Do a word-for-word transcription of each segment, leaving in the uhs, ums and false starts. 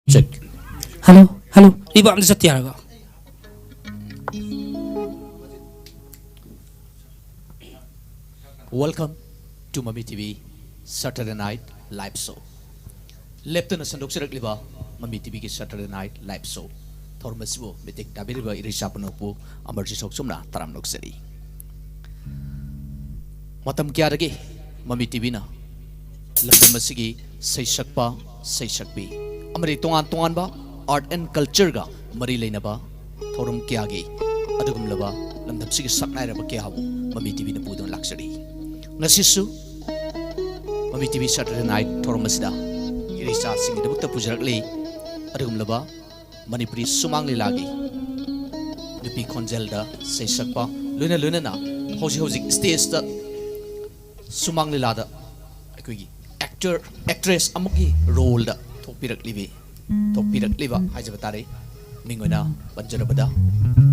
Check. Hello, hello. Riba amda chat yaraba. Welcome to Mami T V Saturday Night Live Show. ꯂꯦꯞꯇꯅ ꯁꯟꯗꯣꯛꯆꯔꯛꯂꯤꯕ ꯃꯃꯤ ꯇꯤꯚꯤꯒꯤ Saturday Night Live Show ꯊꯧꯔꯝ ꯑꯁꯤꯕꯨ ꯃꯤꯠꯌꯦꯡ ꯇꯥꯕꯤꯔꯤꯕ ꯏꯔꯩꯆꯥ ꯄꯨꯝꯅꯃꯛꯄꯨ ꯑꯃꯔꯖꯤꯠ ꯁꯣꯛꯆꯨꯝꯅ ꯇꯔꯥꯝꯅ ꯑꯣꯛꯆꯔꯤ꯫ ꯃꯇꯝ ꯀꯌꯥꯗꯒꯤ ꯃꯃꯤ ꯇꯤꯚꯤꯅ ꯂꯝꯗꯝ ꯑꯁꯤꯒꯤ ꯁꯩꯁꯛꯄ, ꯁꯩꯁꯛꯄꯤ ꯑꯃꯗꯤ ꯇꯣꯉꯥꯟ ꯇꯣꯉꯥꯟꯕ art and culture ꯒ ꯃꯔꯤ ꯂꯩꯅꯕ ꯊꯧꯔꯝ ꯀꯌꯥꯒꯤ ꯑꯗꯨꯒꯨꯝꯂꯕ ꯂꯝꯗꯝꯁꯤꯒꯤ ꯁꯛꯅꯥꯏꯔꯕ ꯀꯌꯥꯕꯨ ꯃꯃꯤ ꯇꯤꯚꯤꯅ ꯄꯨꯗꯨꯅ ꯂꯥꯛꯆꯔꯤ꯫ ꯉꯁꯤꯁꯨ ꯃꯃꯤ ꯇꯤꯚꯤ Saturday Night ꯊꯧꯔꯝ ꯑꯁꯤꯗ ꯏꯔꯩꯆꯥꯁꯤꯡꯒꯤꯗꯃꯛꯇ ꯄꯨꯖꯔꯛꯂꯤ ꯑꯗꯨꯒꯨꯝꯂꯕ ꯃꯅꯤꯄꯨꯔꯤ ꯁꯨꯃꯥꯡ ꯂꯤꯂꯥꯒꯤ ꯅꯨꯄꯤ ꯈꯣꯟꯖꯦꯜꯗ ꯁꯩꯁꯛꯄ, ꯂꯣꯏꯅ ꯂꯣꯏꯅꯅ ꯍꯧꯖꯤꯛ ꯍꯧꯖꯤꯛ stage ꯇ ꯁꯨꯃꯥꯡ ꯂꯤꯂꯥꯗ ꯑꯩꯈꯣꯏꯒꯤ actor, actress ꯑꯃꯒꯤ role ꯗ ꯊꯣꯛꯄꯤꯔꯛꯂꯤꯕꯤ, ꯊꯣꯛꯄꯤꯔꯛꯂꯤꯕ ꯍꯥꯏꯖꯕ ꯇꯥꯔꯦ, ꯃꯤꯡ ꯑꯣꯏꯅ ꯄꯟꯖꯔꯕꯗ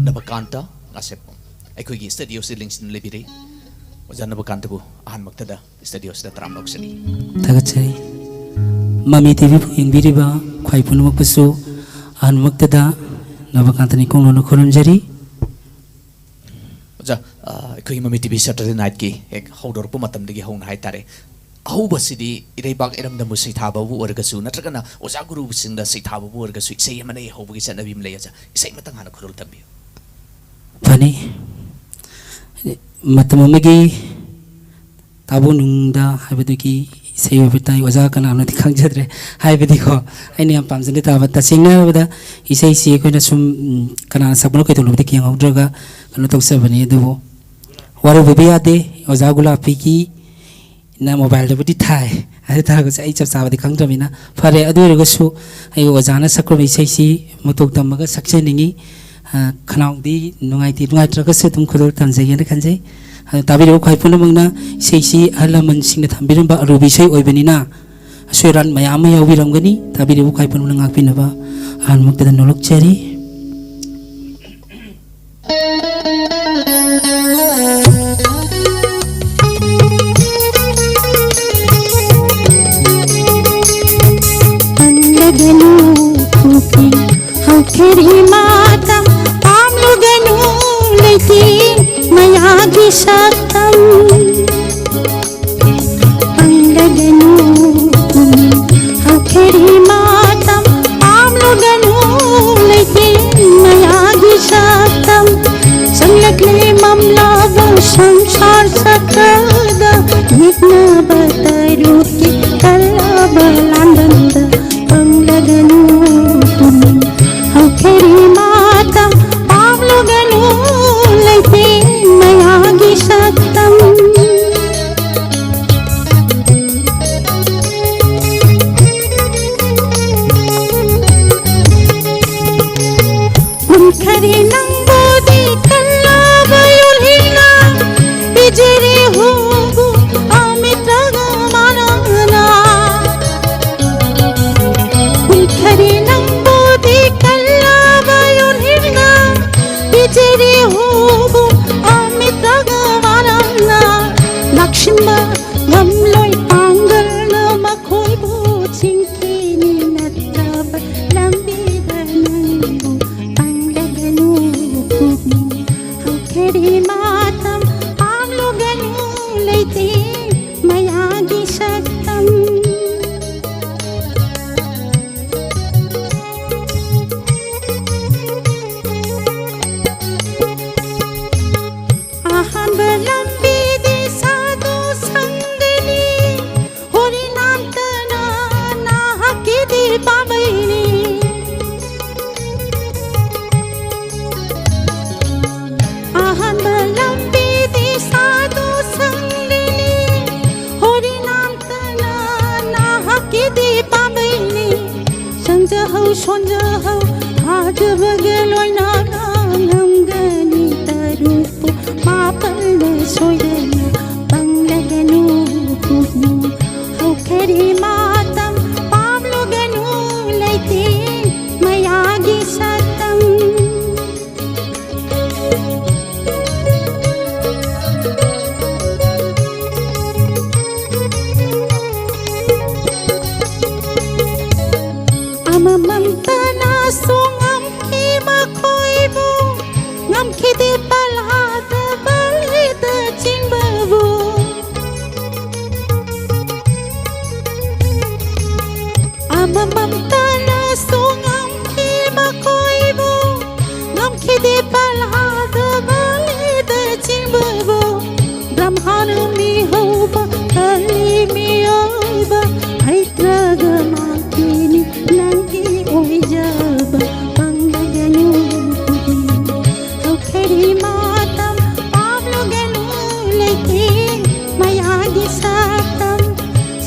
ꯅꯕꯀꯥꯟꯇ ꯉꯥꯁꯦꯞꯄꯝ ꯑꯩꯈꯣꯏꯒꯤ studio ꯁꯤꯗ ꯂꯦꯡꯁꯤꯟꯗꯨꯅ ꯂꯩꯕꯤꯔꯤ꯫ ꯑꯣꯖꯥ ꯅꯕꯀꯥꯟꯇꯕꯨ ꯑꯍꯥꯟꯕꯃꯛꯇꯗ studio ꯁꯤꯗ ꯇꯔꯥꯝꯅ ꯑꯣꯛꯆꯔꯤ꯫ ꯊꯥꯒꯠꯆꯔꯤ꯫ ꯃꯃꯤ ꯇꯤꯚꯤ ꯌꯦꯡꯕꯤꯔꯤꯕ ꯈ꯭ꯋꯥꯏ ꯄꯨꯝꯅꯃꯛꯄꯨꯁꯨ ꯑꯍꯥꯟꯕꯃꯛꯇꯗ ꯅꯕꯀꯥꯟꯇ ꯅꯤꯡꯈꯣꯡ ꯂꯣꯟꯅ ꯈꯨꯔꯨꯝꯖꯔꯤ꯫ ꯑꯣꯖꯥ, ꯑ, ꯑꯩꯈꯣꯏꯒꯤ ꯃꯃꯤ ꯇꯤꯚꯤ Saturday Night ꯀꯤ ꯍꯦꯛ ꯍꯧꯗꯣꯔꯛꯄ ꯃꯇꯝꯗꯒꯤ ꯍꯧꯅ ꯍꯥꯏꯇꯥꯔꯦ, ꯑꯍꯧꯕꯁꯤꯗꯤ ꯏꯔꯩꯕꯥꯛ ꯏꯔꯝꯗꯝꯕꯨ ꯁꯩꯊꯥꯕꯕꯨ ꯑꯣꯏꯔꯒꯁꯨ ꯅꯠꯇ꯭ꯔꯒꯅ ꯑꯣꯖꯥ ꯒꯨꯔꯨꯁꯤꯡꯗ ꯁꯩꯊꯥꯕꯕꯨ ꯑꯣꯏꯔꯒꯁꯨ ꯏꯁꯩ ꯑꯃꯅ ꯍꯧꯕꯒꯤ ꯆꯠꯅꯕꯤ ꯑꯃ ꯂꯩ꯫ ꯑꯣꯖꯥ, ꯏꯁꯩ ꯑꯃꯇꯪ ꯍꯥꯟꯅ ꯈꯨꯗꯣꯜ ꯇꯝꯕꯤꯌꯨ꯫ ꯐꯅꯤ꯫ ꯃꯇꯝ ꯑꯃꯒꯤ ꯇꯥꯕꯨꯅꯨꯡꯗ ꯍꯥꯏꯕꯗꯨꯒꯤ ꯏꯁꯩ ꯑꯣꯏꯕ ꯇꯥꯏ꯫ ꯑꯣꯖꯥ ꯀꯅꯥꯅꯣꯗꯤ ꯈꯪꯖꯗ꯭ꯔꯦ꯫ ꯍꯥꯏꯕꯗꯤꯀꯣ, ꯑꯩꯅ ꯌꯥꯝ ꯄꯥꯝꯖꯅ ꯇꯥꯕ, ꯇꯁꯦꯡꯅ ꯍꯥꯏꯔꯕꯗ ꯏꯁꯩꯁꯤ ꯑꯩꯈꯣꯏꯅ ꯁꯨꯝ, ꯎꯝ, ꯀꯅꯥꯅ ꯁꯛꯄꯅꯣ ꯀꯩꯗꯧꯅꯕꯗꯤ ꯌꯦꯡꯍꯧꯗ꯭ꯔꯒ ꯀꯩꯅꯣ ꯇꯧꯖꯕꯅꯤ꯫ ꯑꯗꯨꯕꯨ ꯋꯥꯔꯧꯕꯤꯕ ꯌꯥꯗꯦ, ꯑꯣꯖꯥ ꯒꯨꯂꯥꯄꯤꯒꯤ ꯅ mobile ꯗꯕꯨꯗꯤ ꯊꯥꯏ꯫ ꯑꯗꯨ ꯇꯥꯔꯒꯁꯨ ꯑꯩ ꯆꯞ ꯆꯥꯕꯗꯤ ꯈꯪꯗ꯭ꯔꯕꯅꯤꯅ ꯐꯔꯦ꯫ ꯑꯗꯨ ꯑꯣꯏꯔꯒꯁꯨ ꯑꯩ ꯑꯣꯖꯥꯅ ꯁꯛꯈ꯭ꯔꯕ ꯏꯁꯩꯁꯤ ꯃꯇꯧ ꯇꯝꯃꯒ ꯁꯛꯆꯅꯤꯡꯉꯤ꯫ ꯑ, ꯈꯅꯥꯎꯗꯤ ꯅꯨꯡꯉꯥꯏꯇꯦ, ꯅꯨꯡꯉꯥꯏꯇ꯭ꯔꯒꯁꯨ ꯑꯗꯨꯝ ꯈꯨꯗꯣꯜ ꯇꯝꯖꯒꯦꯅ ꯈꯟꯖꯩ꯫ ꯑꯗꯨ ꯇꯥꯕꯤꯔꯤꯕ ꯈ꯭ꯋꯥꯏ ꯄꯨꯝꯅꯃꯛꯅ ꯏꯁꯩꯁꯤ ꯑꯍꯜ ꯂꯃꯟꯁꯤꯡꯅ ꯊꯝꯕꯤꯔꯝꯕ ꯑꯔꯨꯕ ꯏꯁꯩ ꯑꯣꯏꯕꯅꯤꯅ ꯑꯁꯣꯏ ꯑꯔꯥꯟ ꯃꯌꯥꯝ ꯑꯃ ꯌꯥꯎꯕꯤꯔꯝꯒꯅꯤ꯫ ꯇꯥꯕꯤꯔꯤꯕ ꯈ꯭ꯋꯥꯏ ꯄꯨꯝꯅꯃꯛꯅ ꯉꯥꯛꯄꯤꯅꯕ ꯑꯍꯥꯟꯕꯃꯛꯇꯗ ꯅꯣꯂꯣꯛꯆꯔꯤ꯫ ꯄꯟꯗꯕꯅꯨ ꯃꯌꯥꯒꯤ ꯁꯛꯇꯝ ꯄꯪꯂꯒꯅꯨ ꯍꯧꯈꯔꯤ ꯃꯇꯝ ꯄꯥꯝꯂꯒꯅꯨ ꯂꯩꯇꯦ ꯃꯌꯥꯒꯤ ꯁꯛꯇꯝ ꯆꯪꯂꯛꯂꯦ ꯃꯝꯂꯕ ꯁꯪꯁꯥꯔ ꯆꯀ꯭ꯔꯗ ꯌꯦꯛꯅꯕ ꯇꯔꯨꯛꯀꯤ ꯀꯜꯂꯕ ꯂꯥꯟꯕꯟꯗ ꯄꯪꯂꯒꯅꯨ ꯍꯧꯈꯔꯤ ꯃꯇꯝ ꯄꯥꯝꯂꯒꯅꯨ ꯂꯩꯇꯦ ꯃꯌꯥꯒꯤ ꯁꯛꯇꯝ ꯎꯟꯈꯔꯦ ꯅꯪꯕꯨꯗꯤ ꯀꯜꯂꯕ ꯌꯨꯜꯍꯤꯅ ꯄꯤꯖꯔꯦ ꯍꯨꯕꯨ ꯑꯃꯤꯇ꯭ꯔꯒ ꯃꯥꯅꯅ ꯎꯟꯈꯔꯦ ꯅꯪꯕꯨꯗꯤ ꯀꯜꯂꯕ ꯌꯨꯜꯍꯤꯅ ꯄꯤꯖꯔꯦ ꯍꯨꯕꯨ ꯑꯃꯤꯇ꯭ꯔꯒ ꯃꯥꯅꯅ ꯂꯥꯛꯁꯤꯟꯕ ꯉꯝꯂꯣꯏ ꯄꯥꯡꯒꯜꯅ ꯃꯈꯣꯏꯕꯨ ꯆꯤꯡꯈꯤꯅꯤ ꯅꯠꯇ꯭ꯔꯕ ꯂꯝꯕꯤꯗ ꯅꯪꯕꯨ ꯄꯪꯂꯒꯅꯨ ꯄꯨꯛꯅꯤꯡ ꯍꯧꯈꯔꯤ ꯃꯇꯝ ꯄꯥꯝꯂꯨꯒꯅꯨ ꯂꯩꯇꯦ ꯃꯌꯥꯒꯤ ꯁꯛꯇꯝ ꯑꯍꯥꯟꯕ ꯂꯝꯕꯤꯗꯤ ꯁꯥꯗꯨ ꯁꯪꯒꯅꯤ ꯍꯣꯔꯤꯅꯥꯝꯇꯅ ꯅꯍꯥꯛꯀꯤꯗꯤ ꯄꯥꯝꯕꯩꯅꯤ ꯑꯍꯥꯟꯕ ꯄꯜꯍꯥꯗ ꯕꯂꯤꯗ ꯆꯤꯡꯕꯕꯨ, ꯑꯃꯃꯝ ꯇꯅꯁꯨ ꯉꯝꯈꯤ ꯃꯈꯣꯏꯕꯨ, ꯉꯝꯈꯤꯗꯦ ꯄꯜꯍꯥꯗ ꯕꯂꯤꯗ ꯆꯤꯡꯕꯕꯨ꯫ ꯕ꯭ꯔꯍ꯭ꯃꯥꯅ ꯃꯤꯍꯧꯕ ꯀꯜꯂꯤ ꯃꯤꯑꯣꯏꯕ, ꯍꯩꯇ꯭ꯔꯒ ꯃꯥꯡꯈꯤꯅꯤ ꯅꯪꯒꯤ ꯑꯣꯏꯖꯕ꯫ ꯄꯪꯂꯒꯅꯨ ꯍꯧꯈ꯭ꯔꯦ ꯃꯇꯝ, ꯄꯥꯝꯂꯒꯅꯨ ꯂꯩꯇꯦ ꯃꯌꯥꯒꯤ ꯁꯛꯇꯝ꯫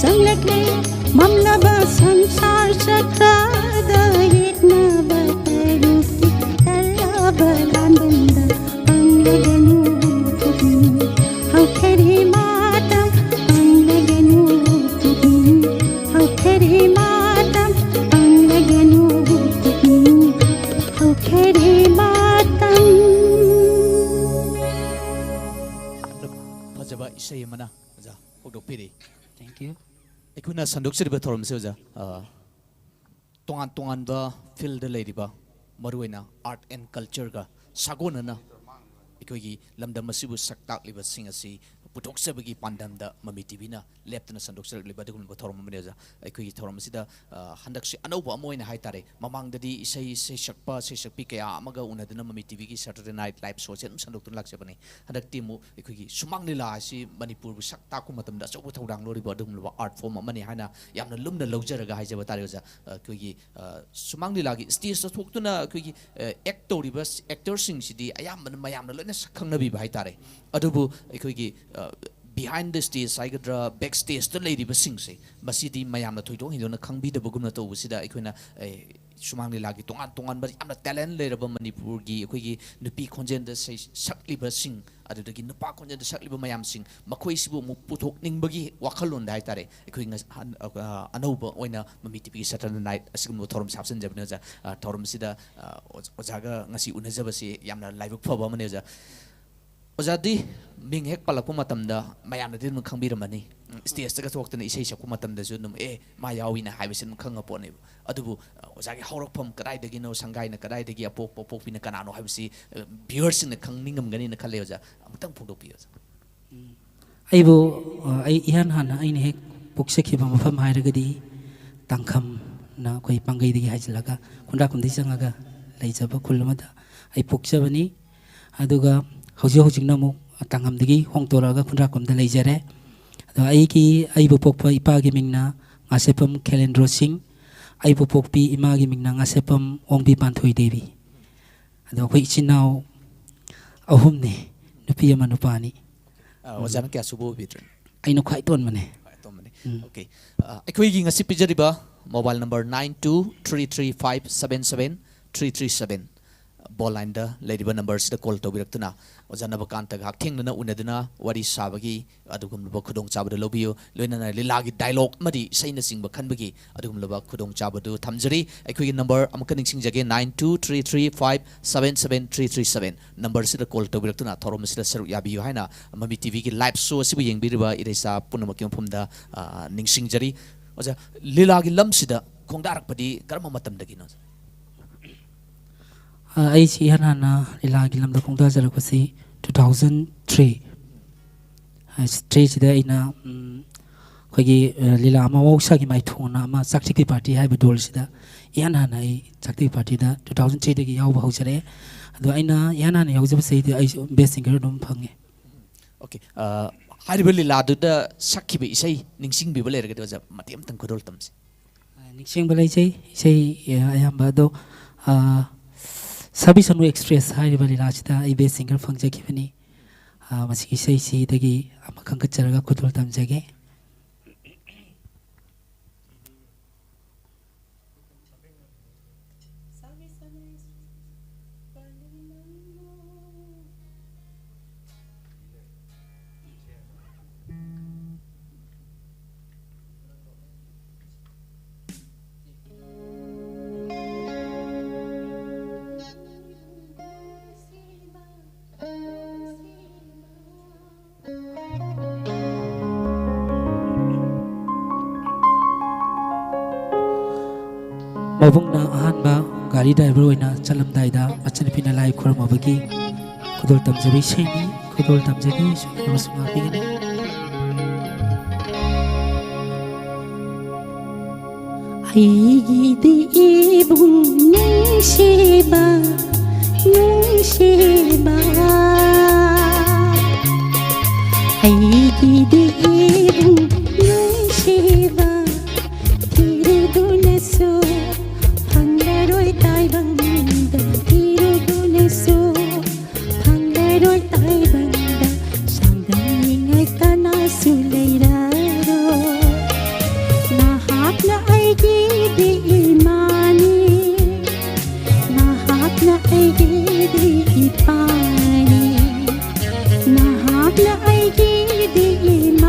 ꯆꯪꯂꯛꯂꯦ ꯃꯝꯂꯕ ꯁꯪꯁꯥꯔ ꯆꯀ꯭ꯔꯗ, ꯌꯦꯛꯅꯕ ꯇꯔꯨꯛꯀꯤ ꯇꯜꯂꯕ ꯂꯥꯟꯕꯟꯗ ꯄꯪꯂꯒꯅꯨ꯫ ꯍꯧꯈ꯭ꯔꯦ ꯃꯇꯝ, ꯄꯪꯂꯒꯅꯨ꯫ ꯍꯧꯈ꯭ꯔꯦ ꯃꯇꯝ, ꯄꯪꯂꯒꯅꯨ꯫ ꯍꯧꯈ꯭ꯔꯦ ꯃꯇꯝ꯫ ꯐꯖꯕ ꯏꯁꯩ ꯑꯃꯅ ꯑꯣꯖꯥ ꯍꯧꯗꯣꯛꯄꯤꯔꯤ꯫ Thank you. ꯑꯩꯈꯣꯏꯅ ꯁꯟꯗꯣꯛꯆꯔꯤꯕ ꯊꯧꯔꯝꯁꯦ ꯑꯣꯖꯥ, ꯑ, ꯇꯣꯉꯥꯟ ꯇꯣꯉꯥꯟꯕ field ꯂꯩꯔꯤꯕ, ꯃꯔꯨꯑꯣꯏꯅ art and culture ꯒ ꯁꯥꯒꯣꯟꯅꯅ ꯑꯩꯈꯣꯏꯒꯤ ꯂꯝꯗꯝ ꯑꯁꯤꯕꯨ ꯁꯛ ꯇꯥꯛꯂꯤꯕꯁꯤꯡ ꯑꯁꯤ ꯄꯨꯊꯣꯛꯆꯕꯒꯤ ꯄꯥꯟꯗꯝꯗ ꯃꯃꯤ ꯇꯤꯚꯤꯅ ꯂꯦꯞꯇꯅ ꯁꯟꯗꯣꯛꯆꯔꯛꯂꯤꯕ ꯑꯗꯨꯒꯨꯝꯂꯕ ꯊꯧꯔꯝ ꯑꯃꯅꯤ ꯑꯣꯖꯥ꯫ ꯑꯩꯈꯣꯏꯒꯤ ꯊꯧꯔꯝ ꯑꯁꯤꯗ, ꯑ, ꯍꯟꯗꯛꯁꯤ ꯑꯅꯧꯕ ꯑꯃ ꯑꯣꯏꯅ ꯍꯥꯏꯇꯥꯔꯦ, ꯃꯃꯥꯡꯗꯗꯤ ꯏꯁꯩ ꯏꯁꯩ ꯁꯛꯄ, ꯏꯁꯩ ꯁꯛꯄꯤ ꯀꯌꯥ ꯑꯃꯒ ꯎꯅꯗꯨꯅ ꯃꯃꯤ ꯇꯤꯚꯤꯒꯤ Saturday Night Live show ꯁꯦ ꯑꯗꯨꯝ ꯁꯟꯗꯣꯛꯇꯨꯅ ꯂꯥꯛꯆꯕꯅꯤ꯫ ꯍꯟꯗꯛꯇꯤ ꯑꯃꯨꯛ ꯑꯩꯈꯣꯏꯒꯤ ꯁꯨꯃꯥꯡ ꯂꯤꯂꯥ ꯑꯁꯤ ꯃꯅꯤꯄꯨꯔꯕꯨ ꯁꯛ ꯇꯥꯛꯄ ꯃꯇꯝꯗ ꯑꯆꯧꯕ ꯊꯧꯗꯥꯡ ꯂꯧꯔꯤꯕ ꯑꯗꯨꯒꯨꯝꯂꯕ art form ꯑꯃꯅꯤ ꯍꯥꯏꯅ ꯌꯥꯝꯅ ꯂꯨꯝꯅ ꯂꯧꯖꯔꯒ ꯍꯥꯏꯖꯕ ꯇꯥꯔꯦ ꯑꯣꯖꯥ꯫ ꯑꯩꯈꯣꯏꯒꯤ, ꯑ, ꯁꯨꯃꯥꯡ ꯂꯤꯂꯥꯒꯤ stage ꯇ ꯊꯣꯛꯇꯨꯅ ꯑꯩꯈꯣꯏꯒꯤ, ꯑ, act ꯇꯧꯔꯤꯕ actor ꯁꯤꯡꯁꯤꯗꯤ ꯑꯌꯥꯝꯕꯅ ꯃꯌꯥꯝꯅ ꯂꯣꯏꯅ ꯁꯛ ꯈꯪꯅꯕꯤꯕ ꯍꯥꯏꯇꯥꯔꯦ꯫ ꯑꯗꯨꯕꯨ ꯑꯩꯈꯣꯏꯒꯤ, ꯑ, behind the stage ꯍꯥꯏꯒꯗ꯭ꯔꯥ, back stage ꯇ ꯂꯩꯔꯤꯕꯁꯤꯡꯁꯦ, ꯃꯁꯤꯗꯤ ꯃꯌꯥꯝꯅ ꯊꯣꯏꯗꯣꯛ ꯍꯦꯟꯗꯣꯛꯅ ꯈꯪꯕꯤꯗꯕꯒꯨꯝꯅ ꯇꯧꯕꯁꯤꯗ ꯑꯩꯈꯣꯏꯅ, ꯑꯦ, ꯁꯨꯃꯥꯡ ꯂꯤꯂꯥꯒꯤ ꯇꯣꯉꯥꯟ ꯇꯣꯉꯥꯟꯕ ꯌꯥꯝꯅ talent ꯂꯩꯔꯕ ꯃꯅꯤꯄꯨꯔꯒꯤ ꯑꯩꯈꯣꯏꯒꯤ ꯅꯨꯄꯤ ꯈꯣꯟꯖꯦꯜꯗ ꯁꯩ-, ꯁꯛꯂꯤꯕꯁꯤꯡ, ꯑꯗꯨꯗꯒꯤ ꯅꯨꯄꯥ ꯈꯣꯟꯖꯦꯜꯗ ꯁꯛꯂꯤꯕ ꯃꯌꯥꯝꯁꯤꯡ, ꯃꯈꯣꯏꯁꯤꯕꯨ ꯑꯃꯨꯛ ꯄꯨꯊꯣꯛꯅꯤꯡꯕꯒꯤ ꯋꯥꯈꯜꯂꯣꯟꯗ ꯍꯥꯏꯇꯥꯔꯦ, ꯑꯩꯈꯣꯏ ꯉꯁ-, ꯍꯟ-, ꯑ, ꯑꯅꯧꯕ ꯑꯣꯏꯅ ꯃꯃꯤ ꯇꯤꯚꯤꯒꯤ Saturday Night ꯑꯁꯤꯒꯨꯝꯕ ꯊꯧꯔꯝꯁꯦ ꯍꯥꯞꯆꯤꯟꯖꯕꯅꯤ ꯑꯣꯖꯥ꯫ ꯑ, ꯊꯧꯔꯝꯁꯤꯗ, ꯑ, ꯑꯣꯖꯥ-, ꯑꯣꯖꯥꯒ ꯉꯁꯤ ꯎꯅꯖꯕꯁꯤ ꯌꯥꯝꯅ ꯂꯥꯏꯕꯛ ꯐꯕ ꯑꯃꯅꯤ ꯑꯣꯖꯥ꯫ ꯑꯣꯖꯥꯗꯤ ꯃꯤꯡ ꯍꯦꯛ ꯄꯜꯂꯛꯄ ꯃꯇꯝꯗ ꯃꯌꯥꯝꯅꯗꯤ ꯑꯗꯨꯝ ꯈꯪꯕꯤꯔꯝꯃꯅꯤ꯫ ꯎꯝ, ꯁ꯭ꯇꯦꯖꯇꯒ ꯊꯣꯛꯇꯅ ꯏꯁꯩ ꯁꯛꯄ ꯃꯇꯝꯗꯁꯨ ꯑꯗꯨꯝ, "ꯑꯦ, ꯃꯥ ꯌꯥꯎꯏꯅ" ꯍꯥꯏꯕꯁꯤ ꯑꯗꯨꯝ ꯈꯪꯉ ꯄꯣꯠꯅꯦꯕ꯫ ꯑꯗꯨꯕꯨ, ꯑ, ꯑꯣꯖꯥꯒꯤ ꯍꯧꯔꯛꯐꯝ ꯀꯗꯥꯏꯗꯒꯤꯅꯣ, ꯁꯪꯒꯥꯏꯅ ꯀꯗꯥꯏꯗꯒꯤ, ꯑꯄꯣꯛꯄ ꯄꯣꯛꯄꯤꯅ ꯀꯅꯥꯅꯣ ꯍꯥꯏꯕꯁꯤ, ꯑ, ꯚ꯭ꯌꯨꯋꯔꯁꯤꯡꯅ ꯈꯪꯅꯤꯡꯉꯝꯒꯅꯤꯅ ꯈꯜꯂꯦ ꯑꯣꯖꯥ꯫ ꯑꯃꯨꯛꯇꯪ ꯐꯣꯡꯗꯣꯛꯄꯤꯌꯨ ꯑꯣꯖꯥ꯫ ꯎꯝ꯫ ꯑꯩꯕꯨ, ꯑ, ꯑꯩ ꯏꯍꯥꯟ ꯍꯥꯟꯅ ꯑꯩꯅ ꯍꯦꯛ ꯄꯣꯛꯆꯈꯤꯕ ꯃꯐꯝ ꯍꯥꯏꯔꯒꯗꯤ ꯇꯥꯡꯈꯝꯅ ꯑꯩꯈꯣꯏ ꯄꯥꯡꯒꯩꯗꯒꯤ ꯍꯥꯏꯖꯤꯜꯂꯒ ꯈꯨꯟꯗ꯭ꯔꯥꯛꯄꯝꯗꯒꯤ ꯆꯪꯉꯒ ꯂꯩꯖꯕ ꯈꯨꯜ ꯑꯃꯗ ꯑꯩ ꯄꯣꯛꯆꯕꯅꯤ꯫ ꯑꯗꯨꯒ ꯍꯧꯖꯤꯛ ꯍꯧꯖꯤꯛꯅ ꯑꯃꯨꯛ ꯇꯥꯡꯈꯝꯗꯒꯤ ꯍꯣꯡꯗꯣꯔꯛꯑꯒ ꯈꯨꯟꯗ꯭ꯔꯥꯛꯄꯝꯗ ꯂꯩꯖꯔꯦ꯫ ꯑꯗꯣ ꯑꯩꯒꯤ, ꯑꯩꯕꯨ ꯄꯣꯛꯄ ꯏꯄꯥꯒꯤ ꯃꯤꯡꯅ ꯉꯥꯁꯦꯞꯄꯝ ꯈꯦꯂꯦꯟꯗ꯭ꯔꯣ ꯁꯤꯡ, ꯑꯩꯕꯨ ꯄꯣꯛꯄꯤ ꯏꯃꯥꯒꯤ ꯃꯤꯡꯅ ꯉꯥꯁꯦꯞꯄꯝ ꯑꯣꯡꯕꯤ ꯄꯥꯟꯊꯣꯏ ꯗꯦꯕꯤ꯫ ꯑꯗꯣ ꯑꯩꯈꯣꯏ ꯏꯆꯤꯟ ꯏꯅꯥꯎ ꯑꯍꯨꯝꯅꯤ, ꯅꯨꯄꯤ ꯑꯃ ꯅꯨꯄꯥ ꯑꯅꯤ꯫ ꯑ, ꯑꯣꯖꯥꯅ ꯀꯌꯥ ꯁꯨꯕ ꯑꯣꯏꯕꯤꯗ꯭ꯔꯦ? ꯑꯩꯅ ꯈ꯭ꯋꯥꯏ ꯇꯣꯟꯕꯅꯦ꯫ ꯈ꯭ꯋꯥꯏ ꯑꯇꯣꯟꯕꯅꯦ꯫ ꯎꯝ꯫ ꯑꯣꯀꯦ꯫ ꯑ, ꯑꯩꯈꯣꯏꯒꯤ ꯉꯁꯤ ꯄꯤꯖꯔꯤꯕ mobile number nine two three three five seven seven three three seven, ꯕꯣꯜ ꯂꯥꯏꯟꯗ ꯂꯩꯔꯤꯕ ꯅꯝꯕꯔꯁꯤꯗ ꯀꯣꯜ ꯇꯧꯕꯤꯔꯛꯇꯨꯅ ꯑꯣꯖꯥ ꯅꯕꯀꯥꯟꯇꯒ ꯍꯛꯊꯦꯡꯅꯅ ꯎꯅꯗꯨꯅ ꯋꯥꯔꯤ ꯁꯥꯕꯒꯤ ꯑꯗꯨꯒꯨꯝꯂꯕ ꯈꯨꯗꯣꯡꯆꯥꯕꯗꯨ ꯂꯧꯕꯤꯌꯨ꯫ ꯂꯣꯏꯅꯅ ꯂꯤꯂꯥꯒꯤ ꯗꯥꯏꯂꯣꯛ ꯑꯃꯗꯤ ꯏꯁꯩꯅꯆꯤꯡꯕ ꯈꯟꯕꯒꯤ ꯑꯗꯨꯒꯨꯝꯂꯕ ꯈꯨꯗꯣꯡꯆꯥꯕꯗꯨ ꯊꯝꯖꯔꯤ꯫ ꯑꯩꯈꯣꯏꯒꯤ ꯅꯝꯕꯔ ꯑꯃꯨꯛꯀ ꯅꯤꯡꯁꯤꯡꯖꯒꯦ, nine two three three five seven seven three three seven꯫ ꯅꯝꯕꯔꯁꯤꯗ ꯀꯣꯜ ꯇꯧꯕꯤꯔꯛꯇꯨꯅ ꯊꯧꯔꯝ ꯑꯁꯤꯗ ꯁꯔꯨꯛ ꯌꯥꯕꯤꯌꯨ ꯍꯥꯏꯅ ꯃꯃꯤ ꯇꯤꯚꯤꯒꯤ ꯂꯥꯏꯚ ꯁꯣ ꯑꯁꯤꯕꯨ ꯌꯦꯡꯕꯤꯔꯤꯕ ꯏꯔꯩꯆꯥ ꯄꯨꯝꯅꯃꯛꯀꯤ ꯃꯐꯝꯗ, ꯑ, ꯅꯤꯡꯁꯤꯡꯖꯔꯤ꯫ ꯑꯣꯖꯥ, ꯂꯤꯂꯥꯒꯤ ꯂꯝꯁꯤꯗ ꯈꯣꯡꯗꯥꯔꯛꯄꯗꯤ ꯀꯔꯝꯕ ꯃꯇꯝꯗꯒꯤꯅꯣ? ꯑ, ꯑꯩꯁꯤ ꯏꯍꯥꯟ ꯍꯥꯟꯅ ꯂꯤꯂꯥꯒꯤ ꯂꯝꯗ ꯈꯣꯡꯗꯥꯖꯔꯛꯄꯁꯤ two thousand three꯫ ꯑ, three ꯁꯤꯗ ꯑꯩꯅ, ꯎꯝ, ꯑꯩꯈꯣꯏꯒꯤ, ꯑ, ꯂꯤꯂꯥ ꯑꯃ ꯃꯍꯧꯁꯥꯒꯤ ꯃꯥꯏꯊꯣꯡꯅ ꯑꯃ ꯆꯥꯛꯊꯤꯛꯄꯤ ꯄꯥꯔꯇꯤ ꯍꯥꯏꯕ ꯗꯣꯜꯁꯤꯗ ꯏꯍꯥꯟ ꯍꯥꯟꯅ ꯑꯩ ꯆꯥꯛꯊꯤꯛꯄꯤ ꯄꯥꯔꯇꯤꯗ two thousand three ꯗꯒꯤ ꯌꯥꯎꯕ ꯍꯧꯖꯔꯛꯑꯦ꯫ ꯑꯗꯣ ꯑꯩꯅ ꯏꯍꯥꯟ ꯍꯥꯟꯅ ꯌꯥꯎꯖꯕ ꯆꯍꯤꯗ ꯑꯩꯁꯨ ꯕꯦꯁ ꯁꯤꯡꯒꯔ ꯑꯗꯨꯝ ꯐꯪꯉꯦ꯫ ꯑꯣꯀꯦ꯫ ꯑ, ꯍꯥꯏꯔꯤꯕ ꯂꯤꯂꯥꯗꯨꯗ ꯁꯛꯈꯤꯕ ꯏꯁꯩ ꯅꯤꯡꯁꯤꯡꯕꯤꯕ ꯂꯩꯔꯒꯗꯤ ꯑꯣꯖꯥ ꯃꯇꯦꯛ ꯑꯃꯇꯪ ꯈꯨꯗꯣꯜ ꯇꯝꯁꯤ꯫ ꯑ, ꯅꯤꯡꯁꯤꯡꯕ ꯂꯩꯖꯩ꯫ ꯏꯁꯩ, ꯑ, ꯑꯌꯥꯝꯕ ꯑꯗꯣ, ꯑ, ꯁꯥꯕꯤ ꯁꯅꯨ ꯑꯦꯛꯁꯄ꯭ꯔꯦꯁ ꯍꯥꯏꯔꯤꯕ ꯂꯤꯂꯥꯁꯤꯗ ꯑꯩ ꯕꯦꯁ ꯁꯤꯡꯒꯔ ꯐꯪꯖꯈꯤꯕꯅꯤ꯫ ꯑ, ꯃꯁꯤꯒꯤ ꯏꯁꯩꯁꯤꯗꯒꯤ ꯑꯃ ꯈꯟꯒꯠꯆꯔꯒ ꯈꯨꯗꯣꯜ ꯇꯝꯖꯒꯦ꯫ ꯃꯕꯨꯡꯅ ꯑꯍꯥꯟꯕ ꯒꯥꯔꯤ ꯗ꯭ꯔꯥꯏꯚꯔ ꯑꯣꯏꯅ ꯆꯠꯂꯝꯗꯥꯏꯗ ꯃꯆꯟꯅꯨꯄꯤꯅ ꯂꯥꯏ ꯈꯨꯔꯨꯝꯃꯕꯒꯤ ꯈꯨꯗꯣꯜ ꯇꯝꯖꯕ ꯏꯁꯩꯅꯤ꯫ ꯈꯨꯗꯣꯜ ꯇꯝꯖꯒꯦ, ꯏꯁꯩ ꯑꯃꯁꯨ ꯉꯥꯛꯄꯤꯒꯅꯤ꯫ ꯑꯩꯒꯤꯗꯤ ꯏꯕꯨꯡ ꯅꯨꯡꯁꯤꯕ, ꯅꯨꯡꯁꯤꯕ, ꯑꯩꯒꯤꯗꯤ ꯏꯕꯨꯡ ꯅꯨꯡꯁꯤꯕ, ꯊꯤꯔꯨꯗꯨꯅꯁꯨ ꯐꯪꯂꯔꯣꯏ ꯇꯥꯏꯕꯪꯗ, ꯊꯤꯔꯨꯗꯨꯅꯁꯨ ꯐꯪꯂꯔꯣꯏ ꯇꯥꯏꯕꯪꯗ, ꯆꯥꯡꯗꯝꯅꯤꯡꯉꯥꯏ ꯀꯅꯥꯁꯨ ꯂꯩꯔꯔꯣꯏ꯫ ꯅꯍꯥꯛꯅ ꯑꯩꯒꯤꯗꯤ ꯏꯃꯥꯅꯤ, ꯅꯍꯥꯛꯅ ꯑꯩꯒꯤꯗꯤ ꯏꯄꯥꯅꯤ, ꯅꯍꯥꯛꯅ ꯑꯩꯒꯤꯗꯤ ꯏꯃꯥ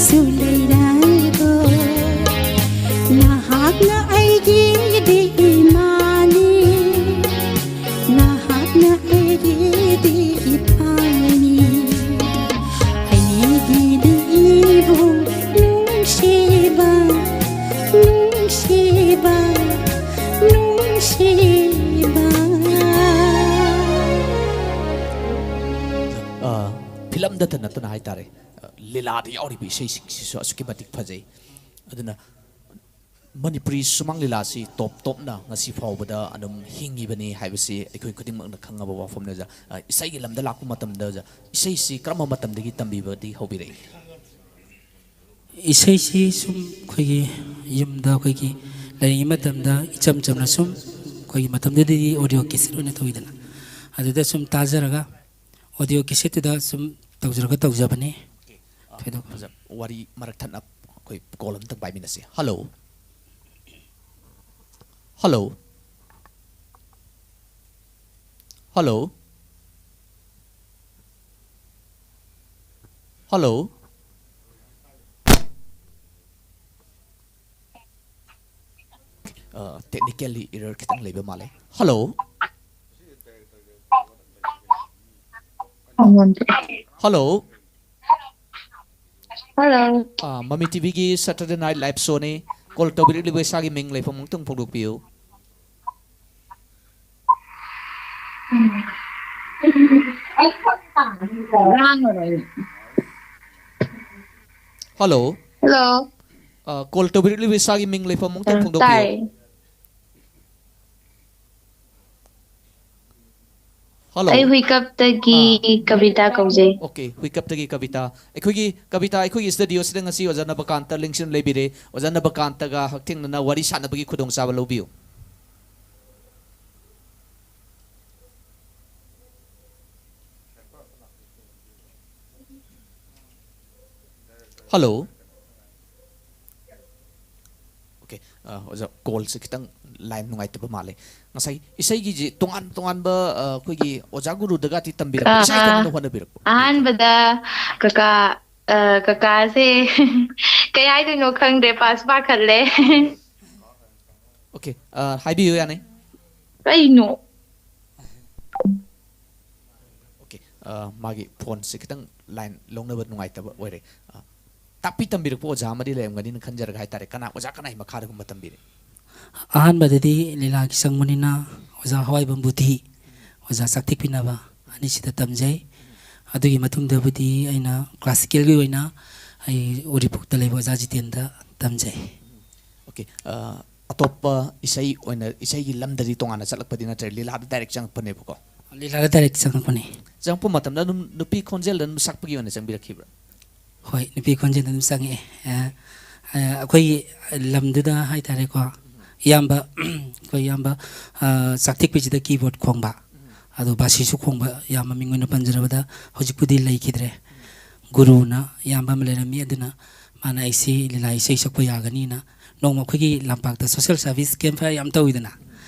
ꯁꯨ ꯂꯩꯔꯕꯣ? ꯅꯍꯥꯛꯅ ꯑꯩꯒꯤꯗꯤ ꯏꯃꯥꯅꯤ, ꯅꯍꯥꯛꯅ ꯑꯩꯒꯤꯗꯤ ꯏꯄꯥꯅꯤ꯫ ꯑꯩꯒꯤꯗꯤ ꯏꯕꯨꯡ ꯅꯨꯡꯁꯤꯕ, ꯅꯨꯡꯁꯤꯕ, ꯅꯨꯡꯁꯤꯕ꯫ ꯑ, ꯐꯤꯂꯝꯗꯇ ꯅꯠꯇꯅ ꯍꯥꯏꯇꯥꯔꯦ, ꯑ, ꯂꯤꯂꯥꯗ ꯌꯥꯎꯔꯤꯕ ꯏꯁꯩꯁꯤꯡꯁꯤꯁꯨ ꯑꯁꯨꯛꯀꯤ ꯃꯇꯤꯛ ꯐꯖꯩ꯫ ꯑꯗꯨꯅ ꯃꯅꯤꯄꯨꯔꯤ ꯁꯨꯃꯥꯡ ꯂꯤꯂꯥꯁꯤ ꯇꯣꯞ ꯇꯣꯞꯅ ꯉꯁꯤ ꯐꯥꯎꯕꯗ ꯑꯗꯨꯝ ꯍꯤꯡꯉꯤꯕꯅꯤ ꯍꯥꯏꯕꯁꯤ ꯑꯩꯈꯣꯏ ꯈꯨꯗꯤꯡꯃꯛꯅ ꯈꯪꯉꯕ ꯋꯥꯐꯝꯅꯤ ꯑꯣꯖꯥ꯫ ꯑ, ꯏꯁꯩꯒꯤ ꯂꯝꯗ ꯂꯥꯛꯄ ꯃꯇꯝꯗ ꯑꯣꯖꯥ, ꯏꯁꯩꯁꯤ ꯀꯔꯝꯕ ꯃꯇꯝꯗꯒꯤ ꯇꯝꯕꯤꯕꯗꯤ ꯍꯧꯕꯤꯔꯛꯏ? ꯏꯁꯩꯁꯤ ꯁꯨꯝ ꯑꯩꯈꯣꯏꯒꯤ ꯌꯨꯝꯗ ꯑꯩꯈꯣꯏꯒꯤ ꯂꯩꯔꯤꯉꯩ ꯃꯇꯝꯗ ꯏꯆꯝ ꯆꯝꯅ ꯁꯨꯝ ꯑꯩꯈꯣꯏꯒꯤ ꯃꯇꯝꯗꯨꯗꯗꯤ audio cassette ꯑꯣꯏꯅ ꯇꯧꯋꯤꯗꯅ, ꯑꯗꯨꯗ ꯁꯨꯝ ꯇꯥꯖꯔꯒ audio cassetteꯇꯨꯗ ꯁꯨꯝ ꯇꯧꯖꯔꯒ ꯇꯧꯖꯕꯅꯤ꯫ ꯑ, ꯊꯣꯏꯗꯣꯛꯄ꯫ ꯑꯣꯖꯥ, ꯋꯥꯔꯤ ꯃꯔꯛ ꯊꯠꯅ ꯑꯩꯈꯣꯏ call ꯑꯝꯇꯪ ꯄꯥꯏꯃꯤꯟꯅꯁꯤ꯫ Hello꯫ Hello꯫ Hello꯫ Hello꯫ ꯑ, technically error ꯈꯤꯇꯪ ꯂꯩꯕ ꯃꯥꯜꯂꯦ꯫ Hello꯫ Hello꯫ Hello꯫ ꯑ, ꯃꯃꯤ ꯇꯤꯚꯤꯒꯤ Saturday Night Live Showꯅꯤ꯫ Call ꯇꯧꯕꯤꯔꯛꯂꯤꯕ ꯏꯁꯥꯒꯤ ꯃꯤꯡ ꯂꯩꯐꯝ ꯑꯃꯨꯛꯇꯪ ꯐꯣꯡꯗꯣꯛꯄꯤꯌꯨ꯫ Hello꯫ Hello꯫ ꯑ, call ꯇꯧꯕꯤꯔꯛꯂꯤꯕ ꯏꯁꯥꯒꯤ ꯃꯤꯡ ꯂꯩꯐꯝ ꯑꯃꯨꯛꯇꯪ ꯑ, ꯐꯣꯡꯗꯣꯛꯄꯤꯌꯨ꯫ ꯇꯥꯏ꯫ Hello꯫ ꯑꯩ ꯍꯨꯏꯀꯞꯇꯒꯤ ꯑꯥ꯫ ꯀꯕꯤꯇꯥ ꯀꯧꯖꯩ꯫ Okay, ꯍꯨꯏꯀꯞꯇꯒꯤ ꯀꯕꯤꯇꯥ꯫ ꯑꯩꯈꯣꯏꯒꯤ ꯀꯕꯤꯇꯥ, ꯑꯩꯈꯣꯏꯒꯤ studioꯁꯤꯗ ꯉꯁꯤ ꯑꯣꯖꯥ ꯅꯕꯀꯥꯟꯇ ꯂꯦꯡꯁꯤꯟ ꯂꯩꯕꯤꯔꯦ꯫ ꯑꯣꯖꯥ ꯅꯕꯀꯥꯟꯇꯒ ꯍꯛꯊꯦꯡꯅꯅ ꯋꯥꯔꯤ ꯁꯥꯟꯅꯕꯒꯤ ꯈꯨꯗꯣꯡꯆꯥꯕ ꯂꯧꯕꯤꯌꯨ꯫ Hello꯫ Okay, ꯑ, ꯑꯣꯖꯥ, callꯁꯦ ꯈꯤꯇꯪ line ꯅꯨꯡꯉꯥꯏꯇꯕ ꯃꯥꯜꯂꯦ꯫ ꯉꯁꯥꯏ ꯏꯁꯩꯒꯤꯁꯦ ꯇꯣꯉꯥꯟ ꯇꯣꯉꯥꯟꯕ, ꯑ, ꯑꯩꯈꯣꯏꯒꯤ ꯑꯣꯖꯥ ꯒꯨꯔꯨꯗꯒꯗꯤ ꯇꯝꯕꯤꯔꯛꯄ, ꯑ, ꯏꯁꯩ ꯈꯛꯇꯪ ꯑ, ꯍꯣꯠꯅꯕꯤꯔꯛꯄ? ꯑꯍꯥꯟꯕꯗ ꯀꯀꯥ ꯑ, ꯀꯀꯥꯁꯦ ꯀꯩ ꯍꯥꯏꯗꯣꯏꯅꯣ ꯈꯪꯗ꯭ꯔꯦ, ꯄꯥꯁ ꯄꯥꯈꯠꯂꯦ꯫ ꯑꯣꯀꯦ, ꯍꯥꯏꯕꯤꯌꯨ, ꯌꯥꯅꯤ꯫ ꯀꯩꯅꯣ? ꯑꯣꯀꯦ, ꯃꯥꯒꯤ ꯐꯣꯟꯁꯦ ꯈꯤꯇꯪ ꯂꯥꯏꯟ ꯂꯧꯅꯕ ꯅꯨꯡꯉꯥꯏꯇꯕ ꯑꯣꯏꯔꯦ꯫ ꯑ, ꯇꯥꯛꯄꯤ ꯇꯝꯕꯤꯔꯛꯄ ꯑꯣꯖꯥ ꯑꯃꯗꯤ ꯂꯩꯔꯝꯒꯅꯤꯅ ꯈꯟꯖꯔꯒ ꯍꯥꯏꯇꯥꯔꯦ꯫ ꯀꯅꯥ, ꯑꯣꯖꯥ ꯀꯅꯥꯒꯤ ꯃꯈꯥꯗꯒꯨꯝꯕ ꯇꯝꯕꯤꯔꯦ? ꯑꯍꯥꯟꯕꯗꯗꯤ ꯂꯤꯂꯥꯒꯤ ꯆꯪꯕꯅꯤꯅ ꯑꯣꯖꯥ ꯍꯋꯥꯏꯕꯝ ꯕꯨꯙꯤ, ꯑꯣꯖꯥ ꯆꯥꯛꯊꯤꯛꯄꯤꯅꯕ ꯑꯅꯤꯁꯤꯗ ꯇꯝꯖꯩ꯫ ꯑꯗꯨꯒꯤ ꯃꯇꯨꯡꯗꯕꯨꯗꯤ ꯑꯩꯅ ꯀ꯭ꯂꯥꯁꯤꯀꯦꯜꯒꯤ ꯑꯣꯏꯅ ꯑꯩ ꯎꯔꯤꯄꯣꯛꯇ ꯂꯩꯕ ꯑꯣꯖꯥ ꯖꯤꯇꯦꯟꯗ ꯇꯝꯖꯩ꯫ ꯑꯣꯀꯦ, ꯑ, ꯑꯇꯣꯞꯄ ꯏꯁꯩ ꯑꯣꯏꯅ, ꯏꯁꯩꯒꯤ ꯂꯝꯗꯗꯤ ꯇꯣꯉꯥꯟꯅ ꯆꯠꯂꯛꯄꯗꯤ ꯅꯠꯇ꯭ꯔꯦ, ꯂꯤꯂꯥꯗ ꯗꯥꯏꯔꯦꯛ ꯆꯪꯉꯛꯄꯅꯦꯕꯀꯣ? ꯂꯤꯂꯥꯗ ꯗꯥꯏꯔꯦꯛ ꯆꯪꯉꯛꯄꯅꯦ꯫ ꯆꯪꯉꯛꯄ ꯃꯇꯝꯗ ꯑꯗꯨꯝ ꯅꯨꯄꯤ ꯈꯣꯟꯖꯦꯜꯗ ꯑꯗꯨꯝ ꯁꯛꯄꯒꯤ ꯑꯣꯏꯅ ꯆꯪꯕꯤꯔꯛꯈꯤꯕ꯭ꯔꯥ? ꯍꯣꯏ, ꯅꯨꯄꯤ ꯈꯣꯟꯖꯦꯜꯗ ꯑꯗꯨꯝ ꯆꯪꯉꯛꯑꯦ꯫ ꯑ, ꯑ, ꯑꯩꯈꯣꯏꯒꯤ ꯂꯝꯗꯨꯗ ꯍꯥꯏꯇꯥꯔꯦꯀꯣ, ꯏꯌꯥꯝꯕ ꯑꯩꯈꯣꯏ ꯏꯌꯥꯝꯕ, ꯑ, ꯆꯥꯛꯊꯤꯛꯄꯤꯁꯤꯗ ꯀꯤꯕꯣꯔꯗ ꯈꯣꯡꯕ, ꯑꯗꯣ ꯕꯥꯁꯤꯁꯨ ꯈꯣꯡꯕ, ꯏꯌꯥꯝꯕ ꯃꯤꯡ ꯑꯣꯏꯅ ꯄꯟꯖꯔꯕꯗ ꯍꯧꯖꯤꯛꯄꯨꯗꯤ ꯂꯩꯈꯤꯗ꯭ꯔꯦ꯫ ꯒꯨꯔꯨꯅ ꯏꯌꯥꯝꯕ ꯑꯃ ꯂꯩꯔꯝꯃꯤ, ꯑꯗꯨꯅ ꯃꯥꯅ ꯑꯩꯁꯤ ꯂꯤꯂꯥ ꯏꯁꯩ ꯁꯛꯄ ꯌꯥꯒꯅꯤꯅ ꯅꯣꯡꯃ ꯑꯩꯈꯣꯏꯒꯤ ꯂꯝꯄꯥꯛꯇ social service camp ꯌꯥꯝ ꯇꯧꯋꯤꯗꯅ,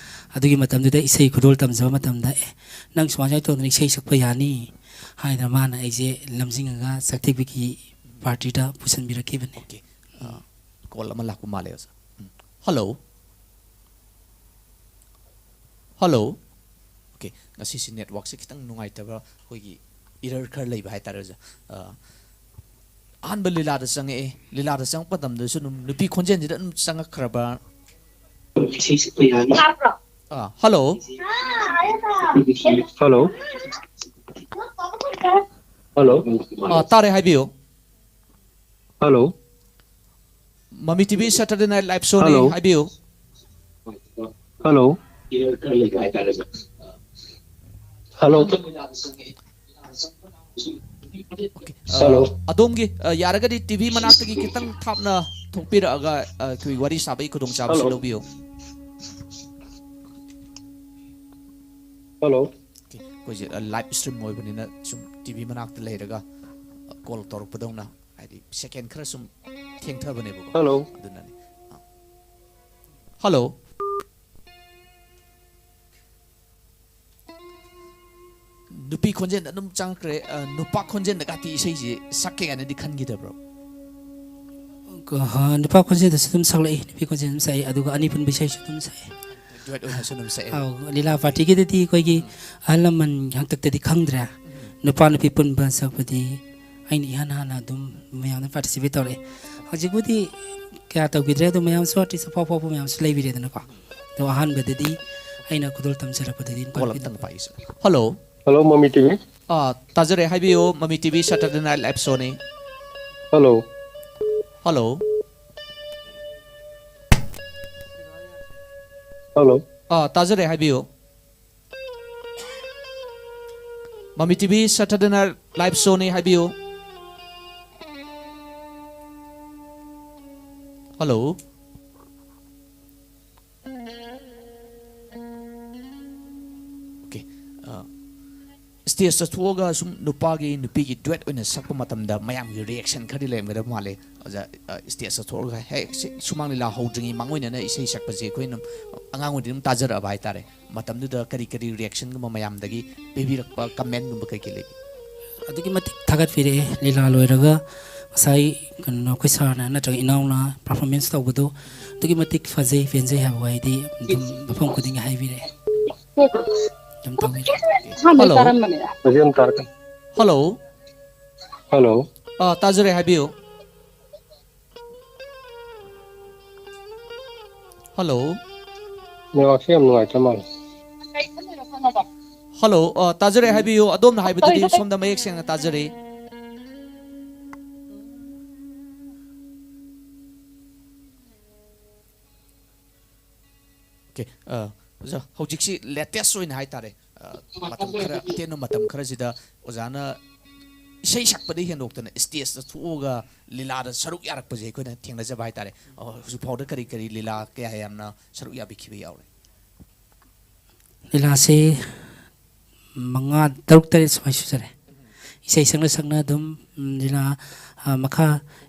ꯑꯗꯨꯒꯤ ꯃꯇꯝꯗꯨꯗ ꯏꯁꯩ ꯈꯨꯗꯣꯜ ꯇꯝꯖꯕ ꯃꯇꯝꯗ, "ꯑꯦ, ꯅꯪ ꯁꯨꯃꯥꯏ ꯁꯨꯃꯥꯏꯅ ꯇꯧꯗꯅ ꯏꯁꯩ ꯁꯛꯄ ꯌꯥꯅꯤ" ꯍꯥꯏꯗꯅ ꯃꯥꯅ ꯑꯩꯁꯦ ꯂꯝꯖꯤꯡꯉꯒ ꯆꯥꯛꯊꯤꯛꯄꯤꯒꯤ ꯄꯥꯔꯇꯤꯗ ꯄꯨꯁꯤꯟꯕꯤꯔꯛꯈꯤꯕꯅꯦ꯫ ꯑꯣꯀꯦ, ꯀꯣꯜ ꯑꯃ ꯂꯥꯛꯄ ꯃꯥꯜꯂꯦ ꯑꯣꯖꯥ꯫ ꯎꯝ꯫ ꯍꯜꯂꯣ꯫ ꯍꯜꯂꯣ꯫ ꯑꯣꯀꯦ, ꯉꯁꯤꯁꯤ ꯅꯦꯠꯋꯥꯛꯁꯦ ꯈꯤꯇꯪ ꯅꯨꯡꯉꯥꯏꯇꯕ, ꯑꯩꯈꯣꯏꯒꯤ ꯏꯔꯔ ꯈꯔ ꯂꯩꯕ ꯍꯥꯏꯇꯥꯔꯦ ꯑꯣꯖꯥ꯫ ꯑ, ꯑꯍꯥꯟꯕ ꯂꯤꯂꯥꯗ ꯆꯪꯉꯛꯑꯦ꯫ ꯂꯤꯂꯥꯗ ꯆꯪꯉꯛꯄ ꯃꯇꯝꯗꯁꯨ ꯑꯗꯨꯝ ꯅꯨꯄꯤ ꯈꯣꯟꯖꯦꯜꯁꯤꯗ ꯑꯗꯨꯝ ꯆꯪꯉꯛꯈ꯭ꯔꯕ? ꯑ, ꯍꯜꯂꯣ꯫ Hello. Hello. ꯑ, ꯇꯥꯔꯦ, ꯍꯥꯏꯕꯤꯌꯨ꯫ Hello. ꯃꯃꯤ TV Saturday Night Live Showꯅꯤ, Hello. ꯍꯥꯏꯕꯤꯌꯨ꯫ Hello. Hello. ꯑ, Hello. ꯑꯗꯣꯝꯒꯤ, ꯑ, ꯌꯥꯔꯒꯗꯤ ꯇꯤꯚꯤ ꯃꯅꯥꯛꯇꯒꯤ ꯈꯤꯇꯪ ꯊꯥꯞꯅ ꯊꯣꯛꯄꯤꯔꯛꯑꯒ, ꯑ, ꯑꯩꯈꯣꯏ ꯋꯥꯔꯤ ꯁꯥꯕꯒꯤ ꯈꯨꯗꯣꯡꯆꯥꯕꯁꯨ Hello. ꯂꯧꯕꯤꯌꯨ꯫ Hello. ꯑꯣꯀꯦ, ꯑꯩꯈꯣꯏꯁꯦ, ꯑ, ꯂꯥꯏꯚ ꯁ꯭ꯇ꯭ꯔꯤꯝ ꯑꯣꯏꯕꯅꯤꯅ ꯁꯨꯝ ꯇꯤꯚꯤ ꯃꯅꯥꯛꯇ ꯂꯩꯔꯒ, ꯑ, ꯀꯣꯜ ꯇꯧꯔꯛꯄꯗꯧꯅ, ꯍꯥꯏꯗꯤ ꯁꯦꯀꯦꯟ ꯈꯔ ꯁꯨꯝ ꯊꯦꯡꯊꯕꯅꯦꯕꯀꯣ꯫ Hello. ꯑꯗꯨꯅꯅꯤ꯫ ꯑ, ꯍꯜꯂꯣ꯫ ꯅꯨꯄꯤ ꯈꯣꯟꯖꯦꯜꯗ ꯑꯗꯨꯝ ꯆꯪꯉꯛꯈ꯭ꯔꯦ꯫ ꯑ, ꯅꯨꯄꯥ ꯈꯣꯟꯖꯦꯜꯗꯒꯗꯤ ꯏꯁꯩꯁꯦ ꯁꯛꯀꯦ ꯀꯥꯏꯅꯗꯤ ꯈꯟꯈꯤꯗꯕ꯭ꯔꯣ? ꯑ, ꯅꯨꯄꯥ ꯈꯣꯟꯖꯦꯜꯗꯁꯨ ꯑꯗꯨꯝ ꯁꯛꯂꯛꯏ, ꯅꯨꯄꯤ ꯈꯣꯟꯖꯦꯜ ꯑꯗꯨꯝ ꯁꯛꯏ, ꯑꯗꯨꯒ ꯑꯅꯤ ꯄꯨꯟꯕ ꯏꯁꯩꯁꯨ ꯑꯗꯨꯝ ꯁꯛꯏ꯫ Duet ꯑꯣꯏꯅꯁꯨ ꯑꯗꯨꯝ ꯁꯛꯑꯦ꯫ ꯑꯧ, ꯂꯤꯂꯥ ꯄꯥꯔꯇꯤꯒꯤꯗꯗꯤ ꯑꯩꯈꯣꯏꯒꯤ ꯑꯍꯜ ꯂꯃꯟ ꯍꯥꯛꯇꯛꯇꯗꯤ ꯈꯪꯗ꯭ꯔꯦ꯫ ꯎꯝ꯫ ꯅꯨꯄꯥ ꯅꯨꯄꯤ ꯄꯨꯟꯕ ꯁꯛꯄꯗꯤ ꯑꯩꯅ ꯏꯍꯥꯟ ꯍꯥꯟꯅ ꯑꯗꯨꯝ ꯃꯌꯥꯝꯗ participate ꯇꯧꯔꯛꯑꯦ꯫ ꯍꯧꯖꯤꯛꯄꯨꯗꯤ ꯀꯌꯥ ꯇꯧꯈꯤꯗ꯭ꯔꯦ, ꯑꯗꯣ ꯃꯌꯥꯝꯁꯨ artist ꯑꯐꯥꯎ ꯑꯐꯥꯎꯕ ꯃꯌꯥꯝꯁꯨ ꯂꯩꯕꯤꯔꯦꯗꯅꯀꯣ꯫ ꯑꯗꯣ ꯑꯍꯥꯟꯕꯗꯗꯤ ꯑꯩꯅ ꯈꯨꯗꯣꯜ ꯇꯝꯖꯔꯛꯄꯗꯗꯤ ꯅꯨꯄꯥ call ꯅꯨꯄꯤ ꯑꯝꯇꯪ ꯑꯗꯨꯝ ꯄꯥꯏꯁꯦ꯫ Hello꯫ Hello, ꯃꯃꯤ ꯇꯤ ꯚꯤ꯫ ꯑꯥ, ꯇꯥꯖꯔꯦ, ꯍꯥꯏꯕꯤꯌꯨ꯫ ꯃꯃꯤ T V Saturday Night Live Show ꯅꯤ꯫ Hello꯫ Hello꯫ Hello꯫ ꯑꯥ, ꯇꯥꯖꯔꯦ, ꯍꯥꯏꯕꯤꯌꯨ꯫ ꯃꯃꯤ T V Saturday Night Live Show ꯅꯤ, ꯍꯥꯏꯕꯤꯌꯨ꯫ Hello꯫ Okay꯫ ꯑ, stageꯇ ꯊꯣꯛꯑꯒ ꯁꯨꯝ ꯅꯨꯄꯥꯒꯤ ꯅꯨꯄꯤꯒꯤ duet ꯑꯣꯏꯅ ꯁꯛꯄ ꯃꯇꯝꯗ ꯃꯌꯥꯝꯒꯤ reaction ꯈꯔꯗꯤ ꯂꯩꯔꯝꯒꯗꯕ ꯃꯥꯜꯂꯦ꯫ ꯑꯣꯖꯥ, ꯑ, stageꯇ ꯊꯣꯛꯑꯒ ꯍꯦꯛ ꯁꯤ ꯁꯨꯃꯥꯡ ꯂꯤꯂꯥ ꯍꯧꯗ꯭ꯔꯤꯉꯩ ꯃꯥꯡꯑꯣꯏꯅꯅ ꯏꯁꯩ ꯁꯛꯄꯁꯦ ꯑꯩꯈꯣꯏꯅ ꯑꯉꯥꯡ ꯑꯣꯏꯔꯤꯉꯩꯗ ꯑꯗꯨꯝ ꯇꯥꯖꯔꯛꯑꯕ ꯍꯥꯏꯇꯥꯔꯦ꯫ ꯃꯇꯝꯗꯨꯗ ꯀꯔꯤ ꯀꯔꯤ reactionꯒꯨꯝꯕ ꯃꯌꯥꯝꯗꯒꯤ ꯄꯤꯕꯤꯔꯛꯄ, commentꯒꯨꯝꯕ ꯀꯩ ꯀꯩ ꯂꯩ? ꯑꯗꯨꯛꯀꯤ ꯃꯇꯤꯛ ꯊꯥꯒꯠꯄꯤꯔꯛꯑꯦ꯫ ꯂꯤꯂꯥ ꯂꯣꯏꯔꯒ ꯉꯁꯥꯏ ꯀꯩꯅꯣ ꯑꯩꯈꯣꯏ sirꯅ ꯅꯠꯇ꯭ꯔꯒ ꯏꯅꯥꯎꯅ performance ꯇꯧꯕꯗꯣ ꯑꯗꯨꯛꯀꯤ ꯃꯇꯤꯛ ꯐꯖꯩ, ꯄꯦꯟꯖꯩ ꯍꯥꯏꯕ ꯋꯥꯍꯩꯗꯤ ꯑꯗꯨꯝ ꯃꯐꯝ ꯈꯨꯗꯤꯡꯒꯤ ꯍꯥꯏꯕꯤꯔꯛꯑꯦ꯫ ꯑꯗꯨꯝ ꯇꯧꯕꯤꯔꯛꯑꯦ꯫ Hello꯫ ꯐꯖꯅ ꯇꯥꯔꯛꯀꯅꯤ꯫ Hello꯫ Hello꯫ ꯑ, ꯇꯥꯖꯔꯦ, ꯍꯥꯏꯕꯤꯌꯨ꯫ Hello꯫ Networkꯁꯦ ꯌꯥꯝ ꯅꯨꯡꯉꯥꯏꯇ꯭ꯔ ꯃꯥꯜꯂꯦ꯫ Hello, ꯑ, ꯇꯥꯖꯔꯦ, ꯍꯥꯏꯕꯤꯌꯨ꯫ ꯑꯗꯣꯝꯅ ꯍꯥꯏꯕꯗꯨꯗꯤ ꯁꯣꯝꯗ ꯃꯌꯦꯛ ꯁꯦꯡꯅ ꯇꯥꯖꯔꯦ꯫ Okay, ꯑ, ꯑꯣꯖꯥ, ꯍꯧꯖꯤꯛꯁꯤ latest ꯑꯣꯏꯅ ꯍꯥꯏꯇꯥꯔꯦ, ꯑ, ꯃꯇꯝ ꯈꯔ, ꯑꯇꯦꯟꯕ ꯃꯇꯝ ꯈꯔꯁꯤꯗ ꯑꯣꯖꯥꯅ ꯏꯁꯩ ꯁꯛꯄꯗꯒꯤ ꯍꯦꯟꯗꯣꯛꯇꯅ stageꯇ ꯊꯣꯛꯑꯒ ꯂꯤꯂꯥꯗ ꯁꯔꯨꯛ ꯌꯥꯔꯛꯄꯁꯦ ꯑꯩꯈꯣꯏꯅ ꯊꯦꯡꯅꯖꯕ ꯍꯥꯏꯇꯥꯔꯦ꯫ ꯑ, ꯍꯧꯖꯤꯛ ꯐꯥꯎꯗ ꯀꯔꯤ ꯀꯔꯤ ꯂꯤꯂꯥ ꯀꯌꯥ ꯌꯥꯝꯅ ꯁꯔꯨꯛ ꯌꯥꯕꯤꯈꯤꯕ ꯌꯥꯎꯔꯦ? ꯂꯤꯂꯥꯁꯦ ꯃꯉꯥ, ꯇꯔꯨꯛ, ꯇꯔꯦꯠ ꯁꯨꯃꯥꯏꯅ ꯁꯨꯖꯔꯦ꯫ ꯏꯁꯩ ꯁꯛꯅ ꯁꯛꯅ ꯑꯗꯨꯝ, ꯎꯝ, ꯂꯤꯂꯥ, ꯑ, ꯃꯈꯥ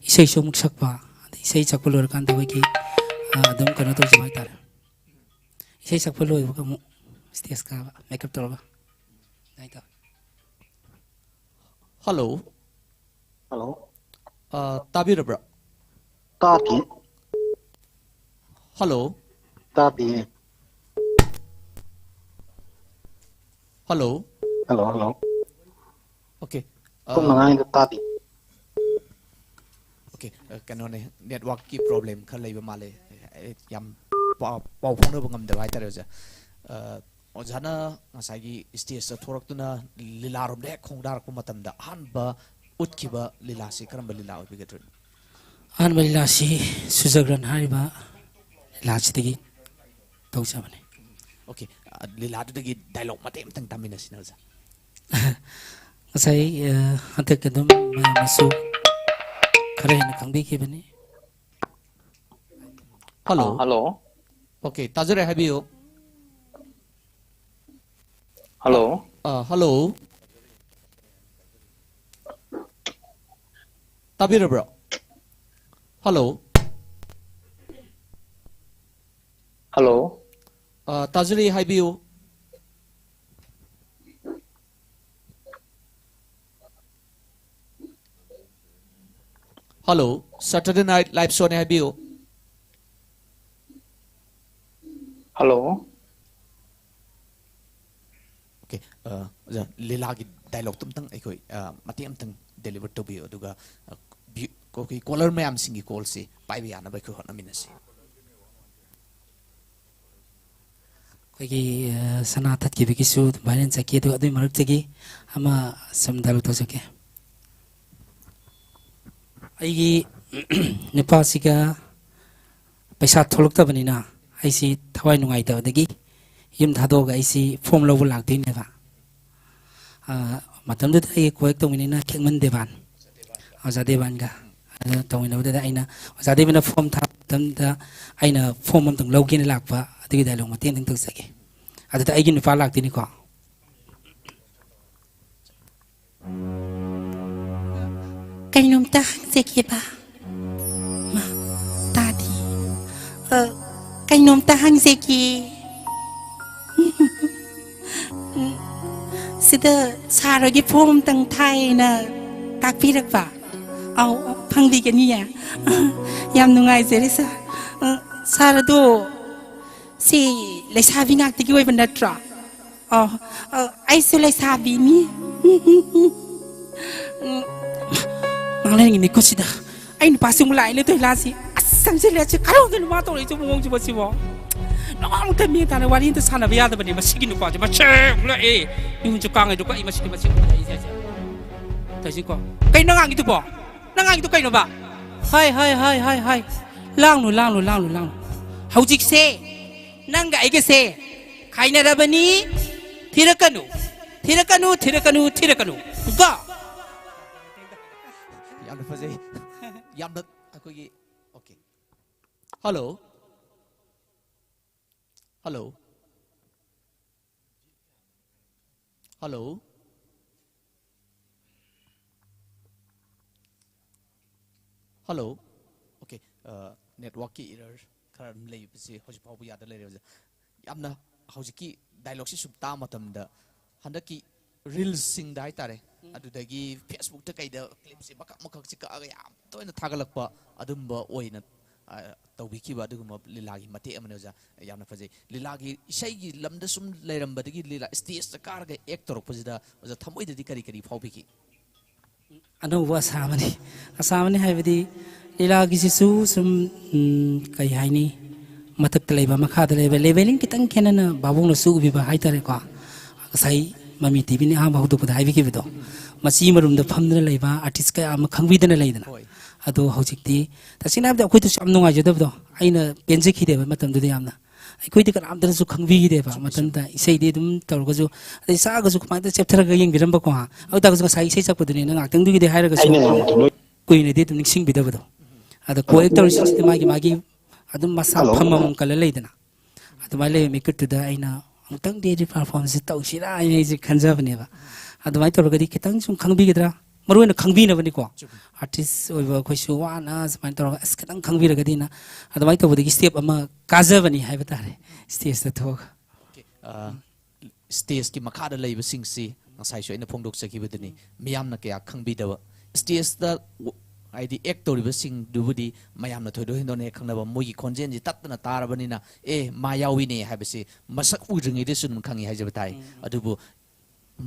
ꯏꯁꯩꯁꯨ ꯑꯃꯨꯛ ꯁꯛꯄ, ꯑꯗꯩ ꯏꯁꯩ ꯁꯛꯄ ꯂꯣꯏꯔꯀꯥꯟꯗ ꯑꯩꯈꯣꯏꯒꯤ, ꯑ, ꯑꯗꯨꯝ ꯀꯩꯅꯣ ꯇꯧꯖꯕ ꯍꯥꯏꯇꯥꯔꯦ꯫ ꯏꯁꯩ ꯁꯛꯄ ꯂꯣꯏꯕꯒ ꯑꯃꯨꯛ stage ꯀꯥꯕ, makeup ꯇꯧꯔꯒ ꯑꯗꯨꯃꯥꯏꯅ ꯇꯧꯋꯤ꯫ ꯍꯜꯂꯣ꯫ ꯍꯜꯂꯣ꯫ ꯑ, ꯇꯥꯕꯤꯔꯕ꯭ꯔꯥ? ꯇꯥꯗꯦ꯫ ꯍꯜꯂꯣ꯫ ꯇꯥꯗꯦ꯫ ꯍꯜꯂꯣ꯫ Hello, hello. ꯑꯣꯀꯦ꯫ ꯑ, ꯁꯣꯝꯅ ꯉꯥꯡꯉꯤꯗꯣ ꯇꯥꯗꯦ꯫ ꯑꯣꯀꯦ, ꯑ, ꯀꯩꯅꯣꯅꯦ, ꯅꯦꯠꯋꯥꯛꯀꯤ ꯄ꯭ꯔꯣꯕ꯭ꯂꯦꯝ ꯈꯔ ꯂꯩꯕ ꯃꯥꯜꯂꯦ꯫ ꯑꯩ ꯌꯥꯝ ꯄꯥꯎ, ꯄꯥꯎ ꯐꯥꯎꯅꯕ ꯉꯝꯗꯕ ꯍꯥꯏꯇꯥꯔꯦ ꯑꯣꯖꯥ꯫ ꯑ, ꯑꯣꯖꯥꯅ ꯉꯁꯥꯏꯒꯤ ꯁ꯭ꯇꯦꯖꯇ ꯊꯣꯛꯂꯛꯇꯨꯅ ꯂꯤꯂꯥꯔꯣꯝꯗ ꯍꯦꯛ ꯈꯣꯡꯗꯥꯔꯛꯄ ꯃꯇꯝꯗ ꯑꯍꯥꯟꯕ ꯎꯠꯈꯤꯕ ꯂꯤꯂꯥꯁꯤ ꯀꯔꯝꯕ ꯂꯤꯂꯥ ꯑꯣꯏꯕꯤꯒꯗ꯭ꯔꯣ? ꯑꯍꯥꯟꯕ ꯂꯤꯂꯥꯁꯤ ꯁꯨꯖꯒ꯭ꯔꯟ ꯍꯥꯏꯔꯤꯕ ꯂꯤꯂꯥꯁꯤꯗꯒꯤ ꯇꯧꯖꯕꯅꯤ꯫ ꯑꯣꯀꯦ, ꯑ, ꯂꯤꯂꯥꯗꯨꯗꯒꯤ ꯗꯥꯏꯂꯣꯛ ꯃꯇꯦꯛ ꯑꯃꯇꯪ ꯇꯥꯃꯤꯟꯅꯁꯤꯅ ꯑꯣꯖꯥ꯫ ꯉꯁꯥꯏ, ꯑ, ꯍꯟꯗꯛ ꯑꯗꯨꯝ ꯃꯌꯥꯝꯅꯁꯨ ꯈꯔ ꯍꯦꯟꯅ ꯈꯪꯕꯤꯈꯤꯕꯅꯤ꯫ ꯍꯜꯂꯣ꯫ ꯍꯜꯂꯣ꯫ ꯑꯣꯀꯦ, ꯇꯥꯖꯔꯦ, ꯍꯥꯏꯕꯤꯌꯨ꯫ ꯍꯜꯂꯣ꯫ ꯑ, ꯍꯜꯂꯣ꯫ ꯇꯥꯕꯤꯔꯕ꯭ꯔꯣ? ꯍꯜꯂꯣ꯫ ꯍꯜꯂꯣ꯫ ꯑ, ꯇꯥꯖꯔꯤ, ꯍꯥꯏꯕꯤꯌꯨ꯫ ꯍꯜꯂꯣ, Saturday Night Live Showꯅꯦ, ꯍꯥꯏꯕꯤꯌꯨ꯫ ꯍꯜꯂꯣ꯫ ꯑꯣꯀꯦ, ꯑ, ꯑꯣꯖꯥ, ꯂꯤꯂꯥꯒꯤ ꯗꯥꯏꯂꯣꯛꯇꯣ ꯑꯝꯇꯪ ꯑꯩꯈꯣꯏ, ꯑ, ꯃꯇꯦꯛ ꯑꯝꯇꯪ ꯗꯦꯂꯤꯚꯔ ꯇꯧꯕꯤꯌꯨ, ꯑꯗꯨꯒ, ꯑ, ꯚ꯭ꯌꯨ-, ꯑꯩꯈꯣꯏꯒꯤ ꯀꯣꯂꯔ ꯃꯌꯥꯝꯁꯤꯡꯒꯤ ꯀꯣꯜꯁꯤ ꯄꯥꯏꯕ ꯌꯥꯅꯕ ꯑꯩꯈꯣꯏ ꯍꯣꯠꯅꯃꯤꯟꯅꯁꯤ꯫ ꯑꯩꯈꯣꯏꯒꯤ, ꯑ, ꯁꯅꯥ ꯊꯠꯈꯤꯕꯒꯤꯁꯨ ꯑꯗꯨꯝ ꯚꯥꯏꯔꯦꯜ ꯆꯠꯈꯤ꯫ ꯑꯗꯨꯒ ꯑꯗꯨꯒꯤ ꯃꯔꯛꯇꯒꯤ ꯑꯃ ꯁꯨꯝ ꯗꯥꯏꯂꯣꯛ ꯇꯧꯖꯒꯦ꯫ ꯑꯩꯒꯤ ꯅꯨꯄꯥꯁꯤꯒ ꯄꯩꯁꯥ ꯊꯣꯛꯂꯛꯇꯕꯅꯤꯅ ꯑꯩꯁꯤ ꯊꯋꯥꯏ ꯅꯨꯡꯉꯥꯏꯇꯕꯗꯒꯤ ꯌꯨꯝ ꯊꯥꯗꯣꯛꯑꯒ ꯑꯩꯁꯤ ꯐꯣꯝ ꯂꯧꯕ ꯂꯥꯛꯇꯣꯏꯅꯦꯕ꯫ ꯑ, ꯃꯇꯝꯗꯨꯗ ꯑꯩꯒꯤ ꯀꯣꯌꯦꯛ ꯇꯧꯃꯤꯟꯅꯩꯅ ꯈꯦꯛꯃꯟ ꯗꯦꯕꯥꯟ, ꯑꯣꯖꯥ ꯗꯦꯕꯥꯟꯒ꯫ ꯑꯗꯨ ꯇꯧꯃꯤꯟꯅꯕꯗꯨꯗ ꯑꯩꯅ, ꯑꯣꯖꯥ ꯗꯦꯕꯥꯟꯅ ꯐꯣꯝ ꯊꯥꯕ ꯃꯇꯝꯗ ꯑꯩꯅ ꯐꯣꯝ ꯑꯝꯇꯪ ꯂꯧꯒꯦꯅ ꯂꯥꯛꯄ, ꯑꯗꯨꯒꯤ ꯗꯥꯏꯂꯣꯛ ꯃꯇꯦꯛ ꯑꯝꯇꯪ ꯇꯧꯖꯒꯦ꯫ ꯑꯗꯨꯗ ꯑꯩꯒꯤ ꯅꯨꯄꯥ ꯂꯥꯛꯇꯣꯏꯅꯤꯀꯣ꯫ ꯀꯩꯅꯣꯝꯇ ꯍꯪꯖꯒꯦꯕ꯫ ꯃꯥ, ꯇꯥꯗꯦ꯫ ꯑ, ꯀꯩꯅꯣꯝꯇ ꯍꯪꯖꯒꯦ꯫ ꯁꯤ ꯇ ꯁꯥꯔꯒꯤ ꯐꯣꯝ ꯑꯝꯇꯪ ꯊꯥꯏꯅ ꯇꯥꯛꯄꯤꯔꯛꯄ꯫ ꯑꯧ, ꯐꯪꯕꯤꯒꯅꯤꯌꯦ꯫ ꯌꯥꯝ ꯅꯨꯡꯉꯥꯏꯖꯔꯦ, ꯁꯥꯔ꯫ ꯑ, ꯁꯥꯔ, ꯑꯗꯣ ꯁꯤ ꯂꯩꯁꯥꯕꯤ ꯉꯥꯛꯇꯒꯤ ꯑꯣꯏꯕ ꯅꯠꯇ꯭ꯔꯣ? ꯑꯣ, ꯑ, ꯑꯩꯁꯨ ꯂꯩꯁꯥꯕꯤꯅꯤ꯫ ꯎꯝ, ꯉꯥꯡ ꯂꯩꯔꯤꯉꯩꯅꯦꯀꯣ ꯁꯤꯗ꯫ ꯑꯩ ꯅꯨꯄꯥꯁꯤ ꯑꯃꯨꯛ ꯂꯥꯛꯑꯦꯅꯦ ꯇꯣꯏꯂꯥꯁꯤ꯫ ꯑꯁ, ꯆꯪꯁꯤꯜꯂꯦ꯫ ꯑꯁꯤ ꯀꯔꯝꯗꯅꯣ ꯃꯥ ꯇꯧꯔꯛꯏꯁꯦ ꯃꯑꯣꯡꯁꯤꯕꯣ ꯁꯤꯕꯣ? ꯅꯉꯥꯡꯇ ꯃꯤ ꯇꯥꯅ ꯋꯥꯔꯤ ꯑꯝꯇ ꯁꯥꯟꯅꯕ ꯌꯥꯗꯕꯅꯦ ꯃꯁꯤꯒꯤ ꯅꯨꯄꯥꯁꯦ꯫ ꯃꯁꯦ ꯑꯃꯨꯛ ꯂꯥꯛꯑꯦ꯫ ꯃꯤꯍꯨꯟꯁꯨ ꯀꯥꯡꯉꯩꯗꯣ ꯀꯛꯏ ꯃꯁꯤꯗꯤ, ꯃꯁꯤ ꯑꯃꯨꯛ ꯂꯥꯛꯏꯁꯦ꯫ ꯇꯧꯏꯁꯤꯀꯣ꯫ ꯀꯩꯅꯣ ꯅꯪ ꯉꯥꯡꯉꯤꯗꯨꯕꯣ? ꯅꯪ ꯉꯥꯡꯉꯤꯗꯣ ꯀꯩꯅꯣꯕ? ꯍꯥꯏ, ꯍꯥꯏ, ꯍꯥꯏ, ꯍꯥꯏ, ꯍꯥꯏ꯫ ꯂꯥꯡꯅꯨ, ꯂꯥꯡꯅꯨ, ꯂꯥꯡꯅꯨ, ꯂꯥꯡꯅꯨ꯫ ꯍꯧꯖꯤꯛꯁꯦ ꯅꯪꯒ ꯑꯩꯒꯁꯦ ꯈꯥꯏꯅꯔꯕꯅꯤ꯫ ꯊꯤꯔꯛꯀꯅꯨ, ꯊꯤꯔꯛꯀꯅꯨ, ꯊꯤꯔꯛꯀꯅꯨ, ꯊꯤꯔꯛꯀꯅꯨ꯫ ꯀꯣ? ꯌꯥꯝꯅ ꯐꯖꯩ꯫ ꯌꯥꯝꯅ ꯑꯩꯈꯣꯏꯒꯤ, okay꯫ Hello꯫ Hello꯫ Hello꯫ Hello꯫ Okay, ꯑ, networkꯀꯤ error ꯈꯔ ꯑꯗꯨꯝ ꯂꯩꯕꯁꯦ ꯍꯧꯖꯤꯛ ꯐꯥꯎꯕ ꯌꯥꯗ ꯂꯩꯔꯦ꯫ ꯍꯧꯖꯤꯛ ꯌꯥꯝꯅ ꯍꯧꯖꯤꯛꯀꯤ dialogueꯁꯤ ꯁꯨꯝ ꯇꯥꯕ ꯃꯇꯝꯗ ꯍꯟꯗꯛꯀꯤ reelsꯁꯤꯡꯗ ꯍꯥꯏꯇꯥꯔꯦ, ꯎꯝ꯫ ꯑꯗꯨꯗꯒꯤ Facebookꯇ ꯀꯩꯗ clipꯁꯦ ꯃꯀꯛ ꯃꯀꯛꯁꯦ ꯀꯛꯑꯒ ꯌꯥꯝ ꯇꯣꯏꯅ ꯊꯥꯒꯠꯂꯛꯄ ꯑꯗꯨꯝꯕ ꯑꯣꯏꯅ, ꯑ, ꯇꯧꯕꯤꯈꯤꯕ ꯑꯗꯨꯒꯨꯝꯕ ꯂꯤꯂꯥꯒꯤ ꯃꯇꯦꯛ ꯑꯃꯅꯦ ꯑꯣꯖꯥ꯫ ꯌꯥꯝꯅ ꯐꯖꯩ꯫ ꯂꯤꯂꯥꯒꯤ ꯏꯁꯩꯒꯤ ꯂꯝꯗ ꯁꯨꯝ ꯂꯩꯔꯝꯕꯗꯒꯤ ꯂꯤꯂꯥ stageꯇ ꯀꯥꯔꯒ act ꯇꯧꯔꯛꯄꯁꯤꯗ ꯑꯣꯖꯥ ꯊꯃꯣꯏꯗꯗꯤ ꯀꯔꯤ ꯀꯔꯤ ꯐꯥꯎꯕꯤꯈꯤ? ꯑꯅꯧꯕ ꯑꯁꯥ ꯑꯃꯅꯤ꯫ ꯑꯁꯥ ꯑꯃꯅꯤ ꯍꯥꯏꯕꯗꯤ ꯂꯤꯂꯥꯒꯤꯁꯤꯁꯨ ꯁꯨꯝ, ꯎꯝ, ꯀꯩ ꯍꯥꯏꯅꯤ, ꯃꯊꯛꯇ ꯂꯩꯕ, ꯃꯈꯥꯗ ꯂꯩꯕ, levelling ꯈꯤꯇꯪ ꯈꯦꯠꯅꯅ ꯚꯥꯕꯣꯛꯅꯁꯨ ꯎꯕꯤꯕ ꯍꯥꯏꯇꯥꯔꯦꯀꯣ꯫ ꯉꯁꯥꯏ ꯃꯃꯤ ꯇꯤꯚꯤꯅ ꯑꯍꯥꯟꯕ ꯍꯧꯗꯣꯛꯄꯗ ꯍꯥꯏꯕꯤꯈꯤꯕꯗꯣ, ꯃꯆꯤ ꯃꯔꯨꯝꯗ ꯐꯝꯗꯨꯅ ꯂꯩꯕ artist ꯀꯌꯥ ꯑꯃ ꯈꯪꯕꯤꯗꯅ ꯂꯩꯗꯅ꯫ ꯍꯣꯏ꯫ ꯑꯗꯣ ꯍꯧꯖꯤꯛꯇꯤ ꯇꯁꯦꯡꯅ ꯍꯥꯏꯕꯗ ꯑꯩꯈꯣꯏꯗꯁꯨ ꯌꯥꯝ ꯅꯨꯡꯉꯥꯏꯖꯗꯕꯗꯣ, ꯑꯩꯅ ꯄꯦꯟꯖꯈꯤꯗꯦꯕ ꯃꯇꯝꯗꯨꯗ ꯌꯥꯝꯅ꯫ ꯑꯩꯈꯣꯏꯗꯤ ꯀꯅꯥꯝꯇꯅꯁꯨ ꯈꯪꯕꯤꯈꯤꯗꯦꯕ꯫ ꯆꯨꯝꯃꯤ, ꯃꯇꯝꯗ ꯆꯨꯝꯃꯤ꯫ ꯏꯁꯩꯗꯤ ꯑꯗꯨꯝ ꯇꯧꯔꯒꯁꯨ, ꯑꯗꯩ ꯆꯥꯔꯒꯁꯨ ꯀꯃꯥꯏꯅ ꯆꯦꯞꯊꯔꯒ ꯌꯦꯡꯕꯤꯔꯝꯕꯀꯣ꯫ ꯑꯗꯨ ꯇꯥꯔꯒꯁꯨ ꯉꯁꯥꯏ ꯏꯁꯩ ꯁꯛꯄꯗꯨꯅꯤꯅ ꯉꯥꯛꯇꯪꯗꯨꯒꯤꯗꯤ ꯍꯥꯏꯔꯒꯁꯨ ꯑꯩꯅ ꯉꯥꯡꯕꯗꯣ ꯂꯣꯏ ꯀꯨꯏꯅꯗꯤ ꯑꯗꯨꯝ ꯅꯤꯡꯁꯤꯡꯕꯤꯗꯕꯗꯣ꯫ ꯑꯗ ꯍꯜꯂꯣ? ꯀꯣꯌꯦꯛ ꯇꯧꯔꯤꯁꯤꯡꯁꯤꯗꯤ ꯃꯥꯒꯤ ꯃꯥꯒꯤ ꯑꯗꯨꯝ ꯃꯁꯥ ꯍꯜꯂꯣ? ꯐꯝ ꯑꯃꯃꯝ ꯀꯜꯂ ꯂꯩꯗꯅ꯫ ꯑꯗꯨꯃꯥꯏꯅ ꯂꯩꯕ ꯃꯤꯀꯨꯠꯇꯨꯗ ꯑꯩꯅ ꯑꯃꯨꯛꯇꯪꯗꯤ ꯑꯩꯗꯤ performance ꯇꯧꯁꯤꯔꯥ ꯍꯥꯏꯅ ꯑꯩꯁꯦ ꯈꯟꯖꯕꯅꯦꯕ꯫ ꯑꯗꯨꯃꯥꯏꯅ ꯇꯧꯔꯒꯗꯤ ꯈꯤꯇꯪ ꯁꯨꯝ ꯈꯪꯕꯤꯒꯗ꯭ꯔꯥ? ꯃꯔꯨ ꯑꯣꯏꯅ ꯈꯪꯕꯤꯅꯕꯅꯤꯀꯣ꯫ ꯆꯨꯝꯃꯤ꯫ Artist ꯑꯣꯏꯕ ꯑꯩꯈꯣꯏꯁꯨ ꯋꯥꯅ ꯁꯨꯃꯥꯏꯅ ꯇꯧꯔꯒ ꯑꯁ ꯈꯤꯇꯪ ꯈꯪꯕꯤꯔꯒꯗꯤꯅ ꯑꯗꯨꯃꯥꯏꯅ ꯇꯧꯕꯗꯒꯤ step ꯑꯃ ꯀꯥꯖꯕꯅꯤ ꯍꯥꯏꯕ ꯇꯥꯔꯦ stageꯇ ꯊꯣꯛꯑꯒ꯫ Okay꯫ ꯑ, stageꯀꯤ ꯃꯈꯥꯗ ꯂꯩꯕꯁꯤꯡꯁꯤ, ꯑ, ꯉꯁꯥꯏꯁꯨ ꯑꯩꯅ ꯐꯣꯡꯗꯣꯛꯆꯈꯤꯕꯗꯨꯅꯤ, ꯃꯤꯌꯥꯝꯅ ꯀꯌꯥ ꯈꯪꯕꯤꯗꯕ꯫ ꯁ꯭ꯇꯦꯖꯇ ꯍꯥꯏꯗꯤ ꯑꯦꯛ ꯇꯧꯔꯤꯕꯁꯤꯡꯗꯨꯕꯨꯗꯤ ꯃꯌꯥꯝꯅ ꯊꯣꯏꯗꯣꯛ ꯍꯦꯟꯗꯣꯛꯅ ꯍꯦꯛ ꯈꯪꯅꯕ, ꯃꯣꯏꯒꯤ ꯈꯣꯟꯖꯦꯜꯁꯤ ꯇꯠꯇꯅ ꯇꯥꯔꯕꯅꯤꯅ, "ꯑꯦ, ꯃꯥ ꯌꯥꯎꯏꯅꯦ" ꯍꯥꯏꯕꯁꯤ ꯃꯁꯛ ꯎꯗ꯭ꯔꯤꯉꯩꯗꯁꯨ ꯑꯗꯨꯝ ꯈꯪꯉꯤ ꯍꯥꯏꯖꯕ ꯇꯥꯏ꯫ ꯎꯝ꯫ ꯑꯗꯨꯕꯨ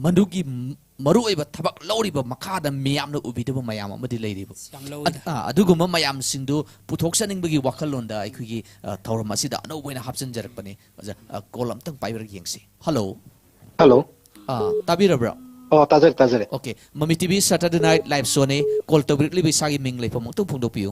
ꯃꯗꯨꯒꯤ ꯃ-, ꯃꯔꯨꯑꯣꯏꯕ ꯊꯕꯛ ꯂꯧꯔꯤꯕ ꯃꯈꯥꯗ ꯃꯤꯌꯥꯝꯅ ꯎꯕꯤꯗꯕ ꯃꯌꯥꯝ ꯑꯃꯗꯤ ꯂꯩꯔꯤꯕ꯫ ꯌꯥꯝ ꯂꯧꯋꯤꯗ꯫ ꯑꯗ-, ꯑ, ꯑꯗꯨꯒꯨꯝꯕ ꯃꯌꯥꯝꯁꯤꯡꯗꯨ ꯄꯨꯊꯣꯛꯆꯅꯤꯡꯕꯒꯤ ꯋꯥꯈꯜꯂꯣꯟꯗ ꯑꯩꯈꯣꯏꯒꯤ, ꯑ, ꯊꯧꯔꯝ ꯑꯁꯤꯗ ꯑꯅꯧꯕ ꯑꯣꯏꯅ ꯍꯥꯞꯆꯤꯟꯖꯔꯛꯄꯅꯤ꯫ ꯑꯣꯖꯥ, ꯑ, ꯀꯣꯜ ꯑꯝꯇꯪ ꯄꯥꯏꯕꯤꯔꯒ ꯌꯦꯡꯁꯤ꯫ ꯍꯜꯂꯣ꯫ ꯍꯜꯂꯣ꯫ ꯑ, ꯇꯥꯕꯤꯔꯕ꯭ꯔꯥ? ꯑꯣ, ꯇꯥꯖꯔꯦ, ꯇꯥꯖꯔꯦ꯫ ꯑꯣꯀꯦ, ꯃꯃꯤ T V Saturday Night Live Showꯅꯤ꯫ ꯀꯣꯜ ꯇꯧꯕꯤꯔꯛꯂꯤꯕ ꯏꯁꯥꯒꯤ ꯃꯤꯡ ꯂꯩꯐꯝ ꯑꯃꯨꯛꯇꯪ ꯐꯣꯡꯗꯣꯛꯄꯤꯌꯨ꯫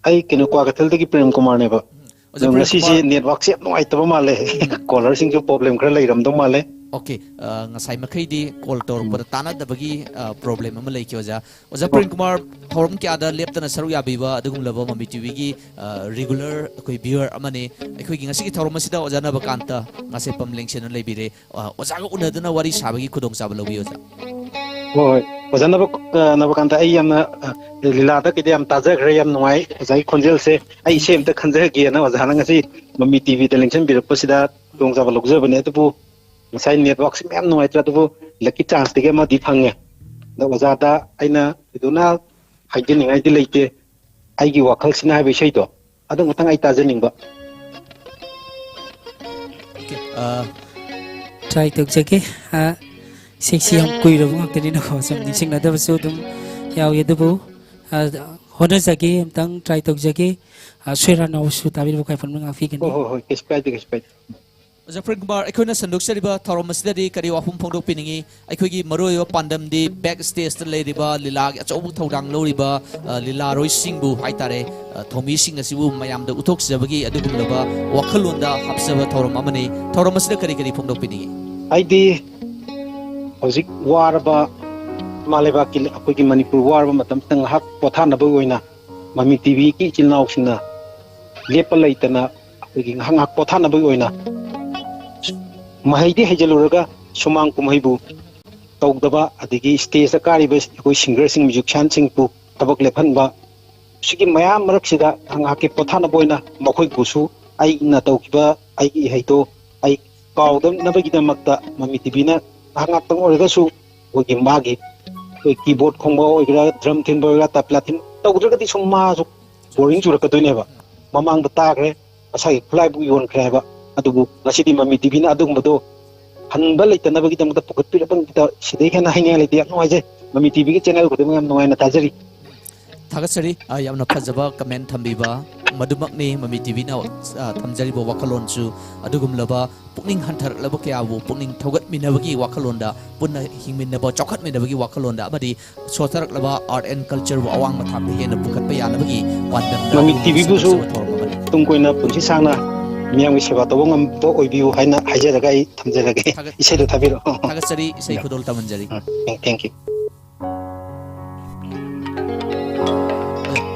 ꯑꯩ ꯀꯩꯅꯣ, ꯀ꯭ꯋꯥꯀꯩꯊꯦꯜꯗꯒꯤ ꯄ꯭ꯔꯦꯝ ꯀꯨꯃꯥꯔꯅꯦꯕ꯫ ꯎꯝ꯫ ꯑꯣꯖꯥ ꯑꯗꯣ ꯄ꯭ꯔꯦꯝ ꯉꯁꯤꯁꯦ ꯀꯨꯃꯥꯔ꯫ ꯅꯦꯠꯋꯥꯛꯁꯦ ꯌꯥꯝ ꯅꯨꯡꯉꯥꯏꯇꯕ ꯃꯥꯜꯂꯦ꯫ ꯎꯝ꯫ ꯀꯣꯂꯔꯁꯤꯡꯁꯨ ꯄ꯭ꯔꯣꯕ꯭ꯂꯦꯝ ꯈꯔ ꯂꯩꯔꯝꯗꯧ ꯃꯥꯜꯂꯦ꯫ ꯑꯣꯀꯦ, ꯑ, ꯉꯁꯥꯏ ꯃꯈꯩꯗꯤ ꯀꯣꯜ ꯇꯧꯔꯛꯄꯗ ꯎꯝ꯫ ꯇꯥꯟꯅꯗꯕꯒꯤ, ꯑ, ꯄ꯭ꯔꯣꯕ꯭ꯂꯦꯝ ꯑꯃ ꯂꯩꯈꯤ, ꯑꯣꯖꯥ꯫ ꯑꯣꯖꯥ ꯑꯣ꯫ ꯄ꯭ꯔꯦꯝ ꯀꯨꯃꯥꯔ, ꯊꯧꯔꯝ ꯀꯌꯥꯗ ꯂꯦꯞꯇꯅ ꯁꯔꯨꯛ ꯌꯥꯕꯤꯕ ꯑꯗꯨꯒꯨꯝꯂꯕ ꯃꯃꯤ ꯇꯤ ꯚꯤꯒꯤ, ꯑ, ꯔꯤꯒꯨꯂꯔ ꯑꯩꯈꯣꯏ ꯚ꯭ꯌꯨꯋꯔ ꯑꯃꯅꯤ꯫ ꯑꯩꯈꯣꯏꯒꯤ ꯉꯁꯤꯒꯤ ꯊꯧꯔꯝ ꯑꯁꯤꯗ ꯑꯣꯖꯥ ꯅꯕꯀꯥꯟꯇ ꯉꯥꯁꯦꯞꯄꯝ ꯂꯦꯡꯁꯦꯟꯅ ꯂꯩꯕꯤꯔꯦ꯫ ꯑ, ꯑꯣꯖꯥꯒ ꯎꯅꯗꯨꯅ ꯋꯥꯔꯤ ꯁꯥꯕꯒꯤ ꯈꯨꯗꯣꯡꯆꯥꯕ ꯂꯧꯕꯤꯌꯨ, ꯑꯣꯖꯥ꯫ ꯍꯣꯏ, ꯍꯣꯏ꯫ ꯑꯣꯖꯥ ꯅꯕ-, ꯑ, ꯅꯕꯀꯥꯟꯇ, ꯑꯩ ꯌꯥꯝꯅ, ꯑ, ꯂꯤꯂꯥꯗ ꯀꯩꯗ ꯌꯥꯝ ꯇꯥꯖꯈ꯭ꯔꯦ, ꯌꯥꯝ ꯅꯨꯡꯉꯥꯏ꯫ ꯑꯣꯖꯥꯒꯤ ꯈꯣꯟꯖꯦꯜꯁꯦ ꯑꯩ ꯏꯁꯩ ꯑꯝꯇ ꯈꯟꯖꯔꯒꯦꯅ ꯑꯣꯖꯥꯅ ꯉꯁꯤ ꯃꯃꯤ ꯇꯤ ꯚꯤꯗ ꯂꯦꯡꯁꯤꯟꯕꯤꯔꯛꯄꯁꯤꯗ ꯈꯨꯗꯣꯡꯆꯥꯕ ꯂꯧꯖꯕꯅꯦ꯫ ꯑꯗꯨꯕꯨ ꯉꯁꯥꯏ ꯅꯦꯠꯋꯥꯛꯁꯦ ꯌꯥꯝ ꯅꯨꯡꯉꯥꯏꯇ꯭ꯔꯦ, ꯑꯗꯨꯕꯨ ꯂꯛꯀꯤ ꯆꯥꯟꯁꯇꯒꯤ ꯑꯃꯗꯤ ꯐꯪꯉꯦ꯫ ꯑꯗꯣ ꯑꯣꯖꯥꯗ ꯑꯩꯅ ꯊꯣꯏꯗꯣꯛꯅ ꯍꯥꯏꯖꯅꯤꯡꯉꯥꯏꯗꯤ ꯂꯩꯇꯦ꯫ ꯑꯩꯒꯤ ꯋꯥꯈꯜꯁꯤꯅ ꯍꯥꯏꯕ ꯏꯁꯩꯗꯣ, ꯑꯗꯨ ꯈꯛꯇꯪ ꯑꯩ ꯇꯥꯖꯅꯤꯡꯕ꯫ ꯑꯣꯀꯦ, ꯑ, ꯇ꯭ꯔꯥꯏ ꯇꯧꯖꯒꯦ꯫ ꯑ, ꯏꯁꯩꯁꯤ ꯌꯥꯝ ꯀꯨꯏꯔꯕ ꯉꯥꯛꯇꯅꯤꯅꯀꯣ, ꯁꯨꯝ ꯅꯤꯡꯁꯤꯡꯅꯗꯕꯁꯨ ꯑꯗꯨꯝ ꯌꯥꯎꯏ꯫ ꯑꯗꯨꯕꯨ, ꯑ, ꯍꯣꯠꯅꯖꯒꯦ, ꯑꯃꯨꯛꯇꯪ ꯇ꯭ꯔꯥꯏ ꯇꯧꯖꯒꯦ꯫ ꯑ, ꯁꯣꯏꯔꯥ ꯅꯥꯎꯁꯨ ꯇꯥꯕꯤꯔꯕ ꯈ꯭ꯋꯥꯏ ꯐꯅ ꯉꯥꯛꯄꯤꯒꯅꯤ꯫ ꯍꯣꯏ, ꯍꯣꯏ, ꯍꯣꯏ, ꯀꯩꯁꯨ ꯀꯥꯏꯗꯦ, ꯀꯩꯁꯨ ꯀꯥꯏꯗꯦ꯫ ꯑꯣꯖꯥ ꯄ꯭ꯔꯦꯝ ꯀꯨꯃꯥꯔ, ꯑꯩꯈꯣꯏꯅ ꯁꯟꯗꯣꯛꯆꯔꯤꯕ ꯊꯧꯔꯝ ꯑꯁꯤꯗꯗꯤ ꯀꯔꯤ ꯋꯥꯐꯝ ꯐꯣꯡꯗꯣꯛꯄꯤꯅꯤꯡꯉꯤ? ꯑꯩꯈꯣꯏꯒꯤ ꯃꯔꯨꯑꯣꯏꯕ ꯄꯥꯟꯗꯝꯗꯤ ꯕꯦꯛ ꯁ꯭ꯇꯦꯖꯇ ꯂꯩꯔꯤꯕ ꯂꯤꯂꯥꯒꯤ ꯑꯆꯧꯕ ꯊꯧꯗꯥꯡ ꯂꯧꯔꯤꯕ, ꯑ, ꯂꯤꯂꯥꯔꯣꯏꯁꯤꯡꯕꯨ ꯍꯥꯏꯇꯥꯔꯦ, ꯑ, ꯊꯧꯃꯤꯁꯤꯡ ꯑꯁꯤꯕꯨ ꯃꯌꯥꯝꯗ ꯎꯠꯊꯣꯛꯆꯕꯒꯤ ꯑꯗꯨꯒꯨꯝꯂꯕ ꯋꯥꯈꯜꯂꯣꯟꯗ ꯍꯥꯞꯆꯕ ꯊꯧꯔꯝ ꯑꯃꯅꯤ꯫ ꯊꯧꯔꯝ ꯑꯁꯤꯗ ꯀꯔꯤ ꯀꯔꯤ ꯐꯣꯡꯗꯣꯛꯄꯤꯅꯤꯡꯉꯤ? ꯑꯩꯗꯤ ꯍꯧꯖꯤꯛ ꯋꯥꯔꯕ ꯏꯃꯥ ꯂꯩꯕꯥꯛꯀꯤ, ꯑꯩꯈꯣꯏꯒꯤ ꯃꯅꯤꯄꯨꯔ ꯋꯥꯔꯕ ꯃꯇꯝꯁꯤꯗ ꯉꯥꯏꯍꯥꯛ ꯄꯣꯊꯥꯅꯕꯒꯤ ꯑꯣꯏꯅ ꯃꯃꯤ ꯇꯤ ꯚꯤꯒꯤ ꯏꯆꯤꯜ ꯏꯅꯥꯎꯁꯤꯡꯅ ꯂꯦꯞꯄ ꯂꯩꯇꯅ ꯑꯩꯈꯣꯏꯒꯤ ꯉꯥꯏꯍꯥꯛ ꯉꯥꯏꯍꯥꯛ ꯄꯣꯊꯥꯅꯕꯒꯤ ꯑꯣꯏꯅ ꯃꯍꯩꯗꯤ ꯍꯩꯖꯤꯜꯂꯨꯔꯒ ꯁꯨꯃꯥꯡ ꯀꯨꯝꯍꯩꯕꯨ ꯇꯧꯗꯕ, ꯑꯗꯒꯤ ꯁ꯭ꯇꯦꯖꯇ ꯀꯥꯔꯤꯕ ꯑꯩꯈꯣꯏ ꯁꯤꯡꯒꯔꯁꯤꯡ, ꯃ꯭ꯌꯨꯖꯤꯁꯤꯌꯥꯟꯁꯤꯡꯕꯨ ꯊꯕꯛ ꯂꯦꯞꯍꯟꯕ, ꯁꯤꯒꯤ ꯃꯌꯥꯝ ꯃꯔꯛꯁꯤꯗ ꯉꯥꯏꯍꯥꯛꯀꯤ ꯄꯣꯊꯥꯅꯕ ꯑꯣꯏꯅ ꯃꯈꯣꯏꯕꯨꯁꯨ ꯑꯩꯅ ꯇꯧꯈꯤꯕ ꯑꯩꯒꯤ ꯏꯍꯩꯗꯣ ꯑꯩ ꯀꯥꯎꯗꯅꯕꯒꯤꯗꯃꯛꯇ ꯃꯃꯤ ꯇꯤ ꯚꯤꯅ ꯉꯥꯏꯍꯥꯛ ꯉꯥꯛꯇꯪ ꯑꯣꯏꯔꯒꯁꯨ ꯑꯩꯈꯣꯏꯒꯤ ꯃꯥꯒꯤ ꯑꯩꯈꯣꯏ ꯀꯤꯕꯣꯔꯗ ꯈꯣꯡꯕ ꯑꯣꯏꯒꯦꯔꯥ, ꯗ꯭ꯔꯝ ꯊꯤꯟꯕ ꯑꯣꯏꯒꯦꯔꯥ, ꯇꯕ꯭ꯂꯥ ꯊꯤꯟ ꯇꯧꯗ꯭ꯔꯒꯗꯤ ꯁꯨꯝ ꯃꯥꯁꯨ ꯕꯣꯔꯤꯡ ꯆꯨꯔꯛꯀꯗꯣꯏꯅꯦꯕ꯫ ꯃꯃꯥꯡꯗ ꯇꯥꯈ꯭ꯔꯦ, ꯃꯁꯥꯒꯤ ꯈꯨꯠꯂꯥꯏꯕꯨ ꯌꯣꯟꯈ꯭ꯔꯦ ꯍꯥꯏꯕ, ꯑꯗꯨꯕꯨ ꯉꯁꯤꯗꯤ ꯃꯃꯤ ꯇꯤꯚꯤꯅ ꯑꯗꯨꯒꯨꯝꯕꯗꯣ ꯍꯟꯕ ꯂꯩꯇꯅꯕꯒꯤꯗꯃꯛꯇ ꯄꯨꯈꯠꯄꯤꯔꯛꯄꯅꯤꯗ, ꯁꯤꯗꯩ ꯍꯦꯟꯅ ꯍꯥꯏꯅꯤꯡꯉꯥꯏ ꯂꯩꯇꯦ꯫ ꯌꯥꯝ ꯅꯨꯡꯉꯥꯏꯖꯩ, ꯃꯃꯤ ꯇꯤꯚꯤꯒꯤ ꯆꯦꯅꯦꯜ ꯈꯨꯗꯤꯡꯃꯛ ꯌꯥꯝ ꯅꯨꯡꯉꯥꯏꯅ ꯇꯥꯖꯔꯤ꯫ ꯊꯥꯒꯠꯆꯔꯤ꯫ ꯑ, ꯌꯥꯝꯅ ꯐꯖꯕ ꯀꯃꯦꯟ ꯊꯝꯕꯤꯕ ꯃꯗꯨꯃꯛꯅꯤ꯫ ꯃꯃꯤ ꯇꯤꯚꯤꯅ, ꯑ, ꯊꯝꯖꯔꯤꯕ ꯋꯥꯈꯜꯂꯣꯟꯁꯨ ꯑꯗꯨꯒꯨꯝꯂꯕ ꯄꯨꯛꯅꯤꯡ ꯍꯟꯊꯔꯛꯂꯕ ꯀꯌꯥꯕꯨ ꯄꯨꯛꯅꯤꯡ ꯊꯧꯒꯠꯃꯤꯟꯅꯕꯒꯤ ꯋꯥꯈꯜꯂꯣꯟꯗ, ꯄꯨꯟꯅ ꯍꯤꯡꯃꯤꯟꯅꯕ, ꯆꯥꯎꯈꯠꯃꯤꯟꯅꯕꯒꯤ ꯋꯥꯈꯜꯂꯣꯟꯗ ꯑꯃꯗꯤ ꯁꯣꯊꯔꯛꯂꯕ art and culture ꯕꯨ ꯑꯋꯥꯡꯕ ꯊꯥꯛꯇ ꯍꯦꯟꯅ ꯄꯨꯈꯠꯄ ꯌꯥꯅꯕꯒꯤ ꯄꯥꯟꯗꯝꯗ ꯃꯃꯤ ꯑꯗꯨꯒꯨꯝꯕ ꯇꯤꯚꯤꯕꯨꯁꯨ ꯁꯦꯝꯒꯠꯆꯕ ꯊꯧꯔꯝ ꯑꯃꯅꯤ꯫ ꯇꯨꯡ ꯀꯣꯏꯅ ꯄꯨꯟꯁꯤ ꯁꯥꯡꯅ ꯃꯤꯌꯥꯝꯒꯤ ꯁꯦꯕꯥ ꯇꯧꯕ ꯉꯝꯕ ꯑꯣꯏꯕꯤꯌꯨ ꯍꯥꯏꯅ ꯍꯥꯏꯖꯔꯒ ꯑꯩ ꯊꯝꯖꯔꯒꯦ꯫ ꯊꯥꯒꯠ-, ꯏꯁꯩꯗꯣ ꯊꯥꯒꯠ-, ꯊꯥꯕꯤꯔꯛꯑꯣ꯫ ꯊꯥꯒꯠꯆꯔꯤ, ꯏꯁꯩ ꯈꯨꯗꯣꯜ ꯇꯝꯍꯟꯖꯔꯤ꯫ ꯎꯝ, thank you꯫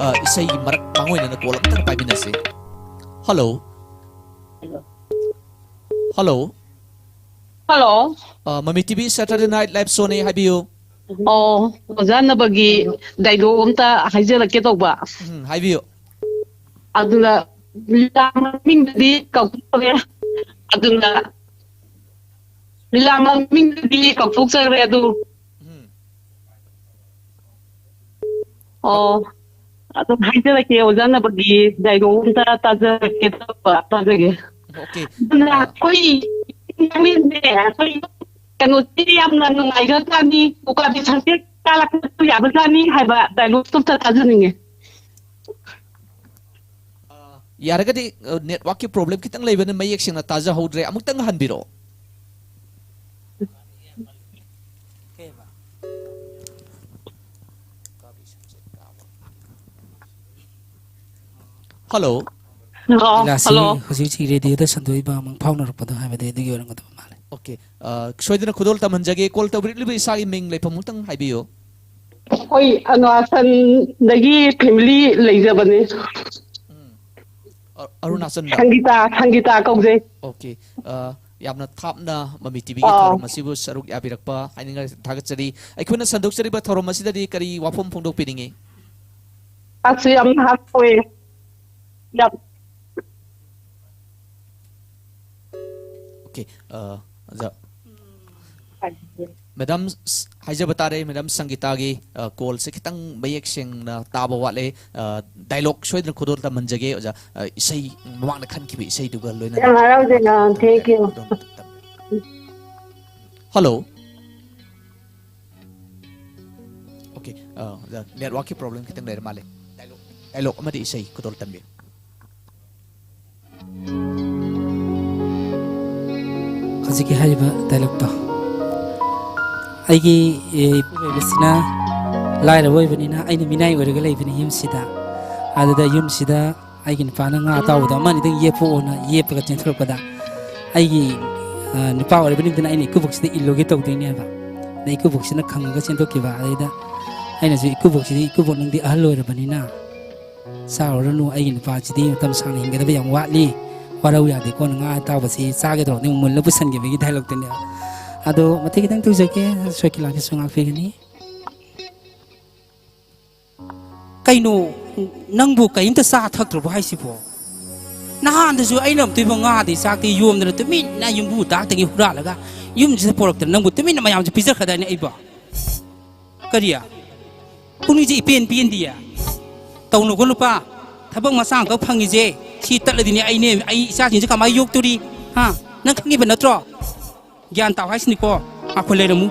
ꯑ, ꯏꯁꯩꯒꯤ ꯃꯔꯛ ꯃꯥꯡꯑꯣꯏꯅꯅ ꯀꯣꯜ ꯑꯝꯇꯪ ꯄꯥꯏꯃꯤꯟꯅꯁꯤ꯫ ꯍꯜꯂꯣ꯫ ꯍꯜꯂꯣ꯫ ꯍꯜꯂꯣ꯫ ꯑ, ꯃꯃꯤ TV Saturday Night Live Show ꯅꯦ, ꯍꯥꯏꯕꯤꯌꯨ꯫ ꯑꯣ, ꯑꯣꯖꯥ ꯅꯕꯒꯤ ꯗꯥꯏꯂꯣꯒ ꯑꯝꯇ ꯍꯥꯏꯖꯔꯛꯀꯦ ꯇꯧꯕ꯫ ꯎꯝ, ꯍꯥꯏꯕꯤꯌꯨ꯫ ꯑꯗꯨꯅ ꯂꯤꯂꯥ ꯃꯃꯤꯡꯗꯨꯗꯤ ꯀꯥꯎꯊꯣꯛꯈ꯭ꯔꯦ꯫ ꯑꯗꯨꯅ ꯂꯤꯂꯥ ꯃꯃꯤꯡꯗꯨꯗꯤ ꯀꯥꯎꯊꯣꯛꯆꯈ꯭ꯔꯦ ꯑꯗꯨ꯫ ꯎꯝ꯫ ꯑꯣ, ꯑꯗꯨꯝ ꯍꯥꯏꯖꯔꯛꯀꯦ, ꯑꯣꯖꯥ ꯅꯕꯒꯤ ꯗꯥꯏꯂꯣꯒ ꯑꯝꯇ ꯇꯥꯖꯔꯛꯀꯦ ꯇꯧꯕ, ꯇꯥꯖꯒꯦ꯫ ꯑꯣꯀꯦ꯫ ꯑꯗꯨꯅ ꯑ, ꯑꯩꯈꯣꯏ, ꯑꯩꯈꯣꯏ ꯀꯩꯅꯣꯁꯤ ꯌꯥꯝꯅ ꯅꯨꯡꯉꯥꯏꯈ꯭ꯔꯖꯥꯠꯅꯤ, ꯎꯀꯥꯕꯤ ꯁꯪꯆꯦꯠ ꯀꯥꯂꯛꯄꯁꯨ ꯌꯥꯕꯖꯥꯠꯅꯤ ꯍꯥꯏꯕ ꯗꯥꯏꯂꯣꯒꯇꯣ ꯑꯝꯇ ꯇꯥꯖꯅꯤꯡꯉꯦ꯫ ꯑ, ꯌꯥꯔꯒꯗꯤ, ꯑ, network ꯀꯤ problem ꯈꯤꯇꯪ ꯂꯩꯕꯅ ꯃꯌꯦꯛ ꯁꯦꯡꯅ ꯇꯥꯖꯍꯧꯗ꯭ꯔꯦ, ꯑꯃꯨꯛꯇꯪ ꯍꯟꯕꯤꯔꯛꯑꯣ꯫ ꯍꯜꯂꯣ꯫ ꯑꯣ, ꯂꯤꯂꯥꯁꯤ ꯍꯜꯂꯣ꯫ ꯍꯧꯖꯤꯛ ꯍꯧꯖꯤꯛ ꯔꯦꯗꯤꯑꯣꯗ ꯁꯟꯗꯣꯛꯏꯕ ꯃꯪꯐꯥꯎꯅꯔꯛꯄꯗꯣ ꯍꯥꯏꯕꯗꯤ ꯑꯗꯨꯒꯤ ꯑꯣꯏꯔꯝꯒꯗꯕ ꯃꯥꯜꯂꯦ꯫ ꯑꯣꯀꯦ꯫ ꯑ, ꯁꯣꯏꯗꯅ ꯈꯨꯗꯣꯜ ꯇꯝꯍꯟꯖꯒꯦ꯫ ꯀꯣꯜ ꯇꯧꯕꯤꯔꯛꯂꯤꯕ ꯏꯁꯥꯒꯤ ꯃꯤꯡ, ꯂꯩꯐꯝ ꯑꯃꯨꯛꯇꯪ ꯍꯥꯏꯕꯤꯌꯨ꯫ ꯑꯩꯈꯣꯏ ꯑꯔꯨꯅꯥꯆꯜꯗꯒꯤ ꯐꯦꯃꯤꯂꯤ ꯂꯩꯖꯕꯅꯦ꯫ ꯎꯝ꯫ ꯑ-, ꯑꯔꯨꯅꯥꯆꯜꯗ? ꯁꯪꯒꯤꯇꯥ, ꯁꯪꯒꯤꯇꯥ ꯀꯧꯖꯩ꯫ ꯑꯣꯀꯦ꯫ ꯑ, ꯌꯥꯝꯅ ꯊꯥꯞꯅ ꯃꯃꯤ ꯇꯤꯚꯤꯒꯤ ꯑꯥ꯫ ꯊꯧꯔꯝ ꯑꯁꯤꯕꯨ ꯁꯔꯨꯛ ꯌꯥꯕꯤꯔꯛꯄ ꯍꯥꯏꯅꯤꯡꯉꯥꯏ ꯊꯥꯒꯠꯆꯔꯤ꯫ ꯑꯩꯈꯣꯏꯅ ꯁꯟꯗꯣꯛꯆꯔꯤꯕ ꯊꯧꯔꯝ ꯑꯁꯤꯗꯗꯤ ꯀꯔꯤ ꯋꯥꯐꯝ ꯐꯣꯡꯗꯣꯛꯄꯤꯅꯤꯡꯉꯤ? ꯑꯁ, ꯌꯥꯝ ꯍꯔꯥꯎꯋꯦ꯫ ꯌꯥꯝ ꯑꯣꯀꯦ꯫ ꯑ, ꯑꯣꯖꯥ꯫ ꯃꯦꯗꯥꯝ, ꯍꯥꯏꯖꯕ ꯇꯥꯔꯦ, ꯃꯦꯗꯥꯝ ꯁꯪꯒꯤꯇꯥꯒꯤ, ꯑ, ꯀꯣꯜꯁꯦ ꯈꯤꯇꯪ ꯃꯌꯦꯛ ꯁꯦꯡꯅ ꯇꯥꯕ ꯋꯥꯠꯂꯦ꯫ ꯑ, ꯗꯥꯏꯂꯣꯒ ꯁꯣꯏꯗꯅ ꯈꯨꯗꯣꯜ ꯇꯝꯍꯟꯖꯒꯦ, ꯑꯣꯖꯥ꯫ ꯑ, ꯏꯁꯩ, ꯃꯃꯥꯡꯗ ꯈꯟꯈꯤꯕ ꯏꯁꯩꯗꯨꯒ ꯂꯣꯏꯅꯅ꯫ ꯌꯥꯝ ꯍꯔꯥꯎꯖꯩ, ꯑ, thank you꯫ ꯈꯨꯗꯣꯜ ꯇꯝ-, ꯍꯜꯂꯣ꯫ ꯑꯣꯀꯦ, ꯑ, ꯑꯣꯖꯥ, ꯅꯦꯠꯋꯥꯔꯛꯀꯤ ꯄ꯭ꯔꯣꯕ꯭ꯂꯦꯝ ꯈꯤꯇꯪ ꯂꯩꯔ ꯃꯥꯜꯂꯦ꯫ ꯗꯥꯏꯂꯣꯒ, ꯗꯥꯏꯂꯣꯒ ꯑꯃꯗꯤ ꯏꯁꯩ ꯈꯨꯗꯣꯜ ꯇꯝꯕꯤꯌꯨ꯫ ꯍꯧꯖꯤꯛꯀꯤ ꯍꯥꯏꯔꯤꯕ ꯗꯥꯏꯂꯣꯛꯇꯣ, ꯑꯩꯒꯤ, ꯑꯦ, ꯏꯄꯨꯔꯣꯏꯕꯁꯤꯅ ꯂꯥꯏꯔꯕ ꯑꯣꯏꯕꯅꯤꯅ ꯑꯩꯅ ꯃꯤꯅꯥꯏ ꯑꯣꯏꯔꯒ ꯂꯩꯕꯅꯤ ꯌꯨꯝꯁꯤꯗ꯫ ꯑꯗꯨꯗ ꯌꯨꯝꯁꯤꯗ ꯑꯩꯒꯤ ꯅꯨꯄꯥꯅ ꯉꯥ ꯑꯇꯥꯎꯕꯗꯣ ꯑꯃ ꯑꯅꯤꯗꯪ ꯌꯦꯞꯄꯛꯑꯣꯅ ꯌꯦꯞꯄꯒ ꯆꯦꯟꯊꯣꯔꯛꯄꯗ, ꯑꯩꯒꯤ, ꯑ, ꯅꯨꯄꯥ ꯑꯣꯏꯔꯕ ꯅꯨꯃꯤꯠꯇꯨꯅ ꯑꯩꯅ ꯏꯀꯨꯕꯣꯛꯁꯤꯗ ꯏꯜꯂꯨꯒꯦ ꯇꯧꯗꯣꯏꯅꯦꯕ꯫ ꯑꯗ ꯏꯀꯨꯕꯣꯛꯁꯤꯅ ꯈꯪꯉꯒ ꯆꯦꯟꯊꯣꯛꯈꯤꯕ꯫ ꯑꯗꯩꯗ ꯑꯩꯅꯁꯨ ꯏꯀꯨꯕꯣꯛꯁꯤꯗꯤ, "ꯏꯀꯨꯕꯣꯛ, ꯅꯪꯗꯤ ꯑꯍꯜ ꯑꯣꯏꯔꯕꯅꯤꯅ ꯆꯥꯔꯨꯔꯅꯨ, ꯑꯩꯒꯤ ꯅꯨꯄꯥꯁꯤꯗꯤ ꯃꯇꯝ ꯁꯥꯡꯅ ꯍꯤꯡꯒꯗꯕ ꯌꯥꯝ ꯋꯥꯠꯂꯤ, ꯋꯥꯔꯧ ꯌꯥꯗꯦꯀꯣ, ꯅꯪ ꯉꯥ ꯑꯇꯥꯎꯕꯁꯤ ꯆꯥꯒꯦ ꯇꯧꯔꯗꯤ ꯑꯃꯨꯛ ꯃꯨꯜꯂ ꯄꯨꯁꯟꯈꯤꯕꯒꯤ ꯗꯥꯏꯂꯣꯛꯇꯨꯅꯦꯕ"꯫ ꯑꯗꯣ ꯃꯇꯦꯛ ꯈꯤꯇꯪ ꯇꯧꯖꯒꯦ, ꯁꯣꯏꯈꯤ ꯂꯥꯛꯈꯤꯁꯨ ꯉꯥꯛꯄꯤꯒꯅꯤ꯫ ꯀꯩꯅꯣ, ꯅꯪꯕꯨ ꯀꯔꯤꯝꯇ ꯆꯥ ꯊꯛꯇ꯭ꯔꯕꯣ ꯍꯥꯏꯁꯤꯕꯣ? ꯅꯍꯥꯟꯗꯁꯨ ꯑꯩꯅ ꯑꯝꯇꯣꯏꯕ ꯉꯥꯗꯤ ꯆꯥꯛꯇꯤ ꯌꯣꯝꯗꯅ ꯇꯨꯃꯤꯟꯅ ꯌꯨꯝꯕꯨ ꯇꯥꯛꯇꯒꯤ ꯍꯨꯔꯥꯜꯂꯒ ꯌꯨꯝꯁꯤꯗ ꯄꯣꯔꯛꯇꯅ ꯅꯪꯕꯨ ꯇꯨꯃꯤꯟꯅ ꯃꯌꯥꯝꯁꯦ ꯄꯤꯖꯈ꯭ꯔꯗꯥꯏꯅꯦ ꯑꯩꯕꯣ? ꯀꯔꯤ? ꯄꯨꯛꯅꯤꯡꯁꯦ ꯏꯄꯦꯟ ꯄꯦꯟꯗꯤꯌꯦ꯫ ꯇꯧꯅꯨꯀꯣ ꯅꯨꯄꯥ, ꯊꯕꯛ ꯃꯆꯥ ꯑꯃꯈꯛ ꯐꯪꯉꯤꯁꯦ, ꯁꯤ ꯇꯠꯂꯗꯤꯅꯦ ꯑꯩꯅꯦ, ꯑꯩ ꯏꯆꯥꯁꯤꯡꯁꯦ ꯀꯃꯥꯏꯅ ꯌꯣꯛꯇꯣꯔꯤ? ꯍꯥ? ꯅꯪ ꯈꯪꯉꯤꯕ ꯅꯠꯇ꯭ꯔꯣ? ꯒ꯭ꯌꯥꯟ ꯇꯥꯎ ꯍꯥꯏꯁꯤꯅꯤꯀꯣ꯫ ꯉꯥꯏꯈꯣ, ꯂꯩꯔꯝꯃꯨ꯫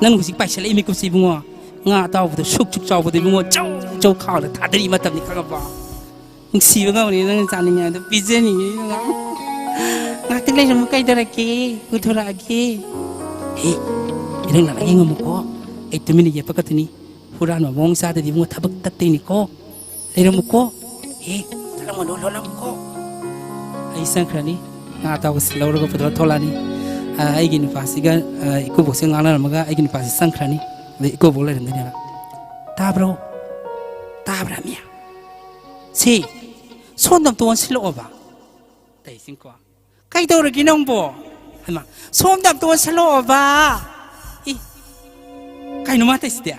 ꯅꯪ ꯍꯧꯖꯤꯛ ꯄꯥꯏꯁꯜꯂꯛꯏ ꯃꯤꯀꯨꯞꯁꯤ ꯏꯕꯨꯡꯉꯣ꯫ ꯉꯥ ꯑꯇꯥꯎꯕꯗꯣ ꯁꯨꯛ ꯁꯨꯛ ꯆꯥꯎꯕꯗꯣ ꯏꯕꯨꯡꯉꯣ, ꯆꯧ ꯆꯧ ꯈꯥꯎꯗ ꯊꯥꯗꯔꯤ ꯃꯇꯝꯅꯤ, ꯈꯪꯉꯕꯣ? ꯅꯨꯡꯁꯤꯕ ꯉꯝꯃꯅꯤ, ꯅꯪ ꯆꯥꯅꯤꯡꯉꯦ ꯍꯥꯏꯗꯣ ꯄꯤꯖꯅꯤꯡꯉꯦ ꯏꯕꯨꯡꯉꯣ꯫ ꯉꯥꯏꯍꯥꯛꯇꯪ ꯂꯩꯔꯝꯃꯨ, ꯀꯩꯗꯧꯔꯛꯀꯦ? ꯄꯨꯊꯣꯔꯛꯑꯒꯦ꯫ ꯍꯦ, ꯏꯔꯪ ꯂꯥꯛꯂ ꯌꯦꯡꯉꯝꯃꯨꯀꯣ꯫ ꯑꯩ ꯇꯨꯃꯤꯟꯅ ꯌꯦꯞꯄꯛꯀꯗꯣꯏꯅꯤ꯫ ꯍꯨꯔꯥꯟꯕ ꯃꯑꯣꯡ ꯆꯥꯗꯗꯤ ꯏꯕꯨꯡꯉꯣ, ꯊꯕꯛ ꯇꯠꯇꯣꯏꯅꯤꯀꯣ꯫ ꯂꯩꯔꯝꯃꯨꯀꯣ꯫ ꯑꯦ, ꯆꯠꯂꯝꯒꯅꯨ, ꯂꯣꯜꯂꯝꯃꯨꯀꯣ꯫ ꯑꯩ ꯆꯪꯈ꯭ꯔꯅꯤ꯫ ꯉꯥ ꯑꯇꯥꯎꯕꯁꯤ ꯂꯧꯔꯒ ꯄꯨꯊꯣꯔ ꯊꯣꯛꯂꯛꯑꯅꯤ꯫ ꯑ, ꯑꯩꯒꯤ ꯅꯨꯄꯥꯁꯤꯒ, ꯑ, ꯏꯀꯨꯕꯣꯛꯁꯤꯒ ꯉꯥꯡꯅꯔꯝꯃꯒ ꯑꯩꯒꯤ ꯅꯨꯄꯥꯁꯤ ꯆꯪꯈ꯭ꯔꯅꯤ꯫ ꯑꯗꯩ ꯏꯀꯨꯕꯣꯛ ꯂꯩꯔꯝꯗꯣꯏꯅꯦꯕ꯫ "ꯇꯥꯕ꯭ꯔꯣ? ꯇꯥꯕ꯭ꯔꯥ, ꯃꯤ? ꯁꯤ, ꯁꯣꯝꯗ ꯑꯝꯇ ꯑꯣꯟꯁꯤꯜꯂꯛꯑꯣꯕ꯫ ꯇꯩꯁꯤꯡꯀꯣ꯫ ꯀꯩꯗꯧꯔꯒꯦ ꯅꯪꯕꯣ? ꯍꯩꯃꯥ, ꯁꯣꯝꯗ ꯑꯝꯇ ꯑꯣꯟꯁꯤꯜꯂꯛꯑꯣꯕ꯫ ꯏ, ꯀꯩꯅꯣ ꯃꯥ ꯇꯧꯏꯁꯤꯗꯤ?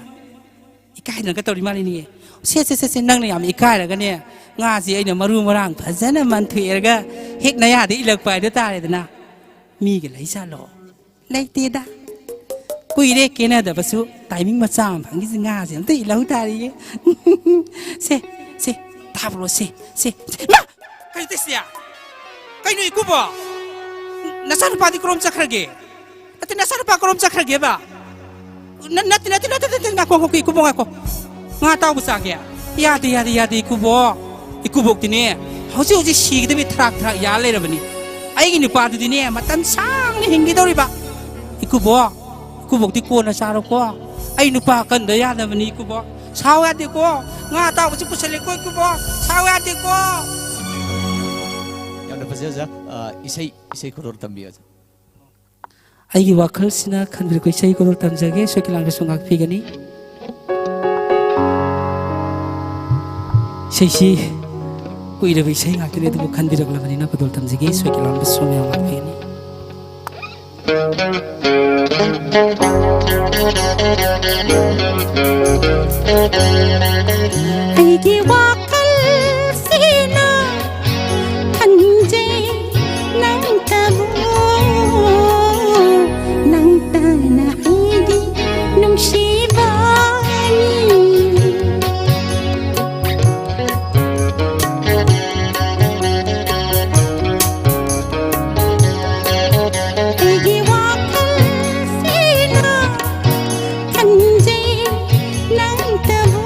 ꯏꯀꯥꯏꯗꯅꯒ ꯇꯧꯔꯤ ꯃꯥꯜꯂꯤꯅꯦ꯫ ꯁꯦ, ꯁꯦ, ꯁꯦ, ꯁꯦ, ꯅꯪꯅ ꯌꯥꯝ ꯏꯀꯥꯏꯔꯒꯅꯦ, ꯉꯥꯁꯦ ꯑꯩꯅ ꯃꯔꯨ ꯃꯔꯥꯡ ꯐꯖꯅ ꯃꯟꯊꯣꯛꯑꯦꯔꯒ ꯍꯦꯛ ꯅꯌꯥꯗ ꯏꯜꯂꯛꯄ ꯍꯥꯏꯗꯣ ꯇꯥꯔꯦꯗꯅ꯫ ꯃꯤꯒ ꯂꯩꯖꯥꯠꯂꯣ? ꯂꯩꯇꯦꯗ꯫ ꯀꯨꯏꯔꯦ ꯀꯦꯅꯗꯕꯁꯨ, ꯇꯥꯏꯃꯤꯡ ꯃꯆꯥ ꯑꯃ ꯐꯪꯉꯤꯁꯤ, ꯉꯥꯁꯦ ꯑꯝꯇ ꯏꯜꯍꯧ ꯇꯥꯔꯤꯌꯦ꯫ ꯁꯦ, ꯁꯦ, ꯇꯥꯕ꯭ꯔꯣ? ꯁꯦ, ꯁꯦ, ꯁꯦ꯫ ꯃꯥ! ꯀꯩꯅꯣ ꯇꯧꯏꯁꯤꯗꯤ? ꯀꯩꯅꯣ ꯏꯀꯨꯕꯣ? ꯅꯆꯥꯅꯨꯄꯥꯗꯤ ꯀꯔꯣꯝ ꯆꯠꯈ꯭ꯔꯒꯦ? ꯅꯠꯇꯦ, ꯅꯆꯥꯅꯨꯄꯥ ꯀꯔꯣꯝ ꯆꯠꯈ꯭ꯔꯒꯦꯕ? ꯅ-, ꯅꯠꯇꯦ, ꯅꯠꯇꯦ, ꯅꯠꯇꯦ, ꯅꯠꯇꯦ, ꯉꯥꯏꯈꯣ, ꯉꯥꯏꯈꯣ, ꯏꯀꯨꯕꯣ, ꯉꯥꯏꯈꯣ꯫ ꯉꯥ ꯑꯇꯥꯎꯕ ꯆꯥꯒꯦ? ꯌꯥꯗꯦ, ꯌꯥꯗꯦ, ꯌꯥꯗꯦ, ꯏꯀꯨꯕꯣ꯫ ꯏꯀꯨꯕꯣꯛꯇꯤꯅꯦ, ꯍꯧꯖꯤꯛ ꯍꯧꯖꯤꯛ ꯁꯤꯒꯗꯕꯤ ꯊꯔꯥꯛ ꯊꯔꯥꯛ ꯌꯥꯜ ꯂꯩꯔꯕꯅꯤ꯫ ꯑꯩꯒꯤ ꯅꯨꯄꯥꯗꯨꯗꯤꯅꯦ, ꯃꯇꯝ ꯁꯥꯡꯅ ꯍꯤꯡꯒꯗꯧꯔꯤꯕ꯫ ꯏꯀꯨꯕꯣ, ꯏꯀꯨꯕꯣꯛꯇꯤ ꯀꯣꯟꯅ ꯆꯥꯔꯣꯀꯣ꯫ ꯑꯩ ꯅꯨꯄꯥ ꯀꯟꯗ ꯌꯥꯗꯕꯅꯤ, ꯏꯀꯨꯕꯣ꯫ ꯁꯥꯎ ꯌꯥꯗꯦꯀꯣ꯫ ꯉꯥ ꯑꯇꯥꯎꯕꯁꯤ ꯄꯨꯁꯜꯂꯦꯀꯣ, ꯏꯀꯨꯕꯣ꯫ ꯁꯥꯎ ꯌꯥꯗꯦꯀꯣ꯫ ꯌꯥꯝꯅ ꯐꯖꯩ, ꯑꯣꯖꯥ꯫ ꯑ, ꯏꯁꯩ, ꯏꯁꯩ ꯈꯨꯗꯣꯜ ꯇꯝꯕꯤꯌꯨ, ꯑꯣꯖꯥ꯫ ꯑꯩꯒꯤ ꯋꯥꯈꯜꯁꯤꯅ ꯈꯟꯕꯤꯔꯛꯄ ꯏꯁꯩ ꯈꯨꯗꯣꯜ ꯇꯝꯖꯒꯦ, ꯁꯣꯏꯀꯤ ꯂꯥꯡꯗꯁꯨ ꯉꯥꯛꯄꯤꯒꯅꯤ꯫ ꯏꯁꯩꯁꯤ ꯀꯨꯏꯔꯕ ꯏꯁꯩ ꯉꯥꯛꯇꯅꯤ, ꯑꯗꯨꯕꯨ ꯈꯟꯕꯤꯔꯛꯂꯕꯅꯤꯅ ꯈꯨꯗꯣꯜ ꯇꯝꯖꯒꯦ, ꯁꯣꯏꯀꯤ ꯂꯥꯡꯗꯁꯨ ꯃꯌꯥꯝ ꯉꯥꯛꯄꯤꯒꯅꯤ꯫ ꯑꯩꯒꯤ ꯋꯥꯈꯜꯁꯤꯅ ꯈꯟꯖꯩ ꯅꯪꯇꯕꯨ, ꯅꯪꯇꯅ ꯑꯩꯒꯤ ꯅꯨꯡꯁꯤꯕꯅꯤ꯫ ꯑꯩꯒꯤ ꯋꯥꯈꯜꯁꯤꯅ ꯈꯟꯖꯩ ꯅꯪꯇꯕꯨ,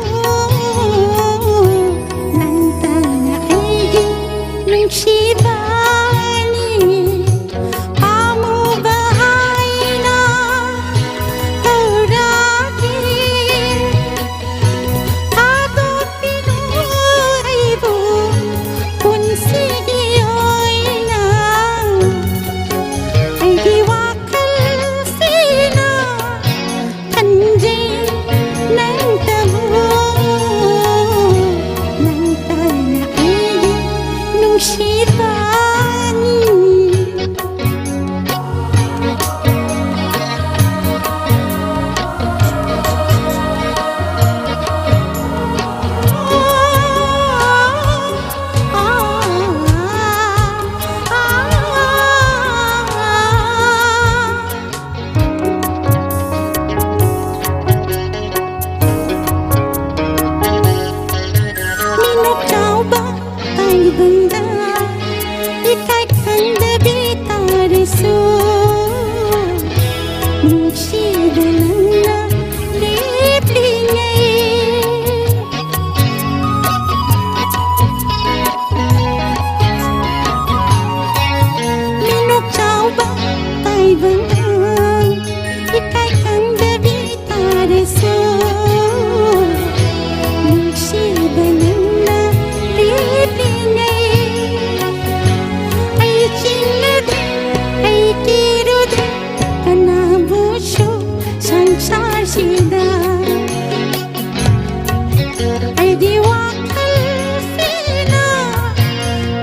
ꯑꯩꯒꯤ ꯋꯥꯈꯜꯁꯤꯅ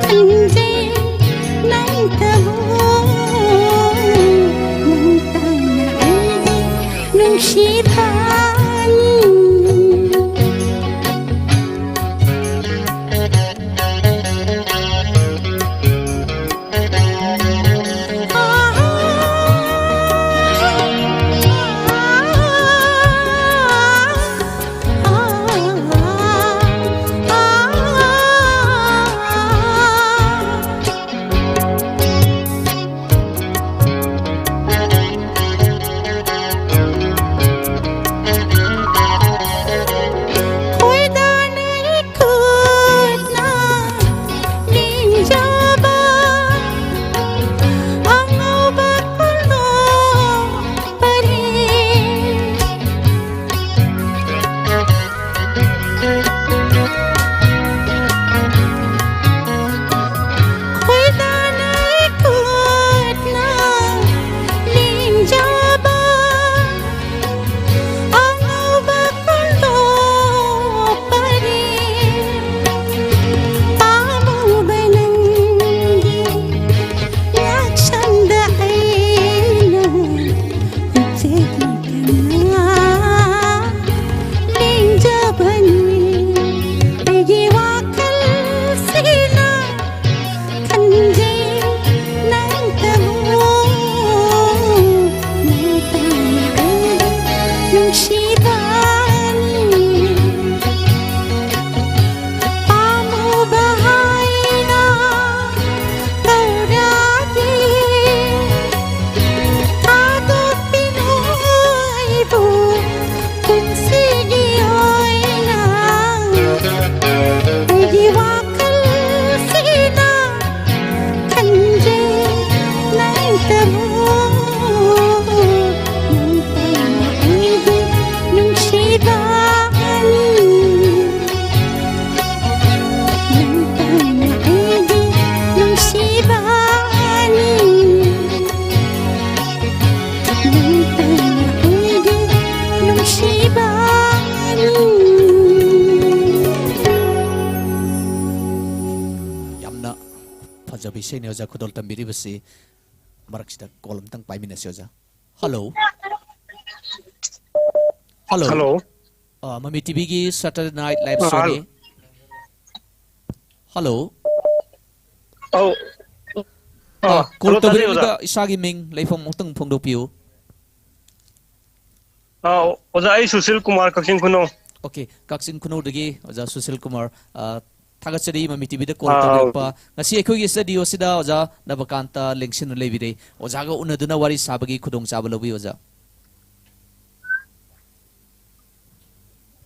ꯈꯟꯖꯩ ꯅꯪꯇꯕꯨ, ꯅꯪꯇꯅ ꯑꯩꯒꯤ ꯅꯨꯡꯁꯤꯕꯅꯤ꯫ ꯏꯁꯩꯅꯤ ꯑꯣꯖꯥ ꯈꯨꯗꯣꯜ ꯇꯝꯕꯤꯔꯤꯕꯁꯤ꯫ ꯃꯔꯛꯁꯤꯗ call ꯑꯝꯇꯪ ꯄꯥꯏꯃꯤꯟꯅꯁꯤ ꯑꯣꯖꯥ꯫ Hello꯫ Hello꯫ Hello꯫ ꯑ, ꯃꯃꯤ ꯇꯤꯚꯤꯒꯤ Saturday Night Live ꯑ, Showꯅꯤ꯫ Hello꯫ ꯑꯧ꯫ ꯑ, ꯑ, call hello, ꯇꯥꯖꯩ ꯇꯧꯕꯤꯔꯛꯂꯤꯕ ꯑꯣꯖꯥ꯫ ꯏꯁꯥꯒꯤ ꯃꯤꯡ, ꯂꯩꯐꯝ ꯑꯃꯨꯛꯇꯪ ꯐꯣꯡꯗꯣꯛꯄꯤꯌꯨ꯫ ꯑ, ꯑꯣꯖꯥ, ꯑꯩ ꯁꯨꯁꯤꯜ ꯀꯨꯃꯥꯔ, ꯀꯛꯆꯤꯡ ꯈꯨꯅꯧ꯫ Okay, ꯀꯛꯆꯤꯡ ꯈꯨꯅꯧꯗꯒꯤ ꯑꯣꯖꯥ ꯁꯨꯁꯤꯜ ꯀꯨꯃꯥꯔ, ꯑ, ꯊꯥꯒꯠꯆꯔꯤ ꯃꯃꯤ ꯇꯤꯚꯤꯗ call ꯑꯥ, ꯇꯧꯕꯤꯔꯛꯄ꯫ ꯉꯁꯤ ꯑꯩꯈꯣꯏꯒꯤ studio ꯑꯁꯤꯗ ꯑꯣꯖꯥ ꯅꯕꯀꯥꯟꯇ ꯂꯦꯡꯁꯤꯟꯗꯨꯅ ꯂꯩꯕꯤꯔꯦ꯫ ꯑꯣꯖꯥꯒ ꯎꯅꯗꯨꯅ ꯋꯥꯔꯤ ꯁꯥꯕꯒꯤ ꯈꯨꯗꯣꯡꯆꯥꯕ ꯂꯧꯕꯤꯌꯨ ꯑꯣꯖꯥ꯫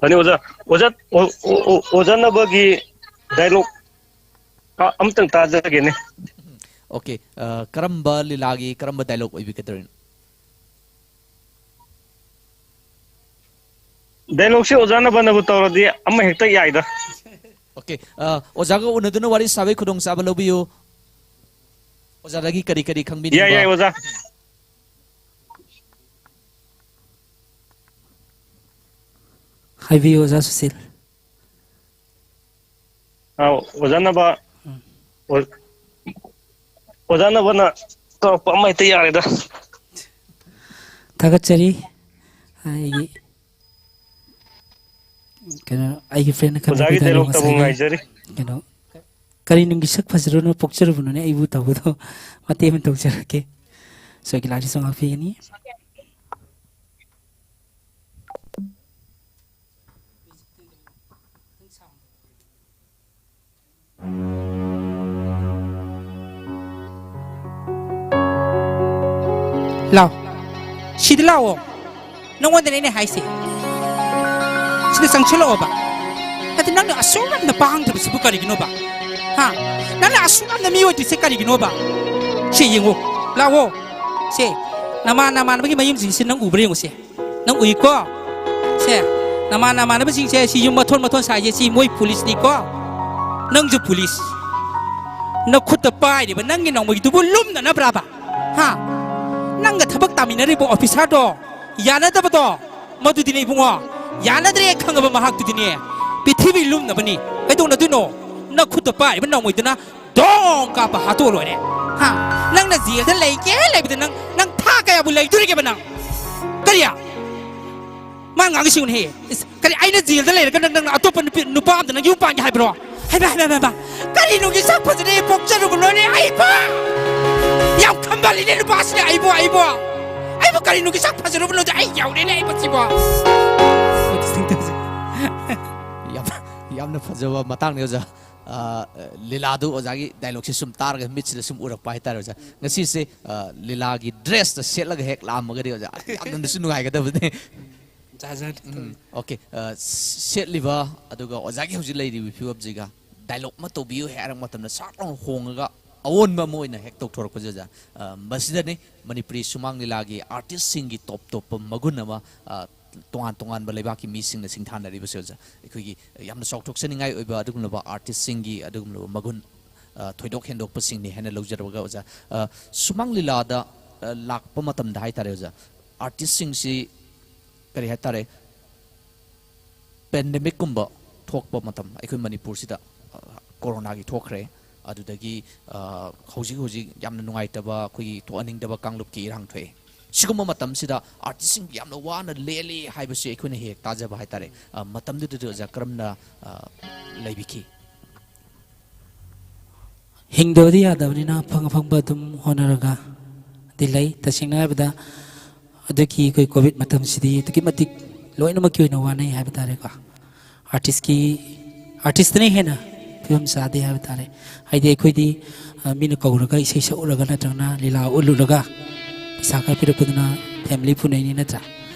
ꯐꯅꯤ ꯑꯣꯖꯥ꯫ ꯑꯣꯖꯥ, ꯑꯣ-, ꯑꯣ-, ꯑꯣ-, ꯑꯣꯖꯥ ꯅꯕꯒꯤ dialogue ꯑ-, ꯑꯝꯇꯪ ꯇꯥꯖꯒꯦꯅꯦ꯫ Okay, ꯑ, ꯀꯔꯝꯕ ꯂꯤꯂꯥꯒꯤ ꯀꯔꯝꯕ dialogue ꯑꯣꯏꯕꯤꯒꯗꯧꯔꯤꯅꯣ? Dialogueꯁꯦ ꯑꯣꯖꯥ ꯅꯕꯅꯕꯨ ꯇꯧꯔꯗꯤ ꯑꯃ ꯍꯦꯛꯇ ꯌꯥꯏꯗ꯫ Okay, ꯑ, ꯑꯣꯖꯥꯒ ꯎꯅꯗꯨꯅ ꯋꯥꯔꯤ ꯁꯥꯕꯒꯤ ꯈꯨꯗꯣꯡꯆꯥꯕ ꯂꯧꯕꯤꯌꯨ꯫ ꯑꯣꯖꯥꯗꯒꯤ ꯀꯔꯤ ꯀꯔꯤ ꯌꯥꯏ, ꯈꯪꯕꯤꯅꯤꯡꯕ? ꯌꯥꯏ, ꯑꯣꯖꯥ꯫ ꯍꯥꯏꯕꯤꯌꯨ, ꯑꯣꯖꯥ ꯁꯨꯁꯤꯜ꯫ ꯑꯥ, ꯑꯣꯖꯥ ꯅꯕ-, ꯎꯝ꯫ ꯑꯣ-, ꯑꯣꯖꯥ ꯅꯕꯅ ꯇꯧꯔꯛꯄ ꯑꯃ ꯍꯦꯛꯇ ꯌꯥꯔꯦꯗ꯫ ꯊꯥꯒꯠꯆꯔꯤ꯫ ꯑꯩꯒꯤ, ꯀꯩꯅꯣ, ꯑꯩꯒꯤ friendꯅ ꯈꯟꯕ ꯑꯣꯖꯥꯒꯤ dialogue dialogue ꯇꯕꯨ ꯉꯁꯥꯏꯒꯤ, ꯉꯥꯏꯖꯔꯤ꯫ ꯀꯩꯅꯣ, ꯀꯔꯤ ꯅꯨꯡꯒꯤ ꯁꯛ ꯐꯖꯔꯨꯅꯣ ꯄꯣꯛꯆꯔꯨꯕꯅꯣꯅꯦ ꯑꯩꯕꯨ ꯇꯧꯕꯗꯣ ꯃꯇꯦꯛ ꯑꯃ ꯇꯧꯖꯔꯛꯀꯦ꯫ ꯁꯣꯏꯒꯤ ꯂꯥꯛꯁꯤ ꯆꯥꯝꯃꯉꯥ ꯄꯤꯒꯅꯤ꯫ ꯂꯥꯎ꯫ ꯁꯤꯗ ꯂꯥꯛꯑꯣ꯫ ꯅꯉꯣꯟꯗꯅꯦ ꯑꯩꯅ ꯍꯥꯏꯁꯦ꯫ ꯁꯤꯗ ꯆꯪꯁꯤꯜꯂꯛꯑꯣꯕ꯫ ꯅꯠꯇꯦ, ꯅꯪꯅ ꯑꯁꯨꯛ ꯌꯥꯝꯅ ꯄꯥꯡꯗꯕꯁꯤꯕꯨ ꯀꯔꯤꯒꯤꯅꯣꯕ? ꯍꯥ? ꯅꯪꯅ ꯑꯁꯨꯛ ꯌꯥꯝꯅ ꯃꯤ ꯑꯣꯏꯗ꯭ꯔꯤꯁꯦ ꯀꯔꯤꯒꯤꯅꯣꯕ? ꯁꯤ ꯌꯦꯡꯉꯨ꯫ ꯂꯥꯛꯑꯣ꯫ ꯁꯦ, ꯅꯃꯥꯟ ꯅꯃꯥꯟꯅꯕꯒꯤ ꯃꯌꯨꯝꯁꯤꯡꯁꯤ ꯅꯪ ꯎꯕ꯭ꯔꯥ ꯌꯦꯡꯉꯨꯁꯦ꯫ ꯅꯪ ꯎꯏꯀꯣ? ꯁꯦ, ꯅꯃꯥꯟ ꯅꯃꯥꯟꯅꯕꯁꯤꯡꯁꯦ ꯁꯤ ꯌꯨꯝ ꯃꯊꯣꯟ ꯃꯊꯣꯟ ꯁꯥꯏꯁꯦ ꯁꯤ ꯃꯣꯏ policeꯅꯤꯀꯣ? ꯅꯪꯁꯨ police꯫ ꯅꯈꯨꯠꯇ ꯄꯥꯏꯔꯤꯕ ꯅꯪꯒꯤ ꯅꯣꯡꯃꯩꯗꯨꯕꯨ ꯂꯨꯝꯅꯅꯕ꯭ꯔꯥꯕ? ꯍꯥ? ꯅꯪꯒ ꯊꯕꯛ ꯇꯥꯃꯤꯟꯅꯔꯤꯕ officerꯗꯣ, ꯌꯥꯅꯗꯕꯗꯣ, ꯃꯗꯨꯗꯤꯅꯦ ꯏꯕꯨꯡꯉꯣ, ꯌꯥꯅꯗ꯭ꯔꯦ ꯈꯪꯉꯕ ꯃꯍꯥꯛꯇꯨꯗꯤꯅꯦ, ꯄ꯭ꯔꯤꯊꯤꯕꯤ ꯂꯨꯝꯅꯕꯅꯤ꯫ ꯀꯩꯗꯧꯅꯗꯣꯏꯅꯣ? ꯅꯈꯨꯠꯇ ꯄꯥꯏꯔꯤꯕ ꯅꯣꯡꯃꯩꯗꯨꯅ ꯇꯣꯡ ꯀꯥꯞꯄ ꯍꯥꯠꯇꯣꯛꯑ ꯂꯣꯏꯔꯦ꯫ ꯍꯥ? ꯅꯪꯅ ꯖꯦꯜꯗ ꯂꯩꯒꯦ ꯂꯩꯕꯗ ꯅꯪ, ꯅꯪ ꯊꯥ ꯀꯌꯥꯕꯨ ꯂꯩꯗꯣꯔꯤꯒꯦꯕ ꯅꯪ? ꯀꯔꯤ? ꯃꯥ ꯉꯥꯡꯉꯤꯁꯤꯡꯅꯦ꯫ ꯏꯁ, ꯀꯔꯤ, ꯑꯩꯅ ꯖꯦꯜꯗ ꯂꯩꯔꯒ ꯅꯪ, ꯅꯪꯅ ꯑꯇꯣꯞꯄ ꯅꯨꯄꯤ, ꯅꯨꯄꯥ ꯑꯃꯗ ꯅꯪ ꯌꯨꯝ ꯄꯥꯟꯒꯦ ꯍꯥꯏꯕ꯭ꯔꯣ? ꯍꯩꯃꯥ, ꯍꯩꯃꯥ, ꯍꯩꯃꯥ, ꯍꯩꯃꯥ꯫ ꯀꯔꯤꯅꯨꯡꯒꯤ ꯁꯛ ꯐꯖꯅ ꯄꯣꯛꯆꯔꯨꯕꯅꯣꯅꯦ ꯑꯩꯕꯣ? ꯌꯥꯝ ꯈꯟꯕꯜꯂꯤꯅꯦ ꯅꯨꯄꯥꯁꯤꯅ ꯑꯩꯕꯣ, ꯑꯩꯕꯣ꯫ ꯑꯩꯕꯨ ꯀꯔꯤꯅꯨꯡꯒꯤ ꯁꯛ ꯐꯖꯔꯨꯕꯅꯣꯗꯤ ꯑꯩ ꯌꯧꯔꯦꯅꯦ ꯑꯩꯕꯨ ꯁꯤꯕꯣ꯫ ꯌꯥꯝ, ꯌꯥꯝꯅ ꯐꯖꯕ ꯃꯇꯥꯡꯅꯤ ꯑꯣꯖꯥ꯫ ꯑ, ꯂꯤꯂꯥꯗꯨ ꯑꯣꯖꯥꯒꯤ ꯗꯥꯏꯂꯣꯛꯁꯦ ꯁꯨꯝ ꯇꯥꯔꯒ ꯃꯤꯠꯁꯤꯗ ꯁꯨꯝ ꯎꯔꯛꯄ ꯍꯥꯏꯇꯥꯔꯦ ꯑꯣꯖꯥ꯫ ꯉꯁꯤꯁꯦ, ꯑ, ꯂꯤꯂꯥꯒꯤ ꯗ꯭ꯔꯦꯁꯇ ꯁꯦꯠꯂꯒ ꯍꯦꯛ ꯂꯥꯛꯑꯝꯃꯒꯗꯤ ꯑꯣꯖꯥ, ꯌꯥꯝꯅꯁꯨ ꯅꯨꯡꯉꯥꯏꯒꯗꯕꯅꯦ꯫ ꯖꯥꯠ ꯖꯥꯠ꯫ ꯎꯝ, ꯑꯣꯀꯦ꯫ ꯑ, ꯁꯦꯠꯂꯤꯕ ꯑꯗꯨꯒ ꯑꯣꯖꯥꯒꯤ ꯍꯧꯖꯤꯛ ꯂꯩꯔꯤꯕ ꯐꯤꯕꯝꯁꯤꯒ ꯗꯥꯏꯂꯣꯛ ꯑꯃ ꯇꯧꯕꯤꯌꯨ ꯍꯦꯛ ꯍꯥꯏꯔꯛꯄ ꯃꯇꯝꯗ ꯁꯥꯛ ꯂꯥꯎꯅ ꯍꯣꯡꯉꯒ ꯑꯑꯣꯟꯕ ꯑꯃ ꯑꯣꯏꯅ ꯍꯦꯛ ꯇꯧꯊꯣꯔꯛꯄꯁꯦ ꯑꯣꯖꯥ꯫ ꯑ, ꯃꯁꯤꯗꯅꯤ ꯃꯅꯤꯄꯨꯔꯤ ꯁꯨꯃꯥꯡ ꯂꯤꯂꯥꯒꯤ ꯑꯥꯔꯇꯤꯁꯁꯤꯡꯒꯤ ꯇꯣꯞ ꯇꯣꯞꯄ ꯃꯒꯨꯟ ꯑꯃ, ꯑ, ꯇꯣꯉꯥꯟ ꯇꯣꯉꯥꯟꯕ ꯂꯩꯕꯥꯛꯀꯤ ꯃꯤꯁꯤꯡꯅ ꯁꯤꯡꯊꯥꯅꯔꯤꯕꯁꯦ ꯑꯣꯖꯥ꯫ ꯑꯩꯈꯣꯏꯒꯤ ꯌꯥꯝꯅ ꯆꯥꯎꯊꯣꯛꯆꯅꯤꯡꯉꯥꯏ ꯑꯣꯏꯕ ꯑꯗꯨꯒꯨꯝꯂꯕ ꯑꯥꯔꯇꯤꯁꯁꯤꯡꯒꯤ ꯑꯗꯨꯒꯨꯝꯂꯕ ꯃꯒꯨꯟ, ꯑ, ꯊꯣꯏꯗꯣꯛ ꯍꯦꯟꯗꯣꯛꯄꯁꯤꯡꯅꯤ ꯍꯥꯏꯅ ꯂꯧꯖꯔꯕꯒ ꯑꯣꯖꯥ, ꯑ, ꯁꯨꯃꯥꯡ ꯂꯤꯂꯥꯗ, ꯑ, ꯂꯥꯛꯄ ꯃꯇꯝꯗ ꯍꯥꯏꯇꯥꯔꯦ ꯑꯣꯖꯥ, ꯑꯥꯔꯇꯤꯁꯁꯤꯡꯁꯤ ꯀꯔꯤ ꯍꯥꯏꯇꯥꯔꯦ, ꯄꯦꯟꯗꯦꯃꯤꯛꯀꯨꯝꯕ ꯊꯣꯛꯄ ꯃꯇꯝ ꯑꯩꯈꯣꯏ ꯃꯅꯤꯄꯨꯔꯁꯤꯗ, ꯑ, ꯀꯣꯔꯣꯅꯥꯒꯤ ꯊꯣꯛꯈ꯭ꯔꯦ꯫ ꯑꯗꯨꯗꯒꯤ, ꯑ, ꯍꯧꯖꯤꯛ ꯍꯧꯖꯤꯛ ꯌꯥꯝꯅ ꯅꯨꯡꯉꯥꯏꯇꯕ ꯑꯩꯈꯣꯏꯒꯤ ꯊꯣꯛꯍꯟꯅꯤꯡꯗꯕ ꯀꯥꯡꯂꯨꯞꯀꯤ ꯏꯔꯥꯡ ꯊꯣꯛꯑꯦ꯫ ꯁꯤꯒꯨꯝꯕ ꯃꯇꯝꯁꯤꯗ ꯑꯥꯔꯇꯤꯁꯁꯤꯡ ꯌꯥꯝꯅ ꯋꯥꯅ ꯂꯦꯜꯂꯤ ꯍꯥꯏꯕꯁꯤ ꯑꯩꯈꯣꯏꯅ ꯍꯦꯛ ꯍꯦꯛ ꯇꯥꯖꯕ ꯍꯥꯏꯇꯥꯔꯦ꯫ ꯑ, ꯃꯇꯝꯗꯨꯗꯗꯤ ꯑꯣꯖꯥ ꯀꯔꯝꯅ, ꯑ, ꯂꯩꯕꯤꯈꯤ? ꯍꯤꯡꯗꯕꯗꯤ ꯌꯥꯗꯕꯅꯤꯅ ꯑꯐꯪ ꯑꯐꯪꯕ ꯑꯗꯨꯝ ꯍꯣꯠꯅꯔꯒ ꯗꯤ ꯂꯩ꯫ ꯇꯁꯦꯡꯅ ꯍꯥꯏꯕꯗ ꯑꯗꯨꯒꯤ ꯑꯩꯈꯣꯏ ꯀꯣꯚꯤꯗ ꯃꯇꯝꯁꯤꯗꯤ ꯑꯗꯨꯛꯀꯤ ꯃꯇꯤꯛ ꯂꯣꯏꯅꯃꯛꯀꯤ ꯑꯣꯏꯅ ꯋꯥꯅꯩ ꯍꯥꯏꯕ ꯇꯥꯔꯦꯀꯣ꯫ ꯑꯥꯔꯇꯤꯁꯀꯤ, ꯑꯥꯔꯇꯤꯁꯇꯅ ꯍꯦꯟꯅ ꯐꯤꯕꯝ ꯆꯥꯗꯦ ꯍꯥꯏꯕ ꯇꯥꯔꯦ꯫ ꯍꯥꯏꯗꯤ ꯑꯩꯈꯣꯏꯗꯤ, ꯑ, ꯃꯤꯅ ꯀꯧꯔꯒ ꯏꯁꯩ ꯁꯛꯎꯔꯒ ꯅꯠꯇ꯭ꯔꯒꯅ ꯂꯤꯂꯥ ꯎꯠꯂꯨꯔꯒ ꯄꯩꯁꯥ ꯈꯔ ꯄꯤꯔꯛꯄꯗꯨꯅ ꯐꯦꯃꯤꯂꯤ ꯄꯨꯅꯩꯅꯤ ꯅꯠꯇ꯭ꯔꯥ?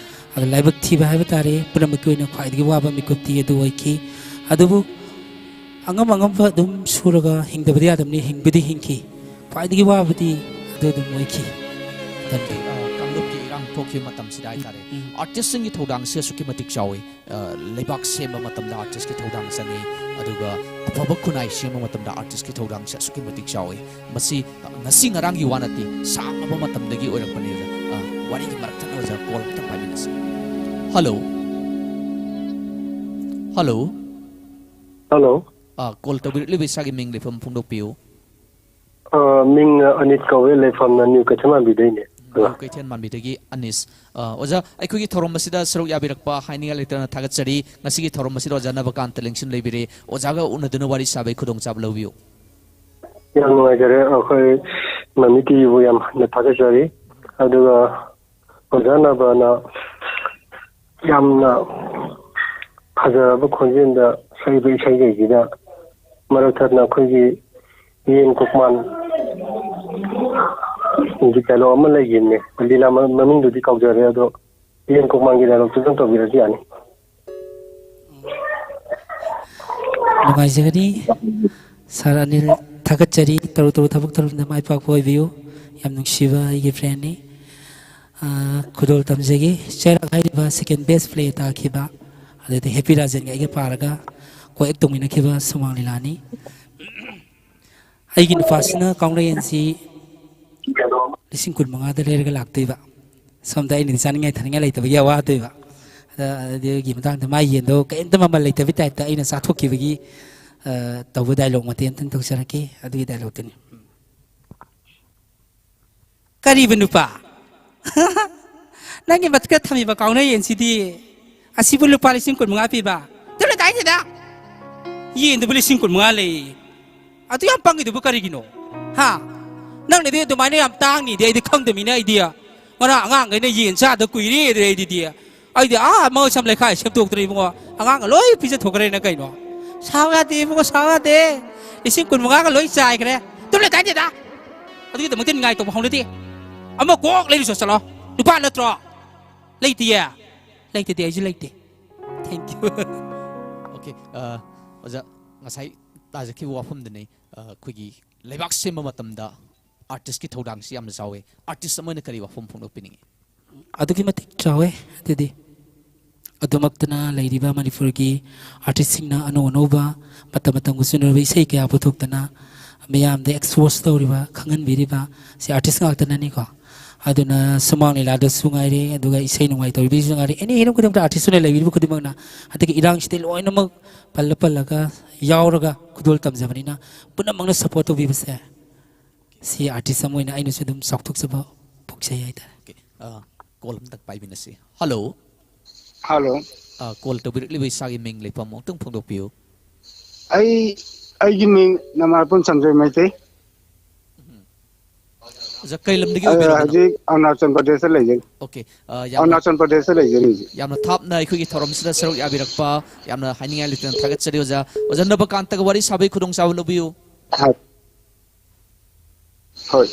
ꯑꯗꯣ ꯂꯥꯏꯕꯛ ꯊꯤꯕ ꯍꯥꯏꯕ ꯇꯥꯔꯦ, ꯄꯨꯝꯅꯃꯛꯀꯤ ꯑꯣꯏꯅ ꯈ꯭ꯋꯥꯏꯗꯒꯤ ꯋꯥꯕ ꯃꯤꯀꯨꯞꯇꯤ ꯑꯗꯨ ꯑꯣꯏꯈꯤ꯫ ꯑꯗꯨꯕꯨ ꯑꯉꯝ ꯑꯉꯝꯕ ꯑꯗꯨꯝ ꯁꯨꯔꯒ ꯍꯤꯡꯗꯕꯗꯤ ꯌꯥꯗꯕꯅꯤ, ꯍꯤꯡꯕꯗꯤ ꯍꯤꯡꯈꯤ꯫ ꯈ꯭ꯋꯥꯏꯗꯒꯤ ꯋꯥꯕꯗꯤ ꯑꯗꯨ ꯑꯗꯨꯝ ꯑꯣꯏꯈꯤ꯫ ꯃꯇꯝꯗꯤ, ꯑ, ꯀꯥꯡꯂꯨꯞꯀꯤ ꯏꯔꯥꯡ ꯊꯣꯛꯈꯤꯕ ꯃꯇꯝꯁꯤꯗ ꯍꯥꯏꯇꯥꯔꯦ, ꯎꯝ꯫ ꯑꯥꯔꯇꯤꯁꯁꯤꯡꯒꯤ ꯊꯧꯗꯥꯡꯁꯦ ꯑꯁꯨꯛꯀꯤ ꯃꯇꯤꯛ ꯆꯥꯎꯋꯤ꯫ ꯑ, ꯂꯩꯕꯥꯛ ꯁꯦꯝꯕ ꯃꯇꯝꯗ ꯑꯥꯔꯇꯤꯁꯀꯤ ꯊꯧꯗꯥꯡ ꯆꯪꯉꯤ, ꯑꯗꯨꯒ ꯑꯐꯕ ꯈꯨꯟꯅꯥꯏ ꯁꯦꯝꯕ ꯃꯇꯝꯗ ꯑꯥꯔꯇꯤꯁꯀꯤ ꯊꯧꯗꯥꯡꯁꯦ ꯑꯁꯨꯛꯀꯤ ꯃꯇꯤꯛ ꯆꯥꯎꯋꯤ꯫ ꯃꯁꯤ, ꯑ, ꯉꯁꯤ ꯉꯔꯥꯡꯒꯤ ꯋꯥ ꯅꯠꯇꯦ, ꯁꯥꯡꯂꯕ ꯃꯇꯝꯗꯒꯤ ꯑꯣꯏꯔꯛꯄꯅꯤ꯫ ꯑ, ꯋꯥꯔꯤꯒꯤ ꯃꯔꯛ ꯊꯠꯅ ꯑꯣꯖꯥ ꯀꯣꯜ ꯑꯝꯇꯪ ꯄꯥꯏꯃꯤꯟꯅꯁꯤ꯫ ꯍꯜꯂꯣ꯫ ꯍꯜꯂꯣ꯫ ꯍꯜꯂꯣ꯫ ꯑ, ꯀꯣꯜ ꯇꯧꯕꯤꯔꯛꯂꯤꯕ ꯏꯁꯥꯒꯤ ꯃꯤꯡ ꯂꯩꯐꯝ ꯐꯣꯡꯗꯣꯛꯄꯤꯌꯨ꯫ ꯑ, ꯃꯤꯡꯅ ꯑꯅꯤꯠ ꯀꯧꯋꯦ, ꯂꯩꯐꯝꯅ ꯅ꯭ꯌꯨ ꯀꯩꯊꯦꯜ ꯃꯥꯟꯕꯤꯗꯩꯅꯦ꯫ ꯑ꯫ ꯅ꯭ꯌꯨ ꯀꯩꯊꯦꯜ ꯃꯥꯟꯕꯤꯗꯒꯤ ꯑꯅꯤꯁ꯫ ꯑ, ꯑꯣꯖꯥ, ꯑꯩꯈꯣꯏꯒꯤ ꯊꯧꯔꯝ ꯑꯁꯤꯗ ꯁꯔꯨꯛ ꯌꯥꯕꯤꯔꯛꯄ ꯍꯥꯏꯅꯤꯡꯉꯥꯏ ꯂꯩꯇꯅ ꯊꯥꯒꯠꯆꯔꯤ꯫ ꯉꯁꯤꯒꯤ ꯊꯧꯔꯝ ꯑꯁꯤꯗ ꯑꯣꯖꯥ ꯅꯕꯀꯥꯟꯇ ꯂꯦꯡꯁꯤꯟ ꯂꯩꯕꯤꯔꯦ꯫ ꯑꯣꯖꯥꯒ ꯎꯅꯗꯨꯅ ꯋꯥꯔꯤ ꯁꯥꯕꯒꯤ ꯈꯨꯗꯣꯡꯆꯥꯕ ꯂꯧꯕꯤꯌꯨ꯫ ꯌꯥꯝ ꯅꯨꯡꯉꯥꯏꯖꯔꯦ꯫ ꯑꯩꯈꯣꯏ ꯃꯃꯤ ꯇꯤꯚꯤꯕꯨ ꯌꯥꯝ ꯍꯟꯅ ꯊꯥꯒꯠꯆꯔꯤ꯫ ꯑꯗꯨꯒ ꯑꯣꯖꯥ ꯅꯕꯅ ꯌꯥꯝꯅ ꯐꯖꯔꯕ ꯈꯣꯟꯖꯦꯜꯗ ꯁꯛꯏꯕ ꯏꯁꯩꯈꯩꯁꯤꯗ ꯃꯔꯛ ꯊꯠꯅ ꯑꯩꯈꯣꯏꯒꯤ ꯌꯦꯟ ꯀꯣꯛꯃꯥꯟ ꯒꯤ ꯗꯥꯏꯂꯣꯛ ꯑꯃ ꯂꯩꯈꯤꯕꯅꯦ꯫ ꯂꯤꯂꯥ ꯃ-, ꯃꯃꯤꯡꯗꯨꯗꯤ ꯀꯥꯎꯖꯔꯦ, ꯑꯗꯣ ꯌꯦꯟ ꯀꯣꯛꯃꯥꯟꯒꯤ ꯗꯥꯏꯂꯣꯛꯇꯨꯗꯪ ꯇꯧꯕꯤꯔꯁꯨ ꯌꯥꯅꯤ꯫ ꯅꯨꯡꯉꯥꯏꯖꯒꯅꯤ꯫ ꯁꯥꯔ ꯑꯅꯤꯜ, ꯊꯥꯒꯠꯆꯔꯤ꯫ ꯇꯔꯨ ꯇꯔꯨ ꯊꯕꯛ ꯊꯧꯔꯝꯗ ꯃꯥꯏ ꯄꯥꯛꯄ ꯑꯣꯏꯕꯤꯌꯨ꯫ ꯌꯥꯝ ꯅꯨꯡꯁꯤꯕ ꯑꯩꯒꯤ ꯐ꯭ꯔꯦꯟꯅꯤ꯫ ꯑꯥ, ꯈꯨꯗꯣꯜ ꯇꯝꯖꯒꯦ꯫ ꯆꯩꯔꯥꯛ ꯍꯥꯏꯔꯤꯕ ꯁꯦꯀꯦꯟ ꯕꯦꯁ ꯄ꯭ꯂꯦ ꯇꯥꯈꯤꯕ, ꯑꯗꯨꯗ ꯍꯦꯄꯤ ꯔꯥꯖꯟꯒ ꯑꯩꯒ ꯄꯥꯔꯒ ꯀꯣꯌꯦꯠ ꯇꯧꯃꯤꯟꯅꯈꯤꯕ ꯁꯨꯃꯥꯡ ꯂꯤꯂꯥꯅꯤ꯫ ꯑꯩꯒꯤ ꯅꯨꯄꯥꯁꯤꯅ ꯀꯥꯎꯅ ꯌꯦꯟꯁꯤ ꯂꯤꯁꯤꯡ ꯀꯨꯟ ꯃꯉꯥꯗ ꯂꯩꯔꯒ ꯂꯥꯛꯇꯣꯏꯕ꯫ ꯁꯣꯝꯗ ꯑꯩꯅꯗꯤ ꯆꯥꯅꯤꯡꯉꯥꯏ ꯊꯛꯅꯤꯡꯉꯥꯏ ꯂꯩꯇꯕꯒꯤ ꯑꯋꯥꯗꯣꯏꯕ꯫ ꯑꯗ ꯑꯗꯨꯒꯤ ꯃꯇꯥꯡꯗ ꯃꯥꯏ ꯌꯦꯟꯗꯣ ꯀꯔꯤꯝꯇ ꯃꯃꯜ ꯂꯩꯇꯕꯒꯤ ꯇꯥꯏꯞꯇ ꯑꯩꯅ ꯆꯥꯊꯣꯛꯈꯤꯕꯒꯤ, ꯑ, ꯇꯧꯕ ꯗꯥꯏꯂꯣꯛ ꯃꯇꯦꯛ ꯑꯝꯇꯪ ꯇꯧꯖꯔꯛꯀꯦ꯫ ꯑꯗꯨꯒꯤ ꯗꯥꯏꯂꯣꯛꯇꯨꯅꯤ꯫ ꯀꯔꯤꯕ ꯅꯨꯄꯥ? ꯅꯪꯒꯤ ꯃꯊꯛꯇ ꯊꯝꯃꯤꯕ ꯀꯥꯎꯅ ꯌꯦꯟꯁꯤꯗꯤ ꯑꯁꯤꯕꯨ ꯂꯨꯄꯥ ꯂꯤꯁꯤꯡ ꯀꯨꯟ ꯃꯉꯥ ꯄꯤꯕ? ꯇꯨꯂꯦ ꯇꯥꯏꯁꯤꯗ! ꯌꯦꯟꯗꯨꯕꯨ ꯂꯤꯁꯤꯡ ꯀꯨꯟ ꯃꯉꯥ ꯂꯩ꯫ ꯑꯗꯨ ꯌꯥꯝ ꯄꯪꯉꯤꯗꯨꯕꯨ ꯀꯔꯤꯒꯤꯅꯣ? ꯍꯥ? ꯅꯪꯅꯗꯤ ꯑꯗꯨꯃꯥꯏꯅ ꯌꯥꯝ ꯇꯥꯡꯅꯤꯗꯤ ꯑꯩꯗꯤ ꯈꯪꯗꯃꯤꯅ ꯑꯩꯗꯤ ꯉꯔꯥꯡ ꯑꯉꯥꯡꯈꯩꯅ ꯌꯦꯟ ꯆꯥꯗ ꯀꯨꯏꯔꯦ ꯑꯗꯨꯗꯤ ꯑꯩꯗꯤꯗꯤ꯫ ꯑꯩꯗꯤ ꯑꯥ ꯃꯧ ꯁꯝ ꯂꯩꯈꯥꯏ ꯁꯦꯝꯗꯣꯛꯇ꯭ꯔꯦ ꯏꯕꯨꯡꯉꯣ꯫ ꯑꯉꯥꯡꯒ ꯂꯣꯏ ꯄꯤꯖꯊꯣꯛꯈ꯭ꯔꯦꯅ ꯀꯩꯅꯣ? ꯁꯥꯎ ꯌꯥꯗꯦ ꯏꯕꯨꯡꯉꯣ, ꯁꯥꯎ ꯌꯥꯗꯦ꯫ ꯂꯤꯁꯤꯡ ꯀꯨꯟ ꯃꯉꯥꯒ ꯂꯣꯏ ꯆꯥꯏꯈ꯭ꯔꯦ꯫ ꯇꯨꯂꯦ ꯇꯥꯏꯁꯤꯗ! ꯑꯗꯨꯒꯤꯗꯃꯛꯇ ꯅꯤꯡꯉꯥꯏ ꯇꯧꯕ ꯍꯧꯅꯗꯦ꯫ ꯑꯃ ꯀꯣꯛ ꯂꯩꯔꯨꯆꯣ ꯆꯠꯂꯣ꯫ ꯅꯨꯄꯥ ꯅꯠꯇ꯭ꯔꯣ? ꯂꯩꯇꯤꯌꯦ? ꯂꯩꯇꯗꯤ ꯑꯩꯁꯨ ꯂꯩꯇꯦ꯫ Thank you꯫ ꯑꯣꯀꯦ, ꯑ, ꯑꯣꯖꯥ, ꯉꯁꯥꯏ ꯇꯥꯖꯈꯤꯕ ꯋꯥꯐꯝꯗꯨꯅꯤ, ꯑ, ꯑꯩꯈꯣꯏꯒꯤ ꯂꯩꯕꯥꯛ ꯁꯦꯝꯕ ꯃꯇꯝꯗ ꯑꯥꯔꯇꯤꯁꯀꯤ ꯊꯧꯗꯥꯡꯁꯤ ꯌꯥꯝꯅ ꯆꯥꯎꯋꯦ꯫ ꯑꯥꯔꯇꯤꯁ ꯑꯃ ꯑꯣꯏꯅ ꯀꯔꯤ ꯋꯥꯐꯝ ꯐꯣꯡꯗꯣꯛꯄꯤꯅꯤꯡꯉꯤ? ꯑꯗꯨꯛꯀꯤ ꯃꯇꯤꯛ ꯆꯥꯎꯋꯦ꯫ ꯑꯗꯨꯗꯤ ꯑꯗꯨꯃꯛꯇꯅ ꯂꯩꯔꯤꯕ ꯃꯅꯤꯄꯨꯔꯒꯤ ꯑꯥꯔꯇꯤꯁꯁꯤꯡꯅ ꯑꯅꯧ ꯑꯅꯧꯕ ꯃꯇꯝ ꯃꯇꯝꯒ ꯆꯨꯅꯔꯕ ꯏꯁꯩ ꯀꯌꯥ ꯄꯨꯊꯣꯛꯇꯅ ꯃꯤꯌꯥꯝꯗ ꯑꯦꯛꯁꯄꯣꯖ ꯇꯧꯔꯤꯕ, ꯈꯪꯍꯟꯕꯤꯔꯤꯕ ꯁꯤ ꯑꯥꯔꯇꯤꯁ ꯉꯥꯛꯇꯅꯅꯤꯀꯣ꯫ ꯑꯗꯨꯅ ꯁꯨꯃꯥꯡ ꯂꯤꯂꯥꯗꯁꯨ ꯉꯥꯏꯔꯦ, ꯑꯗꯨꯒ ꯏꯁꯩ ꯅꯣꯡꯃꯥꯏ ꯇꯧꯔꯤꯕꯁꯤꯁꯨ ꯉꯥꯏꯔꯦ, ꯑꯦꯅꯤ ꯍꯤꯔꯝ ꯈꯨꯗꯤꯡꯃꯛꯇ ꯑꯥꯔꯇꯤꯁ ꯑꯣꯏꯅ ꯂꯩꯕꯤꯔꯤꯕ ꯈꯨꯗꯤꯡꯃꯛꯅ ꯍꯟꯗꯛꯀꯤ ꯏꯔꯥꯡꯁꯤꯗ ꯂꯣꯏꯅꯃꯛ ꯄꯜꯂ ꯄꯜꯂꯒ ꯌꯥꯎꯔꯒ ꯈꯨꯗꯣꯜ ꯇꯝꯖꯕꯅꯤꯅ ꯄꯨꯝꯅꯃꯛꯅ ꯁꯞꯄꯣꯔꯠ ꯇꯧꯕꯤꯕꯁꯦ ꯁꯤ ꯑꯥꯔꯇꯤꯁ ꯑꯃ ꯑꯣꯏꯅ ꯑꯩꯅꯁꯨ ꯑꯗꯨꯝ ꯆꯥꯎꯊꯣꯛꯆꯕ ꯐꯣꯡꯖꯩ ꯍꯥꯏꯇꯥꯔꯦ꯫ ꯑꯣꯀꯦ꯫ ꯑ, ꯀꯣꯜ ꯑꯝꯇꯪ ꯄꯥꯏꯃꯤꯟꯅꯁꯤ꯫ ꯍꯜꯂꯣ꯫ ꯍꯜꯂꯣ꯫ ꯑ, ꯀꯣꯜ ꯇꯧꯕꯤꯔꯛꯂꯤꯕ ꯏꯁꯥꯒꯤ ꯃꯤꯡ ꯂꯩꯐꯝ ꯑꯃꯨꯛꯇꯪ ꯐꯣꯡꯗꯣꯛꯄꯤꯌꯨ꯫ ꯑꯩ, ꯑꯩꯒꯤ ꯃꯤꯡ ꯅꯃꯥꯄꯨꯟ ꯁꯟꯖꯣꯏ ꯃꯩꯇꯩ꯫ ꯑꯣꯖꯥ, ꯀꯔꯤ ꯂꯝꯗꯒꯤ ꯑꯩ ꯑꯣꯏꯕꯤꯔꯕꯅꯣ? ꯍꯧꯖꯤꯛ ꯑꯔꯨꯅꯥꯆꯜ ꯄ꯭ꯔꯗꯦꯁꯇ ꯂꯩꯖꯩ꯫ ꯑꯣꯀꯦ꯫ ꯑ, ꯌꯥꯝꯅ, ꯑꯔꯨꯅꯥꯆꯜ ꯄ꯭ꯔꯗꯦꯁꯇ ꯂꯩꯖꯩ ꯍꯧꯖꯤꯛ꯫ ꯌꯥꯝꯅ ꯊꯥꯞꯅ ꯑꯩꯈꯣꯏꯒꯤ ꯊꯧꯔꯝꯁꯤꯗ ꯁꯔꯨꯛ ꯌꯥꯕꯤꯔꯛꯄ ꯌꯥꯝꯅ ꯍꯥꯏꯅꯤꯡꯉꯥꯏ ꯂꯩꯇꯅ ꯊꯥꯒꯠꯆꯔꯤ ꯑꯣꯖꯥ꯫ ꯑꯣꯖꯥ ꯅꯕꯀꯥꯟꯇꯒ ꯋꯥꯔꯤ ꯁꯥꯕꯒꯤ ꯈꯨꯗꯣꯡꯆꯥꯕ ꯂꯧꯕꯤꯌꯨ꯫ ꯍꯣꯏ꯫ ꯍꯣꯏ꯫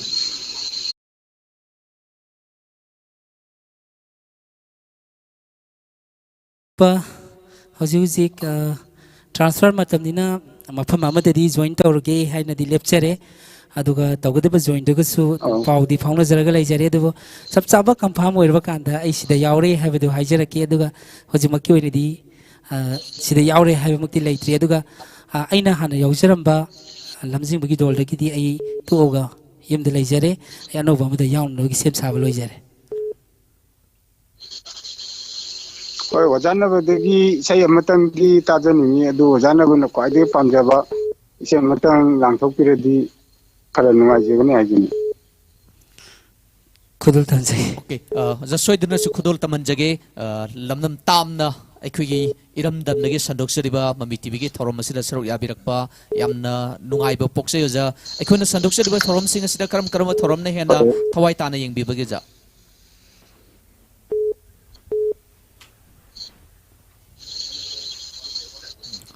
ꯄ-, ꯍꯧꯖꯤꯛ ꯍꯧꯖꯤꯛ, ꯑ, ꯇ꯭ꯔꯥꯟꯁꯐꯔ ꯃꯇꯝꯅꯤꯅ ꯃꯐꯝ ꯑꯃꯗꯗꯤ ꯖꯣꯏꯟ ꯇꯧꯔꯒꯦ ꯍꯥꯏꯅꯗꯤ ꯂꯦꯞꯆꯔꯦ꯫ ꯑꯗꯨꯒ ꯇꯧꯒꯗꯕ ꯖꯣꯏꯟꯗꯨꯒꯁꯨ ꯑꯧ꯫ ꯄꯥꯎꯗꯤ ꯐꯥꯎꯅꯖꯔꯒ ꯂꯩꯖꯔꯦ꯫ ꯑꯗꯨꯕꯨ ꯆꯞ ꯆꯥꯕ ꯀꯟꯐꯥꯔꯝ ꯑꯣꯏꯔꯕ ꯀꯥꯟꯗ ꯑꯩ ꯁꯤꯗ ꯌꯥꯎꯔꯦ ꯍꯥꯏꯕꯗꯨ ꯍꯥꯏꯖꯔꯛꯀꯦ꯫ ꯑꯗꯨꯒ ꯍꯧꯖꯤꯛꯃꯛꯀꯤ ꯑꯣꯏꯅꯗꯤ, ꯑ, ꯁꯤꯗ ꯌꯥꯎꯔꯦ ꯍꯥꯏꯕꯃꯛꯇꯤ ꯂꯩꯇ꯭ꯔꯤ꯫ ꯑꯗꯨꯒ, ꯑ, ꯑꯩꯅ ꯍꯥꯟꯅ ꯌꯥꯎꯖꯔꯝꯕ ꯂꯝꯖꯤꯡꯕꯒꯤ ꯗꯣꯜꯗꯒꯤꯗꯤ ꯑꯩ ꯇꯣꯛꯑꯒ ꯌꯨꯝꯗ ꯂꯩꯖꯔꯦ꯫ ꯑꯩ ꯑꯅꯧꯕ ꯑꯃꯗ ꯌꯥꯎꯅꯕꯒꯤ ꯁꯦꯝ ꯁꯥꯕ ꯂꯣꯏꯖꯔꯦ꯫ ꯍꯣꯏ, ꯑꯣꯖꯥ ꯅꯕꯗꯒꯤ ꯏꯁꯩ ꯑꯃꯇꯪꯗꯤ ꯇꯥꯖꯅꯤꯡꯉꯤ꯫ ꯑꯗꯨ ꯑꯣꯖꯥ ꯅꯕꯅ ꯈ꯭ꯋꯥꯏꯗꯒꯤ ꯄꯥꯝꯖꯕ ꯏꯁꯩ ꯑꯃꯇꯪ ꯂꯥꯡꯊꯣꯛꯄꯤꯔꯗꯤ ꯈꯔ ꯅꯨꯡꯉꯥꯏꯖꯒꯅꯤ ꯍꯥꯏꯖꯅꯤꯡꯉꯤ꯫ ꯈꯨꯗꯣꯜ ꯇꯝꯖꯩ꯫ ꯑꯣꯀꯦ, ꯑ, ꯑꯣꯖꯥ ꯁꯣꯏꯗꯅꯁꯨ ꯈꯨꯗꯣꯜ ꯇꯝꯍꯟꯖꯒꯦ꯫ ꯑ, ꯂꯝꯗꯝ ꯇꯥꯝꯅ ꯑꯩꯈꯣꯏꯒꯤ ꯏꯔꯝꯗꯝꯗꯒꯤ ꯁꯟꯗꯣꯛꯆꯔꯤꯕ ꯃꯃꯤ ꯇꯤꯚꯤꯒꯤ ꯊꯧꯔꯝ ꯑꯁꯤꯗ ꯁꯔꯨꯛ ꯌꯥꯕꯤꯔꯛꯄ ꯌꯥꯝꯅ ꯅꯨꯡꯉꯥꯏꯕ ꯄꯣꯛꯆꯩ ꯑꯣꯖꯥ꯫ ꯑꯩꯈꯣꯏꯅ ꯁꯟꯗꯣꯛꯆꯔꯤꯕ ꯊꯧꯔꯝꯁꯤꯡ ꯑꯁꯤꯗ ꯀꯔꯝ ꯀꯔꯝꯕ ꯊꯧꯔꯝꯅ ꯍꯦꯟꯅ ꯊꯋꯥꯏ ꯇꯥꯅ ꯌꯦꯡꯕꯤꯕꯒꯦ ꯑꯣꯖꯥ?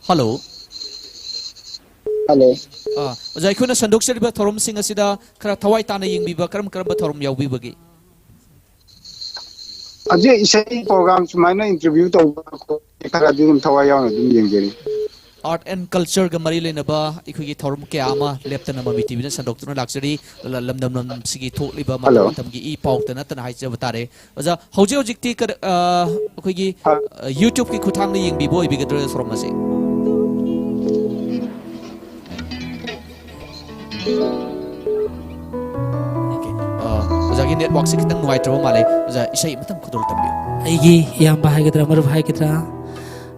ꯍꯜꯂꯣ꯫ ꯍꯜꯂꯣ꯫ ꯑꯥ, ꯑꯣꯖꯥ, ꯑꯩꯈꯣꯏꯅ ꯁꯟꯗꯣꯛꯆꯔꯤꯕ ꯊꯧꯔꯝꯁꯤꯡ ꯑꯁꯤꯗ ꯈꯔ ꯊꯋꯥꯏ ꯇꯥꯅ ꯌꯦꯡꯕꯤꯕ ꯀꯔꯝ ꯀꯔꯝꯕ ꯊꯧꯔꯝ ꯌꯥꯎꯕꯤꯕꯒꯦ? ꯍꯧꯖꯤꯛ ꯏꯁꯩ ꯄ꯭ꯔꯣꯒ꯭ꯔꯥꯝ ꯁꯨꯃꯥꯏꯅ ꯏꯟꯇꯔꯚ꯭ꯌꯨ ꯇꯧꯕ ꯈꯣꯠꯄ ꯈꯔꯗꯤ ꯑꯗꯨꯝ ꯊꯋꯥꯏ ꯌꯥꯎꯅ ꯑꯗꯨꯝ ꯌꯦꯡꯖꯔꯤ꯫ ꯑꯥꯔꯠ ꯑꯦꯟ ꯀꯜꯆꯔꯒ ꯃꯔꯤ ꯂꯩꯅꯕ ꯑꯩꯈꯣꯏꯒꯤ ꯊꯧꯔꯝ ꯀꯌꯥ ꯑꯃ ꯂꯦꯞꯇꯅ ꯃꯃꯤ ꯇꯤꯚꯤꯅ ꯁꯟꯗꯣꯛꯇꯨꯅ ꯂꯥꯛꯆꯔꯤ꯫ ꯂ-, ꯂꯝꯗꯝ ꯂꯝꯁꯤꯒꯤ ꯊꯣꯛꯂꯤꯕ ꯃꯇꯝ ꯍꯜꯂꯣ꯫ ꯃꯇꯝꯒꯤ ꯏ ꯄꯥꯎꯇ ꯅꯠꯇꯅ ꯍꯥꯏꯖꯕ ꯇꯥꯔꯦ꯫ ꯑꯣꯖꯥ, ꯍꯧꯖꯤꯛ ꯍꯧꯖꯤꯛꯇꯤ ꯀꯔ-, ꯑ, ꯑꯩꯈꯣꯏꯒꯤ, ꯍ- ꯑ, YouTube-ꯀꯤ ꯈꯨꯠꯊꯥꯡꯗ ꯌꯦꯡꯕꯤꯕ ꯑꯣꯏꯕꯤꯒꯗ꯭ꯔꯥ ꯊꯧꯔꯝ ꯑꯁꯦ? ꯑꯣꯀꯦ꯫ ꯑ, ꯑꯣꯖꯥꯒꯤ network-ꯁꯦ ꯈꯤꯇꯪ ꯅꯨꯡꯉꯥꯏꯇ꯭ꯔꯕ ꯃꯥꯜꯂꯦ꯫ ꯑꯣꯖꯥ, ꯏꯁꯩ ꯑꯃꯇꯪ ꯈꯨꯗꯣꯜ ꯇꯝꯕꯤꯌꯨ꯫ ꯑꯩꯒꯤ ꯏꯌꯥꯝꯕ ꯍꯥꯏꯒꯗ꯭ꯔꯥ, ꯃꯔꯨꯞ ꯍꯥꯏꯒꯗ꯭ꯔꯥ,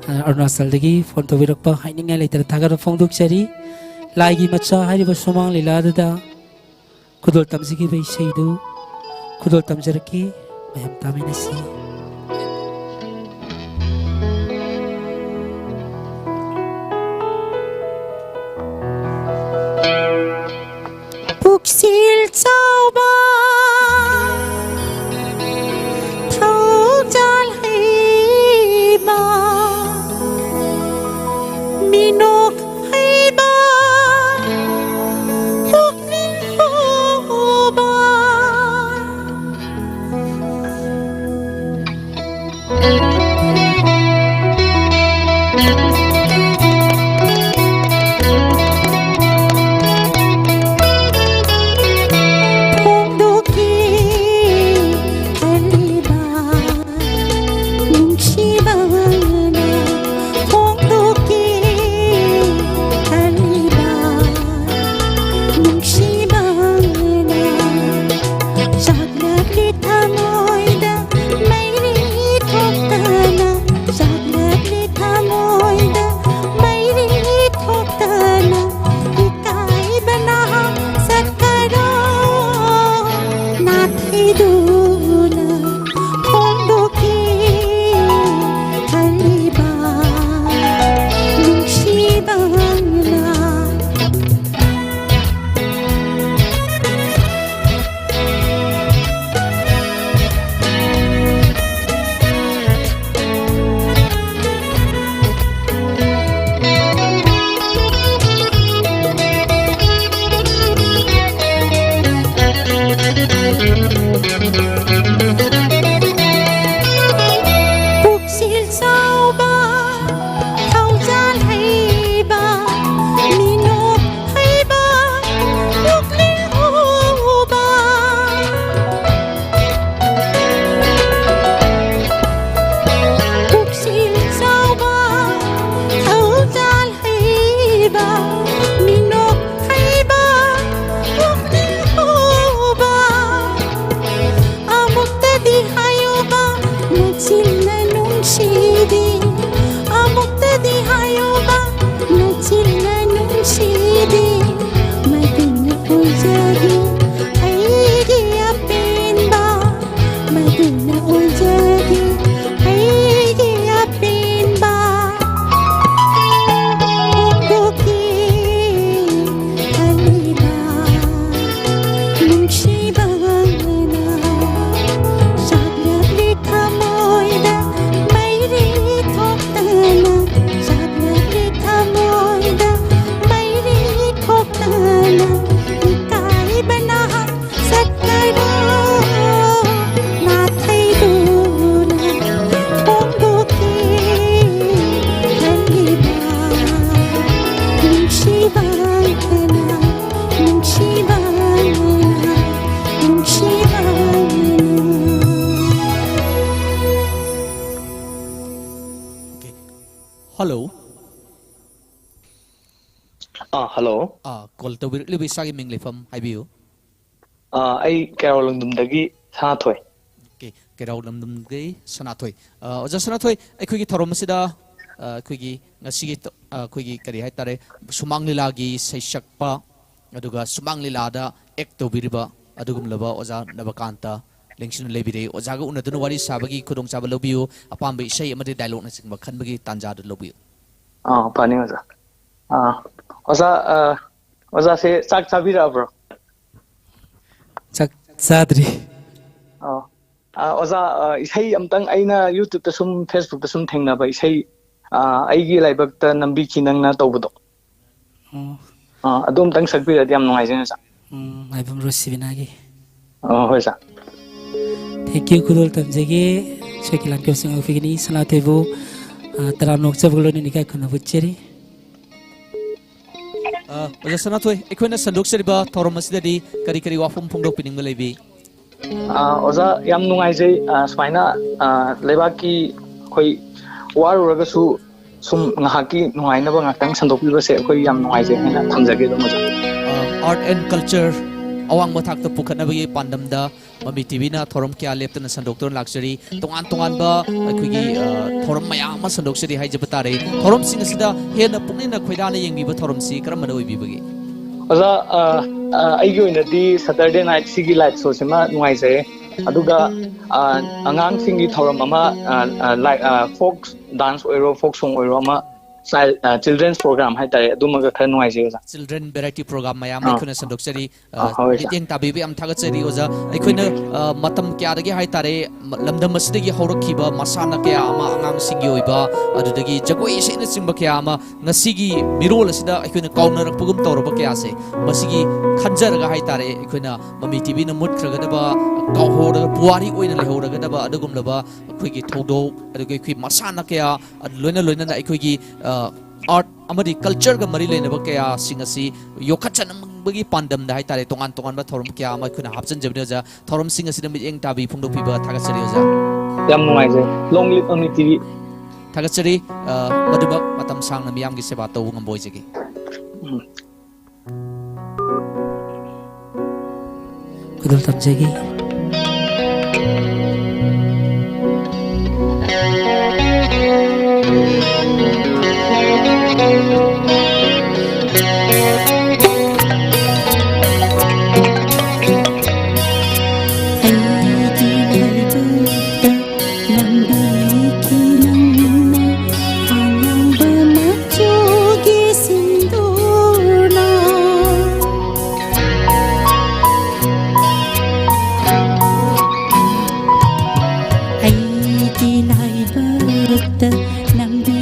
ꯑ, ꯑꯔꯨꯅꯥꯆꯜꯗꯒꯤ ꯐꯣꯟ ꯇꯧꯕꯤꯔꯛꯄ ꯍꯥꯏꯅꯤꯡꯉꯥꯏ ꯂꯩꯇꯅ ꯊꯥꯒꯠꯄ ꯐꯣꯡꯗꯣꯛꯆꯔꯤ꯫ ꯂꯥꯏꯒꯤ ꯃꯆꯥ ꯍꯥꯏꯔꯤꯕ ꯁꯨꯃꯥꯡ ꯂꯤꯂꯥꯗꯨꯗ ꯈꯨꯗꯣꯜ ꯇꯝꯖꯈꯤꯕ ꯏꯁꯩꯗꯨ ꯈꯨꯗꯣꯜ ꯇꯝꯖꯔꯛꯀꯦ꯫ ꯃꯌꯥꯝ ꯇꯥꯃꯤꯟꯅꯁꯤ꯫ ꯄꯨꯛꯆꯦꯜ ꯆꯥꯎꯕ, ꯊꯧꯖꯥꯜ ꯍꯩꯕ, ꯃꯤꯅꯣꯛ ꯍꯩꯕ, ꯄꯨꯛꯅꯤꯡ ꯍꯨꯕ꯫ ꯐꯣꯡꯗꯣꯛꯀꯦ ꯈꯜꯂꯤꯕ ꯅꯨꯡꯁꯤꯕꯅ, ꯐꯣꯡꯗꯣꯛꯀꯦ ꯑꯥ, ꯍꯜꯂꯣ꯫ ꯑꯥ, ꯀꯣꯜ ꯇꯧꯕꯤꯔꯛꯂꯤꯕ ꯏꯁꯥꯒꯤ ꯃꯤꯡ ꯂꯩꯐꯝ ꯍꯥꯏꯕꯤꯌꯨ꯫ ꯑꯥ, ꯑꯩ ꯀꯩꯔꯥꯎ ꯂꯝꯗꯝꯗꯒꯤ ꯁꯅꯥꯊꯣꯏ꯫ ꯑꯣꯀꯦ, ꯀꯩꯔꯥꯎ ꯂꯝꯗꯝꯗꯒꯤ ꯁꯅꯥꯊꯣꯏ꯫ ꯑꯥ, ꯑꯣꯖꯥ ꯁꯅꯥꯊꯣꯏ, ꯑꯩꯈꯣꯏꯒꯤ ꯊꯧꯔꯝ ꯑꯁꯤꯗ, ꯑꯥ, ꯑꯩꯈꯣꯏꯒꯤ ꯉꯁꯤꯒꯤ ꯇ-, ꯑꯥ, ꯑꯩꯈꯣꯏꯒꯤ ꯀꯔꯤ ꯍꯥꯏꯇꯥꯔꯦ, ꯁꯨꯃꯥꯡ ꯂꯤꯂꯥꯒꯤ ꯁꯩꯁꯛꯄ, ꯑꯗꯨꯒ ꯁꯨꯃꯥꯡ ꯂꯤꯂꯥꯗ ꯑꯦꯛ ꯇꯧꯕꯤꯔꯤꯕ ꯑꯗꯨꯒꯨꯝꯂꯕ ꯑꯣꯖꯥ ꯅꯕꯀꯥꯟꯇ ꯂꯦꯡꯁꯤꯟꯅ ꯂꯩꯕꯤꯔꯦ꯫ ꯑꯣꯖꯥꯒ ꯎꯅꯗꯨꯅ ꯋꯥꯔꯤ ꯁꯥꯕꯒꯤ ꯈꯨꯗꯣꯡꯆꯥꯕ ꯂꯧꯕꯤꯌꯨ꯫ ꯑꯄꯥꯝꯕ ꯏꯁꯩ ꯑꯃꯗꯤ ꯗꯥꯏꯂꯣꯛꯅꯆꯤꯡꯕ ꯈꯟꯕꯒꯤ ꯇꯥꯟꯖꯥꯗꯨ ꯂꯧꯕꯤꯌꯨ꯫ ꯑꯥ, ꯐꯅꯤ ꯑꯣꯖꯥ꯫ ꯑꯥ, ꯑꯣꯖꯥ, ꯑꯥ, ꯑꯣꯖꯥꯁꯦ ꯆꯥꯛ ꯆꯥꯕꯤꯔꯛꯑꯕ꯭ꯔꯣ? ꯆꯥꯛ ꯆꯥꯗ꯭ꯔꯤ꯫ ꯑꯥ, ꯑꯥ, ꯑꯣꯖꯥ, ꯑꯥ, ꯏꯁꯩ ꯑꯝꯇꯪ, ꯑꯩꯅ YouTube-ꯇ ꯁꯨꯝ, Facebook-ꯇ ꯁꯨꯝ ꯊꯦꯡꯅꯕ ꯏꯁꯩ, ꯑꯥ, "ꯑꯩꯒꯤ ꯂꯥꯏꯕꯛꯇ ꯅꯝꯕꯤꯈꯤ ꯅꯪꯅ" ꯇꯧꯕꯗꯣ, ꯑꯣ꯫ ꯑꯥ, ꯑꯗꯨ ꯑꯝꯇꯪ ꯁꯛꯄꯤꯔꯗꯤ ꯌꯥꯝ ꯅꯨꯡꯉꯥꯏꯖꯩ, ꯑꯣꯖꯥ꯫ ꯎꯝ, ꯃꯥꯏꯕꯝ ꯔꯣꯁꯤꯕꯤꯅꯥꯒꯤ꯫ ꯑꯣ, ꯍꯣꯏ, ꯑꯣꯖꯥ꯫ Thank you, ꯈꯨꯗꯣꯜ ꯇꯝꯖꯒꯦ꯫ ꯁꯣꯏꯀꯤ ꯂꯥꯟꯀꯦꯞꯁꯤꯡ ꯑꯣꯏꯕꯤꯒꯅꯤ꯫ ꯁꯅꯥꯊꯣꯏꯕꯨ, ꯑꯥ, ꯇꯔꯥꯝꯅ ꯑꯣꯛꯆꯕꯒ ꯂꯣꯏꯅꯅ ꯏꯀꯥꯏ ꯈꯨꯝꯅꯕ ꯎꯠꯆꯔꯤ꯫ ꯑ, ꯑꯣꯖꯥ ꯁꯅꯥꯊꯣꯏ, ꯑꯩꯈꯣꯏꯅ ꯁꯟꯗꯣꯛꯆꯔꯤꯕ ꯊꯧꯔꯝ ꯑꯁꯤꯗꯗꯤ ꯀꯔꯤ ꯀꯔꯤ ꯋꯥꯐꯝ ꯐꯣꯡꯗꯣꯛꯄꯤꯅꯤꯡꯕ ꯂꯩꯕꯤ? ꯑ, ꯑꯣꯖꯥ, ꯌꯥꯝ ꯅꯨꯡꯉꯥꯏꯖꯩ꯫ ꯑ, ꯁꯨꯃꯥꯏꯅ, ꯑ, ꯂꯩꯕꯥꯛꯀꯤ ꯑꯩꯈꯣꯏ ꯋꯥꯔꯨꯔꯒꯁꯨ ꯁꯨꯝ ꯉꯥꯏꯍꯥꯛꯀꯤ ꯅꯨꯡꯉꯥꯏꯅꯕ ꯉꯥꯛꯇꯪ ꯁꯟꯗꯣꯛꯄꯤꯕꯁꯦ ꯑꯩꯈꯣꯏ ꯌꯥꯝ ꯅꯨꯡꯉꯥꯏꯖꯩ ꯍꯥꯏꯅ ꯊꯝꯖꯒꯦ ꯑꯗꯨꯝ, ꯑꯣꯖꯥ꯫ ꯑ, art and culture ꯑꯋꯥꯡꯕ ꯊꯥꯛꯇ ꯄꯨꯈꯠꯅꯕꯒꯤ ꯄꯥꯟꯗꯝꯗ ꯃꯃꯤ ꯇꯤꯚꯤꯅ ꯊꯧꯔꯝ ꯀꯌꯥ ꯂꯦꯞꯇꯅ ꯁꯟꯗꯣꯛꯇꯨꯅ ꯂꯥꯛꯆꯔꯤ꯫ ꯇꯣꯉꯥꯟ ꯇꯣꯉꯥꯟꯕ ꯑꯩꯈꯣꯏꯒꯤ, ꯑ, ꯊꯧꯔꯝ ꯃꯌꯥꯝ ꯑꯃ ꯁꯟꯗꯣꯛꯆꯔꯤ ꯍꯥꯏꯖꯕ ꯇꯥꯔꯦ꯫ ꯊꯧꯔꯝꯁꯤꯡ ꯑꯁꯤꯗ ꯍꯦꯟꯅ ꯄꯨꯛꯅꯤꯡꯅ ꯈꯣꯏꯗꯥꯅ ꯌꯦꯡꯕꯤꯕ ꯊꯧꯔꯝꯁꯤ ꯀꯔꯝꯕꯅ ꯑꯣꯏꯕꯤꯕꯒꯦ? ꯑꯣꯖꯥ, ꯑ, ꯑ, ꯑꯩꯒꯤ ꯑꯣꯏꯅꯗꯤ Saturday night ꯁꯤꯒꯤ light show ꯁꯤꯃ ꯅꯨꯡꯉꯥꯏꯖꯩ꯫ ꯑꯗꯨꯒ, ꯑ, ꯑꯉꯥꯡꯁꯤꯡꯒꯤ ꯊꯧꯔꯝ ꯑꯃ, ꯑ, ꯑ, like, ꯑ, folk dance ꯑꯣꯏꯔꯣ, folk song ꯑꯣꯏꯔꯣ, ꯑꯃ child, ꯑ, children's program ꯍꯥꯏꯇꯥꯔꯦ, ꯑꯗꯨꯃꯒ ꯈꯔ ꯅꯨꯡꯉꯥꯏꯖꯩ, ꯑꯣꯖꯥ꯫ Children variety program ꯃꯌꯥꯝ ꯑꯃ ꯑꯥ꯫ ꯑꯩꯈꯣꯏꯅ ꯁꯟꯗꯣꯛꯆꯔꯤ꯫ ꯑ, ꯑ, ꯍꯣꯏ, ꯑꯣꯖꯥ꯫ ꯃꯤꯠꯌꯦꯡ ꯇꯥꯕꯤꯕ ꯌꯥꯝ ꯊꯥꯒꯠꯆꯔꯤ, ꯑꯣꯖꯥ꯫ ꯑꯩꯈꯣꯏꯅ, ꯎꯝ꯫ ꯑ, ꯃꯇꯝ ꯀꯌꯥꯗꯒꯤ ꯍꯥꯏꯇꯥꯔꯦ, ꯃ-, ꯂꯝꯗꯝ ꯑꯁꯤꯗꯒꯤ ꯍꯧꯔꯛꯈꯤꯕ ꯃꯁꯥꯟꯅ ꯀꯌꯥ ꯑꯃ, ꯑꯉꯥꯡꯁꯤꯡꯒꯤ ꯑꯣꯏꯕ, ꯑꯗꯨꯗꯒꯤ ꯖꯒꯣꯏ ꯏꯁꯩꯅꯆꯤꯡꯕ ꯀꯌꯥ ꯑꯃ ꯉꯁꯤꯒꯤ ꯃꯤꯔꯣꯜ ꯑꯁꯤꯗ ꯑꯩꯈꯣꯏꯅ ꯀꯥꯎꯅꯔꯛꯄꯒꯨꯝ ꯇꯧꯔꯕ ꯀꯌꯥꯁꯦ, ꯃꯁꯤꯒꯤ ꯈꯟꯖꯔꯒ ꯍꯥꯏꯇꯥꯔꯦ, ꯑꯩꯈꯣꯏꯅ ꯃꯃꯤ ꯇꯤꯚꯤꯅ ꯃꯨꯠꯈ꯭ꯔꯒꯗꯕ, ꯀꯥꯎꯍꯧꯔꯒ, ꯄꯨꯋꯥꯔꯤ ꯑꯣꯏꯅ ꯂꯩꯍꯧꯔꯒꯗꯕ ꯑꯗꯨꯒꯨꯝꯂꯕ ꯑꯩꯈꯣꯏꯒꯤ ꯊꯧꯗꯣꯛ, ꯑꯗꯨꯒ ꯑꯩꯈꯣꯏ ꯃꯁꯥꯟꯅ ꯀꯌꯥ, ꯂꯣꯏꯅ ꯂꯣꯏꯅꯅ ꯑꯩꯈꯣꯏꯒꯤ, ꯑ, art ꯑꯃꯗꯤ cultureꯒ ꯃꯔꯤ ꯂꯩꯅꯕ ꯀꯌꯥꯁꯤꯡ ꯑꯁꯤ ꯌꯣꯛꯈꯠꯆꯅꯕꯒꯤ ꯄꯥꯟꯗꯝꯗ ꯍꯥꯏꯇꯥꯔꯦ, ꯇꯣꯉꯥꯟ ꯇꯣꯉꯥꯟꯕ ꯊꯧꯔꯝ ꯀꯌꯥ ꯑꯃ ꯑꯩꯈꯣꯏꯅ ꯍꯥꯞꯆꯤꯟꯖꯕꯅꯤ, ꯑꯣꯖꯥ꯫ ꯊꯧꯔꯝꯁꯤꯡ ꯑꯁꯤꯗ ꯃꯤꯠꯌꯦꯡ ꯇꯥꯕꯤ ꯐꯣꯡꯗꯣꯛꯄꯤꯕ ꯊꯥꯒꯠꯆꯔꯤ, ꯑꯣꯖꯥ꯫ ꯌꯥꯝ ꯅꯨꯡꯉꯥꯏꯖꯩ꯫ Long live ꯃꯃꯤ ꯇꯤꯚꯤ꯫ ꯊꯥꯒꯠꯆꯔꯤ꯫ ꯑ, ꯃꯗꯨꯃꯛ ꯃꯇꯝ ꯁꯥꯡꯅ ꯃꯤꯌꯥꯝꯒꯤ ꯁꯦꯕꯥ ꯇꯧꯕ ꯉꯝꯕ ꯑꯣꯏꯖꯒꯦ꯫ ꯈꯨꯗꯣꯜ ꯇꯝꯖꯒꯦ꯫ ꯑꯩꯒꯤ ꯂꯥꯏꯕꯛꯇ ꯂꯝꯕꯤ ꯈꯤꯂꯝꯅ ꯑꯉꯥꯡꯕ ꯃꯆꯨꯒꯤ ꯁꯤꯟꯗꯨꯔꯅ꯫ ꯑꯩꯒꯤ ꯂꯥꯏꯕꯛꯇ ꯂꯝꯕꯤ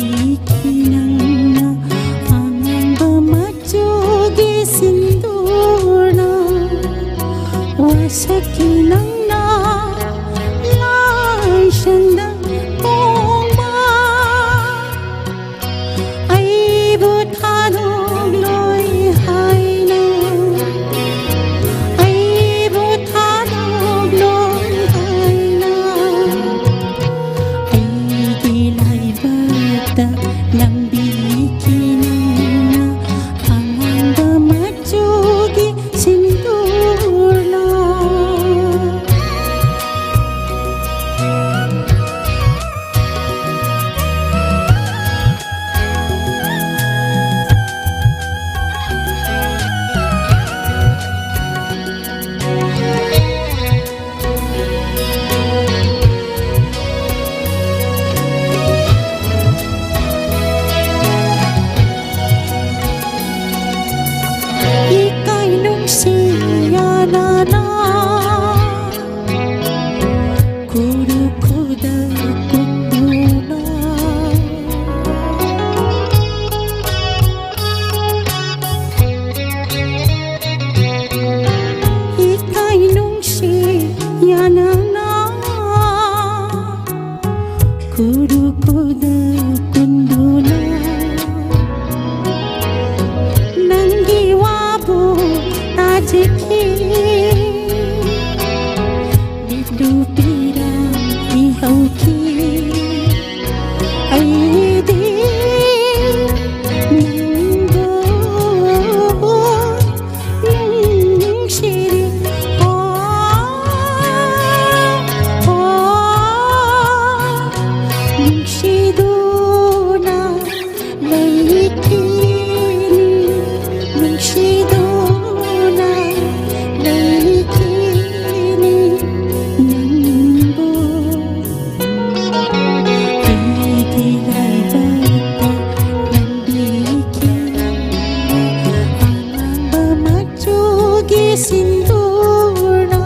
ꯁꯤꯟꯗꯨꯔꯅ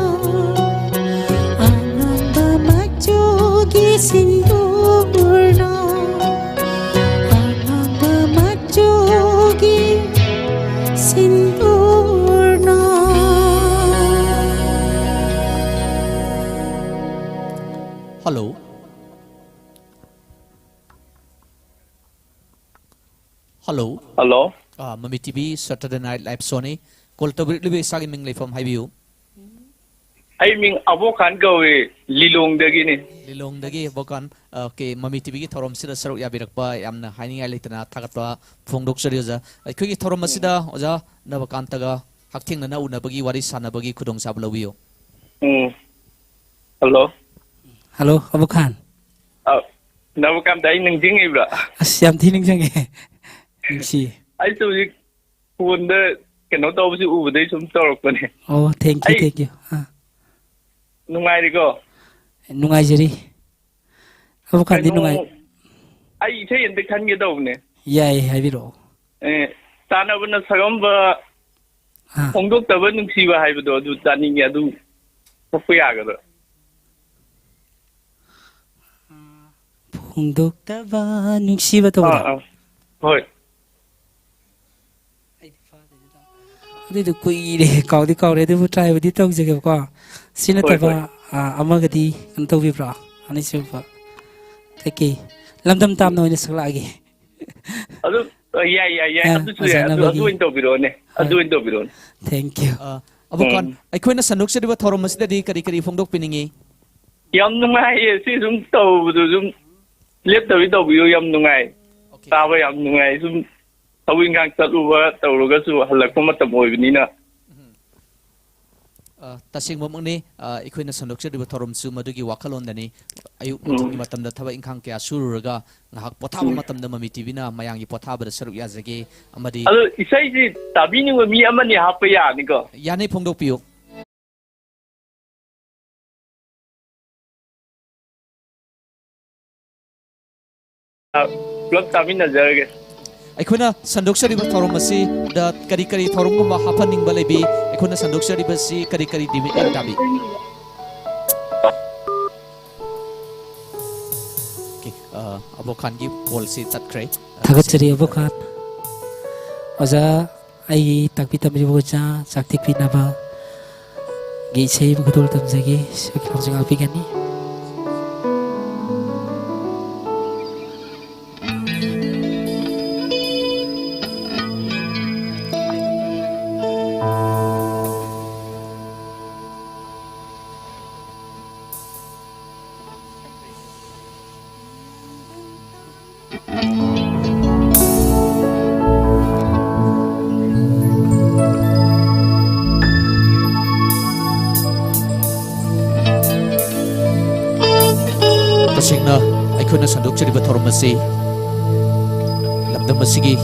ꯑꯉꯥꯡꯕ ꯃꯆꯨꯒꯤ ꯁꯤꯟꯗꯨꯔꯅ ꯑꯉꯥꯡꯕ ꯃꯆꯨꯒꯤ ꯁꯤꯟꯗꯨꯔꯅ꯫ Hello. Hello. Hello. ꯑꯥ, ꯃꯃꯤ T V Saturday Night Live Show ꯅꯤ꯫ Call ꯇꯧꯕꯤꯔꯛꯂꯤꯕ ꯏꯁꯥꯒꯤ ꯃꯤꯡ ꯂꯩꯐꯝ ꯍꯥꯏꯕꯤꯌꯨ꯫ ꯑꯩ ꯃꯤꯡ ꯑꯕꯣꯛꯈꯥꯟ ꯀꯧꯏ, ꯂꯤꯂꯣꯡꯗꯒꯤꯅꯤ꯫ ꯂꯤꯂꯣꯡꯗꯒꯤ ꯑꯕꯣꯛꯈꯥꯟ꯫ ꯑꯣꯀꯦ, ꯃꯃꯤ ꯇꯤ ꯚꯤꯒꯤ ꯊꯧꯔꯝꯁꯤꯗ ꯁꯔꯨꯛ ꯌꯥꯕꯤꯔꯛꯄ ꯌꯥꯝꯅ ꯍꯥꯏꯅꯤꯡꯉꯥꯏ ꯂꯩꯇꯅ ꯊꯥꯒꯠꯄ ꯐꯣꯡꯗꯣꯛꯆꯔꯤ ꯑꯣꯖꯥ꯫ ꯑꯩꯈꯣꯏꯒꯤ ꯊꯧꯔꯝ ꯑꯁꯤꯗ ꯑꯣꯖꯥ ꯅꯕꯀꯥꯟꯇꯒ ꯍꯛꯊꯦꯡꯅꯅ ꯎꯅꯕꯒꯤ ꯋꯥꯔꯤ ꯁꯥꯟꯅꯕꯒꯤ ꯈꯨꯗꯣꯡꯆꯥꯕ ꯂꯧꯕꯤꯌꯨ꯫ ꯎꯝ꯫ Hello꯫ Hello, ꯑꯕꯣꯛꯈꯥꯟ꯫ ꯑ, ꯅꯕꯀꯥꯟꯇ ꯑꯩ ꯅꯤꯡꯁꯤꯡꯉꯤꯕ꯭ꯔꯥ? ꯑꯁ, ꯌꯥꯝ ꯊꯤ ꯅꯤꯡꯁꯤꯡꯉꯦ꯫ ꯅꯨꯡꯁꯤ꯫ ꯑꯩꯁꯨ ꯍꯧꯖꯤꯛ ꯐꯣꯟꯗ ꯀꯩꯅꯣ ꯇꯧꯕꯁꯤ ꯎꯕꯗꯩ ꯁꯨꯝ ꯇꯧꯔꯛꯄꯅꯦ꯫ ꯑꯣ, thank you, ꯑꯩ thank you꯫ ꯑꯥ꯫ ꯅꯨꯡꯉꯥꯏꯔꯤꯀꯣ? ꯅꯨꯡꯉꯥꯏꯖꯔꯤ꯫ ꯑꯕꯣꯛꯈꯥꯟꯗꯤ ꯀꯩꯅꯣ, ꯅꯨꯡꯉꯥꯏ-, ꯑꯩ ꯏꯁꯩ ꯑꯝꯇ ꯈꯟꯒꯦ ꯇꯧꯕꯅꯦ꯫ ꯌꯥꯏꯌꯦ, ꯍꯥꯏꯕꯤꯔꯛꯑꯣ꯫ ꯑꯦ, ꯇꯥꯟꯅꯕꯅ ꯁꯛꯂꯝꯕ ꯑꯥ꯫ ꯐꯣꯡꯗꯣꯛꯇꯕ ꯅꯨꯡꯁꯤꯕ ꯍꯥꯏꯕꯗꯣ ꯑꯗꯨ ꯇꯥꯅꯤꯡꯉꯦ, ꯑꯗꯨ ꯁꯛꯄ ꯌꯥꯒꯗ꯭ꯔꯥ? ꯐꯣꯡꯗꯣꯛꯇꯕ ꯅꯨꯡꯁꯤꯕ ꯑꯥ, ꯇꯧꯕꯗꯣ? ꯑꯥ꯫ ꯍꯣꯏ꯫ ꯑꯗꯨꯏꯗꯣ ꯀꯨꯏꯔꯦ, ꯀꯥꯎꯗꯤ ꯀꯥꯎꯔꯦ, ꯑꯗꯨꯕꯨ try ꯕꯨꯗꯤ ꯇꯧꯖꯒꯦꯕꯀꯣ꯫ ꯁꯤ ꯍꯣꯏ, ꯅꯠꯇꯕ, ꯍꯣꯏ꯫ ꯑꯥ, ꯑꯃꯒꯗꯤ ꯀꯩꯅꯣ ꯇꯧꯕꯤꯕ꯭ꯔꯣ? ꯑꯅꯤꯁꯨꯕ꯫ ꯀꯩꯀꯩ? ꯂꯝꯗꯝ ꯇꯥꯝꯅ ꯑꯣꯏꯅ ꯁꯛꯂꯛꯑꯒꯦ꯫ ꯑꯗꯨ, ꯑ, ꯌꯥꯏ, ꯌꯥꯏ, ꯌꯥꯏ꯫ ꯑꯥ, ꯑꯗꯨꯁꯨ ꯌꯥꯏ꯫ ꯑꯗꯨ, ꯑꯗꯨ ꯑꯣꯖꯥꯅꯕꯒꯤ꯫ ꯑꯣꯏꯅ ꯇꯧꯕꯤꯔꯛꯑꯣꯅꯦ꯫ ꯍꯣꯏ꯫ ꯑꯗꯨ ꯑꯣꯏꯅ ꯇꯧꯕꯤꯔꯛꯑꯣꯅꯦ꯫ Thank you꯫ ꯑꯥ, ꯑꯕꯣꯛꯈꯥꯟ, ꯎꯝ꯫ ꯑꯩꯈꯣꯏꯅ ꯁꯟꯗꯣꯛꯆꯔꯤꯕ ꯊꯧꯔꯝ ꯑꯁꯤꯗꯗꯤ ꯀꯔꯤ ꯀꯔꯤ ꯐꯣꯡꯗꯣꯛꯄꯤꯅꯤꯡꯉꯤ? ꯌꯥꯝ ꯅꯨꯡꯉꯥꯏꯌꯦ꯫ ꯁꯤ ꯁꯨꯝ ꯇꯧꯕꯗꯨ ꯁꯨꯝ ꯂꯦꯞꯇꯕꯤ ꯇꯧꯕꯤꯌꯨ꯫ ꯌꯥꯝ ꯅꯨꯡꯉꯥꯏ꯫ ꯑꯣꯀꯦ꯫ ꯇꯥꯕ ꯌꯥꯝ ꯅꯨꯡꯉꯥꯏ꯫ ꯁꯨꯝ ꯊꯕꯛ ꯏꯪꯈꯥꯡ ꯆꯠꯂꯨꯕ ꯇꯧꯔꯒꯁꯨ ꯍꯜꯂꯛꯄ ꯃꯇꯝ ꯑꯣꯏꯕꯅꯤꯅ꯫ ꯎꯝ꯫ ꯑ, ꯇꯁꯦꯡꯕꯃꯛꯅꯤ, ꯑ, ꯑꯩꯈꯣꯏꯅ ꯁꯟꯗꯣꯛꯆꯔꯤꯕ ꯊꯧꯔꯝꯁꯨ ꯃꯗꯨꯒꯤ ꯋꯥꯈꯜꯂꯣꯟꯗꯅꯤ꯫ ꯑꯌꯨꯛ ꯎꯝ꯫ ꯅꯨꯡꯊꯤꯜꯒꯤ ꯃꯇꯝꯗ ꯊꯕꯛ ꯏꯪꯈꯥꯡ ꯀꯌꯥ ꯁꯨꯔꯨꯔꯒ ꯉꯥꯏꯍꯥꯛ ꯄꯣꯊꯥꯕ ꯎꯝ꯫ ꯃꯇꯝꯗ ꯃꯃꯤ ꯇꯤ ꯚꯤꯅ ꯃꯌꯥꯝꯒꯤ ꯄꯣꯊꯥꯕꯗ ꯁꯔꯨꯛ ꯌꯥꯖꯒꯦ ꯑꯃꯗꯤ ꯑꯗꯨ ꯏꯁꯩꯁꯤ ꯇꯥꯕꯤꯅꯤꯡꯕ ꯃꯤ ꯑꯃꯅꯤ ꯍꯥꯞꯄ ꯌꯥꯅꯤꯀꯣ? ꯌꯥꯅꯤ, ꯐꯣꯡꯗꯣꯛꯄꯤꯌꯨ꯫ ꯑ, ꯄꯨꯂꯞ ꯇꯥꯃꯤꯟꯅꯖꯔꯒꯦ꯫ ꯑꯩꯈꯣꯏꯅ ꯁꯟꯗꯣꯛꯆꯔꯤꯕ ꯊꯧꯔꯝ ꯑꯁꯤꯗ ꯀꯔꯤ ꯀꯔꯤ ꯊꯧꯔꯝꯒꯨꯝꯕ ꯍꯥꯞꯍꯟꯅꯤꯡꯕ ꯂꯩꯕꯤ? ꯑꯩꯈꯣꯏꯅ ꯁꯟꯗꯣꯛꯆꯔꯤꯕꯁꯤ ꯀꯔꯤ ꯀꯔꯤ ꯅꯨꯃꯤꯠ ꯇꯥꯕꯤ? ꯑꯣꯀꯦ, ꯑ, ꯑꯕꯣꯛ ꯈꯥꯟꯒꯤ ꯀꯣꯜꯁꯤ ꯇꯠꯈ꯭ꯔꯦ꯫ ꯊꯥꯒꯠꯆꯔꯤ ꯑꯕꯣꯛ ꯈꯥꯟ꯫ ꯑꯣꯖꯥ, ꯑꯩꯒꯤ ꯇꯥꯛꯄꯤ ꯇꯝꯕꯤꯔꯤꯕ ꯑꯣꯖꯥ, ꯆꯥꯛ ꯇꯦꯛꯄꯤꯅꯕꯒꯤ ꯏꯁꯩ ꯑꯃ ꯈꯨꯗꯣꯜ ꯇꯝꯖꯒꯦ꯫ ꯁꯣꯏꯈꯤꯕꯁꯨ ꯉꯥꯛꯄꯤꯒꯅꯤ꯫ ꯇꯁꯦꯡꯅ ꯑꯩꯈꯣꯏꯅ ꯁꯟꯗꯣꯛꯆꯔꯤꯕ ꯊꯧꯔꯝ ꯑꯁꯤ ꯂꯝꯗꯝ ꯑꯁꯤꯒꯤ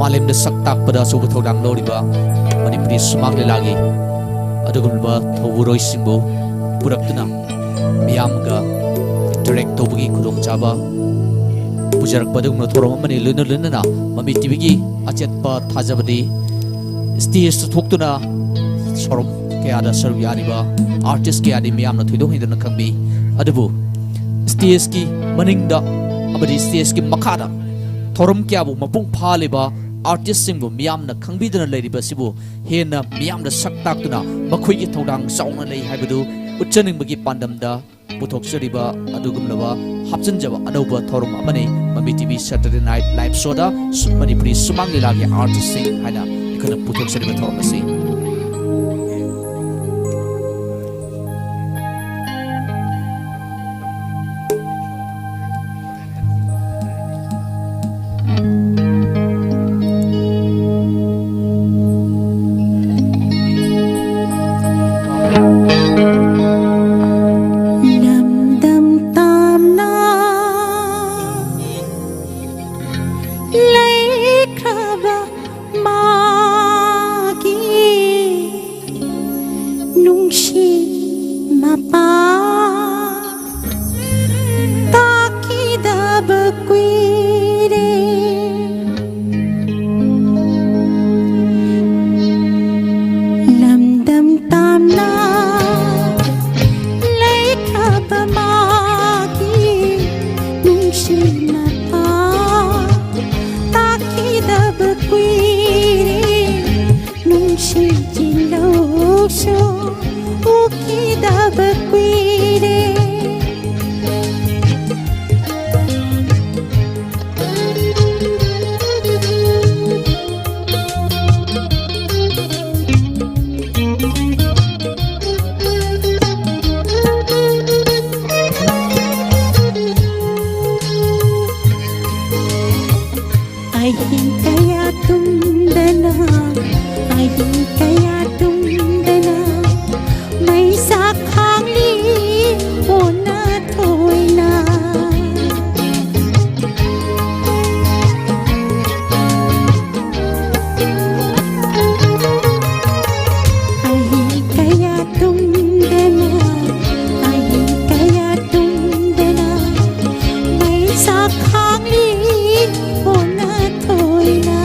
ꯃꯥꯂꯦꯝꯗ ꯁꯛ ꯇꯥꯛꯄꯗ ꯑꯆꯧꯕ ꯊꯧꯗꯥꯡ ꯂꯧꯔꯤꯕ ꯃꯅꯤꯄꯨꯔꯤ ꯁꯨꯃꯥꯡ ꯂꯤꯂꯥꯒꯤ ꯑꯗꯨꯒꯨꯝꯂꯕ ꯊꯧꯕꯨꯔꯣꯏꯁꯤꯡꯕꯨ ꯄꯨꯔꯛꯇꯨꯅ ꯃꯤꯌꯥꯝꯒ interact ꯇꯧꯕꯒꯤ ꯈꯨꯗꯣꯡꯆꯥꯕ ꯄꯨꯖꯔꯛꯄ ꯑꯗꯨꯒꯨꯝꯂꯕ ꯊꯧꯔꯝ ꯑꯃꯅꯤ꯫ ꯂꯣꯏꯅ ꯂꯣꯏꯅꯅ ꯃꯃꯤ ꯇꯤꯚꯤꯒꯤ ꯑꯆꯦꯠꯄ ꯊꯥꯖꯕꯗꯤ stageꯇ ꯊꯣꯛꯇꯨꯅ ꯊꯧꯔꯝ ꯀꯌꯥꯗ ꯁꯔꯨꯛ ꯌꯥꯔꯤꯕ artist ꯀꯌꯥꯗꯤ ꯃꯤꯌꯥꯝꯅ ꯊꯣꯏꯗꯣꯛ ꯍꯦꯟꯗꯣꯛꯅ ꯈꯪꯕꯤ꯫ ꯑꯗꯨꯕꯨ stageꯀꯤ ꯃꯅꯤꯡꯗ ꯑꯃꯗꯤ stageꯀꯤ ꯃꯈꯥꯗ ꯊꯧꯔꯝ ꯀꯌꯥꯕꯨ ꯃꯄꯨꯡ ꯐꯥꯍꯜꯂꯤꯕ artistꯁꯤꯡꯕꯨ ꯃꯤꯌꯥꯝꯅ ꯈꯪꯕꯤꯗꯅ ꯂꯩꯔꯤꯕ ꯑꯁꯤꯕꯨ ꯍꯦꯟꯅ ꯃꯤꯌꯥꯝꯗ ꯁꯛ ꯇꯥꯛꯇꯨꯅ ꯃꯈꯣꯏꯒꯤ ꯊꯧꯗꯥꯡ ꯆꯥꯎꯅ ꯂꯩ ꯍꯥꯏꯕꯗꯨ ꯎꯠꯆꯅꯤꯡꯕꯒꯤ ꯄꯥꯟꯗꯝꯗ ꯄꯨꯊꯣꯛꯆꯔꯤꯕ ꯑꯗꯨꯒꯨꯝꯂꯕ ꯍꯥꯞꯆꯤꯟꯖꯕ ꯑꯅꯧꯕ ꯊꯧꯔꯝ ꯑꯃꯅꯤ꯫ ꯃꯃꯤ ꯇꯤꯚꯤ Saturday Night Live Showꯗ ꯁꯨ-, ꯃꯅꯤꯄꯨꯔꯤ ꯁꯨꯃꯥꯡ ꯂꯤꯂꯥꯒꯤ artistꯁꯤꯡ ꯍꯥꯏꯅ ꯑꯩꯈꯣꯏꯅ ꯄꯨꯊꯣꯛꯆꯔꯤꯕ ꯊꯧꯔꯝ ꯑꯁꯤ꯫ ꯂꯝꯗꯝ ꯇꯥꯝꯅ ꯂꯩꯈ꯭ꯔꯕ ꯃꯥꯒꯤ ꯎꯈꯤꯗꯕ ꯀꯨꯏꯔꯦ꯫ ꯑꯍꯤꯡ ꯀꯌꯥ ꯇꯨꯝꯗꯅ, ꯑꯍꯤꯡ ꯀꯌꯥ ꯇꯨꯝꯗꯅ, ꯃꯩꯁꯥ ꯈꯥꯡꯂꯤ ꯑꯣꯟꯅ ꯊꯣꯏꯅ꯫ ꯑꯍꯤꯡ ꯀꯌꯥ ꯇꯨꯝꯗꯅ, ꯑꯍꯤꯡ ꯀꯌꯥ ꯇꯨꯝꯗꯅ, ꯃꯩꯁꯥ ꯈꯥꯡꯂꯤ ꯑꯣꯟꯅ ꯊꯣꯏꯅ꯫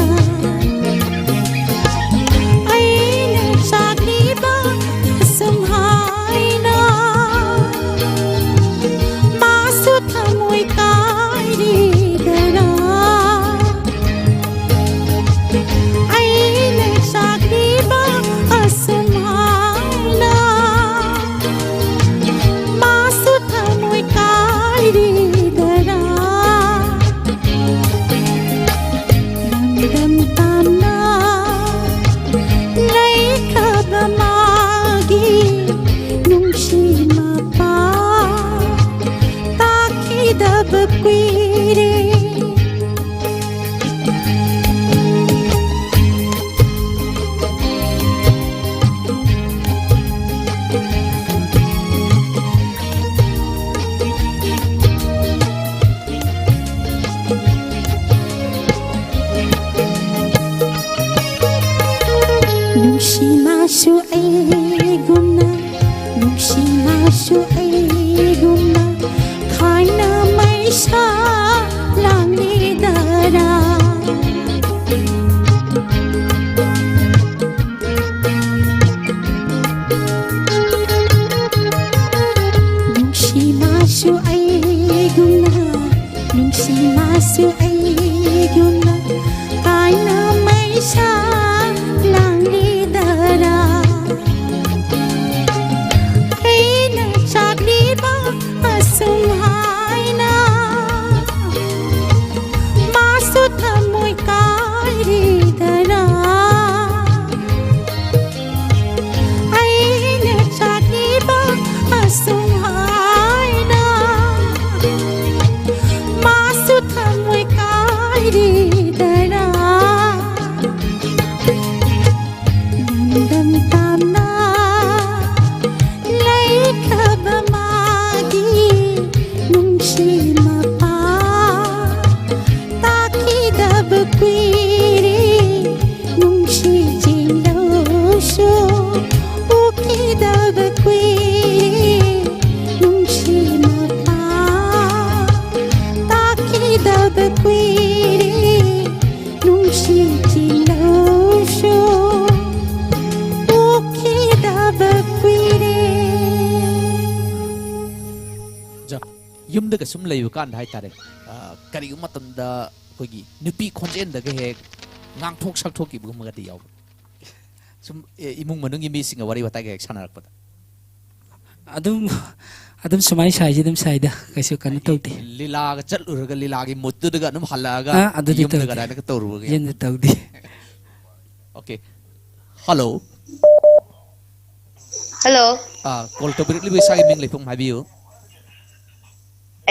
ꯑꯩꯅ ꯆꯥꯛꯂꯤꯕ ꯑꯁꯨꯝ ꯍꯥꯏꯅ, ꯃꯥꯁꯨ ꯊꯃꯣꯏ ꯀꯥꯏꯔꯤꯗꯅ꯫ ꯑꯩꯅ ꯆꯥꯛꯂꯤꯕ ꯑꯁꯨꯝ ꯍꯥꯏꯅ, ꯃꯥꯁꯨ ꯊꯃꯣꯏ ꯀꯥꯏꯔꯤꯗꯅ꯫ ꯂꯝꯗꯝ ꯇꯝꯅ ꯂꯩꯈ꯭ꯔꯕ ꯃꯥꯒꯤ ꯅꯨꯡꯁꯤ ꯃꯄꯥ ꯇꯥꯈꯤꯗꯕ ꯀꯨꯏꯔꯦ꯫ ꯅꯨꯡꯁꯤ ꯃꯥꯁꯨ ꯑꯩꯒꯨꯝꯅ, ꯅꯨꯡꯁꯤ ꯃꯥꯁꯨ ꯑꯩꯒꯨꯝꯅ, ꯊꯥꯏꯅ ꯃꯩꯁꯥ ꯂꯥꯡꯂꯤꯗꯔꯥ? ꯌꯨꯝꯗꯒ ꯁꯨꯝ ꯂꯩꯕ ꯀꯥꯟꯗ ꯍꯥꯏꯇꯥꯔꯦ, ꯑ, ꯀꯔꯤꯒꯨꯝꯕ ꯃꯇꯝꯗ ꯑꯩꯈꯣꯏꯒꯤ ꯅꯨꯄꯤ ꯈꯣꯟꯖꯦꯜꯗꯒ ꯍꯦꯛ ꯉꯥꯡꯊꯣꯛ ꯁꯛꯊꯣꯛꯈꯤꯕꯒꯨꯝꯕꯒꯗꯤ ꯌꯥꯎꯕ꯭ꯔꯥ? ꯁꯨꯝ, ꯑꯦ, ꯏꯃꯨꯡ ꯃꯅꯨꯡꯒꯤ ꯃꯤꯁꯤꯡꯒ ꯋꯥꯔꯤ ꯋꯥꯇꯥꯏꯒ ꯍꯦꯛ ꯁꯥꯟꯅꯔꯛꯄꯗ? ꯑꯗꯨꯝ, ꯑꯗꯨꯝ ꯁꯨꯃꯥꯏꯅ ꯁꯥꯏꯁꯤ ꯑꯗꯨꯝ ꯁꯥꯏꯗ, ꯀꯩꯁꯨ ꯀꯩꯅꯣ ꯍꯥꯏꯗꯤ ꯇꯧꯗꯦ꯫ ꯂꯤꯂꯥꯒ ꯆꯠꯂꯨꯔꯒ ꯂꯤꯂꯥꯒꯤ ꯃꯨꯠꯇꯨꯗꯒ ꯑꯗꯨꯝ ꯍꯜꯂꯛꯑꯒ ꯑꯥ, ꯑꯗꯨꯗꯤ ꯌꯨꯝꯗꯒ ꯇꯧꯗꯦ꯫ ꯑꯗꯥꯏꯅꯒ ꯇꯧꯔꯨꯕꯒ ꯌꯥꯎ-, ꯌꯨꯝꯗ ꯇꯧꯗꯦ꯫ ꯑꯣꯀꯦ꯫ ꯍꯜꯂꯣ꯫ ꯍꯜꯂꯣ꯫ ꯑꯥ, ꯀꯣꯜ ꯇꯧꯕꯤꯔꯛꯂꯤꯕ ꯏꯁꯥꯒꯤ ꯃꯤꯡ ꯂꯩꯐꯝ ꯍꯥꯏꯕꯤꯌꯨ꯫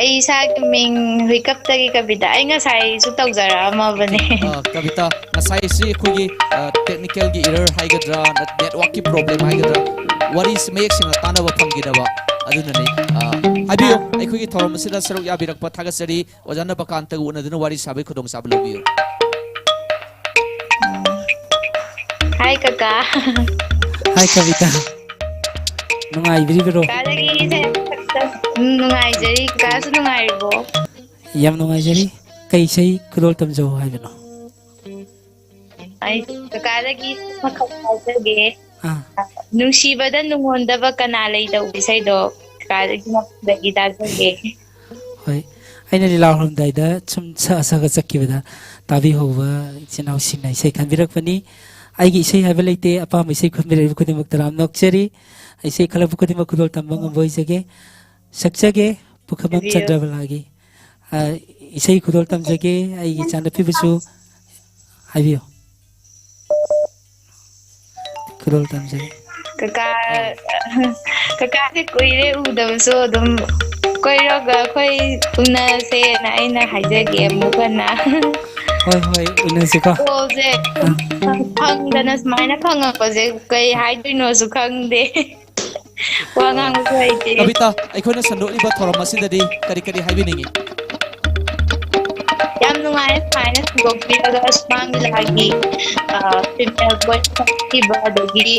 ꯑꯩ ꯏꯁꯥꯒꯤ ꯃꯤꯡ ꯍꯨꯏꯀꯞꯇꯒꯤ ꯀꯕꯤꯇꯥ꯫ ꯑꯩ ꯉꯁꯥꯏꯁꯨ ꯇꯧꯖꯔꯛꯑꯝꯃꯕꯅꯦ꯫ ꯑꯣꯀꯦ, ꯑ, ꯀꯕꯤꯇꯥ, ꯉꯁꯥꯏꯁꯤ ꯑꯩꯈꯣꯏꯒꯤ, ꯑ, technical ꯒꯤ error ꯍꯥꯏꯒꯗ꯭ꯔꯥ, ꯅꯠ-, network ꯀꯤ problem ꯍꯥꯏꯒꯗ꯭ꯔꯥ, ꯋꯥꯔꯤꯁꯤ ꯃꯌꯦꯛ ꯁꯦꯡꯅ ꯇꯥꯅꯕ ꯐꯪꯈꯤꯗꯕ ꯑꯗꯨꯅꯅꯤ꯫ ꯑ, ꯍꯥꯏꯕꯤꯌꯨ, ꯑꯥ꯫ ꯑꯩꯈꯣꯏꯒꯤ ꯊꯧꯔꯝ ꯑꯁꯤꯗ ꯁꯔꯨꯛ ꯌꯥꯕꯤꯔꯛꯄ ꯊꯥꯒꯠꯆꯔꯤ꯫ ꯑꯣꯖꯥ ꯅꯕꯀꯥꯟꯇꯒ ꯎꯅꯗꯨꯅ ꯋꯥꯔꯤ ꯁꯥꯕꯒꯤ ꯈꯨꯗꯣꯡꯆꯥꯕ ꯂꯧꯕꯤꯌꯨ꯫ ꯍꯥꯏ ꯀꯀꯥ꯫ ꯍꯥꯏ ꯀꯕꯤꯇꯥ꯫ ꯅꯨꯡꯉꯥꯏꯕꯤꯔꯤꯕ꯭ꯔꯣ? ꯀꯀꯥꯗꯒꯤ ꯏꯁꯩ ꯑꯃꯈꯛꯇ-, ꯎꯝ, ꯅꯨꯡꯉꯥꯏꯖꯔꯤ꯫ ꯀꯀꯥꯁꯨ ꯅꯨꯡꯉꯥꯏꯔꯤꯕꯣ? ꯌꯥꯝ ꯅꯨꯡꯉꯥꯏꯖꯔꯤ꯫ ꯀꯩ ꯏꯁꯩ ꯈꯨꯗꯣꯜ ꯇꯝꯖꯧ ꯍꯥꯏꯕꯅꯣ? ꯑꯩ ꯀꯀꯥꯗꯒꯤ ꯑꯃꯈꯛ ꯇꯥꯖꯒꯦ꯫ ꯑꯥ꯫ ꯅꯨꯡꯁꯤꯕꯗ ꯅꯨꯡꯉꯣꯟꯗꯕ ꯀꯅꯥ ꯂꯩ ꯇꯧꯕ ꯏꯁꯩꯗꯣ ꯀꯀꯥꯗꯒꯤ ꯃꯐꯝꯗꯒꯤ ꯇꯥꯖꯒꯦ꯫ ꯍꯣꯏ꯫ ꯑꯩꯅ ꯂꯤꯂꯥ ꯍꯧꯔꯝꯗꯥꯏꯗ ꯁꯨꯝ ꯁꯛꯑ ꯁꯛꯑ ꯆꯠꯈꯤꯕꯗ ꯇꯥꯕꯤꯍꯧꯕ ꯏꯆꯤꯟ ꯏꯅꯥꯎꯁꯤꯡꯅ ꯏꯁꯩ ꯈꯟꯕꯤꯔꯛꯄꯅꯤ꯫ ꯑꯩꯒꯤ ꯏꯁꯩ ꯍꯥꯏꯕ ꯂꯩꯇꯦ, ꯑꯄꯥꯝꯕ ꯏꯁꯩ ꯈꯟꯕꯤꯔꯛꯏꯕ ꯈꯨꯗꯤꯡꯃꯛ ꯇꯔꯥꯝꯅ ꯑꯣꯛꯆꯔꯤ꯫ ꯏꯁꯩ ꯈꯜꯂꯛꯄ ꯈꯨꯗꯤꯡꯃꯛ ꯈꯨꯗꯣꯜ ꯇꯝꯕ ꯉꯝꯕ ꯑꯣꯏꯖꯒꯦ꯫ ꯁꯛꯆꯒꯦ, ꯄꯨꯈ꯭ꯔꯝꯕꯝ ꯍꯥꯏꯕꯤꯌꯨ꯫ ꯆꯟꯗ꯭ꯔꯕꯂꯥꯒꯤ꯫ ꯑ, ꯏꯁꯩ ꯈꯨꯗꯣꯜ ꯇꯝꯖꯒꯦ, ꯑꯩꯒꯤ ꯏꯆꯥꯅꯨꯄꯤꯕꯨꯁꯨ ꯍꯥꯏꯕꯤꯌꯨ꯫ ꯈꯨꯗꯣꯜ ꯇꯝꯖꯒꯦ꯫ ꯀꯀꯥ, ꯑꯥ꯫ ꯀꯀꯥꯁꯦ ꯀꯨꯏꯔꯦ ꯎꯗꯕꯁꯨ, ꯑꯗꯨꯝ ꯀꯣꯏꯔꯒ ꯑꯩꯈꯣꯏ ꯎꯅꯁꯦꯅ ꯑꯩꯅ ꯍꯥꯏꯖꯒꯦ ꯑꯃꯨꯛ ꯍꯟꯅ꯫ ꯍꯣꯏ, ꯍꯣꯏ, ꯎꯅꯁꯤꯀꯣ꯫ ꯀꯣꯜꯁꯦ ꯑꯥ꯫ ꯐꯪꯗꯅ ꯁꯨꯃꯥꯏꯅ ꯐꯪꯉꯛꯄꯁꯦ ꯀꯩ ꯍꯥꯏꯗꯣꯏꯅꯣꯁꯨ ꯈꯪꯗꯦ꯫ ꯋꯥ ꯑ, ꯉꯥꯡꯕꯁꯨ ꯍꯩꯇꯦ꯫ ꯀꯕꯤꯇꯥ, ꯑꯩꯈꯣꯏꯅ ꯁꯟꯗꯣꯛꯂꯤꯕ ꯊꯧꯔꯝ ꯑꯁꯤꯗꯗꯤ ꯀꯔꯤ ꯀꯔꯤ ꯍꯥꯏꯕꯤꯅꯤꯡꯉꯤ? ꯌꯥꯝ ꯅꯨꯡꯉꯥꯏ ꯁꯨꯃꯥꯏꯅ ꯁꯟꯗꯣꯛꯄꯤꯔꯒ ꯁꯨꯃꯥꯡ ꯂꯤꯂꯥꯒꯤ, ꯑ, female voice ꯁꯛꯄꯤꯕ ꯑꯗꯒꯤ,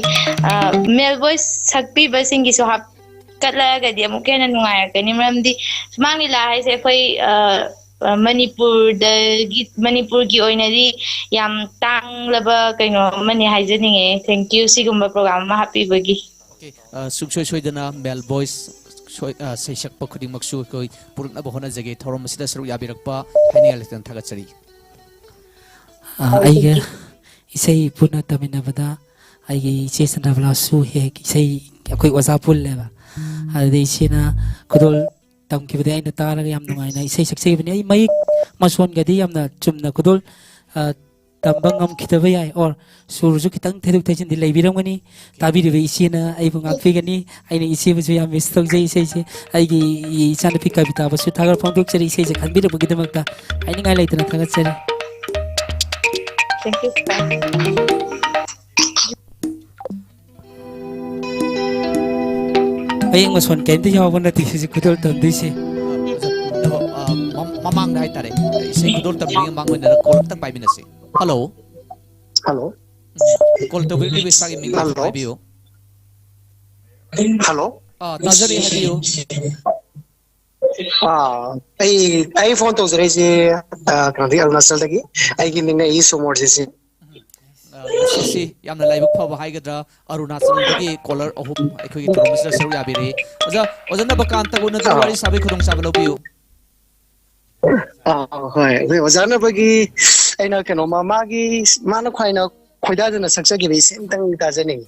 ꯑ, male voice ꯁꯛꯄꯤꯕꯁꯤꯡꯒꯤꯁꯨ ꯍꯥꯞꯀꯠꯂꯛꯑꯒꯗꯤ ꯑꯃꯨꯛꯀ ꯍꯦꯟꯅ ꯅꯨꯡꯉꯥꯏꯔꯛꯀꯅꯤ꯫ ꯃꯔꯝꯗꯤ ꯁꯨꯃꯥꯡ ꯂꯤꯂꯥ ꯍꯥꯏꯁꯦ ꯑꯩꯈꯣꯏ, ꯑ, ꯑ, ꯃꯅꯤꯄꯨꯔꯗꯒꯤ, ꯃꯅꯤꯄꯨꯔꯒꯤ ꯑꯣꯏꯅꯗꯤ ꯌꯥꯝ ꯇꯥꯡꯂꯕ ꯀꯩꯅꯣ ꯑꯃꯅꯤ ꯍꯥꯏꯖꯅꯤꯡꯉꯦ꯫ Thank you, ꯁꯤꯒꯨꯝꯕ program ꯑꯃ ꯍꯥꯞꯄꯤꯕꯒꯤ꯫ ꯑꯣꯀꯦ, ꯑ, ꯁꯨꯡꯁꯣꯏ ꯁꯣꯏꯗꯅ male voice ꯁꯣꯏ-, ꯑ, ꯁꯩꯁꯛꯄ ꯈꯨꯗꯤꯡꯃꯛꯁꯨ ꯑꯩꯈꯣꯏ ꯄꯨꯔꯛꯅꯕ ꯍꯣꯠꯅꯖꯒꯦ꯫ ꯊꯧꯔꯝ ꯑꯁꯤꯗ ꯁꯔꯨꯛ ꯌꯥꯕꯤꯔꯛꯄ ꯍꯥꯏꯅꯤꯡꯉꯥꯏ ꯂꯩꯇꯅ ꯊꯥꯒꯠꯆꯔꯤ꯫ ꯑ, ꯑꯩꯒ ꯏꯁꯩ ꯄꯨꯟꯅ ꯇꯝꯃꯤꯟꯅꯕꯗ ꯑꯩꯒꯤ ꯏꯆꯦ ꯆꯟꯗ꯭ꯔꯕꯂꯥꯁꯨ ꯍꯦꯛ ꯏꯁꯩ ꯑꯩꯈꯣꯏ ꯑꯣꯖꯥ ꯄꯨꯜꯂꯦꯕ꯫ ꯑꯗꯨꯗ ꯏꯆꯦꯅ ꯈꯨꯗꯣꯜ ꯇꯝꯈꯤꯕꯗꯤ ꯑꯩꯅ ꯇꯥꯔꯒ ꯌꯥꯝ ꯅꯨꯡꯉꯥꯏꯅ ꯏꯁꯩ ꯁꯛꯆꯈꯤꯕꯅꯤ꯫ ꯑꯩ ꯃꯌꯦꯛ ꯃꯁꯣꯟꯒꯗꯤ ꯌꯥꯝꯅ ꯆꯨꯝꯅ ꯈꯨꯗꯣꯜ, ꯑ, ꯇꯝꯕ ꯉꯝꯈꯤꯗꯕ ꯌꯥꯏ, ꯑꯣꯔ ꯁꯨꯔꯁꯨ ꯈꯤꯇꯪ ꯊꯩꯗꯣꯛ ꯊꯩꯖꯤꯟꯗꯤ ꯂꯩꯕꯤꯔꯝꯒꯅꯤ꯫ ꯇꯥꯕꯤꯔꯤꯕ ꯏꯆꯦꯅ ꯑꯩꯕꯨ ꯉꯥꯛꯄꯤꯒꯅꯤ꯫ ꯑꯩꯅ ꯏꯆꯦꯕꯨꯁꯨ ꯌꯥꯝ ꯃꯤꯁ ꯇꯧꯖꯩ꯫ ꯏꯁꯩꯁꯦ ꯑꯩꯒꯤ ꯏꯆꯥꯅꯨꯄꯤ ꯀꯕꯤꯇꯥꯕꯨꯁꯨ ꯊꯥꯒꯠꯄ ꯐꯣꯡꯗꯣꯛꯆꯔꯤ, ꯏꯁꯩꯁꯦ ꯈꯟꯕꯤꯔꯛꯄꯒꯤꯗꯃꯛꯇ ꯍꯥꯏꯅꯤꯡꯉꯥꯏ ꯂꯩꯇꯅ ꯊꯥꯒꯠꯆꯔꯤ꯫ Thank you, sir. ꯃꯌꯦꯛ ꯃꯁꯣꯟ ꯀꯩꯝꯇ ꯌꯥꯎꯕ ꯅꯠꯇꯦ ꯁꯤꯁꯦ ꯈꯨꯗꯣꯜ ꯇꯝꯗꯣꯏꯁꯦ꯫ ꯑ, ꯃꯃꯥꯡꯗ ꯍꯥꯏꯇꯥꯔꯦ, ꯏꯁꯩ ꯈꯨꯗꯣꯜ ꯇꯝꯕꯤꯔꯤꯉꯩ ꯃꯃꯥꯡ ꯑꯣꯏꯅ ꯀꯣꯜ ꯑꯝꯇꯪ ꯄꯥꯏꯃꯤꯟꯅꯁꯤ꯫ ꯍꯜꯂꯣ꯫ ꯍꯜꯂꯣ꯫ ꯎꯝ, ꯀꯣꯜ ꯇꯧꯕꯤꯔꯛꯂꯤꯕ ꯏꯁꯥꯒꯤ ꯃꯤꯡ ꯍꯜꯂꯣ꯫ ꯍꯥꯏꯕꯤꯌꯨ꯫ ꯍꯜꯂꯣ꯫ ꯑ, ꯇꯥꯖꯔꯤ, ꯍꯥꯏꯕꯤꯌꯨ꯫ ꯑꯥ, ꯑꯩ, ꯑꯩ ꯐꯣꯟ ꯇꯧꯖꯔꯛꯏꯁꯦ, ꯑ, ꯀꯩꯅꯣꯗꯒꯤ, ꯑꯔꯨꯅꯥꯆꯜꯗꯒꯤ꯫ ꯑꯩꯒꯤ ꯃꯤꯡꯅ ꯏ ꯁꯣꯃꯣꯔ ꯁꯤꯁꯤ꯫ ꯑ, ꯉꯁꯤꯁꯤ ꯌꯥꯝꯅ ꯂꯥꯏꯕꯛ ꯐꯕ ꯍꯥꯏꯒꯗ꯭ꯔꯥ, ꯑꯔꯨꯅꯥꯆꯜꯗꯒꯤ ꯀꯣꯂꯔ ꯑꯍꯨꯝ ꯑꯩꯈꯣꯏꯒꯤ ꯊꯧꯔꯝ ꯑꯁꯤꯗ ꯁꯔꯨꯛ ꯌꯥꯕꯤꯔꯛꯏ꯫ ꯑꯣꯖꯥ, ꯑꯣꯖꯥ ꯅꯕꯀꯥꯟꯇꯒ ꯎꯅꯗꯨꯅ ꯑꯥ꯫ ꯋꯥꯔꯤ ꯁꯥꯕꯒꯤ ꯈꯨꯗꯣꯡꯆꯥꯕ ꯂꯧꯕꯤꯌꯨ꯫ ꯑꯥ, ꯍꯣꯏ꯫ ꯑꯩꯈꯣꯏ ꯑꯣꯖꯥ ꯅꯕꯒꯤ ꯑꯩꯅ ꯀꯩꯅꯣꯃ, ꯃꯥꯒꯤ, ꯃꯥꯅ ꯈ꯭ꯋꯥꯏꯅ ꯈꯣꯏꯗꯥꯖꯅ ꯁꯛꯆꯈꯤꯕ ꯏꯁꯩ ꯑꯝꯇꯪ ꯇꯥꯖꯅꯤꯡꯉꯤ꯫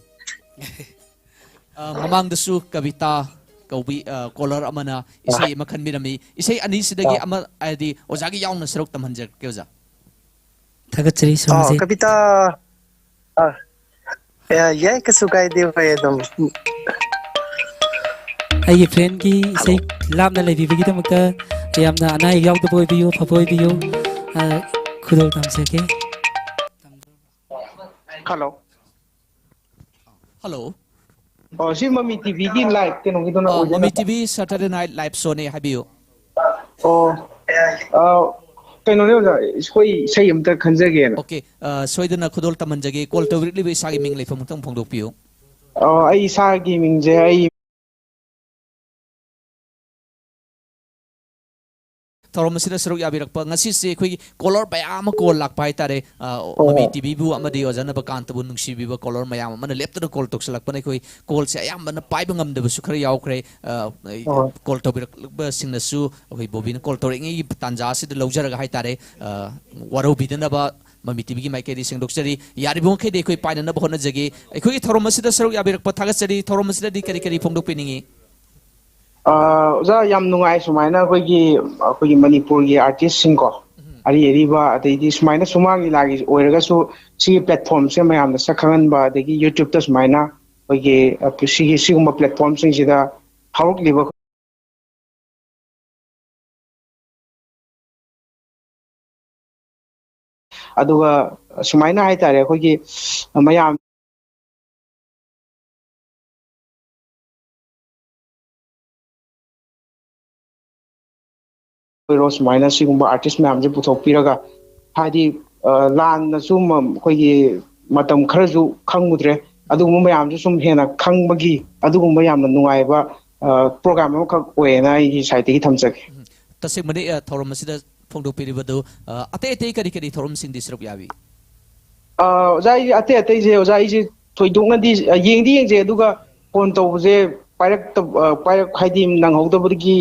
ꯑ, ꯃꯃꯥꯡꯗꯁꯨ ꯀꯕꯤꯇꯥ ꯀꯧꯕꯤ, ꯑ, ꯀꯣꯂꯔ ꯑꯃꯅ ꯑꯥ꯫ ꯏꯁꯩ ꯑꯃ ꯈꯟꯕꯤꯔꯝꯃꯤ꯫ ꯏꯁꯩ ꯑꯅꯤꯁꯤꯗꯒꯤ ꯑꯥ꯫ ꯑꯃ, ꯍꯥꯏꯗꯤ, ꯑꯣꯖꯥꯒꯤ ꯌꯥꯎꯅ ꯁꯔꯨꯛ ꯇꯝꯍꯟꯖꯔꯛꯀꯦ, ꯑꯣꯖꯥ꯫ ꯊꯥꯒꯠꯆꯔꯤ, ꯑꯥ, ꯁꯣꯝꯁꯦ꯫ ꯀꯕꯤꯇꯥ, ꯑꯥ, ꯑꯦ, ꯌꯥꯏ, ꯀꯩꯁꯨ ꯀꯥꯏꯗꯦ, ꯍꯣꯏ, ꯑꯗꯨꯝ꯫ ꯑꯩꯒꯤ ꯐ꯭ꯔꯦꯟꯒꯤ ꯍꯜꯂꯣ꯫ ꯏꯁꯩ ꯂꯥꯞꯅ ꯂꯩꯕꯤꯕꯒꯤꯗꯃꯛꯇ ꯌꯥꯝꯅ ꯑꯅꯥ ꯑꯌꯦꯛ ꯌꯥꯎꯗꯕ ꯑꯣꯏꯕꯤꯌꯨ, ꯐꯕ ꯑꯣꯏꯕꯤꯌꯨ꯫ ꯑ, ꯈꯨꯗꯣꯜ ꯇꯝꯖꯒꯦ꯫ ꯍꯜꯂꯣ꯫ ꯍꯜꯂꯣ꯫ ꯑꯣ, ꯁꯤ ꯃꯃꯤ ꯇꯤꯚꯤꯒꯤ ꯂꯥꯏꯚ ꯀꯩꯅꯣꯒꯤꯗꯨꯅ ꯑ, ꯑꯣꯏꯗꯣꯏ ꯃꯃꯤ ꯅꯠꯇ꯭ꯔꯣ? ꯇꯤꯚꯤ Saturday Night Live Showꯅꯦ, ꯍꯥꯏꯕꯤꯌꯨ꯫ ꯑꯣ, ꯑ, ꯀꯩꯅꯣꯅꯦ ꯑꯣꯖꯥ, ꯑꯩꯈꯣꯏ ꯏꯁꯩ ꯑꯝꯇ ꯈꯟꯖꯒꯦꯅ꯫ ꯑꯣꯀꯦ, ꯑ, ꯁꯣꯏꯗꯅ ꯈꯨꯗꯣꯜ ꯇꯝꯍꯟꯖꯒꯦ꯫ ꯀꯣꯜ ꯇꯧꯕꯤꯔꯛꯂꯤꯕ ꯏꯁꯥꯒꯤ ꯃꯤꯡ ꯂꯩꯐꯝ ꯑꯃꯨꯛꯇꯪ ꯐꯣꯡꯗꯣꯛꯄꯤꯌꯨ꯫ ꯑꯣ, ꯑꯩ ꯏꯁꯥꯒꯤ ꯃꯤꯡꯁꯦ ꯑꯩ ꯊꯧꯔꯝ ꯑꯁꯤꯗ ꯁꯔꯨꯛ ꯌꯥꯕꯤꯔꯛꯄ ꯉꯁꯤꯁꯦ ꯑꯩꯈꯣꯏꯒꯤ ꯀꯣꯂꯔ ꯃꯌꯥꯝ ꯑꯃ ꯀꯣꯜ ꯂꯥꯛꯄ ꯍꯥꯏꯇꯥꯔꯦ꯫ ꯑ, ꯑꯣ꯫ ꯃꯃꯤ ꯇꯤꯚꯤꯕꯨ ꯑꯃꯗꯤ ꯑꯣꯖꯥ ꯅꯕꯀꯥꯟꯇꯕꯨ ꯅꯨꯡꯁꯤꯕꯤꯕ ꯀꯣꯂꯔ ꯃꯌꯥꯝ ꯑꯃꯅ ꯂꯦꯞꯇꯅ ꯀꯣꯜ ꯇꯧꯁꯤꯜꯂꯛꯄꯅ ꯑꯩꯈꯣꯏ ꯀꯣꯜꯁꯦ ꯑꯌꯥꯝꯕꯅ ꯄꯥꯏꯕ ꯉꯝꯗꯕꯁꯨ ꯈꯔ ꯌꯥꯎꯈ꯭ꯔꯦ꯫ ꯑ, ꯑꯣ꯫ ꯀꯣꯜ ꯇꯧꯕꯤꯔꯛꯂꯤꯕꯁꯤꯡꯅꯁꯨ ꯑꯩꯈꯣꯏ ꯕꯣꯕꯤꯅ ꯀꯣꯜ ꯇꯧꯔꯛꯏꯉꯩꯒꯤ ꯇꯥꯟꯖꯥ ꯑꯁꯤꯗ ꯂꯧꯖꯔꯒ ꯍꯥꯏꯇꯥꯔꯦ, ꯑ, ꯋꯥꯔꯧꯕꯤꯗꯅꯕ ꯃꯃꯤ ꯇꯤꯚꯤꯒꯤ ꯃꯥꯏꯀꯩꯗꯤ ꯁꯦꯡꯗꯣꯛꯆꯔꯤ꯫ ꯌꯥꯔꯤꯕ ꯃꯈꯩꯗꯤ ꯑꯩꯈꯣꯏ ꯄꯥꯏꯅꯅꯕ ꯍꯣꯠꯅꯖꯒꯦ꯫ ꯑꯩꯈꯣꯏꯒꯤ ꯊꯧꯔꯝ ꯑꯁꯤꯗ ꯁꯔꯨꯛ ꯌꯥꯕꯤꯔꯛꯄ ꯊꯥꯒꯠꯆꯔꯤ꯫ ꯊꯧꯔꯝ ꯑꯁꯤꯗꯗꯤ ꯀꯔꯤ ꯀꯔꯤ ꯐꯣꯡꯗꯣꯛꯄꯤꯅꯤꯡꯉꯤ? ꯑ, ꯑꯣꯖꯥ, ꯌꯥꯝ ꯅꯨꯡꯉꯥꯏ ꯁꯨꯃꯥꯏꯅ ꯑꯩꯈꯣꯏꯒꯤ, ꯑꯩꯈꯣꯏꯒꯤ ꯃꯅꯤꯄꯨꯔꯒꯤ ꯑꯥꯔꯇꯤꯁꯁꯤꯡꯀꯣ, ꯎꯝ꯫ ꯑꯔꯤ ꯑꯔꯤꯕ, ꯑꯗꯩꯗꯤ ꯁꯨꯃꯥꯏꯅ ꯁꯨꯃꯥꯡ ꯂꯤꯂꯥꯒꯤ ꯑꯣꯏꯔꯒꯁꯨ ꯁꯤꯒꯤ ꯄ꯭ꯂꯦꯠꯐꯣꯝꯁꯦ ꯃꯌꯥꯝꯗ ꯁꯛ ꯈꯪꯍꯟꯕ, ꯑꯗꯒꯤ ꯌꯨꯇ꯭ꯌꯨꯕꯇ ꯁꯨꯃꯥꯏꯅ ꯑꯩꯈꯣꯏꯒꯤ, ꯑ, ꯁꯤꯒꯤ, ꯁꯤꯒꯨꯝꯕ ꯄ꯭ꯂꯦꯠꯐꯣꯝꯁꯤꯡꯁꯤꯗ ꯍꯧꯔꯛꯂꯤꯕ ꯑꯗꯨꯒ ꯁꯨꯃꯥꯏꯅ ꯍꯥꯏꯇꯥꯔꯦ, ꯑꯩꯈꯣꯏꯒꯤ ꯃꯌꯥꯝ ꯑꯣꯏꯔꯣ, ꯁꯨꯃꯥꯏꯅ ꯁꯤꯒꯨꯝꯕ ꯑꯥꯔꯇꯤꯁ ꯃꯌꯥꯝꯁꯦ ꯄꯨꯊꯣꯛꯄꯤꯔꯒ, ꯍꯥꯏꯗꯤ, ꯑ, ꯂꯥꯟꯅꯁꯨ ꯃ-, ꯑꯩꯈꯣꯏꯒꯤ ꯃꯇꯝ ꯈꯔꯁꯨ ꯈꯪꯉꯨꯗ꯭ꯔꯦ, ꯑꯗꯨꯒꯨꯝꯕ ꯃꯌꯥꯝꯁꯨ ꯁꯨꯝ ꯍꯦꯟꯅ ꯈꯪꯕꯒꯤ ꯑꯗꯨꯒꯨꯝꯕ ꯌꯥꯝꯅ ꯅꯨꯡꯉꯥꯏꯕ, ꯑ, ꯄ꯭ꯔꯣꯒ꯭ꯔꯥꯝ ꯑꯃꯈꯛ ꯑꯣꯏꯌꯦꯅ ꯑꯩꯒꯤ ꯁꯥꯏꯠꯇꯒꯤ ꯊꯝꯖꯒꯦ꯫ ꯎꯝ꯫ ꯇꯁꯦꯡꯕꯅꯤ, ꯑ, ꯊꯧꯔꯝ ꯑꯁꯤꯗ ꯐꯣꯡꯗꯣꯛꯄꯤꯔꯤꯕꯗꯨ, ꯑ, ꯑꯇꯩ ꯑꯇꯩ ꯀꯔꯤ ꯀꯔꯤ ꯊꯧꯔꯝꯁꯤꯡꯗꯤ ꯁꯔꯨꯛ ꯌꯥꯕꯤ? ꯑ, ꯑꯣꯖꯥ, ꯑꯩꯁꯦ ꯑꯇꯩ ꯑꯇꯩꯁꯦ, ꯑꯣꯖꯥ, ꯑꯩꯁꯦ ꯊꯣꯏꯗꯣꯛꯅꯗꯤ, ꯑ, ꯌꯦꯡꯗꯤ ꯌꯦꯡꯖꯩ, ꯑꯗꯨꯒ ꯐꯣꯟ ꯇꯧꯕꯁꯦ ꯄꯥꯏꯔꯛꯇꯕ, ꯑ, ꯄꯥꯏꯔꯛ-, ꯍꯥꯏꯗꯤ ꯅꯪꯍꯧꯗꯕꯗꯒꯤ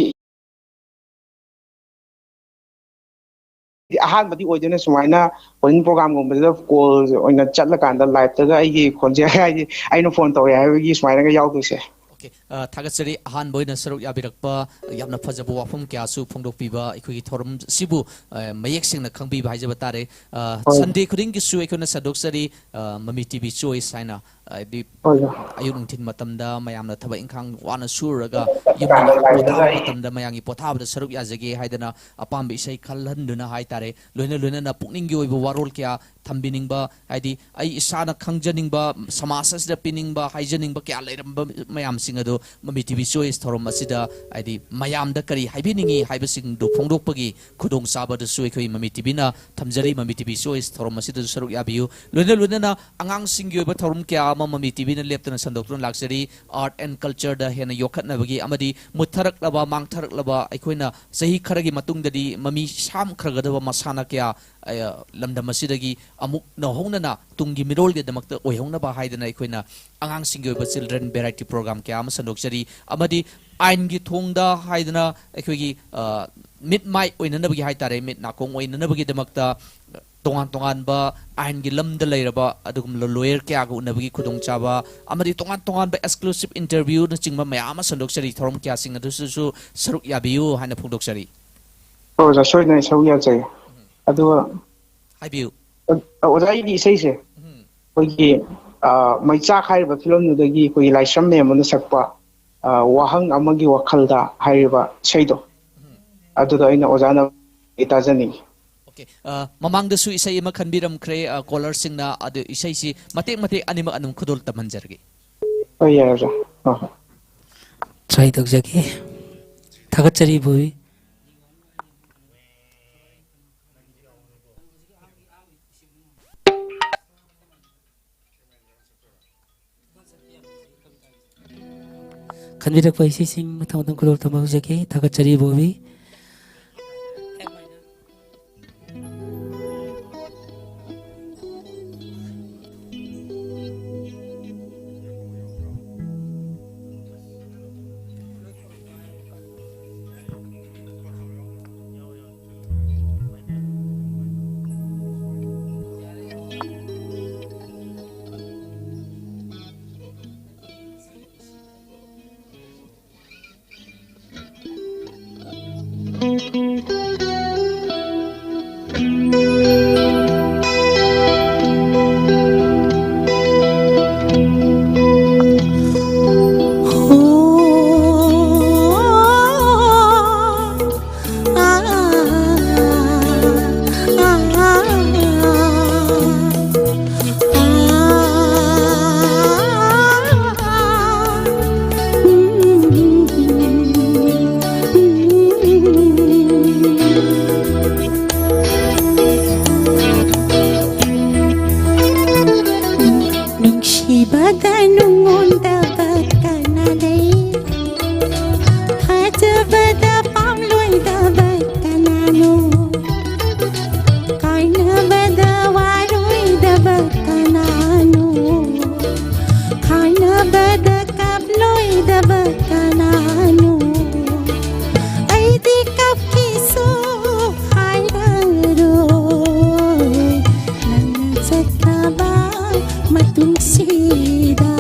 ꯑꯍꯥꯟꯕꯗꯤ ꯑꯣꯏꯗꯣꯏꯅꯦ ꯁꯨꯃꯥꯏꯅ ꯐꯣꯟ ꯄ꯭ꯔꯣꯒꯥꯝꯒꯨꯝꯕꯁꯤꯗ ꯀꯣꯜ ꯑꯣꯏꯅ ꯆꯠꯂꯀꯥꯟꯗ ꯂꯥꯏꯞꯇꯒ ꯑꯩꯒꯤ ꯈꯣꯟꯖꯦꯜ ꯍꯥꯏꯗꯤ ꯑꯩꯅ ꯐꯣꯟ ꯇꯧꯔꯦ ꯍꯥꯏꯕꯒꯤ ꯁꯨꯃꯥꯏꯅꯒ ꯌꯥꯎꯗꯣꯏꯁꯦ꯫ ꯑꯣꯀꯦ, ꯑ, ꯊꯥꯒꯠꯆꯔꯤ꯫ ꯑꯍꯥꯟꯕ ꯑꯣꯏꯅ ꯁꯔꯨꯛ ꯌꯥꯕꯤꯔꯛꯄ, ꯌꯥꯝꯅ ꯐꯖꯕ ꯋꯥꯐꯝ ꯀꯌꯥꯁꯨ ꯐꯣꯡꯗꯣꯛꯄꯤꯕ, ꯑꯩꯈꯣꯏꯒꯤ ꯊꯧꯔꯝ ꯑꯁꯤꯕꯨ, ꯑ, ꯃꯌꯦꯛ ꯁꯦꯡꯅ ꯈꯪꯕꯤꯕ ꯍꯥꯏꯖꯕ ꯇꯥꯔꯦ꯫ ꯑ, ꯍꯣꯏ꯫ ꯁꯟꯗꯦ ꯈꯨꯗꯤꯡꯒꯤꯁꯨ ꯑꯩꯈꯣꯏꯅ ꯁꯟꯗꯣꯛꯆꯔꯤ, ꯑ, ꯃꯃꯤ ꯇꯤꯚꯤ ꯆꯣꯏꯁ ꯍꯥꯏꯅ, ꯍꯥꯏꯗꯤ, ꯍꯣꯏ, ꯍꯣꯏ꯫ ꯑꯌꯨꯛ ꯅꯨꯡꯊꯤꯜ ꯃꯇꯝꯗ ꯃꯌꯥꯝꯅ ꯊꯕꯛ ꯏꯪꯈꯥꯡ ꯋꯥꯅ ꯁꯨꯔꯨꯔꯒ ꯌꯨꯝꯗ ꯄꯣꯊꯥꯕ ꯃꯇꯝꯗ ꯃꯌꯥꯝꯒꯤ ꯄꯣꯊꯥꯕꯗ ꯁꯔꯨꯛ ꯌꯥꯖꯒꯦ ꯍꯥꯏꯗꯅ ꯑꯄꯥꯝꯕ ꯏꯁꯩ ꯈꯜꯍꯟꯗꯨꯅ ꯍꯥꯏꯇꯥꯔꯦ, ꯂꯣꯏꯅ ꯂꯣꯏꯅꯅ ꯄꯨꯛꯅꯤꯡꯒꯤ ꯑꯣꯏꯕ ꯋꯥꯔꯣꯜ ꯀꯌꯥ ꯊꯝꯕꯤꯅꯤꯡꯕ, ꯍꯥꯏꯗꯤ ꯑꯩ ꯏꯁꯥꯅ ꯈꯪꯖꯅꯤꯡꯕ, ꯁꯃꯥꯖ ꯑꯁꯤꯗ ꯄꯤꯅꯤꯡꯕ, ꯍꯥꯏꯖꯅꯤꯡꯕ ꯀꯌꯥ ꯂꯩꯔꯝꯕ ꯃꯌꯥꯝꯁꯤꯡ ꯑꯗꯨ ꯃꯃꯤ ꯇꯤ ꯚꯤ ꯆꯣꯏꯁ ꯊꯧꯔꯝ ꯑꯁꯤꯗ, ꯍꯥꯏꯗꯤ ꯃꯌꯥꯝꯗ ꯀꯔꯤ ꯍꯥꯏꯕꯤꯅꯤꯡꯉꯤ ꯍꯥꯏꯕꯁꯤꯡꯗꯨ ꯐꯣꯡꯗꯣꯛꯄꯒꯤ ꯈꯨꯗꯣꯡꯆꯥꯕꯗꯨꯁꯨ ꯑꯩꯈꯣꯏ ꯃꯃꯤ ꯇꯤ ꯚꯤꯅ ꯊꯝꯖꯔꯤ꯫ ꯃꯃꯤ ꯇꯤ ꯚꯤ ꯆꯣꯏꯁ ꯊꯧꯔꯝ ꯑꯁꯤꯗꯁꯨ ꯁꯔꯨꯛ ꯌꯥꯕꯤꯌꯨ꯫ ꯂꯣꯏꯅ ꯂꯣꯏꯅꯅ ꯑꯉꯥꯡꯁꯤꯡꯒꯤ ꯑꯣꯏꯕ ꯊꯧꯔꯝ ꯀꯌꯥ ꯑꯃ ꯃꯃꯤ ꯇꯤ ꯚꯤꯅ ꯂꯦꯞꯇꯅ ꯁꯟꯗꯣꯛꯇꯨꯅ ꯂꯥꯛꯆꯔꯤ꯫ ꯑꯥꯔꯠ ꯑꯦꯟ ꯀꯜꯆꯔꯗ ꯍꯦꯟꯅ ꯌꯣꯛꯈꯠꯅꯕꯒꯤ ꯑꯃꯗꯤ ꯃꯨꯠꯊꯔꯛꯂꯕ, ꯃꯥꯡꯊꯔꯛꯂꯕ, ꯑꯩꯈꯣꯏꯅ ꯆꯍꯤ ꯈꯔꯒꯤ ꯃꯇꯨꯡꯗꯗꯤ ꯃꯃꯤ ꯁꯥꯝꯈ꯭ꯔꯒꯗꯕ ꯃꯁꯥꯟꯅ ꯀꯌꯥ ꯑ, ꯂꯝꯗꯝ ꯑꯁꯤꯗꯒꯤ ꯑꯃꯨꯛ ꯅꯧꯍꯧꯅꯅ ꯇꯨꯡꯒꯤ ꯃꯤꯔꯣꯜꯒꯤꯗꯃꯛꯇ ꯑꯣꯏꯍꯧꯅꯕ ꯍꯥꯏꯗꯅ ꯑꯩꯈꯣꯏꯅ ꯑꯉꯥꯡꯁꯤꯡꯒꯤ ꯑꯣꯏꯕ ꯆꯤꯜꯗ꯭ꯔꯦꯟ ꯚꯦꯔꯥꯏꯇꯤ ꯄ꯭ꯔꯣꯒ꯭ꯔꯥꯝ ꯀꯌꯥ ꯑꯃ ꯁꯟꯗꯣꯛꯆꯔꯤ꯫ ꯑꯃꯗꯤ ꯑꯥꯏꯟꯒꯤ ꯊꯣꯡꯗ ꯍꯥꯏꯗꯅ ꯑꯩꯈꯣꯏꯒꯤ, ꯑ, ꯃꯤꯠ ꯃꯥꯏ ꯑꯣꯏꯅꯅꯕꯒꯤ ꯍꯥꯏ ꯇꯥꯔꯦ, ꯃꯤꯠ ꯅꯥꯀꯣꯡ ꯑꯣꯏꯅꯅꯕꯒꯤꯗꯃꯛꯇ ꯇꯣꯉꯥꯟ ꯇꯣꯉꯥꯟꯕ ꯑꯥꯏꯟꯒꯤ ꯂꯝꯗ ꯂꯩꯔꯕ ꯑꯗꯨꯒꯨꯝꯂꯕ ꯂꯣꯌꯔ ꯀꯌꯥꯒ ꯎꯅꯕꯒꯤ ꯈꯨꯗꯣꯡꯆꯥꯕ, ꯑꯃꯗꯤ ꯇꯣꯉꯥꯟ ꯇꯣꯉꯥꯟꯕ ꯑꯦꯛꯁꯀ꯭ꯂꯨꯁꯤꯞ ꯏꯟꯇꯔꯚ꯭ꯌꯨꯅꯆꯤꯡꯕ ꯃꯌꯥꯝ ꯑꯃ ꯁꯟꯗꯣꯛꯆꯔꯤ꯫ ꯊꯧꯔꯝ ꯀꯌꯥꯁꯤꯡ ꯑꯗꯨꯁꯨ ꯁꯔꯨꯛ ꯌꯥꯕꯤꯌꯨ ꯍꯥꯏꯅ ꯐꯣꯡꯗꯣꯛꯆꯔꯤ꯫ ꯑꯣ, ꯑꯣꯖꯥ, ꯁꯣꯏꯗꯅ ꯑꯩ ꯁꯔꯨꯛ ꯌꯥꯖꯒꯦ꯫ ꯑꯗꯨꯒ ꯍꯥꯏꯕꯤꯌꯨ꯫ ꯑꯣ-, ꯑꯣꯖꯥ, ꯑꯩꯒꯤ ꯏꯁꯩꯁꯦ ꯎꯝ꯫ ꯑꯩꯈꯣꯏꯒꯤ, ꯑ, ꯃꯩꯆꯥꯛ ꯍꯥꯏꯔꯤꯕ ꯐꯤꯂꯝꯗꯨꯗꯒꯤ ꯑꯩꯈꯣꯏꯒꯤ ꯂꯥꯏꯁ꯭ꯔꯝ ꯃꯦꯝ ꯑꯃꯅ ꯁꯛꯄ, ꯑ, ꯋꯥꯍꯪ ꯑꯃꯒꯤ ꯋꯥꯈꯜꯗ ꯍꯥꯏꯔꯤꯕ ꯏꯁꯩꯗꯣ, ꯎꯝ꯫ ꯑꯗꯨꯗꯣ ꯑꯩꯅ ꯑꯣꯖꯥꯅ ꯇꯥꯖꯅꯤꯡꯉꯤ꯫ ꯑꯣꯀꯦ꯫ ꯑ, ꯃꯃꯥꯡꯗꯁꯨ ꯏꯁꯩ ꯑꯃ ꯈꯟꯕꯤꯔꯝꯈ꯭ꯔꯦ, ꯑ, ꯀꯣꯂꯔꯁꯤꯡꯅ꯫ ꯑꯗꯨ ꯏꯁꯩꯁꯤ ꯃꯇꯦꯛ ꯃꯇꯦꯛ ꯑꯅꯤꯃꯛ ꯑꯗꯨꯝ ꯈꯨꯗꯣꯜ ꯇꯝꯍꯟꯖꯔꯒꯦ꯫ ꯍꯣꯏ, ꯌꯥꯏ, ꯑꯣꯖꯥ꯫ ꯍꯣꯏ, ꯍꯣꯏ꯫ Try ꯇꯧꯖꯒꯦ꯫ ꯊꯥꯒꯠꯆꯔꯤ, ꯕꯣꯕꯤ꯫ ꯈꯟꯕꯤꯔꯛꯄ ꯏꯁꯩꯁꯤꯡ ꯃꯊꯪ ꯃꯊꯪ ꯈꯨꯗꯣꯜ ꯇꯝꯕ ꯍꯧꯖꯒꯦ꯫ ꯊꯥꯒꯠꯆꯔꯤ, ꯕꯣꯕꯤ꯫ ꯑꯗ ꯅꯨꯡꯉꯣꯟꯗꯕ ꯀꯅꯥ ꯂꯩ? ꯊꯥꯖꯕꯗ ꯄꯥꯝꯂꯣꯏꯗꯕ ꯀꯅꯥꯅꯣ? ꯀꯥꯏꯅꯕꯗ ꯋꯥꯔꯣꯏꯗꯕ ꯀꯅꯥꯅꯣ? ꯈꯥꯏꯅꯕꯗ ꯀꯥꯞꯂꯣꯏꯗꯕ ꯀꯅꯥꯅꯣ? ꯑꯩꯗꯤ ꯀꯞꯀꯦꯁꯨ ꯍꯥꯏꯔꯔꯣꯏ, ꯅꯪꯅ ꯆꯠꯈ꯭ꯔꯕ ꯃꯇꯨꯡꯁꯤꯗ꯫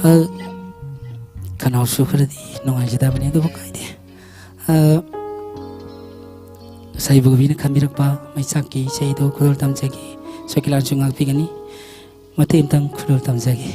ꯑ, ꯈꯅꯥꯎꯁꯨ ꯈꯔꯗꯤ ꯅꯨꯡꯉꯥꯏꯖꯗꯕꯅꯤ, ꯑꯗꯨꯕꯨ ꯀꯥꯏꯗꯦ꯫ ꯑ, ꯉꯁꯥꯏ ꯏꯕꯣꯕꯤꯅ ꯈꯟꯕꯤꯔꯛꯄ ꯃꯩꯆꯥꯛꯀꯤ ꯏꯁꯩꯗꯨ ꯈꯨꯗꯣꯜ ꯇꯝꯖꯒꯦ꯫ ꯁꯣꯀꯤꯂꯥꯟꯁꯨ ꯉꯥꯛꯄꯤꯒꯅꯤ꯫ ꯃꯇꯦꯛ ꯑꯃꯇꯪ ꯈꯨꯗꯣꯜ ꯇꯝꯖꯒꯦ꯫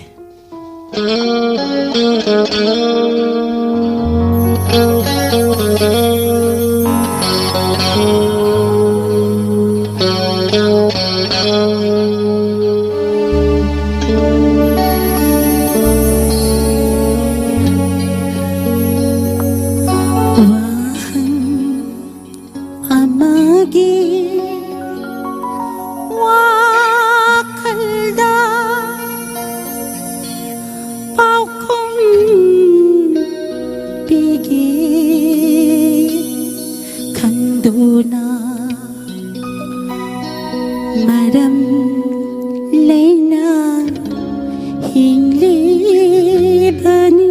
ꯋꯥꯍꯪ ꯑꯃꯒꯤ ꯋꯥꯈꯜꯗ ꯄꯥꯎꯈꯨꯝ ꯄꯤꯒꯦ ꯈꯟꯗꯨꯅ ꯃꯔꯝ ꯂꯩꯅ ꯍꯤꯡꯂꯤꯕꯅꯤ꯫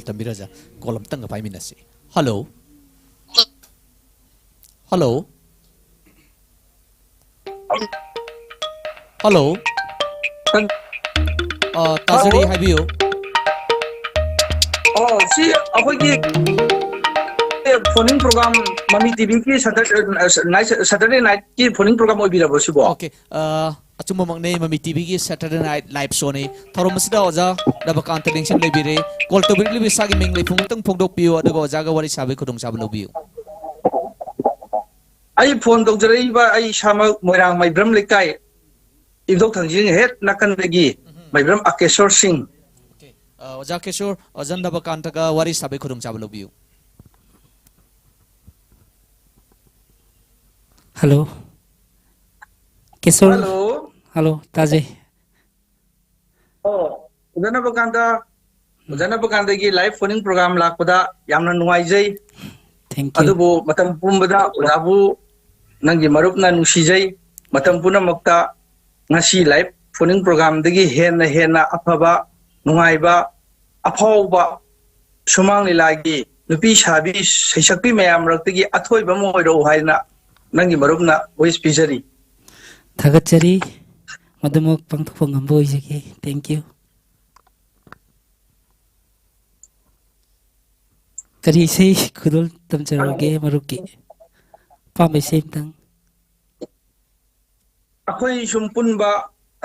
ꯇꯝꯕꯤꯔꯖ꯫ ꯀꯣꯜ ꯑꯝꯇꯪꯒ ꯄꯥꯏꯃꯤꯟꯅꯁꯤ꯫ ꯍꯜꯂꯣ꯫ ꯍꯜꯂꯣ꯫ ꯍꯜꯂꯣ꯫ ꯑ, ꯇꯥꯖꯔꯤ, ꯍꯜꯂꯣ꯫ ꯍꯥꯏꯕꯤꯌꯨ꯫ ꯑꯣ, ꯁꯤ ꯑꯩꯈꯣꯏꯒꯤ ꯐꯣꯟ ꯏꯟ ꯄ꯭ꯔꯣꯒ꯭ꯔꯥꯝ, ꯃꯃꯤ ꯇꯤꯚꯤꯒꯤ ꯁꯇꯔ-, night, Saturday ꯅꯥꯏꯠꯀꯤ phone in programme ꯑꯣꯏꯕꯤꯔꯕ꯭ꯔꯣ ꯁꯤꯕꯣ? ꯑꯣꯀꯦ, ꯑ, ꯑꯆꯨꯝꯕꯃꯛꯅꯦ, ꯃꯃꯤ ꯇꯤꯚꯤꯒꯤ ꯁꯇꯔꯗꯦ ꯅꯥꯏꯠ ꯂꯥꯏꯚ ꯁꯣꯅꯤ꯫ ꯊꯧꯔꯝ ꯑꯁꯤꯗ ꯑꯣꯖꯥ ꯔꯕꯀꯥꯟꯇ ꯂꯦꯡꯁꯤꯟ ꯂꯩꯕꯤꯔꯦ꯫ ꯀꯣꯜ ꯇꯧꯕꯤꯔꯛꯂꯤꯕ ꯏꯁꯥꯒꯤ ꯃꯤꯡ ꯂꯩꯐꯝ ꯑꯃꯇꯪ ꯐꯣꯡꯗꯣꯛꯄꯤꯌꯨ, ꯑꯗꯨꯒ ꯑꯣꯖꯥꯒ ꯋꯥꯔꯤ ꯁꯥꯕꯒꯤ ꯈꯨꯗꯣꯡꯆꯥꯕ ꯂꯧꯕꯤꯌꯨ꯫ ꯑꯩ ꯐꯣꯟ ꯇꯧꯖꯔꯛꯏꯕ, ꯑꯩ ꯏꯁꯥꯃꯛ ꯃꯣꯏꯔꯥꯡ ꯃꯩꯕ꯭ꯔꯝ ꯂꯩꯀꯥꯏ ꯏꯕꯨꯙꯧ ꯊꯥꯡꯖꯤꯡ ꯍꯦꯛ ꯅꯥꯀꯟꯗꯒꯤ ꯎꯝ꯫ ꯃꯩꯕ꯭ꯔꯝ ꯑꯀꯦꯁꯣꯔ ꯁꯤꯡ꯫ ꯑꯣꯀꯦ꯫ ꯑ, ꯑꯣꯖꯥ ꯀꯦꯁꯣꯔ, ꯑꯣꯖꯥ ꯅꯕꯀꯥꯟꯇꯒ ꯋꯥꯔꯤ ꯁꯥꯕꯒꯤ ꯈꯨꯗꯣꯡꯆꯥꯕ ꯂꯧꯕꯤꯌꯨ꯫ ꯍꯜꯂꯣ꯫ ꯀꯦꯁꯣꯔ꯫ ꯍꯜꯂꯣ꯫ ꯍꯜꯂꯣ, ꯇꯥꯖꯩ꯫ ꯑꯣ, ꯑꯣꯖꯥ ꯅꯕꯀꯥꯟꯇ, ꯎꯝ꯫ ꯑꯣꯖꯥ ꯅꯕꯀꯥꯟꯇꯒꯤ ꯂꯥꯏꯚ ꯐꯣꯟ ꯏꯟ ꯄ꯭ꯔꯣꯒ꯭ꯔꯥꯝ ꯂꯥꯛꯄꯗ ꯌꯥꯝꯅ ꯅꯨꯡꯉꯥꯏꯖꯩ꯫ Thank you꯫ ꯑꯗꯨꯕꯨ ꯃꯇꯝ ꯄꯨꯝꯕꯗ ꯑꯣꯖꯥꯕꯨ ꯅꯪꯒꯤ ꯃꯔꯨꯞꯅ ꯅꯨꯡꯁꯤꯖꯩ꯫ ꯃꯇꯝ ꯄꯨꯝꯅꯃꯛꯇ ꯉꯁꯤ ꯂꯥꯏꯚ ꯐꯣꯟ ꯏꯟ ꯄ꯭ꯔꯣꯒ꯭ꯔꯥꯝꯗꯒꯤ ꯍꯦꯟꯅ ꯍꯦꯟꯅ ꯑꯐꯕ, ꯅꯨꯡꯉꯥꯏꯕ, ꯑꯐꯥꯎꯕ ꯁꯨꯃꯥꯡ ꯂꯤꯂꯥꯒꯤ ꯅꯨꯄꯤ ꯁꯥꯕꯤ ꯁꯩꯁꯛꯄꯤ ꯃꯌꯥꯝ ꯃꯔꯛꯇꯒꯤ ꯑꯊꯣꯏꯕ ꯑꯃ ꯑꯣꯏꯔꯛꯎ ꯍꯥꯏꯅ ꯅꯪꯒꯤ ꯃꯔꯨꯞꯅ ꯋꯤꯁ ꯄꯤꯖꯔꯤ꯫ ꯊꯥꯒꯠꯆꯔꯤ꯫ ꯃꯗꯨꯃꯛ ꯄꯥꯡꯊꯣꯛꯄ ꯉꯝꯕ ꯑꯣꯏꯖꯒꯦ꯫ Thank you꯫ ꯀꯔꯤ ꯏꯁꯩ ꯈꯨꯗꯣꯜ ꯇꯝꯖꯔꯛꯎꯒꯦ ꯃꯔꯨꯞꯀꯤ? ꯑꯄꯥꯝꯕ ꯏꯁꯩ ꯑꯝꯇꯪ꯫ ꯑꯩꯈꯣꯏ ꯁꯨꯝ ꯄꯨꯟꯕ,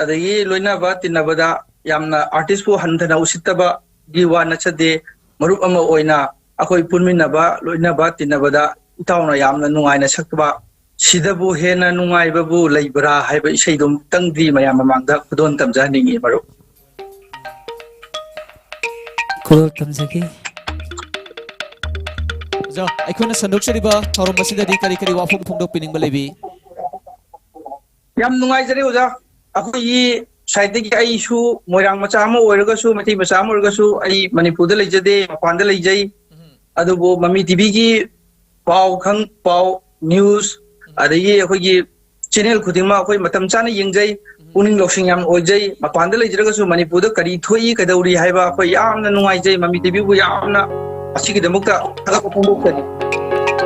ꯑꯗꯒꯤ ꯂꯣꯏꯅꯕ ꯇꯤꯟꯅꯕꯗ ꯌꯥꯝꯅ ꯑꯥꯔꯇꯤꯁꯄꯨ ꯍꯟꯊꯅ ꯎꯁꯤꯠꯇꯕꯒꯤ ꯋꯥ ꯅꯠꯆꯗꯦ꯫ ꯃꯔꯨꯞ ꯑꯃ ꯑꯣꯏꯅ ꯑꯩꯈꯣꯏ ꯄꯨꯟꯃꯤꯟꯅꯕ, ꯂꯣꯏꯅꯕ ꯇꯤꯟꯅꯕꯗ ꯏꯇꯥꯎꯅ ꯌꯥꯝꯅ ꯅꯨꯡꯉꯥꯏꯅ ꯁꯛꯄ, ꯁꯤꯗꯕꯨ ꯍꯦꯟꯅ ꯅꯨꯡꯉꯥꯏꯕꯕꯨ ꯂꯩꯕ꯭ꯔꯥ ꯍꯥꯏꯕ ꯏꯁꯩꯗꯨ ꯑꯃꯨꯛꯇꯪꯗꯤ ꯃꯌꯥꯝ ꯃꯃꯥꯡꯗ ꯈꯨꯗꯣꯜ ꯇꯝꯖꯍꯟꯅꯤꯡꯏ ꯃꯔꯨꯞ꯫ ꯈꯨꯗꯣꯜ ꯇꯝꯖꯒꯦ꯫ ꯑꯣꯖꯥ, ꯑꯩꯈꯣꯏꯅ ꯁꯟꯗꯣꯛꯆꯔꯤꯕ ꯊꯧꯔꯝ ꯑꯁꯤꯗꯗꯤ ꯀꯔꯤ ꯀꯔꯤ ꯋꯥꯐꯝ ꯐꯣꯡꯗꯣꯛꯄꯤꯅꯤꯡꯕ ꯂꯩꯕꯤ? ꯌꯥꯝ ꯅꯨꯡꯉꯥꯏꯖꯔꯦ ꯑꯣꯖꯥ꯫ ꯑꯩꯈꯣꯏꯒꯤ ꯁꯥꯏꯠꯇꯒꯤ ꯑꯩꯁꯨ ꯃꯣꯏꯔꯥꯡ ꯃꯆꯥ ꯑꯃ ꯑꯣꯏꯔꯒꯁꯨ, ꯃꯩꯇꯩ ꯃꯆꯥ ꯑꯃ ꯑꯣꯏꯔꯒꯁꯨ, ꯑꯩ ꯃꯅꯤꯄꯨꯔꯗ ꯂꯩꯖꯗꯦ, ꯃꯄꯥꯟꯗ ꯂꯩꯖꯩ꯫ ꯎꯝ꯫ ꯑꯗꯨꯕꯨ ꯃꯃꯤ ꯇꯤꯚꯤꯒꯤ ꯄꯥꯎ ꯈꯪ-, ꯄꯥꯎ, ꯅ꯭ꯌꯨꯁ, ꯎꯝ꯫ ꯑꯗꯒꯤ ꯑꯩꯈꯣꯏꯒꯤ ꯆꯦꯅꯦꯜ ꯈꯨꯗꯤꯡꯃꯛ ꯑꯩꯈꯣꯏ ꯃꯇꯝ ꯆꯥꯅ ꯌꯦꯡꯖꯩ꯫ ꯎꯝ꯫ ꯄꯨꯛꯅꯤꯡ ꯂꯧꯁꯤꯡ ꯌꯥꯝ ꯑꯣꯏꯖꯩ꯫ ꯃꯄꯥꯟꯗ ꯂꯩꯖꯔꯒꯁꯨ ꯃꯅꯤꯄꯨꯔꯗ ꯀꯔꯤ ꯊꯣꯛꯏ, ꯀꯩꯗꯧꯔꯤ ꯍꯥꯏꯕ ꯑꯩꯈꯣꯏ ꯌꯥꯝꯅ ꯅꯨꯡꯉꯥꯏꯖꯩ꯫ ꯃꯃꯤ ꯇꯤꯚꯤꯕꯨ ꯌꯥꯝꯅ ꯑꯁꯤꯒꯤꯗꯃꯛꯇ ꯊꯥꯒꯠꯄ ꯐꯣꯡꯗꯣꯛꯆꯔꯤ꯫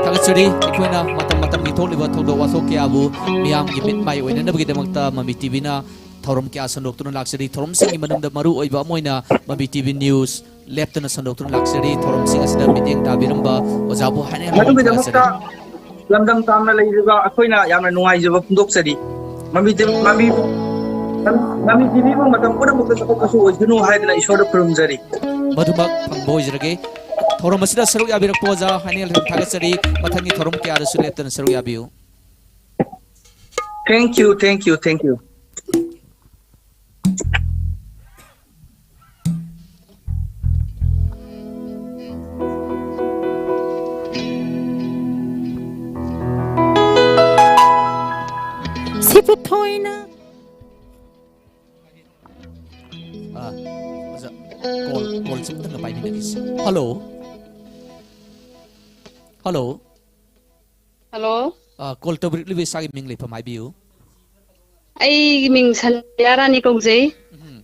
ꯊꯥꯒꯠꯆꯔꯤ꯫ ꯑꯩꯈꯣꯏꯅ ꯃꯇꯝ ꯃꯇꯝꯒꯤ ꯊꯣꯛꯂꯤꯕ ꯊꯧꯗꯣꯛ ꯋꯥꯊꯣꯛ ꯀꯌꯥꯕꯨ ꯃꯤꯌꯥꯝꯒꯤ ꯃꯤꯠ ꯃꯥꯏ ꯑꯣꯏꯅꯅꯕꯒꯤꯗꯃꯛꯇ ꯃꯃꯤ ꯇꯤꯚꯤꯅ ꯊꯧꯔꯝ ꯀꯌꯥ ꯁꯟꯗꯣꯛꯇꯨꯅ ꯂꯥꯛꯆꯔꯤ꯫ ꯊꯧꯔꯝꯁꯤꯡꯒꯤ ꯃꯅꯨꯡꯗ ꯃꯔꯨ ꯑꯣꯏꯕ ꯑꯃ ꯑꯣꯏꯅ ꯃꯃꯤ ꯇꯤꯚꯤ ꯅ꯭ꯌꯨꯁ ꯂꯦꯞꯇꯅ ꯁꯟꯗꯣꯛꯇꯨꯅ ꯂꯥꯛꯆꯔꯤ꯫ ꯊꯧꯔꯝꯁꯤꯡ ꯑꯁꯤꯗ ꯃꯤꯠꯌꯦꯡ ꯇꯥꯕꯤꯔꯝꯕ ꯑꯣꯖꯥꯕꯨ ꯍꯥꯏꯅ ꯃꯗꯨꯒꯤꯗꯃꯛꯇ ꯊꯥꯒꯠꯆꯔꯤ꯫ ꯂꯝꯗꯝ ꯇꯥꯝꯅ ꯂꯩꯔꯤꯕ ꯑꯩꯈꯣꯏꯅ ꯌꯥꯝꯅ ꯅꯨꯡꯉꯥꯏꯖꯕ ꯐꯣꯡꯗꯣꯛꯆꯔꯤ꯫ ꯃꯃꯤ ꯇꯤꯚꯤ, ꯃꯃꯤ, ꯃꯃꯤ ꯇꯤꯚꯤꯕꯨ ꯃꯇꯝ ꯄꯨꯝꯅꯃꯛꯇ ꯆꯥꯎꯈꯠꯄꯁꯨ ꯑꯣꯏꯁꯅꯨ ꯍꯥꯏꯗꯨꯅ ꯏꯁꯣꯔꯗ ꯈꯨꯔꯨꯝꯖꯔꯤ꯫ ꯃꯗꯨꯃꯛ ꯐꯪꯕ ꯑꯣꯏꯖꯔꯒꯦ꯫ ꯊꯧꯔꯝ ꯑꯁꯤꯗ ꯁꯔꯨꯛ ꯌꯥꯕꯤꯔꯛꯄ ꯑꯣꯖꯥ ꯍꯥꯏꯅꯦꯜ ꯊꯥꯒꯠꯆꯔꯤ꯫ ꯃꯊꯪꯒꯤ ꯊꯧꯔꯝ ꯀꯌꯥꯗꯁꯨ ꯂꯦꯞꯇꯅ ꯁꯔꯨꯛ ꯌꯥꯕꯤꯌꯨ꯫ Thank you, thank you, thank you. ꯁꯤꯕꯨ ꯊꯣꯏꯅ꯫ ꯑꯥ, ꯑꯣꯖꯥ, call, call ꯁꯤꯝꯇꯪꯒ ꯄꯥꯏꯃꯤꯟꯅꯈꯤꯁꯤ꯫ Hello? Hello? Hello? ꯑꯥ, call ꯇꯧꯕꯤꯔꯛꯂꯤꯕ ꯏꯁꯥꯒꯤ ꯃꯤꯡ ꯂꯩꯐꯝ ꯍꯥꯏꯕꯤꯌꯨ꯫ ꯑꯩꯒꯤ ꯃꯤꯡ ꯁꯟꯙ꯭ꯌꯥ ꯔꯥꯅꯤ ꯀꯧꯖꯩ꯫ ꯎꯝ꯫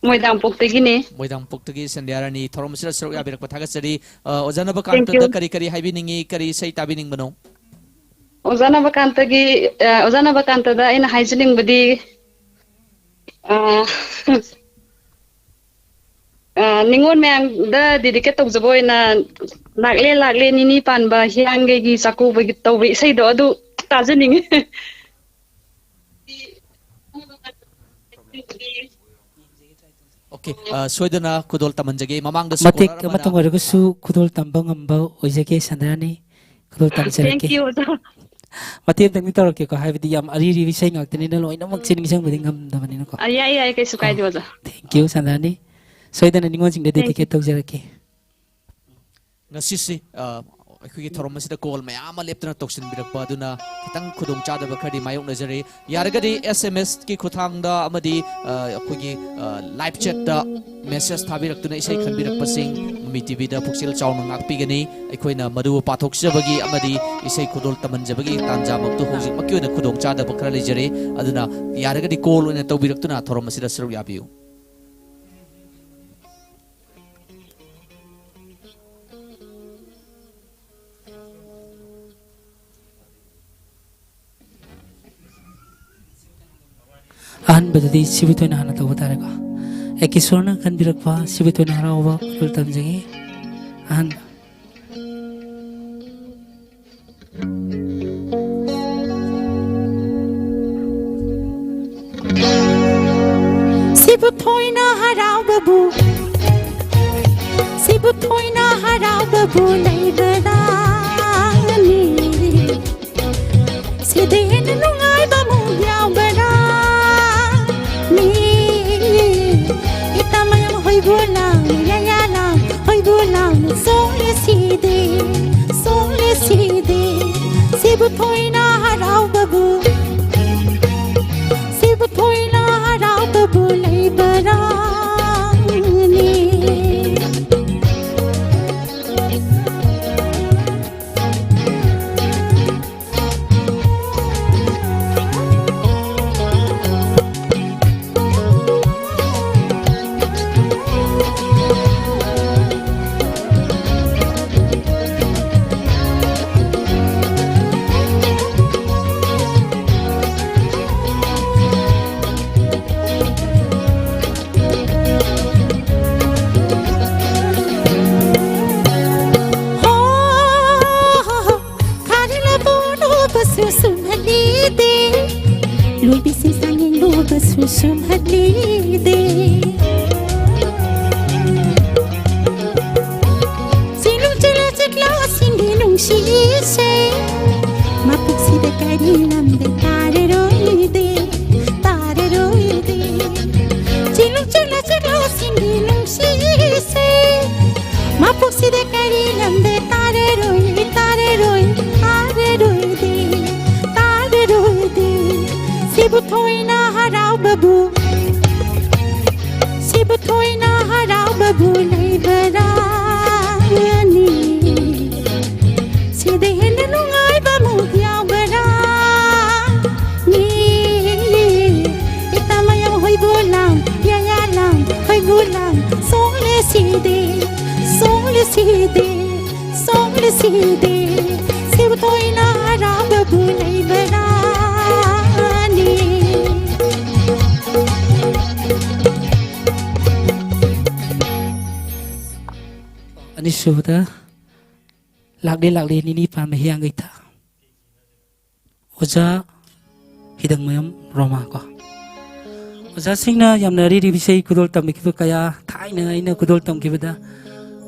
ꯃꯣꯏꯗꯥꯡꯄꯣꯛꯇꯒꯤꯅꯦ꯫ ꯃꯣꯏꯗꯥꯡꯄꯣꯛꯇꯒꯤ ꯁꯟꯙ꯭ꯌꯥ ꯔꯥꯅꯤ, ꯊꯧꯔꯝ ꯑꯁꯤꯗ ꯁꯔꯨꯛ ꯌꯥꯕꯤꯔꯛꯄ ꯊꯥꯒꯠꯆꯔꯤ꯫ ꯑ, ꯑꯣꯖꯥ ꯅꯕꯀꯥꯟꯇꯗ Thank you. ꯀꯔꯤ ꯀꯔꯤ ꯍꯥꯏꯕꯤꯅꯤꯡꯉꯤ, ꯀꯔꯤ ꯏꯁꯩ ꯇꯥꯕꯤꯅꯤꯡꯕꯅꯣ? ꯑꯣꯖꯥ ꯅꯕꯀꯥꯟꯇꯒꯤ, ꯑ, ꯑꯣꯖꯥ ꯅꯕꯀꯥꯟꯇꯗ ꯑꯩꯅ ꯍꯥꯏꯖꯅꯤꯡꯕꯗꯤ, ꯑ, ꯑ, ꯅꯤꯉꯣꯜ ꯃꯌꯥꯝꯗ dedicate ꯇꯧꯖꯕ ꯑꯣꯏꯅ ꯂꯥꯛꯂꯦ ꯂꯥꯛꯂꯦ ꯅꯤꯅꯤ ꯄꯥꯟꯕ ꯍꯤꯌꯥꯡꯒꯩꯒꯤ ꯆꯥꯛꯀꯧꯕꯒꯤ ꯇꯧꯕ ꯏꯁꯩꯗꯣ ꯑꯗꯨ ꯇꯥꯖꯅꯤꯡꯉꯤ꯫ Okay, ꯑ, ꯁꯣꯏꯗꯅ ꯈꯨꯗꯣꯜ ꯇꯝꯍꯟꯖꯒꯦ꯫ ꯃꯃꯥꯡꯗꯁꯨ ꯃꯇꯦꯛ caller ꯑꯃꯅ ꯑꯃꯇꯪ ꯑꯣꯏꯔꯒꯁꯨ ꯈꯨꯗꯣꯜ ꯇꯝꯕ ꯉꯝꯕ ꯑꯣꯏꯖꯒꯦ, ꯁꯟꯙ꯭ꯌꯥ ꯔꯥꯅꯤ꯫ ꯈꯨꯗꯣꯜ ꯇꯝꯖꯔꯛꯀꯦ꯫ Thank you, ꯑꯣꯖꯥ꯫ ꯃꯇꯦꯛ ꯑꯃꯇꯪꯗꯤ ꯇꯧꯔꯛꯀꯦꯀꯣ, ꯍꯥꯏꯕꯗꯤ ꯌꯥꯝ ꯑꯔꯤ ꯑꯔꯤꯕ ꯏꯁꯩ ꯉꯥꯛꯇꯅꯤꯅ ꯂꯣꯏꯅꯃꯛꯁꯦ ꯅꯤꯡꯁꯤꯡꯕꯗꯤ ꯉꯝꯗꯕꯅꯤꯅꯀꯣ꯫ ꯑ, ꯌꯥꯏ, ꯌꯥꯏ, ꯀꯩꯁꯨ ꯀꯥꯏꯗꯦ, ꯑꯣꯖꯥ꯫ Thank you, ꯁꯟꯙ꯭ꯌꯥ ꯔꯥꯅꯤ꯫ ꯁꯣꯏꯗꯅ ꯅꯤꯉꯣꯜꯁꯤꯡꯗ Thank you. Dedicate ꯇꯧꯖꯔꯛꯀꯦ꯫ ꯉꯁꯤꯁꯤ, ꯑ, ꯑꯩꯈꯣꯏꯒꯤ ꯊꯧꯔꯝ ꯑꯁꯤꯗ ꯀꯣꯜ ꯃꯌꯥꯝ ꯑꯃ ꯂꯦꯞꯇꯅ ꯇꯧꯁꯤꯟꯕꯤꯔꯛꯄ ꯑꯗꯨꯅ ꯈꯤꯇꯪ ꯈꯨꯗꯣꯡꯆꯥꯗꯕ ꯈꯔꯗꯤ ꯃꯥꯌꯣꯛꯅꯖꯔꯦ꯫ ꯌꯥꯔꯒꯗꯤ ꯑꯦꯁ ꯑꯦꯝ ꯑꯦꯁꯀꯤ ꯈꯨꯠꯊꯥꯡꯗ ꯑꯃꯗꯤ, ꯑ, ꯑꯩꯈꯣꯏꯒꯤ, ꯑ, ꯂꯥꯏꯚ ꯆꯦꯠꯇ ꯃꯦꯁꯦꯖ ꯊꯥꯕꯤꯔꯛꯇꯨꯅ ꯏꯁꯩ ꯈꯟꯕꯤꯔꯛꯄꯁꯤꯡ ꯃꯃꯤ ꯇꯤ ꯚꯤꯗ ꯄꯨꯛꯆꯦꯜ ꯆꯥꯎꯅ ꯉꯥꯛꯄꯤꯒꯅꯤ꯫ ꯑꯩꯈꯣꯏꯅ ꯃꯗꯨꯕꯨ ꯄꯥꯊꯣꯛꯆꯕꯒꯤ ꯑꯃꯗꯤ ꯏꯁꯩ ꯈꯨꯗꯣꯜ ꯇꯝꯍꯟꯖꯕꯒꯤ ꯇꯥꯟꯖꯥꯃꯛꯇꯨ ꯍꯧꯖꯤꯛꯃꯛꯀꯤ ꯑꯣꯏꯅ ꯈꯨꯗꯣꯡꯆꯥꯗꯕ ꯈꯔ ꯂꯩꯖꯔꯦ꯫ ꯑꯗꯨꯅ ꯌꯥꯔꯒꯗꯤ ꯀꯣꯜ ꯑꯣꯏꯅ ꯇꯧꯕꯤꯔꯛꯇꯨꯅ ꯊꯧꯔꯝ ꯑꯁꯤꯗ ꯁꯔꯨꯛ ꯌꯥꯕꯤꯌꯨ꯫ ꯑꯍꯥꯟꯕꯗꯗꯤ ꯁꯤꯕꯨ ꯊꯣꯏꯅ ꯍꯥꯟꯅ ꯇꯧꯕ ꯇꯥꯔꯦꯀꯣ꯫ ꯑꯦ, ꯀꯤꯁꯣꯔꯅ ꯈꯟꯕꯤꯔꯛꯄ ꯁꯤꯕꯨ ꯊꯣꯏꯅ ꯍꯔꯥꯎꯕ ꯈꯨꯗꯣꯜ ꯇꯝꯖꯒꯦ꯫ ꯑꯍꯥꯟꯕ꯫ ꯁꯤꯕꯨ ꯊꯣꯏꯅ ꯍꯔꯥꯎꯕꯕꯨ, ꯁꯤꯕꯨ ꯊꯣꯏꯅ ꯍꯔꯥꯎꯕꯕꯨ ꯂꯩꯕ꯭ꯔꯥꯅꯤ? ꯁꯤꯗ ꯍꯦꯟꯅ ꯅꯨꯡꯉꯥꯏꯕ ꯑꯃꯨꯛ ꯌꯥꯎꯕ꯭ꯔꯥꯅꯤ? ꯏꯇꯥ ꯃꯌꯥꯝ ꯍꯣꯏꯕꯨ ꯂꯥꯡ, ꯌꯥꯌꯥ ꯂꯥꯡ, ꯍꯣꯏꯕꯨ ꯂꯥꯡ, ꯁꯣꯛꯂꯦ ꯁꯤꯗꯤ, ꯁꯣꯛꯂꯦ ꯁꯤꯗꯤ꯫ ꯁꯤꯕꯨ ꯊꯣꯏꯅ ꯍꯔꯥꯎꯕꯕꯨ, ꯁꯤꯕꯨ ꯊꯣꯏꯅ ꯍꯔꯥꯎꯕꯕꯨ ꯂꯩꯕ꯭ꯔꯥꯅꯤ? ꯈꯥꯔꯤꯂꯕꯨ ꯂꯨꯕꯁꯨ ꯁꯨꯝꯍꯠꯂꯤꯗꯦ, ꯂꯣꯏꯕꯤꯁꯤꯡ ꯁꯥꯡꯉꯦ ꯂꯨꯕꯁꯨ ꯁꯨꯝꯍꯠꯂꯤꯗꯦ꯫ ꯆꯤꯂꯨ ꯆꯤꯂꯨ ꯆꯤꯛꯂꯥꯁꯤꯡꯒꯤ ꯅꯨꯡꯁꯤꯁꯦ, ꯃꯄꯨꯛꯁꯤꯗ ꯀꯔꯤ ꯂꯝꯗ ꯇꯥꯔꯔꯣꯏꯗꯦ, ꯇꯥꯔꯔꯣꯏꯗꯦ꯫ ꯆꯤꯂꯨ ꯆꯤꯂꯨ ꯆꯤꯛꯂꯥꯁꯤꯡꯒꯤ ꯅꯨꯡꯁꯤꯁꯦ, ꯃꯄꯨꯛꯁꯤꯗ ꯀꯔꯤ ꯂꯝꯗ ꯇꯥꯔꯔꯣꯏ꯫ ꯁꯤꯗ ꯍꯦꯟꯅ ꯅꯨꯡꯉꯥꯏꯕ ꯑꯃꯨꯛ ꯌꯥꯎꯕ꯭ꯔꯥ? ꯅꯤ, ꯏꯇꯥ ꯃꯌꯥꯝ ꯍꯣꯏꯕꯨ ꯂꯥꯡ, ꯌꯥꯌꯥ ꯂꯥꯡ, ꯍꯣꯏꯕꯨ ꯂꯥꯡ, ꯁꯣꯡꯂꯦ ꯁꯤꯗꯤ, ꯁꯣꯡꯂꯦ ꯁꯤꯗꯤ, ꯁꯣꯡꯂꯦ ꯁꯤꯗꯤ, ꯁꯤꯕꯨ ꯊꯣꯏꯅ ꯑꯔꯥꯕꯕꯨ ꯂꯩꯕ꯭ꯔꯥꯅꯤ꯫ ꯑꯅꯤꯁꯨꯕꯗ ꯂꯥꯛꯂꯦ ꯂꯥꯛꯂꯦ ꯅꯤꯅꯤ ꯄꯥꯟꯕ ꯍꯤꯌꯥꯡꯒꯩꯊꯥ꯫ ꯑꯣꯖꯥ ꯍꯤꯗꯪꯃꯌꯨꯝ ꯔꯣꯃꯥ ꯀꯣ꯫ ꯑꯣꯖꯥꯁꯤꯡꯅ ꯌꯥꯝꯅ ꯑꯔꯤꯔꯤꯕ ꯏꯁꯩ ꯈꯨꯗꯣꯜ ꯇꯝꯕꯤꯈꯤꯕ ꯀꯌꯥ, ꯊꯥꯏꯅ ꯑꯩꯅ ꯈꯨꯗꯣꯜ ꯇꯝꯈꯤꯕꯗ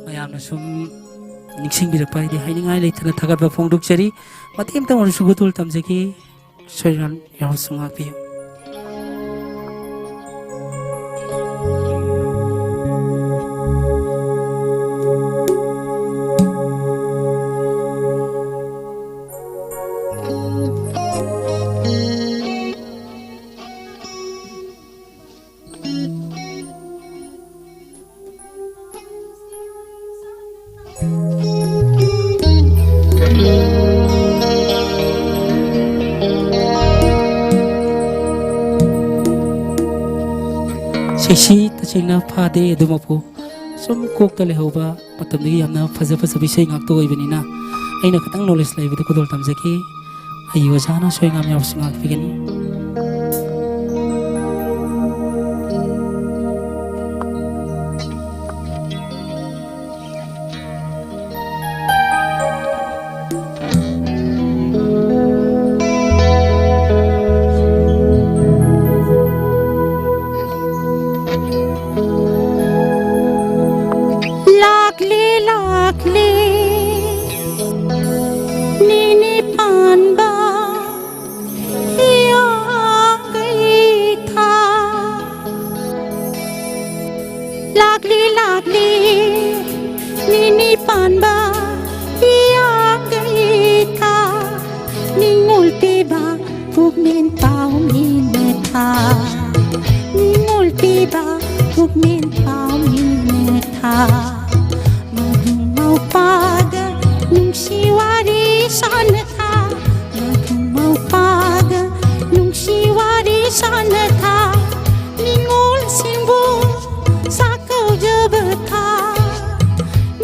ꯃꯌꯥꯝꯅ ꯁꯨꯝ ꯅꯤꯡꯁꯤꯡꯕꯤꯔꯛꯄ ꯍꯥꯏꯗꯤ ꯍꯥꯏꯅꯤꯡꯉꯥꯏ ꯂꯩꯇꯅ ꯊꯥꯒꯠꯄ ꯐꯣꯡꯗꯣꯛꯆꯔꯤ꯫ ꯃꯇꯦꯛ ꯑꯃꯇꯪ ꯑꯣꯏꯔꯁꯨ ꯈꯨꯗꯣꯜ ꯇꯝꯖꯒꯦ꯫ ꯁꯣꯏꯔꯥꯟ ꯌꯥꯎꯁꯨ ꯉꯥꯛꯄꯤꯌꯨ꯫ ꯁꯤꯁꯤ ꯇꯁꯦꯡꯅ ꯐꯥꯗꯦ, ꯑꯗꯨꯃꯛꯄꯨ ꯁꯨꯝ ꯀꯣꯛꯇ ꯂꯩꯍꯧꯕ ꯃꯇꯝꯗꯨꯒꯤ ꯌꯥꯝꯅ ꯐꯖ ꯐꯖꯕ ꯏꯁꯩ ꯉꯥꯛꯇ ꯑꯣꯏꯕꯅꯤꯅ, ꯑꯩꯅ ꯈꯤꯇꯪ ꯅꯣꯂꯦꯖ ꯂꯩꯕꯗ ꯈꯨꯗꯣꯜ ꯇꯝꯖꯈꯤ꯫ ꯑꯩ ꯑꯣꯖꯥꯅ ꯁꯣꯏꯉꯥꯝ ꯌꯥꯎꯁꯨ ꯉꯥꯛꯄꯤꯒꯅꯤ꯫ ꯂꯥꯛꯂꯤ ꯂꯥꯛꯂꯤ ꯅꯤꯅꯤ ꯄꯥꯟꯕ ꯍꯤꯌꯥꯡꯒꯩꯊꯥ꯫ ꯂꯥꯛꯂꯤ ꯂꯥꯛꯂꯤ ꯅꯤꯅꯤ ꯄꯥꯟꯕ ꯍꯤꯌꯥꯡꯒꯩꯊꯥ꯫ ꯅꯤꯡꯉꯣꯜ ꯄꯤꯕ ꯄꯨꯛꯅꯤꯡ ꯄꯥꯎꯃꯤꯅ ꯊꯥ꯫ ꯅꯤꯡꯉꯣꯜ ꯄꯤꯕ ꯄꯨꯛꯅꯤꯡ ꯄꯥꯎꯃꯤꯅ ꯊꯥ꯫ ꯃꯕꯨꯡ ꯃꯧꯄ꯭ꯋꯥꯗ ꯅꯨꯡꯁꯤ ꯋꯥꯔꯤ ꯁꯥꯟꯅꯊꯥ, ꯃꯕꯨꯡ ꯃꯧꯄ꯭ꯋꯥꯒ ꯅꯨꯡꯁꯤ ꯋꯥꯔꯤ ꯁꯥꯟꯅꯊꯥ, ꯅꯤꯉꯣꯜꯁꯤꯡꯕꯨ ꯆꯥꯛꯀꯧꯖꯕ ꯊꯥ,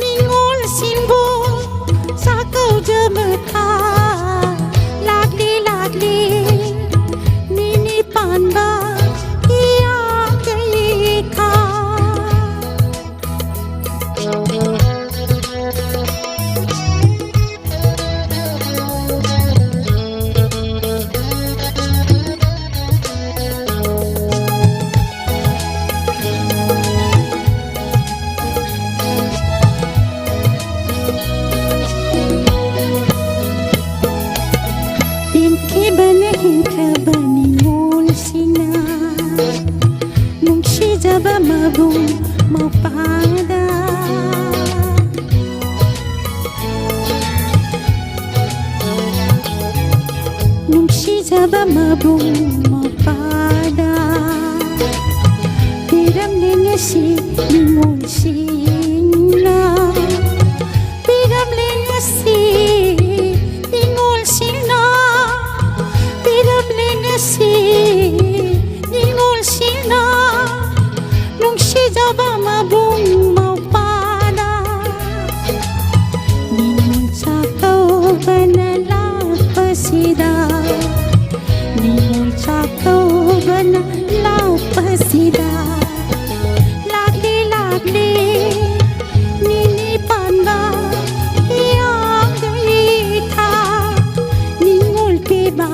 ꯅꯤꯉꯣꯜꯁꯤꯡꯕꯨ ꯆꯥꯛꯀꯧꯖꯕ ꯊꯥ, ꯂꯥꯛꯂꯤ ꯂꯥꯛꯂꯤ ꯅꯤꯅꯤ ꯄꯥꯟꯕ ꯍꯤꯌꯥꯡꯒꯩ ꯊꯥ꯫ ꯇꯦꯝꯈꯤꯕꯅ ꯍꯤꯡꯈ꯭ꯔꯕ ꯅꯤꯉꯣꯜꯁꯤꯡꯅ ꯅꯨꯡꯁꯤꯖꯕ ꯃꯕꯨꯡ ꯃꯧꯄ꯭ꯋꯥꯗ, ꯅꯨꯡꯁꯤꯖꯕ ꯃꯕꯨꯡ ꯃꯧꯄ꯭ꯋꯥꯗ ꯄꯤꯔꯝꯂꯦ ꯉꯁꯤ ꯅꯤꯉꯣꯜꯁꯤꯡꯅ, ꯄꯤꯔꯝꯂꯦ ꯉꯁꯤ ꯅꯤꯉꯣꯜꯁꯤꯡꯅ, ꯄꯤꯔꯝꯂꯦ ꯉꯁꯤ ꯅꯤꯉꯣꯜꯁꯤꯡꯅ, ꯅꯨꯡꯁꯤꯖꯕ ꯃꯕꯨꯡ ꯃꯧꯄ꯭ꯋꯥꯗ꯫ ꯅꯤꯉꯣꯜ ꯆꯥꯛꯀꯧꯕꯅ ꯂꯥꯛꯄꯁꯤꯗ, ꯅꯤꯉꯣꯜ ꯆꯥꯛꯀꯧꯕꯅ ꯂꯥꯛꯄꯁꯤꯗ, ꯂꯥꯛꯂꯤ ꯂꯥꯛꯂꯤ ꯅꯤꯅꯤ ꯄꯥꯟꯕ ꯍꯤꯌꯥꯡꯒꯩ ꯊꯥ, ꯅꯤꯉꯣꯜ ꯄꯤꯕ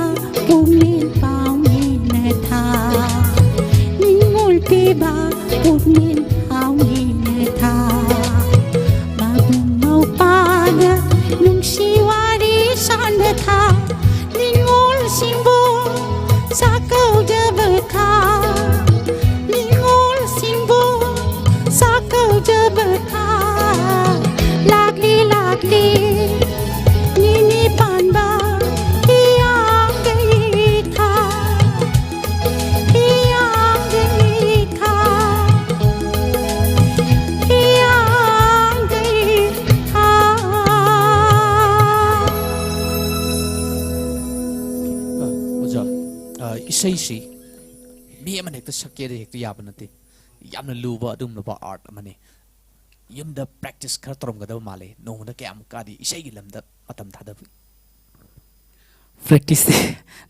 ꯄꯨꯛꯅꯤꯡ ꯄꯥꯎꯃꯤꯅ ꯊꯥ, ꯅꯤꯉꯣꯜ ꯄꯤꯕ ꯄꯨꯛꯅꯤꯡ ꯄꯥꯎꯃꯤꯅ ꯊꯥ, ꯃꯕꯨꯡ ꯃꯧꯄ꯭ꯋꯥꯒ ꯅꯨꯡꯁꯤ ꯋꯥꯔꯤ ꯁꯥꯟꯅ ꯊꯥ, ꯅꯤꯉꯣꯜꯁꯤꯡꯕꯨ ꯆꯥꯛꯀꯧꯖꯕ ꯊꯥ, ꯅꯤꯉꯣꯜꯁꯤꯡꯕꯨ ꯆꯥꯛꯀꯧꯖꯕ ꯊꯥ, ꯂꯥꯛꯂꯤ ꯂꯥꯛꯂꯤ ꯅꯤꯅꯤ ꯄꯥꯟꯕ ꯍꯤꯌꯥꯡꯒꯩ ꯊꯥ, ꯍꯤꯌꯥꯡꯒꯩ ꯊꯥ, ꯍꯤꯌꯥꯡꯒꯩ ꯊꯥ꯫ ꯏꯁꯩꯁꯤ ꯃꯤ ꯑꯃꯅ ꯍꯦꯛꯇ ꯁꯛꯀꯦꯗ ꯍꯦꯛꯇ ꯌꯥꯕ ꯅꯠꯇꯦ꯫ ꯌꯥꯝꯅ ꯂꯨꯕ ꯑꯗꯨꯒꯨꯝꯂꯕ art ꯑꯃꯅꯤ꯫ ꯌꯨꯝꯗ practice ꯈꯔ ꯇꯧꯔꯝꯒꯗꯕ ꯃꯥꯜꯂꯦ꯫ ꯅꯣꯡꯃꯗ ꯀꯌꯥꯃꯨꯛꯀꯗꯤ ꯏꯁꯩꯒꯤ ꯂꯝꯗ ꯃꯇꯝ ꯊꯥꯗꯕꯤ? Practice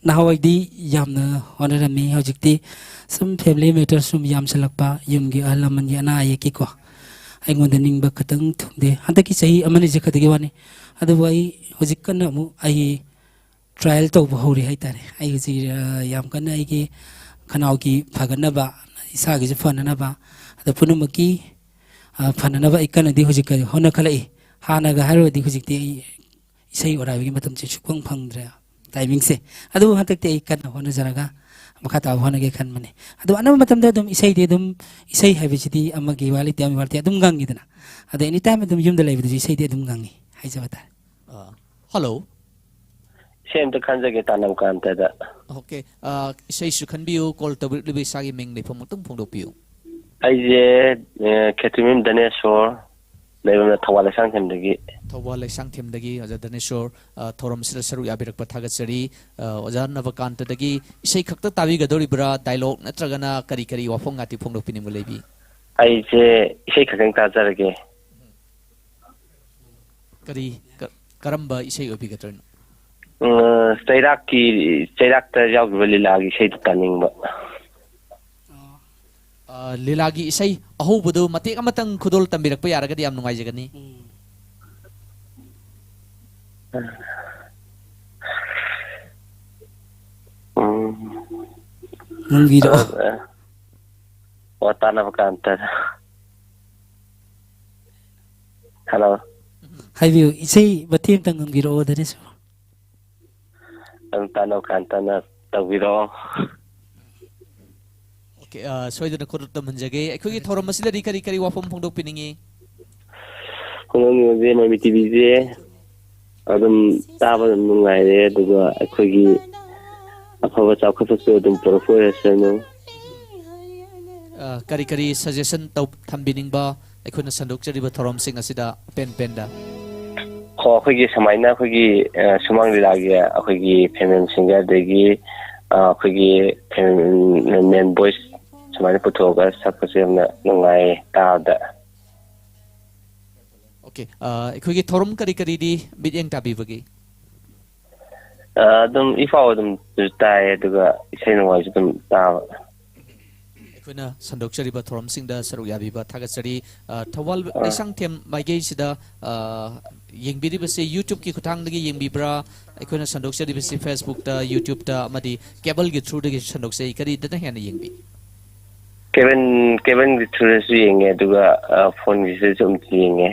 ꯅꯍꯥꯟꯋꯥꯏꯗꯤ ꯌꯥꯝꯅ ꯍꯣꯠꯅꯔꯝꯃꯤ꯫ ꯍꯧꯖꯤꯛꯇꯤ ꯁꯨꯝ family matter ꯁꯨꯝ ꯌꯥꯝꯁꯤꯜꯂꯛꯄ, ꯌꯨꯝꯒꯤ ꯑꯍꯜ ꯂꯃꯟꯒꯤ ꯑꯅꯥ ꯑꯌꯦꯛꯀꯤꯀꯣ, ꯑꯩꯉꯣꯟꯗ ꯅꯤꯡꯕ ꯈꯇꯪ ꯊꯨꯡꯗꯦ꯫ ꯍꯟꯗꯛꯀꯤ ꯆꯍꯤ ꯑꯃꯅꯤꯁꯦ ꯈꯛꯇꯒꯤ ꯋꯥꯅꯤ꯫ ꯑꯗꯨꯕꯨ ꯑꯩ ꯍꯧꯖꯤꯛ ꯀꯟꯅ ꯑꯃꯨꯛ ꯑꯩ trial ꯇꯧꯕ ꯍꯧꯔꯤ ꯍꯥꯏꯇꯥꯔꯦ꯫ ꯑꯩ ꯍꯧꯖꯤꯛ, ꯑ, ꯌꯥꯝ ꯀꯟꯅ ꯑꯩꯒꯤ ꯈꯅꯥꯎꯒꯤ ꯐꯒꯠꯅꯕ, ꯏꯁꯥꯒꯤꯁꯨ ꯐꯅꯅꯕ, ꯑꯗ ꯄꯨꯝꯅꯃꯛꯀꯤ, ꯑ, ꯐꯅꯅꯕ ꯑꯩ ꯀꯟꯅꯗꯤ ꯍꯧꯖꯤꯛ ꯍꯣꯠꯅꯈꯠꯂꯛꯏ꯫ ꯍꯥꯟꯅꯒ ꯍꯥꯏꯔꯨꯔꯗꯤ ꯍꯧꯖꯤꯛꯇꯤ ꯑꯩ ꯏꯁꯩ ꯑꯣꯔꯥꯏꯕꯒꯤ ꯃꯇꯝꯁꯦ ꯁꯨꯛꯐꯪ ꯐꯪꯗ꯭ꯔꯦ, timingꯁꯦ꯫ ꯑꯗꯨꯕꯨ ꯍꯟꯗꯛꯇꯤ ꯑꯩ ꯀꯟꯅ ꯍꯣꯠꯅꯖꯔꯒ ꯃꯈꯥ ꯇꯥꯕ ꯍꯣꯠꯅꯒꯦ ꯈꯟꯕꯅꯤ꯫ ꯑꯗꯨ ꯑꯅꯝꯕ ꯃꯇꯝꯗ ꯑꯗꯨꯝ ꯏꯁꯩꯗꯤ ꯑꯗꯨꯝ, ꯏꯁꯩ ꯍꯥꯏꯕꯁꯤꯗꯤ ꯑꯃꯒꯤ ꯋꯥ ꯂꯩꯇꯦ, ꯑꯃꯒꯤ ꯋꯥ ꯂꯩꯇꯦ, ꯑꯗꯨꯝ ꯉꯪꯉꯤꯗꯅ꯫ ꯑꯗ anytime ꯑꯗꯨꯝ ꯌꯨꯝꯗ ꯂꯩꯕꯗꯁꯨ ꯏꯁꯩꯗꯤ ꯑꯗꯨꯝ ꯉꯪꯉꯤ ꯍꯥꯏꯖꯕ ꯇꯥꯔꯦ꯫ ꯑ, hello꯫ ꯏꯁꯩ ꯑꯝꯇ ꯈꯟꯖꯒꯦ ꯇꯥꯅꯝ ꯀꯥꯟꯇꯗ꯫ Okay, ꯑ, ꯏꯁꯩꯁꯨ ꯈꯟꯕꯤꯌꯨ, call ꯇꯧꯕꯤꯔꯛꯂꯤꯕ ꯏꯁꯥꯒꯤ ꯃꯤꯡ ꯂꯩꯐꯝ ꯑꯃꯨꯛꯇꯪ ꯐꯣꯡꯗꯣꯛꯄꯤꯌꯨ꯫ ꯑꯩꯁꯦ, ꯑ, ꯈꯦꯇ꯭ꯔꯤꯃꯌꯨꯝ ꯗꯅꯦꯁꯣꯔ, ꯂꯩꯐꯝꯅ ꯊꯧꯕꯥꯜ ꯂꯩꯁꯥꯡꯊꯦꯝꯗꯒꯤ꯫ ꯊꯧꯕꯥꯜ ꯂꯩꯁꯥꯡꯊꯦꯝꯗꯒꯤ ꯑꯣꯖꯥ ꯗꯅꯦꯁꯣꯔ, ꯑ, ꯊꯧꯔꯝꯁꯤꯗ ꯁꯔꯨꯛ ꯌꯥꯕꯤꯔꯛꯄ ꯊꯥꯒꯠꯆꯔꯤ꯫ ꯑ, ꯑꯣꯖꯥ ꯅꯕꯀꯥꯟꯇꯗꯒꯤ ꯏꯁꯩ ꯈꯛꯇ ꯇꯥꯕꯤꯒꯗꯧꯔꯤꯕ꯭ꯔꯥ, dialogue ꯅꯠꯇ꯭ꯔꯒꯅ ꯀꯔꯤ ꯀꯔꯤ ꯋꯥꯐꯝ ꯉꯥꯛꯇꯤ ꯐꯣꯡꯗꯣꯛꯄꯤꯅꯤꯡꯕ ꯂꯩꯕꯤ? ꯑꯩꯁꯦ ꯏꯁꯩ ꯈꯛꯇꯪ ꯇꯥꯖꯔꯒꯦ꯫ ꯀꯔꯤ, ꯀ-, ꯀꯔꯝꯕ ꯏꯁꯩ ꯑꯣꯏꯕꯤꯒꯗ꯭ꯔꯅꯣ? ꯎꯝ, ꯆꯩꯔꯥꯛꯀꯤ, ꯆꯩꯔꯥꯛꯇ ꯌꯥꯎꯈꯤꯕ ꯂꯤꯂꯥꯒꯤ ꯏꯁꯩꯗꯨ ꯇꯥꯅꯤꯡꯕ꯫ ꯑ, ꯂꯤꯂꯥꯒꯤ ꯏꯁꯩ ꯑꯍꯧꯕꯗꯨ ꯃꯇꯦꯛ ꯑꯃꯇꯪ ꯈꯨꯗꯣꯜ ꯇꯝꯕꯤꯔꯛꯄ ꯌꯥꯔꯒꯗꯤ ꯌꯥꯝ ꯅꯨꯡꯉꯥꯏꯖꯒꯅꯤ꯫ ꯎꯝ꯫ ꯉꯪꯕꯤꯔꯛꯑꯣ꯫ ꯑ, ꯑ, ꯑꯣ, ꯇꯥꯅꯕ ꯀꯥꯟꯇ꯫ Hello꯫ ꯍꯥꯏꯕꯤꯌꯨ, ꯏꯁꯩ ꯃꯇꯦꯛ ꯑꯃꯇꯪ ꯉꯪꯕꯤꯔꯛꯑꯣ, ꯗꯅꯦꯁꯣꯔ꯫ ꯑꯗꯨꯝ ꯇꯥꯅꯧ ꯀꯥꯟꯇꯅ ꯇꯧꯕꯤꯔꯛꯑꯣ꯫ Okay, ꯑ, ꯁꯣꯏꯗꯅ ꯈꯨꯗꯣꯜ ꯇꯝꯍꯟꯖꯒꯦ꯫ ꯑꯩꯈꯣꯏꯒꯤ ꯊꯧꯔꯝ ꯑꯁꯤꯗꯗꯤ ꯀꯔꯤ ꯀꯔꯤ ꯋꯥꯐꯝ ꯐꯣꯡꯗꯣꯛꯄꯤꯅꯤꯡꯉꯤ? ꯈꯨꯡꯒꯪꯒꯤ ꯃꯃꯤ ꯇꯤꯚꯤꯁꯦ ꯑꯗꯨꯝ ꯇꯥꯕ ꯑꯗꯨꯝ ꯅꯨꯡꯉꯥꯏꯔꯦ, ꯑꯗꯨꯒ ꯑꯩꯈꯣꯏꯒꯤ ꯑꯐꯕ ꯆꯥꯎꯈꯠꯄꯁꯨ ꯑꯗꯨꯝ ꯄꯨꯔꯛꯄ ꯑꯣꯏꯔꯁꯅꯨ꯫ ꯑ, ꯀꯔꯤ ꯀꯔꯤ suggestion ꯇꯧ-, ꯊꯝꯕꯤꯅꯤꯡꯕ ꯑꯩꯈꯣꯏꯅ ꯁꯟꯗꯣꯛꯆꯔꯤꯕ ꯊꯧꯔꯝꯁꯤꯡ ꯑꯁꯤꯗ ꯑꯄꯦꯟ ꯄꯦꯟꯗ? ꯍꯣ, ꯑꯩꯈꯣꯏꯒꯤ ꯁꯨꯃꯥꯏꯅ ꯑꯩꯈꯣꯏꯒꯤ, ꯑ, ꯁꯨꯃꯥꯡ ꯂꯤꯂꯥꯒꯤ ꯑꯩꯈꯣꯏꯒꯤ family singer ꯑꯗꯒꯤ, ꯑ, ꯑꯩꯈꯣꯏꯒꯤ ꯐꯦꯃꯤꯂꯤ ꯃꯦꯟ ꯚꯣꯏꯁ ꯁꯨꯃꯥꯏꯅ ꯄꯨꯊꯣꯛꯑꯒ ꯁꯛꯄꯁꯦ ꯌꯥꯝꯅ ꯅꯨꯡꯉꯥꯏꯌꯦ ꯇꯥꯕꯗ꯫ ꯑꯣꯀꯦ, ꯑ, ꯑꯩꯈꯣꯏꯒꯤ ꯊꯧꯔꯝ ꯀꯔꯤ ꯀꯔꯤꯗꯤ ꯃꯤꯠꯌꯦꯡ ꯇꯥꯕꯤꯕꯒꯦ? ꯑ, ꯑꯗꯨꯝ ꯏ ꯄꯥꯎ ꯑꯗꯨꯝ ꯇꯥꯏ, ꯑꯗꯨꯒ ꯏꯁꯩ ꯅꯣꯡꯃꯥꯏꯁꯨ ꯑꯗꯨꯝ ꯇꯥꯕ꯫ ꯑꯩꯈꯣꯏꯅ ꯁꯟꯗꯣꯛꯆꯔꯤꯕ ꯊꯧꯔꯝꯁꯤꯡꯗ ꯁꯔꯨꯛ ꯌꯥꯕꯤꯕ ꯊꯥꯒꯠꯆꯔꯤ꯫ ꯑ, ꯊꯧꯕꯥꯜ ꯑ꯫ ꯂꯩꯁꯥꯡꯊꯦꯝ ꯃꯥꯏꯀꯩꯁꯤꯗ, ꯑ, ꯌꯦꯡꯕꯤꯔꯤꯕꯁꯦ YouTube-ꯀꯤ ꯈꯨꯠꯊꯥꯡꯗꯒꯤ ꯌꯦꯡꯕꯤꯕ꯭ꯔꯥ? ꯑꯩꯈꯣꯏꯅ ꯁꯟꯗꯣꯛꯆꯔꯤꯕꯁꯤ Facebook-ꯇ, YouTube-ꯇ ꯑꯃꯗꯤ cable-ꯒꯤ through-ꯗꯒꯤ ꯁꯟꯗꯣꯛꯆꯩ꯫ ꯀꯔꯤꯗꯅ ꯍꯦꯟꯅ ꯌꯦꯡꯕꯤ? Cable, cable-ꯒꯤ through-ꯗꯁꯨ ꯌꯦꯡꯉꯦ, ꯑꯗꯨꯒ, ꯑ, phone-ꯒꯤꯁꯤꯗꯁꯨ ꯑꯃꯨꯛ ꯌꯦꯡꯉꯦ꯫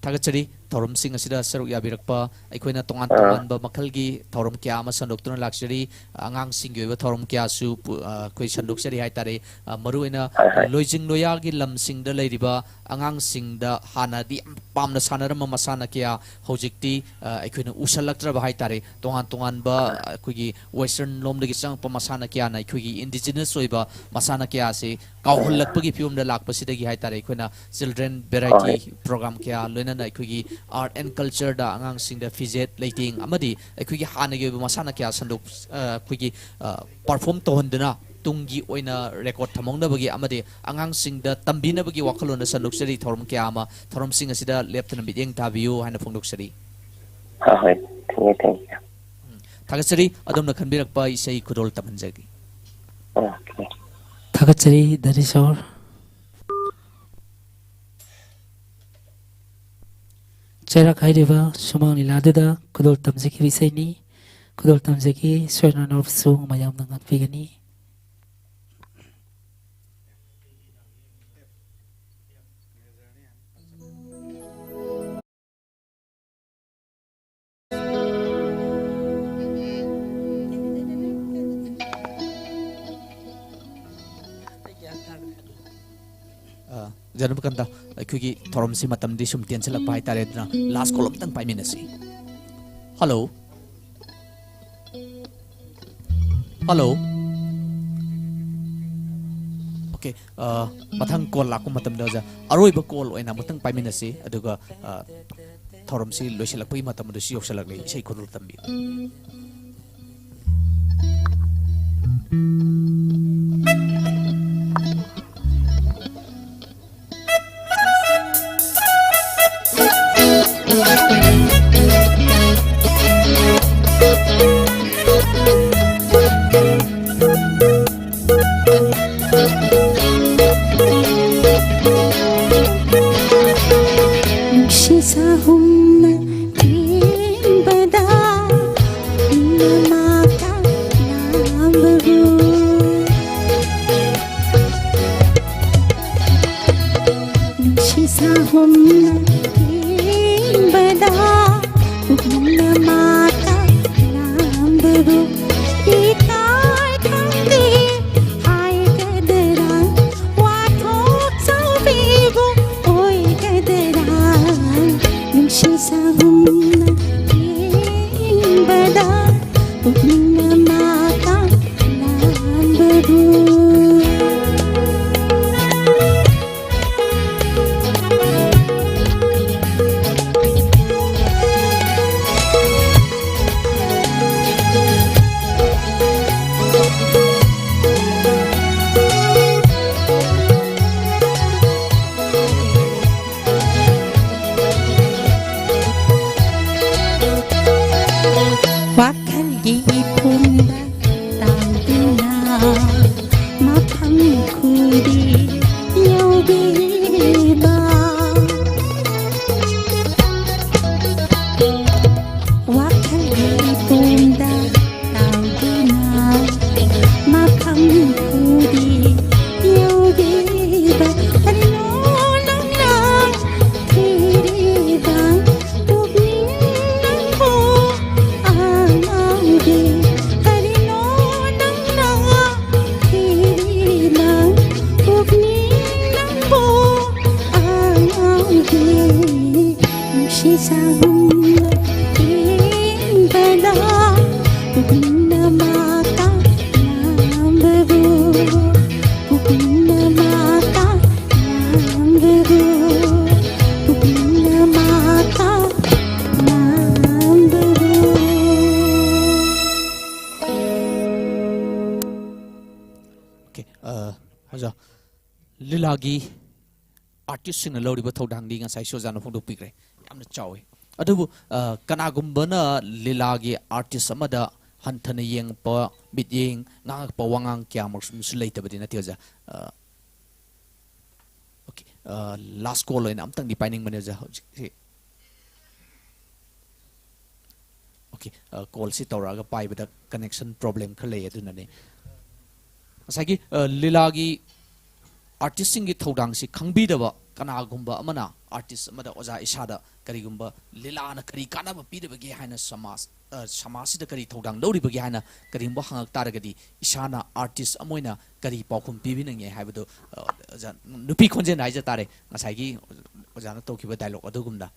ꯊꯥꯒꯠꯆꯔꯤ ꯊꯧꯔꯝꯁꯤꯡ ꯑꯁꯤꯗ ꯁꯔꯨꯛ ꯌꯥꯕꯤꯔꯛꯄ꯫ ꯑꯩꯈꯣꯏꯅ ꯇꯣꯉꯥꯟ ꯑꯥ꯫ ꯇꯣꯉꯥꯟꯕ ꯃꯈꯜꯒꯤ ꯊꯧꯔꯝ ꯀꯌꯥ ꯑꯃ ꯁꯟꯗꯣꯛꯇꯨꯅ ꯂꯥꯛꯆꯔꯤ꯫ ꯑꯉꯥꯡꯁꯤꯡꯒꯤ ꯑꯣꯏꯕ ꯊꯧꯔꯝ ꯀꯌꯥꯁꯨ ꯄꯨ-, ꯑ, ꯑꯩꯈꯣꯏ ꯁꯟꯗꯣꯛꯆꯔꯤ ꯍꯥꯏꯇꯥꯔꯦ꯫ ꯑ, ꯃꯔꯨꯑꯣꯏꯅ ꯍꯣꯏ, ꯍꯣꯏ꯫ ꯂꯣꯏꯖꯤꯡ ꯂꯣꯌꯥꯒꯤ ꯂꯝꯁꯤꯡꯗ ꯂꯩꯔꯤꯕ ꯑꯉꯥꯡꯁꯤꯡꯗ ꯍꯥꯟꯅꯗꯤ ꯌꯥꯝ ꯄꯥꯝꯅ ꯁꯥꯟꯅꯔꯝꯕ ꯃꯁꯥꯟꯅ ꯀꯌꯥ ꯍꯧꯖꯤꯛꯇꯤ, ꯑ, ꯑꯩꯈꯣꯏꯅ ꯎꯁꯜꯂꯛꯇ꯭ꯔꯕ ꯍꯥꯏꯇꯥꯔꯦ꯫ ꯇꯣꯉꯥꯟ ꯇꯣꯉꯥꯟꯕ, ꯍꯣꯏ, ꯍꯣꯏ꯫ ꯑ, ꯑꯩꯈꯣꯏꯒꯤ western ꯂꯣꯝꯗꯒꯤ ꯆꯪꯉꯛꯄ ꯃꯁꯥꯟꯅ ꯀꯌꯥꯅ ꯑꯩꯈꯣꯏꯒꯤ indigenous ꯑꯣꯏꯕ ꯃꯁꯥꯟꯅ ꯀꯌꯥꯁꯤ ꯀꯥꯎꯍꯜꯂꯛꯄꯒꯤ ꯐꯤꯕꯝꯗ ꯂꯥꯛꯄꯁꯤꯗꯒꯤ ꯍꯥꯏꯇꯥꯔꯦ, ꯑꯩꯈꯣꯏꯅ children variety ꯍꯣꯏ꯫ Program ꯀꯌꯥ, ꯂꯣꯏꯅꯅ ꯑꯩꯈꯣꯏꯒꯤ art and culture-ꯗ ꯑꯉꯥꯡꯁꯤꯡꯗ ꯐꯤꯖꯦꯠ ꯂꯩꯇꯦꯡ ꯑꯃꯗꯤ ꯑꯩꯈꯣꯏꯒꯤ ꯍꯥꯟꯅꯒꯤ ꯑꯣꯏꯕ ꯃꯁꯥꯟꯅ ꯀꯌꯥ ꯁꯟꯗꯣꯛ-, ꯑ, ꯑꯩꯈꯣꯏꯒꯤ, ꯑ, perform ꯇꯧꯍꯟꯗꯨꯅ ꯇꯨꯡꯒꯤ ꯑꯣꯏꯅ record ꯊꯝꯍꯧꯅꯕꯒꯤ ꯑꯃꯗꯤ ꯑꯉꯥꯡꯁꯤꯡꯗ ꯇꯝꯕꯤꯅꯕꯒꯤ ꯋꯥꯈꯜꯂꯣꯟꯗ ꯁꯟꯗꯣꯛꯆꯔꯤ ꯊꯧꯔꯝ ꯀꯌꯥ ꯑꯃ꯫ ꯊꯧꯔꯝꯁꯤꯡ ꯑꯁꯤꯗ ꯂꯦꯞꯇꯅ ꯃꯤꯠꯌꯦꯡ ꯊꯥꯕꯤꯌꯨ ꯍꯥꯏꯅ ꯐꯣꯡꯗꯣꯛꯆꯔꯤ꯫ ꯍꯣꯏ, ꯍꯣꯏ꯫ Thank you, thank you꯫ ꯎꯝ, ꯊꯥꯒꯠꯆꯔꯤ꯫ ꯑꯗꯣꯝꯅ ꯈꯟꯕꯤꯔꯛꯄ ꯏꯁꯩ ꯈꯨꯗꯣꯜ ꯇꯝꯍꯟꯖꯒꯦ꯫ Okay꯫ ꯊꯥꯒꯠꯆꯔꯤ ꯙꯅꯦꯁꯣꯔ꯫ ꯆꯩꯔꯥꯛ ꯍꯥꯏꯔꯤꯕ ꯁꯨꯃꯥꯡ ꯂꯤꯂꯥꯗꯨꯗ ꯈꯨꯗꯣꯜ ꯇꯝꯖꯈꯤꯕ ꯏꯁꯩꯅꯤ꯫ ꯈꯨꯗꯣꯜ ꯇꯝꯖꯈꯤ, ꯁꯣꯏꯅꯅꯕꯁꯨ ꯃꯌꯥꯝꯅ ꯉꯥꯛꯄꯤꯒꯅꯤ꯫ ꯑ, ꯖꯅꯕꯀꯟꯗ, ꯑꯩꯈꯣꯏꯒꯤ ꯊꯧꯔꯝꯁꯤ ꯃꯇꯝꯗꯤ ꯁꯨꯝ ꯇꯦꯟꯁꯤꯜꯂꯛꯄ ꯍꯥꯏꯇꯥꯔꯦ, ꯑꯗꯨꯅ last call ꯑꯝꯇꯪ ꯄꯥꯏꯃꯤꯟꯅꯁꯤ꯫ Hello? Hello? Okay, ꯑ, ꯃꯊꯪ call ꯂꯥꯛꯄ ꯃꯇꯝꯗ ꯑꯣꯖꯥ, ꯑꯔꯣꯏꯕ call ꯑꯣꯏꯅ ꯑꯃꯨꯛꯇꯪ ꯄꯥꯏꯃꯤꯟꯅꯁꯤ, ꯑꯗꯨꯒ, ꯑ, ꯊꯧꯔꯝꯁꯤ ꯂꯣꯏꯁꯤꯜꯂꯛꯄꯒꯤ ꯃꯇꯝ ꯑꯗꯨꯁꯨ ꯌꯧꯁꯤꯜꯂꯛꯂꯦ꯫ ꯏꯁꯩ ꯈꯨꯗꯣꯜ ꯇꯝꯕꯤꯌꯨ꯫ ꯅꯨꯡꯁꯤ ꯁꯥꯍꯨꯝꯅ ꯊꯦꯡꯕꯗ ꯅꯃꯥꯀ ꯂꯥꯝꯕꯕꯨ꯫ ꯅꯨꯡꯁꯤ ꯁꯥꯍꯨꯝꯅ ꯊꯦꯡꯕꯗ ꯄꯨꯛꯅꯤꯡ ꯅꯃꯥꯀ ꯂꯥꯝꯕꯕꯨ꯫ ꯏꯀꯥꯏ ꯈꯪꯗꯦ ꯍꯥꯏꯒꯗ꯭ꯔꯥ ꯋꯥꯊꯣꯛ ꯆꯥꯎꯕꯤꯕꯨ ꯑꯣꯏꯒꯗ꯭ꯔꯥ꯫ ꯅꯨꯡꯁꯤ ꯁꯥꯍꯨꯝꯅ ꯊꯦꯡꯕꯗ ꯄꯨꯛꯅꯤꯡ ꯅꯃꯥꯀ ꯂꯥꯝꯕꯕꯨ꯫ ꯋꯥꯈꯜꯒꯤ ꯏꯄꯨꯝꯗ ꯇꯥꯡꯗꯨꯅ ꯃꯐꯝ ꯈꯨꯗꯤꯡ ꯌꯧꯕꯤꯕ꯫ ꯋꯥꯈꯜꯒꯤ ꯏꯄꯨꯝꯗ ꯇꯥꯡꯗꯨꯅ ꯃꯐꯝ ꯈꯨꯗꯤꯡ ꯌꯧꯕꯤꯕ꯫ ꯀꯔꯤꯅꯣ ꯅꯪꯅ ꯊꯤꯔꯤꯕ ꯄꯨꯛꯅꯤꯡ ꯅꯪꯕꯨ ꯑꯉꯥꯎꯕꯤ꯫ ꯀꯔꯤꯅꯣ ꯅꯪꯅ ꯊꯤꯔꯤꯕ ꯄꯨꯛꯅꯤꯡ ꯅꯪꯕꯨ ꯑꯉꯥꯎꯕꯤ꯫ ꯅꯨꯡꯁꯤ ꯁꯥꯍꯨꯝꯅ ꯊꯦꯡꯕꯗ ꯄꯨꯛꯅꯤꯡ ꯅꯃꯥꯀ ꯂꯥꯝꯕꯕꯨ꯫ ꯄꯨꯛꯅꯤꯡ ꯅꯃꯥꯀ ꯂꯥꯝꯕꯕꯨ꯫ ꯄꯨꯛꯅꯤꯡ ꯅꯃꯥꯀ ꯂꯥꯝꯕꯕꯨ꯫ Okay, ꯑ, ꯑꯣꯖꯥ, ꯂꯤꯂꯥꯒꯤ ꯑꯥꯔꯇꯤꯁꯁꯤꯡꯅ ꯂꯧꯔꯤꯕ ꯊꯧꯗꯥꯡꯗꯤ ꯉꯁꯥꯏꯁꯨ ꯑꯣꯖꯥꯅ ꯐꯣꯡꯗꯣꯛꯄꯤꯈ꯭ꯔꯦ꯫ ꯌꯥꯝꯅ ꯆꯥꯎꯋꯤ꯫ ꯑꯗꯨꯕꯨ ꯑ, ꯀꯅꯥꯒꯨꯝꯕꯅ ꯂꯤꯂꯥꯒꯤ ꯑꯥꯔꯇꯤꯁ ꯑꯃꯗ ꯍꯟꯊꯅ ꯌꯦꯡꯉꯛꯄ, ꯃꯤꯠꯌꯦꯡ, ꯉꯥꯡꯉꯛꯄ ꯋꯥꯉꯥꯡ ꯀꯌꯥꯃꯔꯨꯝꯁꯨ ꯂꯩꯇꯕꯗꯤ ꯅꯠꯇꯦ ꯑꯣꯖꯥ꯫ ꯑ, ꯑꯣꯀꯦ, ꯂꯥꯁ ꯀꯣꯜ ꯑꯣꯏꯅ ꯑꯝꯇꯪꯗꯤ ꯄꯥꯏꯅꯤꯡꯕꯅꯦ ꯑꯣꯖꯥ ꯍꯧꯖꯤꯛꯁꯤ꯫ ꯑꯣꯀꯦ, ꯀꯣꯜꯁꯤ ꯇꯧꯔꯛꯑꯒ ꯄꯥꯏꯕꯗ ꯀꯅꯦꯛꯁꯟ ꯄ꯭ꯔꯣꯕ꯭ꯂꯦꯝ ꯈꯔ ꯂꯩ, ꯑꯗꯨꯅꯅꯦ꯫ ꯉꯁꯥꯏꯒꯤ ꯑ, ꯂꯤꯂꯥꯒꯤ ꯑꯥꯔꯇꯤꯁꯁꯤꯡꯒꯤ ꯊꯧꯗꯥꯡꯁꯤ ꯈꯪꯕꯤꯗꯕ ꯀꯅꯥꯒꯨꯝꯕ ꯑꯃꯅ ꯑꯥꯔꯇꯤꯁ ꯑꯃꯗ, ꯑꯣꯖꯥ ꯏꯁꯥꯗ ꯀꯔꯤꯒꯨꯝꯕ ꯂꯤꯂꯥꯅ ꯀꯔꯤ ꯀꯥꯟꯅꯕ ꯄꯤꯔꯤꯕꯒꯦ ꯍꯥꯏꯅ ꯁꯃꯥꯖ, ꯑ, ꯁꯃꯥꯖꯁꯤꯗ ꯀꯔꯤ ꯊꯧꯗꯥꯡ ꯂꯧꯔꯤꯕꯒꯦ ꯍꯥꯏꯅ ꯀꯔꯤꯒꯨꯝꯕ ꯍꯪꯉꯛ ꯇꯥꯔꯒꯗꯤ, ꯏꯁꯥꯅ ꯑꯥꯔꯇꯤꯁ ꯑꯃ ꯑꯣꯏꯅ ꯀꯔꯤ ꯄꯥꯎꯈꯨꯝ ꯄꯤꯕꯤꯅꯤꯡꯉꯦ ꯍꯥꯏꯕꯗꯨ, ꯑ, ꯑꯣꯖꯥ, ꯅꯨꯄꯤ ꯈꯣꯟꯖꯦꯜ ꯍꯥꯏꯖ ꯇꯥꯔꯦ, ꯉꯁꯥꯏꯒꯤ ꯑꯣꯖꯥꯅ ꯇꯧꯈꯤꯕ ꯗꯥꯏꯂꯣꯛ ꯑꯗꯨꯒꯨꯝꯅ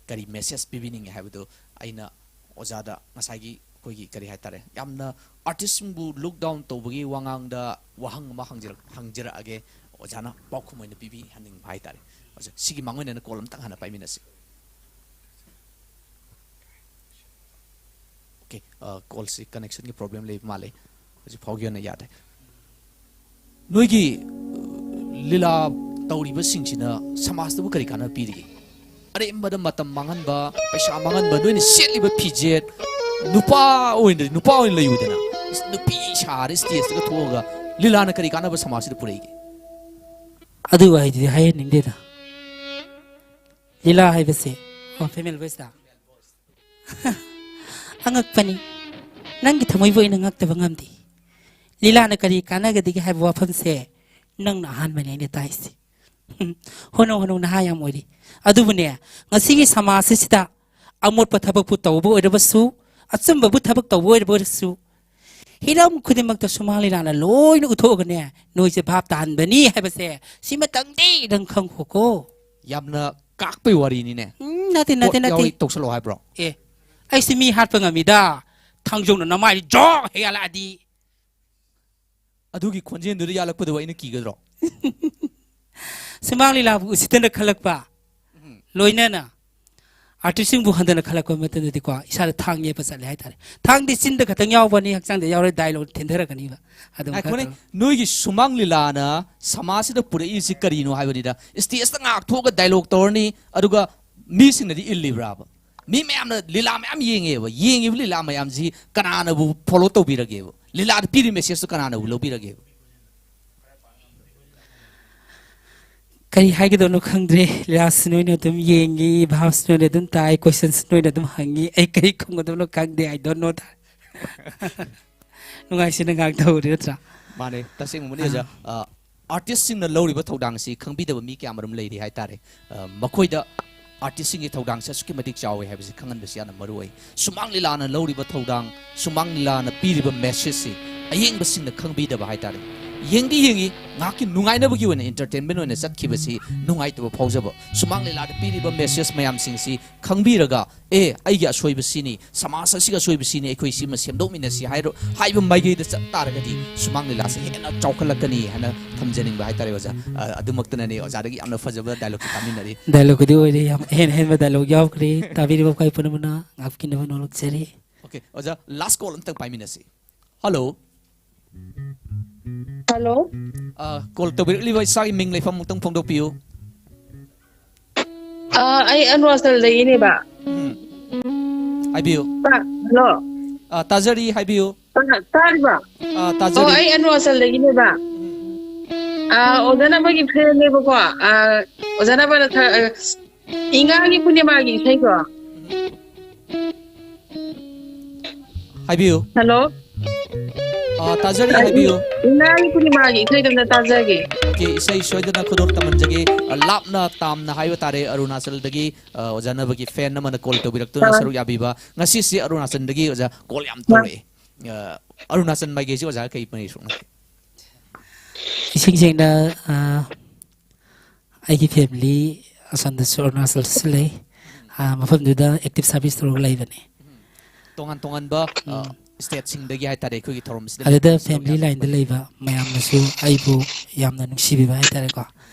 ꯀꯔꯤ ꯃꯦꯁꯦꯖ ꯄꯤꯕꯤꯅꯤꯡꯉꯦ ꯍꯥꯏꯕꯗꯨ ꯑꯩꯅ ꯑꯣꯖꯥꯗ ꯉꯁꯥꯏꯒꯤ ꯑꯩꯈꯣꯏꯒꯤ ꯀꯔꯤ ꯍꯥꯏꯇꯥꯔꯦ, ꯌꯥꯝꯅ ꯑꯥꯔꯇꯤꯁꯁꯤꯡꯕꯨ ꯂꯨꯛ ꯗꯥꯎꯟ ꯇꯧꯕꯒꯤ ꯋꯥꯉꯥꯡꯗ ꯋꯥꯍꯪ ꯑꯃ ꯍꯪꯖꯔꯛ-, ꯍꯪꯖꯔꯛꯑꯒꯦ, ꯑꯣꯖꯥꯅ ꯄꯥꯎꯈꯨꯝ ꯑꯣꯏꯅ ꯄꯤꯕꯤꯍꯟꯅꯤꯡꯕ ꯍꯥꯏꯇꯥꯔꯦ꯫ ꯑꯣꯖꯥ, ꯁꯤꯒꯤ ꯃꯥꯡꯑꯣꯏꯅꯅ ꯀꯣꯜ ꯑꯝꯇꯪ ꯍꯥꯟꯅ ꯄꯥꯏꯃꯤꯟꯅꯁꯤ꯫ ꯑꯣꯀꯦ, ꯑ, ꯀꯣꯜꯁꯤ ꯀꯅꯦꯛꯁꯟꯒꯤ ꯄ꯭ꯔꯣꯕ꯭ꯂꯦꯝ ꯂꯩꯕ ꯃꯥꯜꯂꯦ, ꯍꯧꯖꯤꯛ ꯐꯥꯎꯒꯤ ꯑꯣꯏꯅ ꯌꯥꯗꯦ꯫ ꯅꯣꯏꯒꯤ, ꯑ, ꯂꯤꯂꯥ ꯇꯧꯔꯤꯕꯁꯤꯡꯁꯤꯅ ꯁꯃꯥꯖꯇꯕꯨ ꯀꯔꯤ ꯀꯥꯟꯅꯕ ꯄꯤꯔꯤꯒꯦ? ꯑꯔꯦꯝꯕꯗ ꯃꯇꯝ ꯃꯥꯡꯍꯟꯕ, ꯄꯩꯁꯥ ꯃꯥꯡꯍꯟꯕ, ꯅꯣꯏꯅ ꯁꯦꯠꯂꯤꯕ ꯐꯤꯖꯦꯠ, ꯅꯨꯄꯥ ꯑꯣꯏꯅ, ꯅꯨꯄꯥ ꯑꯣꯏꯅ ꯂꯩꯌꯨꯗꯅ, ꯅꯨꯄꯤ ꯁꯥꯔ ꯁ꯭ꯇꯦꯖꯇꯒ ꯊꯣꯛꯑꯒ ꯂꯤꯂꯥꯅ ꯀꯔꯤ ꯀꯥꯟꯅꯕ ꯁꯃꯥꯖꯁꯤꯗ ꯄꯨꯔꯛꯏꯒꯦ? ꯑꯗꯨ ꯋꯥꯍꯩꯗꯨꯗꯤ ꯍꯥꯏꯍꯟꯅꯤꯡꯗꯦꯗ꯫ ꯂꯤꯂꯥ ꯍꯥꯏꯕꯁꯦ, ꯑꯣ, ꯐꯤꯃꯦꯜ ꯚꯣꯏꯁꯇ꯫ ꯑꯉꯛꯄꯅꯤ꯫ ꯅꯪꯒꯤ ꯊꯃꯣꯏꯕꯨ ꯑꯩꯅ ꯉꯛꯇꯕ ꯉꯝꯗꯦ꯫ ꯂꯤꯂꯥꯅ ꯀꯔꯤ ꯀꯥꯟꯅꯒꯗꯒꯦ ꯍꯥꯏꯕ ꯋꯥꯐꯝꯁꯦ ꯅꯪꯅ ꯑꯍꯥꯟꯕꯅꯤ ꯑꯩꯅ ꯇꯥꯏꯁꯦ꯫ ꯍꯣꯅꯧ, ꯍꯣꯅꯧ, ꯅꯍꯥ ꯌꯥꯝ ꯑꯣꯏꯔꯤ꯫ ꯑꯗꯨꯕꯨꯅꯦ, ꯉꯁꯤꯒꯤ ꯁꯃꯥꯖ ꯑꯁꯤꯗ ꯑꯃꯣꯠꯄ ꯊꯕꯛꯄꯨ ꯇꯧꯕ ꯑꯣꯏꯔꯕꯁꯨ, ꯑꯆꯨꯝꯕꯕꯨ ꯊꯕꯛ ꯇꯧꯕ ꯑꯣꯏꯔꯕꯁꯨ, ꯍꯤꯔꯝ ꯈꯨꯗꯤꯡꯃꯛꯇ ꯁꯨꯃꯥꯡ ꯂꯤꯂꯥꯅ ꯂꯣꯏꯅ ꯎꯠꯊꯣꯛꯑꯒꯅꯦ, ꯅꯣꯏꯁꯦ ꯚꯥꯞ ꯇꯥꯍꯟꯕꯅꯤ ꯍꯥꯏꯕꯁꯦ ꯁꯤꯃꯇꯪꯗꯤ ꯅꯪ ꯈꯪꯈꯣꯀꯣ꯫ ꯌꯥꯝꯅ ꯀꯥꯛꯄꯩ ꯋꯥꯔꯤꯅꯤꯅꯦ꯫ ꯎꯝ, ꯅꯠꯇꯦ, ꯅꯠꯇꯦ, ꯄꯣꯠ ꯅꯠꯇꯦ꯫ ꯌꯥꯎꯔꯤ ꯇꯧꯁꯜꯂꯛꯑꯣ ꯍꯥꯏꯕ꯭ꯔꯣ? ꯑꯦ, ꯑꯩꯁꯤ ꯃꯤ ꯍꯥꯠꯄ ꯉꯝꯃꯤꯗ꯫ ꯊꯥꯡꯖꯧꯅ ꯅꯃꯥꯏꯗ ꯖꯣꯛ ꯍꯦꯛ ꯌꯥꯜꯂꯛꯑꯗꯤ꯫ ꯑꯗꯨꯒꯤ ꯈꯣꯟꯖꯦꯜꯗꯨꯗ ꯌꯥꯜꯂꯛꯄꯗꯨꯕꯨ ꯑꯩꯅ ꯀꯤꯒꯗ꯭ꯔꯣ? ꯁꯨꯃꯥꯡ ꯂꯤꯂꯥꯕꯨ ꯎꯁꯤꯠꯇꯅ ꯈꯜꯂꯛꯄ, ꯎꯝ꯫ ꯂꯣꯏꯅꯅ ꯑꯥꯔꯇꯤꯁꯁꯤꯡꯕꯨ ꯍꯟꯊꯅ ꯈꯜꯂꯛꯄ ꯃꯇꯝꯗꯗꯤꯀꯣ, ꯏꯁꯥꯗ ꯊꯥꯡ ꯌꯦꯞꯄ ꯆꯠꯂꯦ ꯍꯥꯏꯇꯥꯔꯦ꯫ ꯊꯥꯡꯗꯤ ꯆꯤꯟꯗ ꯈꯛꯇꯪ ꯌꯥꯎꯕꯅꯤ, ꯍꯛꯆꯥꯡꯗ ꯌꯥꯎꯔꯣꯏ, ꯗꯥꯏꯂꯣꯛ ꯊꯤꯟꯊꯔꯛꯀꯅꯤꯕ꯫ ꯑꯗꯨꯝ ꯉꯥꯏꯈꯣꯅꯦ, ꯈꯔ ꯇꯧ꯫ ꯅꯣꯏꯒꯤ ꯁꯨꯃꯥꯡ ꯂꯤꯂꯥꯅ ꯁꯃꯥꯖꯁꯤꯗ ꯄꯨꯔꯛꯏꯁꯤ ꯀꯔꯤꯅꯣ ꯍꯥꯏꯕꯅꯤꯗ? ꯁ꯭ꯇꯦꯖꯇ ꯉꯥꯛ ꯊꯣꯛꯑꯒ ꯗꯥꯏꯂꯣꯛ ꯇꯧꯔꯅꯤ, ꯑꯗꯨꯒ ꯃꯤꯁꯤꯡꯅꯗꯤ ꯏꯜꯂꯤꯕ꯭ꯔꯥꯕ? ꯃꯤ ꯃꯌꯥꯝꯅ ꯂꯤꯂꯥ ꯃꯌꯥꯝ ꯌꯦꯡꯉꯦꯕ, ꯌꯦꯡꯉꯤꯕ ꯂꯤꯂꯥ ꯃꯌꯥꯝꯁꯤ ꯀꯅꯥꯅꯕꯨ ꯐꯣꯂꯣ ꯇꯧꯕꯤꯔꯒꯦꯕ? ꯂꯤꯂꯥꯗ ꯄꯤꯔꯤ ꯃꯦꯁꯦꯖꯇꯨ ꯀꯅꯥꯅꯕꯨ ꯂꯧꯕꯤꯔꯒꯦꯕ? ꯀꯔꯤ ꯍꯥꯏꯒꯗꯕꯅꯣ ꯈꯪꯗ꯭ꯔꯦ꯫ ꯂꯤꯂꯥꯁꯤ ꯅꯣꯏꯅ ꯑꯗꯨꯝ ꯌꯦꯡꯉꯤ, ꯚꯥꯞꯁꯤ ꯅꯣꯏꯅ ꯑꯗꯨꯝ ꯇꯥꯏ, ꯀꯣꯏꯁꯟꯁꯤ ꯅꯣꯏꯅ ꯑꯗꯨꯝ ꯍꯪꯉꯤ꯫ ꯑꯩ ꯀꯔꯤ ꯈꯨꯝꯒꯗꯕꯅꯣ ꯈꯪꯗꯦ꯫ I don't know ꯇꯥꯔꯦ꯫ ꯅꯨꯡꯉꯥꯏꯁꯤꯅ ꯉꯥꯏꯍꯥꯛ ꯇꯧꯔꯤ ꯅꯠꯇ꯭ꯔꯥ? ꯃꯥꯅꯦ, ꯇꯁꯦꯡꯕꯅꯤ ꯑꯣꯖꯥ꯫ ꯑꯥꯔꯇꯤꯁꯁꯤꯡꯅ ꯂꯧꯔꯤꯕ ꯊꯧꯗꯥꯡꯁꯤ ꯈꯪꯕꯤꯗꯕ ꯃꯤ ꯀꯌꯥꯃꯔꯨꯝ ꯂꯩꯔꯤ ꯍꯥꯏꯇꯥꯔꯦ꯫ ꯑ, ꯃꯈꯣꯏꯗ ꯑꯥꯔꯇꯤꯁꯁꯤꯡꯒꯤ ꯊꯧꯗꯥꯡꯁꯦ ꯑꯁꯨꯛꯀꯤ ꯃꯇꯤꯛ ꯆꯥꯎꯋꯤ ꯍꯥꯏꯕꯁꯤ ꯈꯪꯍꯟꯕꯁꯤ ꯌꯥꯝꯅ ꯃꯔꯨ ꯑꯣꯏ꯫ ꯁꯨꯃꯥꯡ ꯂꯤꯂꯥꯅ ꯂꯧꯔꯤꯕ ꯊꯧꯗꯥꯡ, ꯁꯨꯃꯥꯡ ꯂꯤꯂꯥꯅ ꯄꯤꯔꯤꯕ ꯃꯦꯁꯦꯖꯁꯤ ꯑꯌꯦꯡꯕꯁꯤꯡꯅ ꯈꯪꯕꯤꯗꯕ ꯍꯥꯏꯇꯥꯔꯦ꯫ ꯌꯦꯡꯗꯤ ꯌꯦꯡꯉꯤ, ꯉꯥꯏꯍꯥꯛꯀꯤ ꯅꯨꯡꯉꯥꯏꯅꯕꯒꯤ ꯑꯣꯏꯅ, ꯏꯟꯇꯔꯇꯦꯟꯃꯦꯟ ꯑꯣꯏꯅ ꯆꯠꯈꯤꯕꯁꯤ ꯅꯨꯡꯉꯥꯏꯇꯕ ꯐꯥꯎꯖꯕ꯫ ꯁꯨꯃꯥꯡ ꯂꯤꯂꯥꯗ ꯄꯤꯔꯤꯕ ꯃꯦꯁꯦꯖ ꯃꯌꯥꯝꯁꯤꯡꯁꯤ ꯈꯪꯕꯤꯔꯒ, "ꯑꯦ, ꯑꯩꯒꯤ ꯑꯁꯣꯏꯕ ꯁꯤꯅꯤ, ꯁꯃꯥꯖ ꯑꯁꯤꯒꯤ ꯑꯁꯣꯏꯕ ꯁꯤꯅꯤ, ꯑꯩꯈꯣꯏ ꯁꯤꯃ ꯁꯦꯝꯗꯣꯛꯃꯤꯟꯅꯁꯤ" ꯍꯥꯏꯔꯣ, ꯍꯥꯏꯕ ꯃꯥꯏꯀꯩꯗ ꯆꯠ ꯇꯥꯔꯒꯗꯤ ꯁꯨꯃꯥꯡ ꯂꯤꯂꯥꯁꯦ ꯍꯦꯟꯅ ꯆꯥꯎꯈꯠꯂꯛꯀꯅꯤ ꯍꯥꯏꯅ ꯊꯝꯖꯅꯤꯡꯕ ꯍꯥꯏꯇꯥꯔꯦ ꯑꯣꯖꯥ꯫ ꯑ, ꯑꯗꯨꯃꯛꯇꯅꯅꯦ ꯑꯣꯖꯥꯗꯒꯤ ꯌꯥꯝꯅ ꯐꯖꯕ ꯗꯥꯏꯂꯣꯛꯁꯦ ꯇꯥꯃꯤꯟꯅꯔꯤ꯫ ꯗꯥꯏꯂꯣꯛꯀꯤꯗꯤ ꯑꯣꯏꯔꯦ, ꯌꯥꯝ ꯑꯍꯦꯟ ꯑꯍꯦꯟꯕ ꯗꯥꯏꯂꯣꯛ ꯌꯥꯎꯈ꯭ꯔꯦ꯫ ꯇꯥꯕꯤꯔꯤꯕ ꯑꯩꯈꯣꯏ ꯄꯨꯝꯅꯃꯛꯅ ꯉꯥꯛꯄꯤꯅꯕ ꯅꯣꯜꯂꯛꯆꯔꯤ꯫ ꯑꯣꯀꯦ ꯑꯣꯖꯥ, ꯂꯥꯁ ꯀꯣꯜ ꯑꯝꯇꯪ ꯄꯥꯏꯃꯤꯟꯅꯁꯤ꯫ ꯍꯜꯂꯣ꯫ ꯍꯜꯂꯣ꯫ ꯑ, ꯀꯣꯜ ꯇꯧꯕꯤꯔꯛꯂꯤꯕ ꯏꯁꯥꯒꯤ ꯃꯤꯡ ꯂꯩꯐꯝ ꯑꯃꯨꯛꯇꯪ ꯐꯣꯡꯗꯣꯛꯄꯤꯌꯨ꯫ ꯑ, ꯑꯩ ꯑꯔꯨꯅꯥꯆꯜꯗꯒꯤꯅꯦꯕ꯫ ꯎꯝ꯫ ꯍꯥꯏꯕꯤꯌꯨ꯫ ꯇꯥ- ꯍꯜꯂꯣ꯫ ꯑ, ꯇꯥꯖꯔꯤ, ꯍꯥꯏꯕꯤꯌꯨ꯫ ꯇꯥ- ꯇꯥꯔꯤꯕ? ꯑ, ꯑꯣ, ꯇꯥꯖꯔꯤ꯫ ꯑꯩ ꯑꯔꯨꯅꯥꯆꯜꯗꯒꯤꯅꯦꯕ꯫ ꯑ, ꯑꯣꯖꯥ ꯅꯝꯕꯒꯤ ꯐꯦꯟꯅꯦꯕꯀꯣ꯫ ꯑ, ꯑꯣꯖꯥ ꯅꯝꯕꯅ ꯊ- ꯑ, ꯏꯉꯥꯒꯤ ꯄꯨꯔꯅꯤꯃꯥꯒꯤ ꯏꯁꯩꯗꯣ꯫ ꯍꯥꯏꯕꯤꯌꯨ꯫ ꯍꯜꯂꯣ꯫ ꯑ, ꯇꯥꯖꯔꯤ, ꯍꯥꯏꯕꯤꯌꯨ꯫ ꯏꯉꯥꯒꯤ ꯄꯨꯔꯅꯤꯃꯥꯒꯤ ꯏꯁꯩꯗꯣ ꯑꯝꯇ ꯇꯥꯖꯒꯦ꯫ ꯑꯣꯀꯦ, ꯏꯁꯩ ꯁꯣꯏꯗꯅ ꯈꯨꯗꯣꯜ ꯇꯝꯍꯟꯖꯒꯦ꯫ ꯑ, ꯂꯥꯞꯅ ꯇꯥꯝꯅ ꯍꯥꯏꯕ ꯇꯥꯔꯦ, ꯑꯔꯨꯅꯥꯆꯜꯗꯒꯤ, ꯑ, ꯑꯣꯖꯥ ꯅꯝꯕꯒꯤ ꯐꯦꯟ ꯑꯃꯅ ꯀꯣꯜ ꯇꯧꯕꯤꯔꯛꯇꯨꯅ ꯑ꯫ ꯁꯔꯨꯛ ꯌꯥꯕꯤꯕ꯫ ꯉꯁꯤꯁꯦ ꯑꯔꯨꯅꯥꯆꯜꯗꯒꯤ ꯑꯣꯖꯥ ꯀꯣꯜ ꯌꯥꯝ ꯇꯧꯔꯛꯑꯦ꯫ ꯑ, ꯑꯔꯨꯅꯥꯆꯜ ꯃꯥꯏꯀꯩꯁꯤ ꯑꯣꯖꯥ ꯀꯩ ꯃꯔꯤ ꯁꯣꯛꯅꯒꯦ? ꯏꯁꯦꯡ ꯁꯦꯡꯅ, ꯑ, ꯑꯩꯒꯤ ꯐꯦꯃꯤꯂꯤ ꯑꯁꯣꯝꯗꯁꯨ, ꯑꯔꯨꯅꯥꯆꯜꯗꯁꯨ ꯂꯩ꯫ ꯑ, ꯃꯐꯝꯗꯨꯗ ꯑꯦꯛꯇꯤꯚ ꯁꯥꯔꯚꯤꯁ ꯇꯧꯔꯒ ꯂꯩꯕꯅꯤ꯫ ꯇꯣꯉꯥꯟ ꯇꯣꯉꯥꯟꯕ, ꯑ, ꯁ꯭ꯇꯦꯠꯁꯤꯡꯗꯒꯤ ꯍꯥꯏꯇꯥꯔꯦ, ꯑꯩꯈꯣꯏꯒꯤ ꯊꯧꯔꯝꯁꯤꯗ ꯑꯗꯨꯗ ꯂꯦꯞꯇꯅ ꯁꯔꯨꯛ ꯐꯦꯃꯤꯂꯤ ꯌꯥꯕꯤꯕ꯫ ꯂꯥꯏꯟꯗ ꯂꯩꯕ ꯃꯌꯥꯝꯅꯁꯨ ꯑꯩꯕꯨ ꯌꯥꯝꯅ ꯅꯨꯡꯁꯤꯕꯤꯕ ꯍꯥꯏꯇꯥꯔꯦꯀꯣ꯫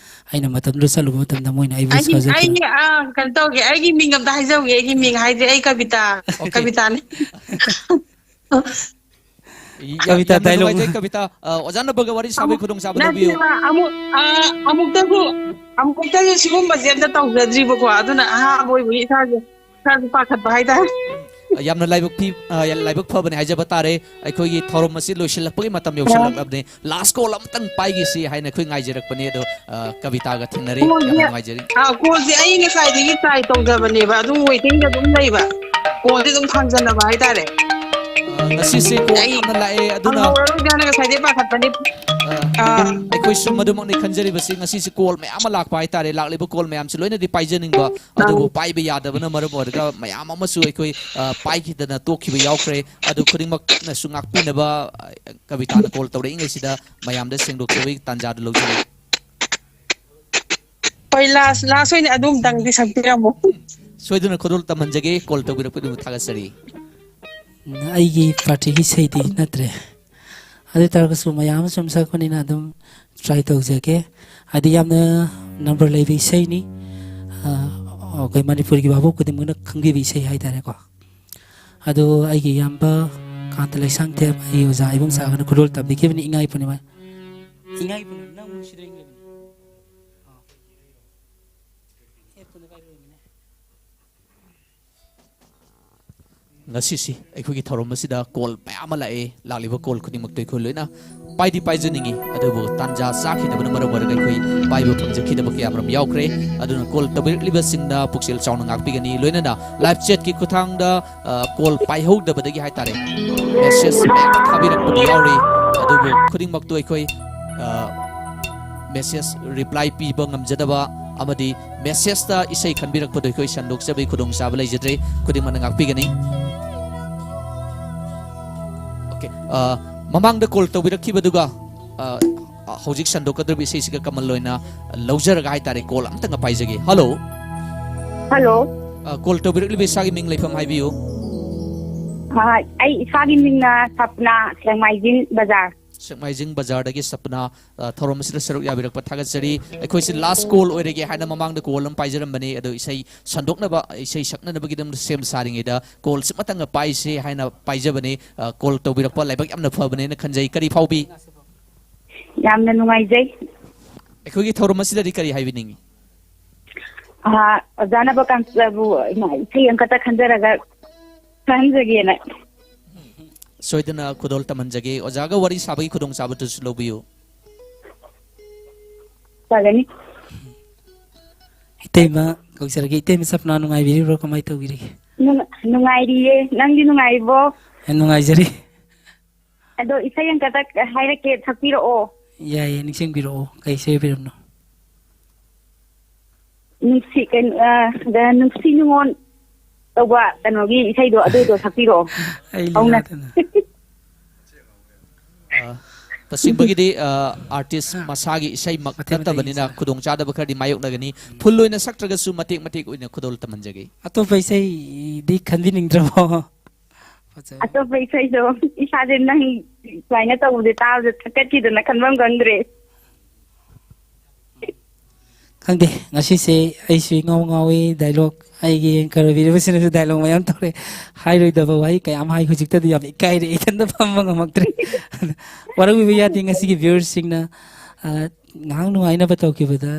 ꯑꯩꯅ ꯃꯇꯝꯗꯨꯗ ꯆꯠꯂꯨꯕ ꯃꯇꯝꯗ ꯃꯣꯏꯅ ꯑꯩꯕꯨ ꯑꯩꯒꯤ ꯁꯥꯎꯖꯗꯅ ꯑꯩꯒꯤ ꯑ, ꯀꯩꯅꯣ ꯇꯧꯒꯦ, ꯑꯩꯒꯤ ꯃꯤꯡ ꯑꯝꯇ ꯍꯥꯏꯖꯍꯧꯒꯦ꯫ ꯑꯩꯒꯤ ꯃꯤꯡ ꯍꯥꯏꯗꯤ ꯑꯩ ꯀꯕꯤꯇꯥ꯫ ꯑꯣꯀꯦ꯫ ꯀꯕꯤꯇꯥꯅꯦ꯫ ꯌꯥ- ꯀꯕꯤꯇꯥ ꯌꯥꯝꯅ ꯗꯥꯏꯂꯣꯒ꯫ ꯅꯨꯡꯉꯥꯏꯖꯩ ꯀꯕꯤꯇꯥ꯫ ꯑ, ꯑꯣꯖꯥ ꯅꯝꯕꯒ ꯋꯥꯔꯤ ꯁꯥꯕꯒꯤ ꯈꯨꯗꯣꯡꯆꯥꯕ ꯂꯧꯕꯤꯌꯨ꯫ ꯅꯠꯇꯦꯕ, ꯑꯃꯨꯛ ꯑ, ꯑꯃꯨꯛꯇꯁꯨ ꯑꯃꯨꯛꯇꯁꯨ ꯁꯤꯒꯨꯝꯕꯁꯦ ꯑꯝꯇ ꯇꯧꯖꯗ꯭ꯔꯤꯕꯀꯣ꯫ ꯑꯗꯨꯅ ꯑꯍꯥꯟꯕ ꯑꯣꯏꯕꯒꯤ ꯏꯁꯥꯁꯦ ꯈꯔꯁꯨ ꯄꯥꯈꯠꯄ ꯍꯥꯏꯇꯥꯔꯦ꯫ ꯑ, ꯌꯥꯝꯅ ꯂꯥꯏꯕꯛ ꯊꯤ-, ꯑ, ꯌꯥꯝ ꯂꯥꯏꯕꯛ ꯐꯕꯅꯦ ꯍꯥꯏꯖꯕ ꯇꯥꯔꯦ꯫ ꯑꯩꯈꯣꯏꯒꯤ ꯊꯧꯔꯝ ꯑꯁꯤ ꯂꯣꯏꯁꯤꯜꯂꯛꯄꯒꯤ ꯃꯇꯝ ꯌꯧꯁꯤꯜꯂꯛꯂꯕꯅꯦ꯫ Last call ꯑꯃꯇꯪ ꯄꯥꯏꯈꯤꯁꯤ ꯍꯥꯏꯅ ꯑꯩꯈꯣꯏ ꯉꯥꯏꯖꯔꯛꯄꯅꯦ꯫ ꯑꯗꯣ, ꯑ, ꯀꯕꯤꯇꯥꯒ ꯊꯦꯡꯅꯔꯦ꯫ ꯌꯥꯝꯅ ꯀꯣꯜꯁꯦ, ꯅꯨꯡꯉꯥꯏꯖꯔꯤ꯫ ꯑ, ꯀꯣꯜꯁꯦ ꯑꯩ ꯉꯁꯥꯏꯗꯒꯤ try ꯇꯧꯖꯕꯅꯦꯕ, ꯑꯗꯨꯝ waitingꯗ ꯑꯗꯨꯝ ꯂꯩꯕ꯫ ꯀꯣꯜꯗꯤ ꯑꯗꯨꯝ ꯊꯥꯡꯖꯟꯅꯕ ꯍꯥꯏꯇꯥꯔꯦ꯫ ꯑ, ꯉꯁꯤꯁꯦ ꯀꯣꯜ ꯑꯩ ꯌꯥꯝꯅ ꯂꯥꯛꯑꯦ, ꯑꯗꯨꯅ ꯐꯪꯍꯧꯔꯔꯣꯏꯗ꯭ꯔꯥꯅ ꯉꯁꯥꯏꯗꯒꯤ ꯄꯥꯈꯠꯄꯅꯦ꯫ ꯑ, ꯑꯥ꯫ ꯑꯩꯈꯣꯏꯁꯨ ꯃꯗꯨꯃꯛꯅꯤ ꯈꯟꯖꯔꯤꯕꯁꯤ꯫ ꯉꯁꯤꯁꯦ ꯀꯣꯜ ꯃꯌꯥꯝ ꯑꯃ ꯂꯥꯛꯄ ꯍꯥꯏꯇꯥꯔꯦ꯫ ꯂꯥꯛꯂꯤꯕ ꯀꯣꯜ ꯃꯌꯥꯝꯁꯤ ꯂꯣꯏꯅꯗꯤ ꯄꯥꯏꯖꯅꯤꯡꯕ, ꯑꯥ꯫ ꯑꯗꯨꯕꯨ ꯄꯥꯏꯕ ꯌꯥꯗꯕꯅ ꯃꯔꯝ ꯑꯣꯏꯔꯒ ꯃꯌꯥꯝ ꯑꯃꯁꯨ ꯑꯩꯈꯣꯏ, ꯑ, ꯄꯥꯏꯈꯤꯗꯅ ꯇꯣꯛꯈꯤꯕ ꯌꯥꯎꯈ꯭ꯔꯦ꯫ ꯑꯗꯨ ꯈꯨꯗꯤꯡꯃꯛꯅꯁꯨ ꯉꯥꯛꯄꯤꯅꯕ, ꯑ, ꯀꯕꯤꯇꯥꯅ ꯀꯣꯜ ꯇꯧꯔꯛꯏꯉꯩꯁꯤꯗ ꯃꯌꯥꯝꯗ ꯁꯦꯡꯗꯣꯛꯆꯕꯒꯤ ꯇꯥꯟꯖꯥꯗꯨ ꯂꯧꯖꯔꯤ꯫ ꯍꯣꯏ, last, last ꯑꯣꯏꯅ ꯑꯗꯨꯝꯇꯪꯗꯤ ꯁꯛꯄꯤꯔꯝꯃꯣ꯫ ꯁꯣꯏꯗꯅ ꯈꯨꯗꯣꯜ ꯇꯝꯍꯟꯖꯒꯦ, ꯀꯣꯜ ꯇꯧꯕꯤꯔꯛꯄꯒꯤꯗꯃꯛ ꯊꯥꯒꯠꯆꯔꯤ꯫ ꯎꯝ, ꯑꯩꯒꯤ partyꯒꯤ ꯏꯁꯩꯗꯤ ꯅꯠꯇ꯭ꯔꯦ꯫ ꯑꯗꯨ ꯑꯣꯏ ꯇꯥꯔꯒꯁꯨ ꯃꯌꯥꯝ ꯑꯃ ꯁꯨꯝ ꯁꯛꯄꯅꯤꯅ ꯑꯗꯨꯝ try ꯇꯧꯖꯒꯦ꯫ ꯍꯥꯏꯗꯤ ꯌꯥꯝꯅ number ꯂꯩꯕ ꯏꯁꯩꯅꯤ꯫ ꯑ, ꯑꯩꯈꯣꯏ ꯃꯅꯤꯄꯨꯔꯒꯤ ꯚꯥꯕꯣꯛ ꯈꯨꯗꯤꯡꯃꯛꯅ ꯈꯪꯕꯤꯕ ꯏꯁꯩ ꯍꯥꯏꯇꯥꯔꯦꯀꯣ꯫ ꯑꯗꯣ ꯑꯩꯒꯤ ꯏꯌꯥꯝꯕ ꯀꯥꯟꯇ ꯂꯩꯁꯥꯡꯊꯦꯝ, ꯑꯩ ꯑꯣꯖꯥ ꯏꯕꯨꯡ ꯁꯥꯒꯅ ꯈꯨꯗꯣꯜ ꯇꯝꯕꯤꯈꯤꯕꯅꯤ ꯏꯉꯥ ꯏꯄꯨꯅꯤꯃ-, ꯏꯉꯥ ꯏꯄꯨꯅꯤꯃ, ꯅꯪ ꯅꯨꯡꯁꯤꯗ꯭ꯔ ꯏꯉꯥ ꯏꯄꯨꯅꯤꯃ? ꯑꯦ, ꯄꯨꯅ ꯀꯥꯏ ꯂꯣꯏꯔꯝꯃꯤꯅꯦ? ꯉꯁꯤꯁꯤ ꯑꯩꯈꯣꯏꯒꯤ ꯊꯧꯔꯝ ꯑꯁꯤꯗ ꯀꯣꯜ ꯃꯌꯥꯝ ꯑꯃ ꯂꯥꯛꯑꯦ꯫ ꯂꯥꯛꯂꯤꯕ ꯀꯣꯜ ꯈꯨꯗꯤꯡꯃꯛꯇ ꯑꯩꯈꯣꯏ ꯂꯣꯏꯅ ꯄꯥꯏꯗꯤ ꯄꯥꯏꯖꯅꯤꯡꯉꯤ, ꯑꯗꯨꯕꯨ ꯇꯥꯟꯖꯥ ꯆꯥꯈꯤꯗꯕꯅ ꯃꯔꯝ ꯑꯣꯏꯔꯒ ꯑꯩꯈꯣꯏ ꯄꯥꯏꯕ ꯐꯪꯖꯈꯤꯗꯕ ꯀꯌꯥ ꯃꯔꯨꯝ ꯌꯥꯎꯈ꯭ꯔꯦ꯫ ꯑꯗꯨꯅ ꯀꯣꯜ ꯇꯧꯕꯤꯔꯛꯂꯤꯕꯁꯤꯡꯗ ꯄꯨꯛꯆꯦꯜ ꯆꯥꯎꯅ ꯉꯥꯛꯄꯤꯒꯅꯤ꯫ ꯂꯣꯏꯅꯅ live chatꯀꯤ ꯈꯨꯠꯊꯥꯡꯗ, ꯑ, ꯀꯣꯜ ꯄꯥꯏꯍꯧꯗꯕꯗꯒꯤ ꯍꯥꯏꯇꯥꯔꯦ, message ꯃꯌꯥꯝ ꯊꯥꯕꯤꯔꯛꯄꯗꯤ ꯌꯥꯎꯔꯤ, ꯑꯗꯨꯕꯨ ꯈꯨꯗꯤꯡꯃꯛꯇꯨ ꯑꯩꯈꯣꯏ, ꯑ, message reply ꯄꯤꯕ ꯉꯝꯖꯗꯕ ꯑꯃꯗꯤ messageꯇ ꯏꯁꯩ ꯈꯟꯕꯤꯔꯛꯄꯗꯣ ꯑꯩꯈꯣꯏ ꯁꯟꯗꯣꯛꯆꯕꯒꯤ ꯈꯨꯗꯣꯡꯆꯥꯕ ꯂꯩꯖꯗ꯭ꯔꯦ꯫ ꯈꯨꯗꯤꯡꯃꯛꯅ ꯉꯥꯛꯄꯤꯒꯅꯤ꯫ Okay, ꯑ, ꯃꯃꯥꯡꯗ ꯀꯣꯜ ꯇꯧꯕꯤꯔꯛꯈꯤꯕꯗꯨꯒ, ꯑ, ꯍꯧꯖꯤꯛ ꯁꯟꯗꯣꯛꯀꯗꯧꯔꯤꯕ ꯏꯁꯩꯁꯤꯒ ꯀꯃꯟ ꯑꯣꯏꯅ ꯂꯧꯖꯔꯒ ꯍꯥꯏꯇꯥꯔꯦ, ꯀꯣꯜ ꯑꯝꯇꯪꯒ ꯄꯥꯏꯖꯒꯦ꯫ Hello꯫ Hello꯫ ꯑ, ꯀꯣꯜ ꯇꯧꯕꯤꯔꯛꯂꯤꯕ ꯏꯁꯥꯒꯤ ꯃꯤꯡ ꯂꯩꯐꯝ ꯍꯥꯏꯕꯤꯌꯨ꯫ ꯑ, ꯑꯩ ꯏꯁꯥꯒꯤ ꯃꯤꯡꯅ ꯁꯞꯅꯥ, ꯁꯦꯛꯃꯥꯏꯖꯤꯡ ꯕꯖꯥꯔ꯫ ꯁꯦꯛꯃꯥꯏꯖꯤꯡ ꯕꯖꯥꯔꯗꯒꯤ ꯁꯞꯅꯥ, ꯑ, ꯊꯧꯔꯝ ꯑꯁꯤꯗ ꯁꯔꯨꯛ ꯌꯥꯕꯤꯔꯛꯄ ꯊꯥꯒꯠꯆꯔꯤ꯫ ꯑꯩꯈꯣꯏꯁꯦ last call ꯑꯣꯏꯔꯒꯦ ꯍꯥꯏꯅ ꯃꯃꯥꯡꯗ ꯀꯣꯜ ꯑꯃ ꯄꯥꯏꯖꯔꯝꯕꯅꯦ, ꯑꯗꯣ ꯏꯁꯩ ꯁꯟꯗꯣꯛꯅꯕ, ꯏꯁꯩ ꯁꯛꯅꯅꯕꯒꯤꯗꯃꯛꯇ ꯁꯦꯝ ꯁꯥꯔꯤꯉꯩꯗ ꯀꯣꯜꯁꯤꯃꯇꯪꯒ ꯄꯥꯏꯁꯦ ꯍꯥꯏꯅ ꯄꯥꯏꯖꯕꯅꯦ꯫ ꯑ, ꯀꯣꯜ ꯇꯧꯕꯤꯔꯛꯄ ꯂꯥꯏꯕꯛ ꯌꯥꯝꯅ ꯐꯕꯅꯦꯅ ꯈꯟꯖꯩ꯫ ꯀꯔꯤ ꯐꯥꯎꯕꯤ? ꯌꯥꯝꯅ ꯅꯨꯡꯉꯥꯏꯖꯩ꯫ ꯑꯩꯈꯣꯏꯒꯤ ꯊꯧꯔꯝ ꯑꯁꯤꯗꯗꯤ ꯀꯔꯤ ꯍꯥꯏꯕꯤꯅꯤꯡꯉꯤ? ꯑꯥ, ꯑꯣꯖꯥꯅꯕ ꯀꯥꯟ-, ꯑꯕꯨ, ꯏꯃꯥ, ꯏꯁꯩ ꯑꯃꯈꯛꯇ ꯈꯟꯖꯔꯒ ꯈꯟꯖꯒꯦꯅ꯫ ꯁꯣꯏꯗꯅ ꯈꯨꯗꯣꯜ ꯇꯝꯍꯟꯖꯒꯦ꯫ ꯑꯣꯖꯥꯒ ꯋꯥꯔꯤ ꯁꯥꯕꯒꯤ ꯈꯨꯗꯣꯡꯆꯥꯕꯗꯨꯁꯨ ꯂꯧꯕꯤꯌꯨ꯫ ꯐꯒꯅꯤ꯫ ꯏꯇꯩꯃ ꯀꯧꯖꯔꯒꯦ꯫ ꯏꯇꯩꯃ ꯁꯞꯅꯥ, ꯅꯨꯡꯉꯥꯏꯕꯤꯔꯤꯕ꯭ꯔꯣ? ꯀꯃꯥꯏꯅ ꯇꯧꯕꯤꯔꯤꯒꯦ? ꯅꯨꯡ-, ꯅꯨꯡꯉꯥꯏꯔꯤꯌꯦ꯫ ꯅꯪꯗꯤ ꯅꯨꯡꯉꯥꯏꯔꯤꯕꯣ? ꯌꯥꯝ ꯅꯨꯡꯉꯥꯏꯖꯔꯤ꯫ ꯑꯗꯣ ꯏꯁꯩ ꯑꯃꯈꯛꯇ ꯍꯥꯏꯔꯛꯀꯦ, ꯁꯛꯄꯤꯔꯛꯑꯣ꯫ ꯌꯥꯏꯌꯦ, ꯅꯤꯡꯁꯤꯡꯕꯤꯔꯛꯑꯣ꯫ ꯀꯩ ꯏꯁꯩ ꯑꯣꯏꯕꯤꯔꯕꯅꯣ? ꯅꯨꯡꯁꯤ, ꯀꯩꯅꯣ, ꯑ, ꯗ ꯅꯨꯡꯁꯤ ꯅꯨꯡꯉꯣꯟ ꯇꯧꯕ ꯀꯩꯅꯣꯒꯤ ꯏꯁꯩꯗꯣ, ꯑꯗꯨꯗꯣ ꯁꯛꯄꯤꯔꯛꯑꯣ꯫ ꯑꯩ ꯍꯧꯅ꯫ ꯂꯤꯂꯥꯗꯅ꯫ ꯑ, ꯇꯁꯦꯡꯕꯒꯤꯗꯤ, ꯑ, ꯑꯥꯔꯇꯤꯁ ꯃꯁꯥꯒꯤ ꯏꯁꯩꯃꯛ ꯃꯇꯦꯛ ꯃꯇꯦꯛ ꯅꯠꯇꯕꯅꯤꯅ ꯏꯁꯩ꯫ ꯈꯨꯗꯣꯡꯆꯥꯗꯕ ꯈꯔꯗꯤ ꯃꯥꯌꯣꯛꯅꯒꯅꯤ꯫ ꯐꯨꯜ ꯑꯣꯏꯅ ꯁꯛꯇ꯭ꯔꯒꯁꯨ ꯃꯇꯦꯛ ꯃꯇꯦꯛ ꯑꯣꯏꯅ ꯈꯨꯗꯣꯜ ꯇꯝꯍꯟꯖꯒꯦ꯫ ꯑꯇꯣꯞꯄ ꯏꯁꯩꯗꯤ ꯈꯟꯕꯤꯅꯤꯡꯗ꯭ꯔꯕꯣ? ꯐꯖꯔꯦ꯫ ꯑꯇꯣꯞꯄ ꯏꯁꯩꯗꯣ ꯏꯁꯥꯁꯦ ꯅꯪ ꯁꯨꯃꯥꯏꯅ ꯇꯧꯕꯁꯦ ꯇꯥꯕꯗ ꯊꯛꯀꯠꯈꯤꯗꯅ ꯈꯟꯐꯝ ꯈꯪꯗ꯭ꯔꯦ꯫ ꯈꯪꯗꯦ, ꯉꯁꯤꯁꯦ ꯑꯩꯁꯨ ꯏꯉꯥꯎ ꯉꯥꯎꯏ꯫ ꯗꯥꯏꯂꯣꯛ, ꯑꯩꯒꯤ ꯑꯦꯡꯀꯔ ꯑꯣꯏꯕꯤꯔꯤꯕꯁꯤꯅꯁꯨ ꯗꯥꯏꯂꯣꯛ ꯃꯌꯥꯝ ꯇꯧꯔꯦ꯫ ꯍꯥꯏꯔꯣꯏꯗꯕ ꯋꯥꯍꯩ ꯀꯌꯥ ꯑꯃ ꯍꯥꯏ꯫ ꯍꯧꯖꯤꯛꯇꯗꯤ ꯌꯥꯝ ꯏꯀꯥꯏꯔꯦ, ꯏꯊꯟꯇ ꯐꯝꯕ ꯉꯝꯃꯛꯇ꯭ꯔꯦ꯫ ꯑꯗꯣ ꯋꯥꯔꯧꯕꯤꯕ ꯌꯥꯗꯦ, ꯉꯁꯤꯒꯤ ꯚ꯭ꯌꯨꯋꯔꯁꯤꯡꯅ, ꯑ, ꯉꯥꯏꯍꯥꯛ ꯅꯨꯡꯉꯥꯏꯅꯕ ꯇꯧꯈꯤꯕꯗ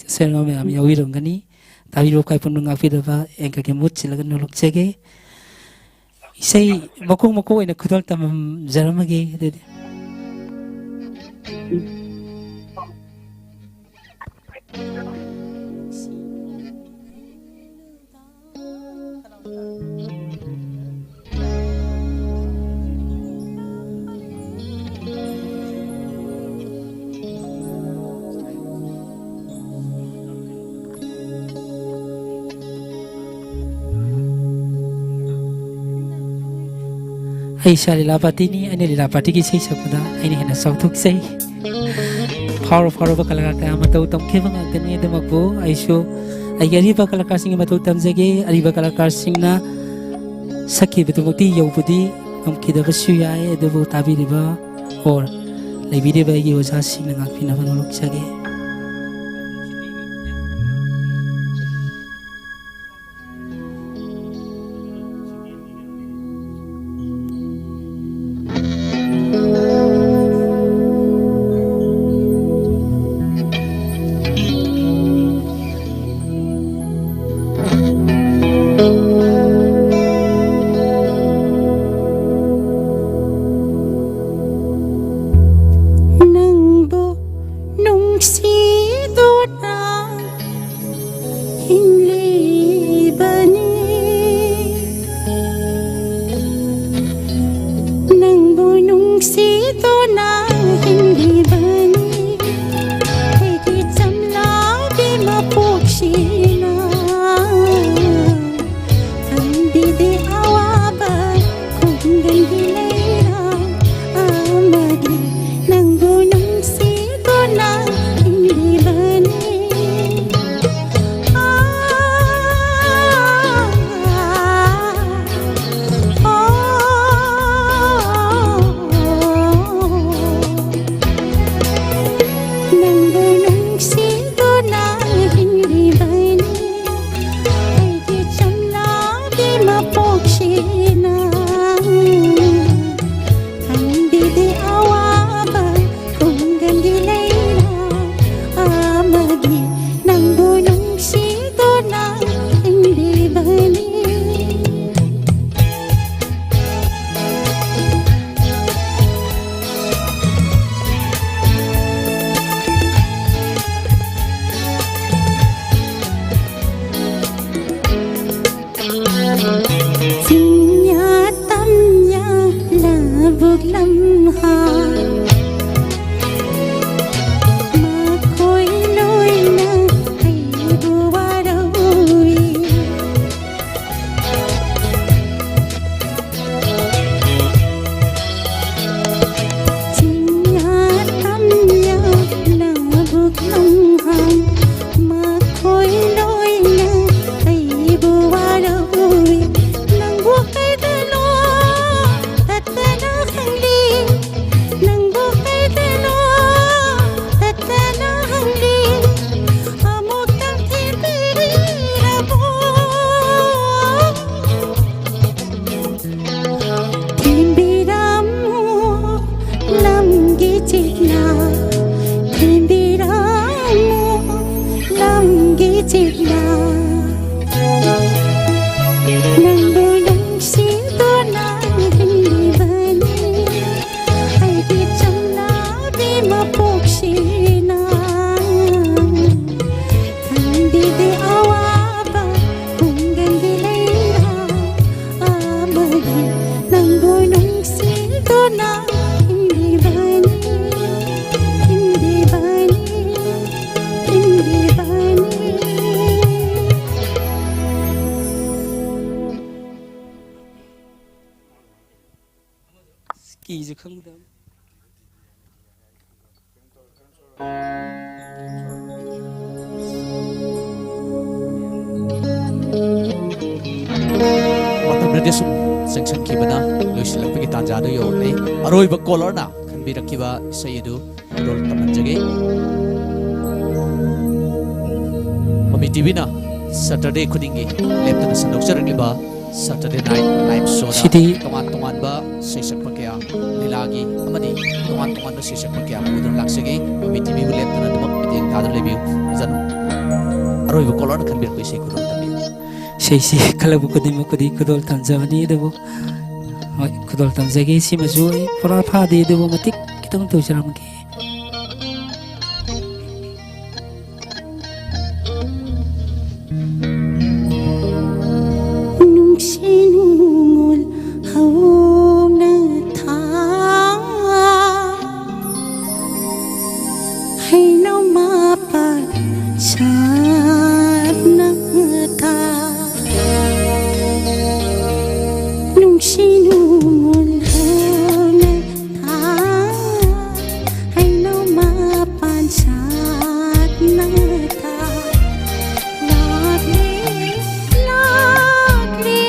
ꯑꯁꯣꯏ ꯑꯉꯥꯝ ꯃꯌꯥꯝ ꯌꯥꯎꯕꯤꯔꯝꯒꯅꯤ꯫ ꯇꯥꯕꯤꯔꯤꯕ ꯈ꯭ꯋꯥꯏ ꯄꯨꯛꯅꯤꯡ ꯉꯥꯛꯄꯤꯗꯕ ꯑꯦꯡꯀꯔꯒꯤ ꯃꯍꯨꯠ ꯁꯤꯜꯂꯒ ꯅꯣꯂꯨꯛꯆꯒꯦ꯫ ꯏꯁꯩ ꯃꯀꯣꯛ ꯃꯀꯣꯛ ꯑꯣꯏꯅ ꯈꯨꯗꯣꯜ ꯇꯝꯖꯔꯝꯃꯒꯦ ꯑꯗꯨꯗꯤ꯫ ꯑꯩ ꯏꯁꯥ ꯂꯤꯂꯥ ꯄꯥꯔꯇꯤꯅꯤ, ꯑꯩꯅ ꯂꯤꯂꯥ ꯄꯥꯔꯇꯤꯒꯤ ꯏꯁꯩ ꯁꯛꯄꯗ ꯑꯩꯅ ꯍꯦꯟꯅ ꯆꯥꯎꯊꯣꯛꯆꯩ꯫ ꯐꯥꯎꯔ ꯐꯥꯎꯔꯕ ꯀꯂꯥꯀꯥꯔ ꯀꯌꯥ ꯃꯇꯧ ꯇꯝꯈꯤꯕ ꯉꯥꯛꯇꯅꯤ꯫ ꯑꯗꯨꯃꯛꯄꯨ ꯑꯩꯁꯨ ꯑꯩꯒꯤ ꯑꯔꯤꯕ ꯀꯂꯥꯀꯥꯔꯁꯤꯡꯒꯤ ꯃꯇꯧ ꯇꯝꯖꯒꯦ꯫ ꯑꯔꯤꯕ ꯀꯂꯥꯀꯥꯔꯁꯤꯡꯅ ꯁꯛꯈꯤꯕꯗꯨꯃꯛꯇꯤ ꯌꯧꯕꯗꯤ ꯉꯝꯈꯤꯗꯕꯁꯨ ꯌꯥꯏ, ꯑꯗꯨꯕꯨ ꯇꯥꯕꯤꯔꯤꯕ ꯑꯣꯔ ꯂꯩꯕꯤꯔꯤꯕ ꯑꯩꯒꯤ ꯑꯣꯖꯥꯁꯤꯡꯅ ꯉꯥꯛꯄꯤꯅꯕ ꯅꯣꯂꯨꯛꯆꯒꯦ꯫ ꯍꯤꯡꯂꯤꯕꯅꯤ, ꯍꯤꯡꯂꯤꯕꯅꯤ, ꯍꯤꯡꯂꯤꯕꯅꯤ꯫ ꯀꯤꯁꯨ ꯈꯪꯗꯕ꯫ ꯃꯇꯝꯗꯗꯤ ꯁꯨꯝ ꯆꯪꯁꯤꯟꯈꯤꯕꯅ ꯂꯣꯏꯁꯤꯜꯂꯛꯄꯒꯤ ꯇꯥꯟꯖꯥꯗꯨ ꯌꯧꯔꯛꯂꯦ꯫ ꯑꯔꯣꯏꯕ ꯀꯣꯂꯔꯅ ꯈꯟꯕꯤꯔꯛꯈꯤꯕ ꯏꯁꯩ ꯑꯗꯨ ꯈꯨꯗꯣꯜ ꯇꯝꯍꯟꯖꯒꯦ꯫ ꯃꯃꯤ ꯇꯤꯚꯤꯅ ꯁꯇꯔꯗꯦ ꯈꯨꯗꯤꯡꯒꯤ ꯂꯦꯞꯇꯅ ꯁꯟꯗꯣꯛꯆꯔꯛꯂꯤꯕ ꯁꯇꯔꯗꯦ ꯅꯥꯏꯠ ꯂꯥꯏꯚ ꯁꯣꯗ ꯁꯤꯗꯤ ꯇꯣꯉꯥꯟ ꯇꯣꯉꯥꯟꯕ ꯁꯩꯁꯛꯄ ꯀꯌꯥ, ꯂꯤꯂꯥꯒꯤ ꯑꯃꯗꯤ ꯇꯣꯉꯥꯟ ꯇꯣꯉꯥꯟꯕ ꯁꯩꯁꯛꯄ ꯀꯌꯥ ꯄꯨꯗꯨꯅ ꯂꯥꯛꯆꯒꯦ꯫ ꯃꯃꯤ ꯇꯤꯚꯤꯕꯨ ꯂꯦꯞꯇꯅ ꯑꯗꯨꯃꯛ ꯃꯤꯠꯌꯦꯡ ꯊꯥꯗꯨꯅ ꯂꯩꯕꯤꯌꯨ꯫ ꯐꯖꯅ ꯑꯔꯣꯏꯕ ꯀꯣꯂꯔꯅ ꯈꯟꯕꯤꯔꯛꯄ ꯏꯁꯩ ꯈꯨꯗꯣꯜ ꯇꯝꯕꯤꯌꯨ꯫ ꯏꯁꯩꯁꯤ ꯈꯜꯂꯛꯄ ꯈꯨꯗꯤꯡꯃꯛꯄꯨꯗꯤ ꯈꯨꯗꯣꯜ ꯇꯝꯖꯕꯅꯤ, ꯑꯗꯨꯕꯨ ꯍꯣꯏ, ꯈꯨꯗꯣꯜ ꯇꯝꯖꯒꯦ꯫ ꯁꯤꯃꯁꯨ ꯑꯩ ꯄꯨꯔꯥ ꯐꯥꯗꯦ, ꯑꯗꯨꯕꯨ ꯃꯇꯤꯛ ꯈꯤꯇꯪ ꯇꯧꯖꯔꯝꯒꯦ꯫ ꯅꯨꯡꯁꯤ ꯅꯨꯡꯉꯣꯜ ꯍꯧꯅ ꯊꯥ, ꯍꯩꯅꯧ ꯃꯄꯥꯟ ꯁꯥꯠꯅ ꯊꯥ, ꯅꯨꯡꯁꯤ ꯅꯨꯡꯉꯣꯜ ꯍꯧꯅ ꯊꯥ, ꯍꯩꯅꯧ ꯃꯄꯥꯟ ꯁꯥꯠꯅ ꯊꯥ꯫ ꯂꯥꯛꯂꯤ, ꯂꯥꯛꯂꯤ꯫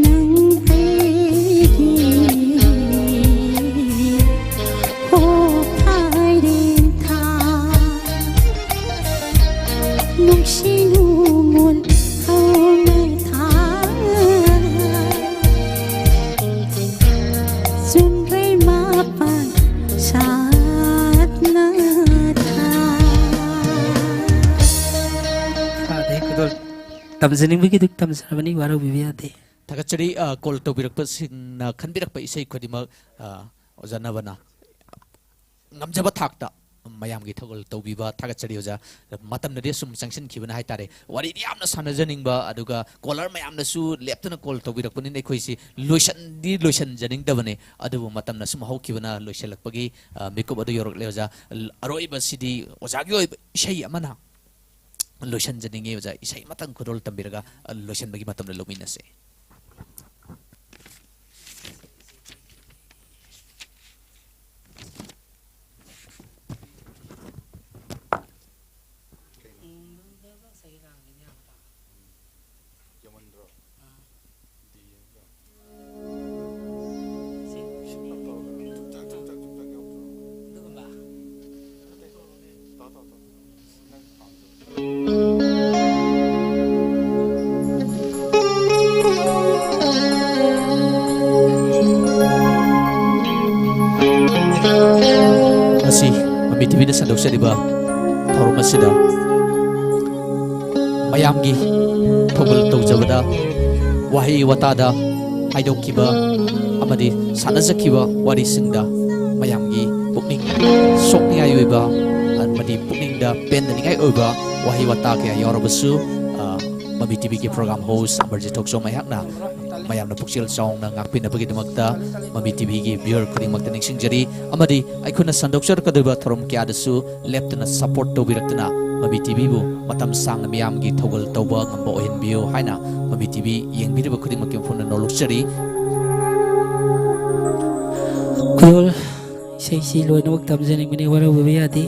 ꯅꯪ ꯑꯩꯒꯤ ꯍꯣ ꯐꯥꯏꯔꯦꯟ ꯊꯥ꯫ ꯅꯨꯡꯁꯤ ꯅꯨꯡꯉꯣꯜ ꯍꯧꯅ ꯊꯥ꯫ ꯆꯨꯝꯔꯩ ꯃꯄꯥꯟ ꯁꯥꯠꯅ ꯊꯥ꯫ ꯈꯥꯗꯩ ꯈꯨꯗꯣꯜ ꯇꯝꯖꯅꯤꯡꯕꯒꯤꯗꯤ ꯇꯝꯖꯔꯕꯅꯤ, ꯋꯥꯔꯧꯕꯤꯕ ꯌꯥꯗꯦ꯫ ꯊꯥꯒꯠꯆꯔꯤ꯫ ꯑ, ꯀꯣꯜ ꯇꯧꯕꯤꯔꯛꯄꯁꯤꯡꯅ ꯈꯟꯕꯤꯔꯛꯄ ꯏꯁꯩ ꯈꯨꯗꯤꯡꯃꯛ, ꯑ, ꯑꯣꯖꯥ ꯅꯕꯅ ꯉꯝꯖꯕ ꯊꯥꯛꯇ ꯃꯌꯥꯝꯒꯤ ꯊꯧꯒꯜ ꯇꯧꯕꯤꯕ ꯊꯥꯒꯠꯆꯔꯤ ꯑꯣꯖꯥ꯫ ꯃꯇꯝꯅꯗꯤ ꯑꯁꯨꯝ ꯆꯪꯁꯤꯟꯈꯤꯕꯅ ꯍꯥꯏꯇꯥꯔꯦ꯫ ꯋꯥꯔꯤꯗꯤ ꯌꯥꯝꯅ ꯁꯥꯟꯅꯖꯅꯤꯡꯕ, ꯑꯗꯨꯒ ꯀꯣꯂꯔ ꯃꯌꯥꯝꯅꯁꯨ ꯂꯦꯞꯇꯅ ꯀꯣꯜ ꯇꯧꯕꯤꯔꯛꯄꯅꯤꯅ ꯑꯩꯈꯣꯏꯁꯤ ꯂꯣꯏꯁꯟꯗꯤ ꯂꯣꯏꯁꯟꯖꯅꯤꯡꯗꯕꯅꯤ, ꯑꯗꯨꯕꯨ ꯃꯇꯝꯅ ꯁꯨꯝ ꯍꯧꯈꯤꯕꯅ ꯂꯣꯏꯁꯤꯜꯂꯛꯄꯒꯤ, ꯑ, ꯃꯤꯀꯨꯞ ꯑꯗꯨ ꯌꯧꯔꯛꯂꯦ ꯑꯣꯖꯥ꯫ ꯑꯔꯣꯏꯕꯁꯤꯗꯤ ꯑꯣꯖꯥꯒꯤ ꯑꯣꯏꯕ ꯏꯁꯩ ꯑꯃꯅ ꯂꯣꯏꯁꯤꯟꯖꯅꯤꯡꯉꯤ ꯑꯣꯖꯥ꯫ ꯏꯁꯩ ꯑꯃꯇꯪ ꯈꯨꯗꯣꯜ ꯇꯝꯕꯤꯔꯒ, ꯑ, ꯂꯣꯏꯁꯤꯟꯕꯒꯤ ꯃꯇꯝꯗ ꯂꯧꯃꯤꯟꯅꯁꯦ꯫ ꯉꯁꯤ ꯃꯃꯤ ꯇꯤꯚꯤꯅ ꯁꯟꯗꯣꯛꯆꯔꯤꯕ ꯊꯧꯔꯝ ꯑꯁꯤꯗ ꯃꯌꯥꯝꯒꯤ ꯊꯧꯒꯜ ꯇꯧꯖꯕꯗ ꯋꯥꯍꯩ ꯋꯥꯇꯥꯗ ꯍꯥꯏꯗꯣꯛꯈꯤꯕ ꯑꯃꯗꯤ ꯁꯥꯟꯅꯖꯈꯤꯕ ꯋꯥꯔꯤꯁꯤꯡꯗ ꯃꯌꯥꯝꯒꯤ ꯄꯨꯛꯅꯤꯡ ꯁꯣꯛꯅꯤꯡꯉꯥꯏ ꯑꯣꯏꯕ ꯑꯃꯗꯤ ꯄꯨꯛꯅꯤꯡꯗ ꯄꯦꯟꯗꯅꯤꯡꯉꯥꯏ ꯑꯣꯏꯕ ꯋꯥꯍꯩ ꯋꯥꯇꯥ ꯀꯌꯥ ꯌꯥꯎꯔꯕꯁꯨ, ꯑ, ꯃꯃꯤ ꯇꯤꯚꯤꯒꯤ ꯄ꯭ꯔꯣꯒ꯭ꯔꯥꯝ ꯍꯣꯁ ꯑꯃꯔꯖꯤꯠ ꯊꯣꯛꯆꯣꯝ ꯑꯩꯍꯥꯛꯅ ꯃꯌꯥꯝꯅ ꯄꯨꯛꯆꯦꯜ ꯆꯥꯎꯅ ꯉꯥꯛꯄꯤꯅꯕꯒꯤꯗꯃꯛꯇ ꯃꯃꯤ ꯇꯤꯚꯤꯒꯤ ꯚ꯭ꯌꯨꯋꯔ ꯈꯨꯗꯤꯡꯃꯛꯇ ꯅꯤꯡꯁꯤꯡꯖꯔꯤ꯫ ꯑꯃꯗꯤ ꯑꯩꯈꯣꯏꯅ ꯁꯟꯗꯣꯛꯆꯔꯛꯀꯗꯧꯔꯤꯕ ꯊꯧꯔꯝ ꯀꯌꯥꯗꯁꯨ ꯂꯦꯞꯇꯅ ꯁꯄꯣꯔꯠ ꯇꯧꯕꯤꯔꯛꯇꯨꯅ ꯃꯃꯤ ꯇꯤꯚꯤꯕꯨ ꯃꯇꯝ ꯁꯥꯡꯅ ꯃꯤꯌꯥꯝꯒꯤ ꯊꯧꯒꯜ ꯇꯧꯕ ꯉꯝꯕ ꯑꯣꯏꯍꯟꯕꯤꯌꯨ ꯍꯥꯏꯅ ꯃꯃꯤ ꯇꯤꯚꯤ ꯌꯦꯡꯕꯤꯔꯤꯕ ꯈꯨꯗꯤꯡꯃꯛꯀꯤ ꯃꯐꯝꯗ ꯅꯣꯂꯨꯛꯆꯔꯤ꯫ ꯈꯨꯗꯣꯜ ꯏꯁꯩꯁꯤ ꯂꯣꯏꯅꯃꯛ ꯇꯝꯖꯅꯤꯡꯕꯅꯤ, ꯋꯥꯔꯧꯕꯤꯕ ꯌꯥꯗꯦ꯫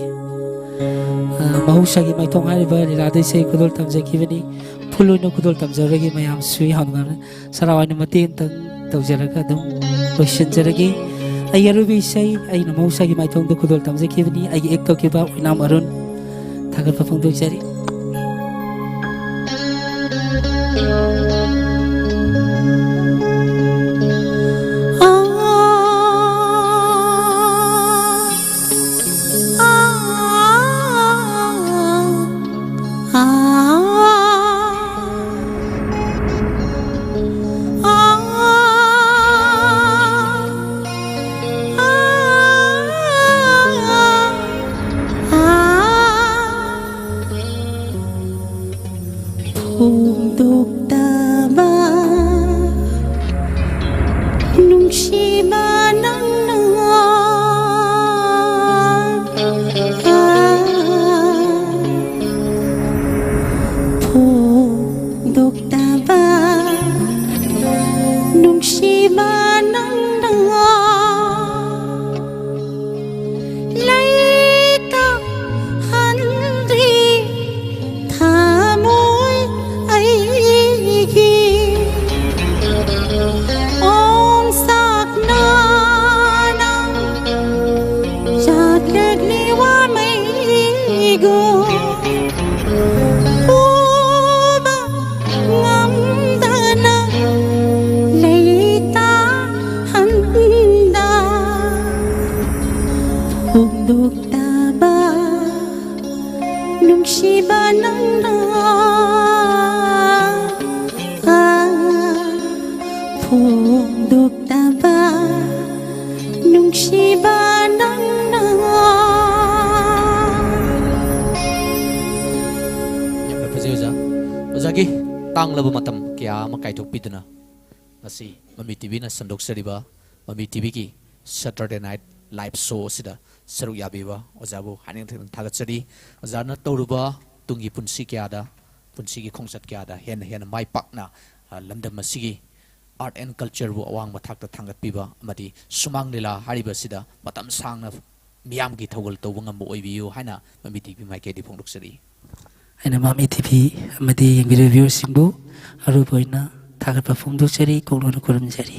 ꯑ, ꯃꯍꯧꯁꯥꯒꯤ ꯃꯥꯏꯊꯣꯡ ꯍꯥꯏꯔꯤꯕ ꯂꯤꯂꯥꯗ ꯏꯁꯩ ꯈꯨꯗꯣꯜ ꯇꯝꯖꯈꯤꯕꯅꯤ꯫ ꯐꯨꯜ ꯑꯣꯏꯅ ꯈꯨꯗꯣꯜ ꯇꯝꯖꯔꯒꯦ ꯃꯌꯥꯝꯁꯨ ꯌꯥꯝꯅ ꯁꯔꯥꯎ ꯑꯣꯏꯅ ꯃꯇꯦꯡ ꯑꯃꯇꯪ ꯇꯧꯖꯔꯒ ꯑꯗꯨꯝ ꯂꯣꯏꯁꯤꯟꯖꯔꯒꯦ꯫ ꯑꯩꯒꯤ ꯑꯔꯣꯏꯕ ꯏꯁꯩ ꯑꯩꯅ ꯃꯍꯧꯁꯥꯒꯤ ꯃꯥꯏꯊꯣꯡꯗ ꯈꯨꯗꯣꯜ ꯇꯝꯖꯈꯤꯕꯅꯤ꯫ ꯑꯩꯒꯤ ꯑꯦꯛ ꯇꯧꯈꯤꯕ ꯑꯣꯏꯅꯥꯝ ꯑꯔꯨꯟ ꯊꯥꯒꯠꯄ ꯐꯣꯡꯗꯣꯛꯆꯔꯤ꯫ ꯅꯨꯡꯁꯤꯕ ꯅꯪꯅ ꯐꯣꯡꯗꯣꯛꯇꯕ ꯅꯨꯡꯁꯤꯕ ꯅꯪꯅ꯫ ꯌꯥꯝꯅ ꯐꯖꯩ ꯑꯣꯖꯥ꯫ ꯑꯣꯖꯥꯒꯤ ꯇꯥꯡꯂꯕ ꯃꯇꯝ ꯀꯌꯥ ꯑꯃ ꯀꯥꯏꯊꯣꯛꯄꯤꯗꯨꯅ ꯉꯁꯤ ꯃꯃꯤ ꯇꯤꯚꯤꯅ ꯁꯟꯗꯣꯛꯆꯔꯤꯕ ꯃꯃꯤ ꯇꯤꯚꯤꯒꯤ Saturday Night Live Show ꯑꯁꯤꯗ ꯁꯔꯨꯛ ꯌꯥꯕꯤꯕ ꯑꯣꯖꯥꯕꯨ ꯍꯥꯏꯅꯤꯡ ꯊꯥꯒꯠꯆꯔꯤ꯫ ꯑꯣꯖꯥꯅ ꯇꯧꯔꯨꯕ ꯇꯨꯡꯒꯤ ꯄꯨꯟꯁꯤ ꯀꯌꯥꯗ, ꯄꯨꯟꯁꯤꯒꯤ ꯈꯣꯡꯆꯠ ꯀꯌꯥꯗ ꯍꯦꯟꯅ ꯍꯦꯟꯅ ꯃꯥꯏ ꯄꯥꯛꯅ, ꯑ, ꯂꯝꯗꯝ ꯑꯁꯤꯒꯤ art and culture ꯕꯨ ꯑꯋꯥꯡꯕ ꯊꯥꯛꯇ ꯊꯥꯡꯒꯠꯄꯤꯕ ꯑꯃꯗꯤ ꯁꯨꯃꯥꯡ ꯂꯤꯂꯥ ꯍꯥꯏꯔꯤꯕ ꯑꯁꯤꯗ ꯃꯇꯝ ꯁꯥꯡꯅ ꯃꯤꯌꯥꯝꯒꯤ ꯊꯧꯒꯜ ꯇꯧꯕ ꯉꯝꯕ ꯑꯣꯏꯕꯤꯌꯨ ꯍꯥꯏꯅ ꯃꯃꯤ ꯇꯤꯚꯤ ꯃꯥꯏꯀꯩꯗꯒꯤ ꯐꯣꯡꯗꯣꯛꯆꯔꯤ꯫ ꯑꯩꯅ ꯃꯃꯤ ꯇꯤꯚꯤ ꯑꯃꯗꯤ ꯌꯦꯡꯕꯤꯔꯤꯕ viewerꯁꯤꯡꯕꯨ ꯑꯔꯣꯏꯕ ꯑꯣꯏꯅ ꯊꯥꯒꯠꯄ ꯐꯣꯡꯗꯣꯛꯆꯔꯤ, ꯀꯣꯛꯅꯣꯟꯅ ꯈꯨꯔꯨꯝꯖꯔꯤ꯫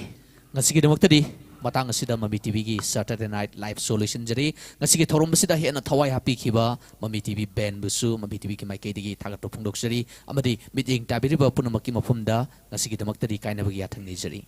ꯉꯁꯤꯒꯤꯗꯃꯛꯇꯗꯤ ꯃꯇꯥꯡ ꯑꯁꯤꯗ ꯃꯃꯤ ꯇꯤꯚꯤꯒꯤ Saturday Night Live Show ꯂꯣꯏꯁꯤꯟꯖꯔꯤ꯫ ꯉꯁꯤꯒꯤ ꯊꯧꯔꯝ ꯑꯁꯤꯗ ꯍꯦꯟꯅ ꯊꯋꯥꯏ ꯍꯥꯞꯄꯤꯈꯤꯕ ꯃꯃꯤ ꯇꯤꯚꯤ bandꯕꯨꯁꯨ ꯃꯃꯤ ꯇꯤꯚꯤꯒꯤ ꯃꯥꯏꯀꯩꯗꯒꯤ ꯊꯥꯒꯠꯄ ꯐꯣꯡꯗꯣꯛꯆꯔꯤ ꯑꯃꯗꯤ ꯃꯤꯠꯌꯦꯡ ꯇꯥꯕꯤꯔꯤꯕ ꯄꯨꯝꯅꯃꯛꯀꯤ ꯃꯐꯝꯗ ꯉꯁꯤꯒꯤꯗꯃꯛꯇꯗꯤ ꯀꯥꯏꯅꯕꯒꯤ ꯌꯥꯊꯪ ꯅꯤꯖꯔꯤ꯫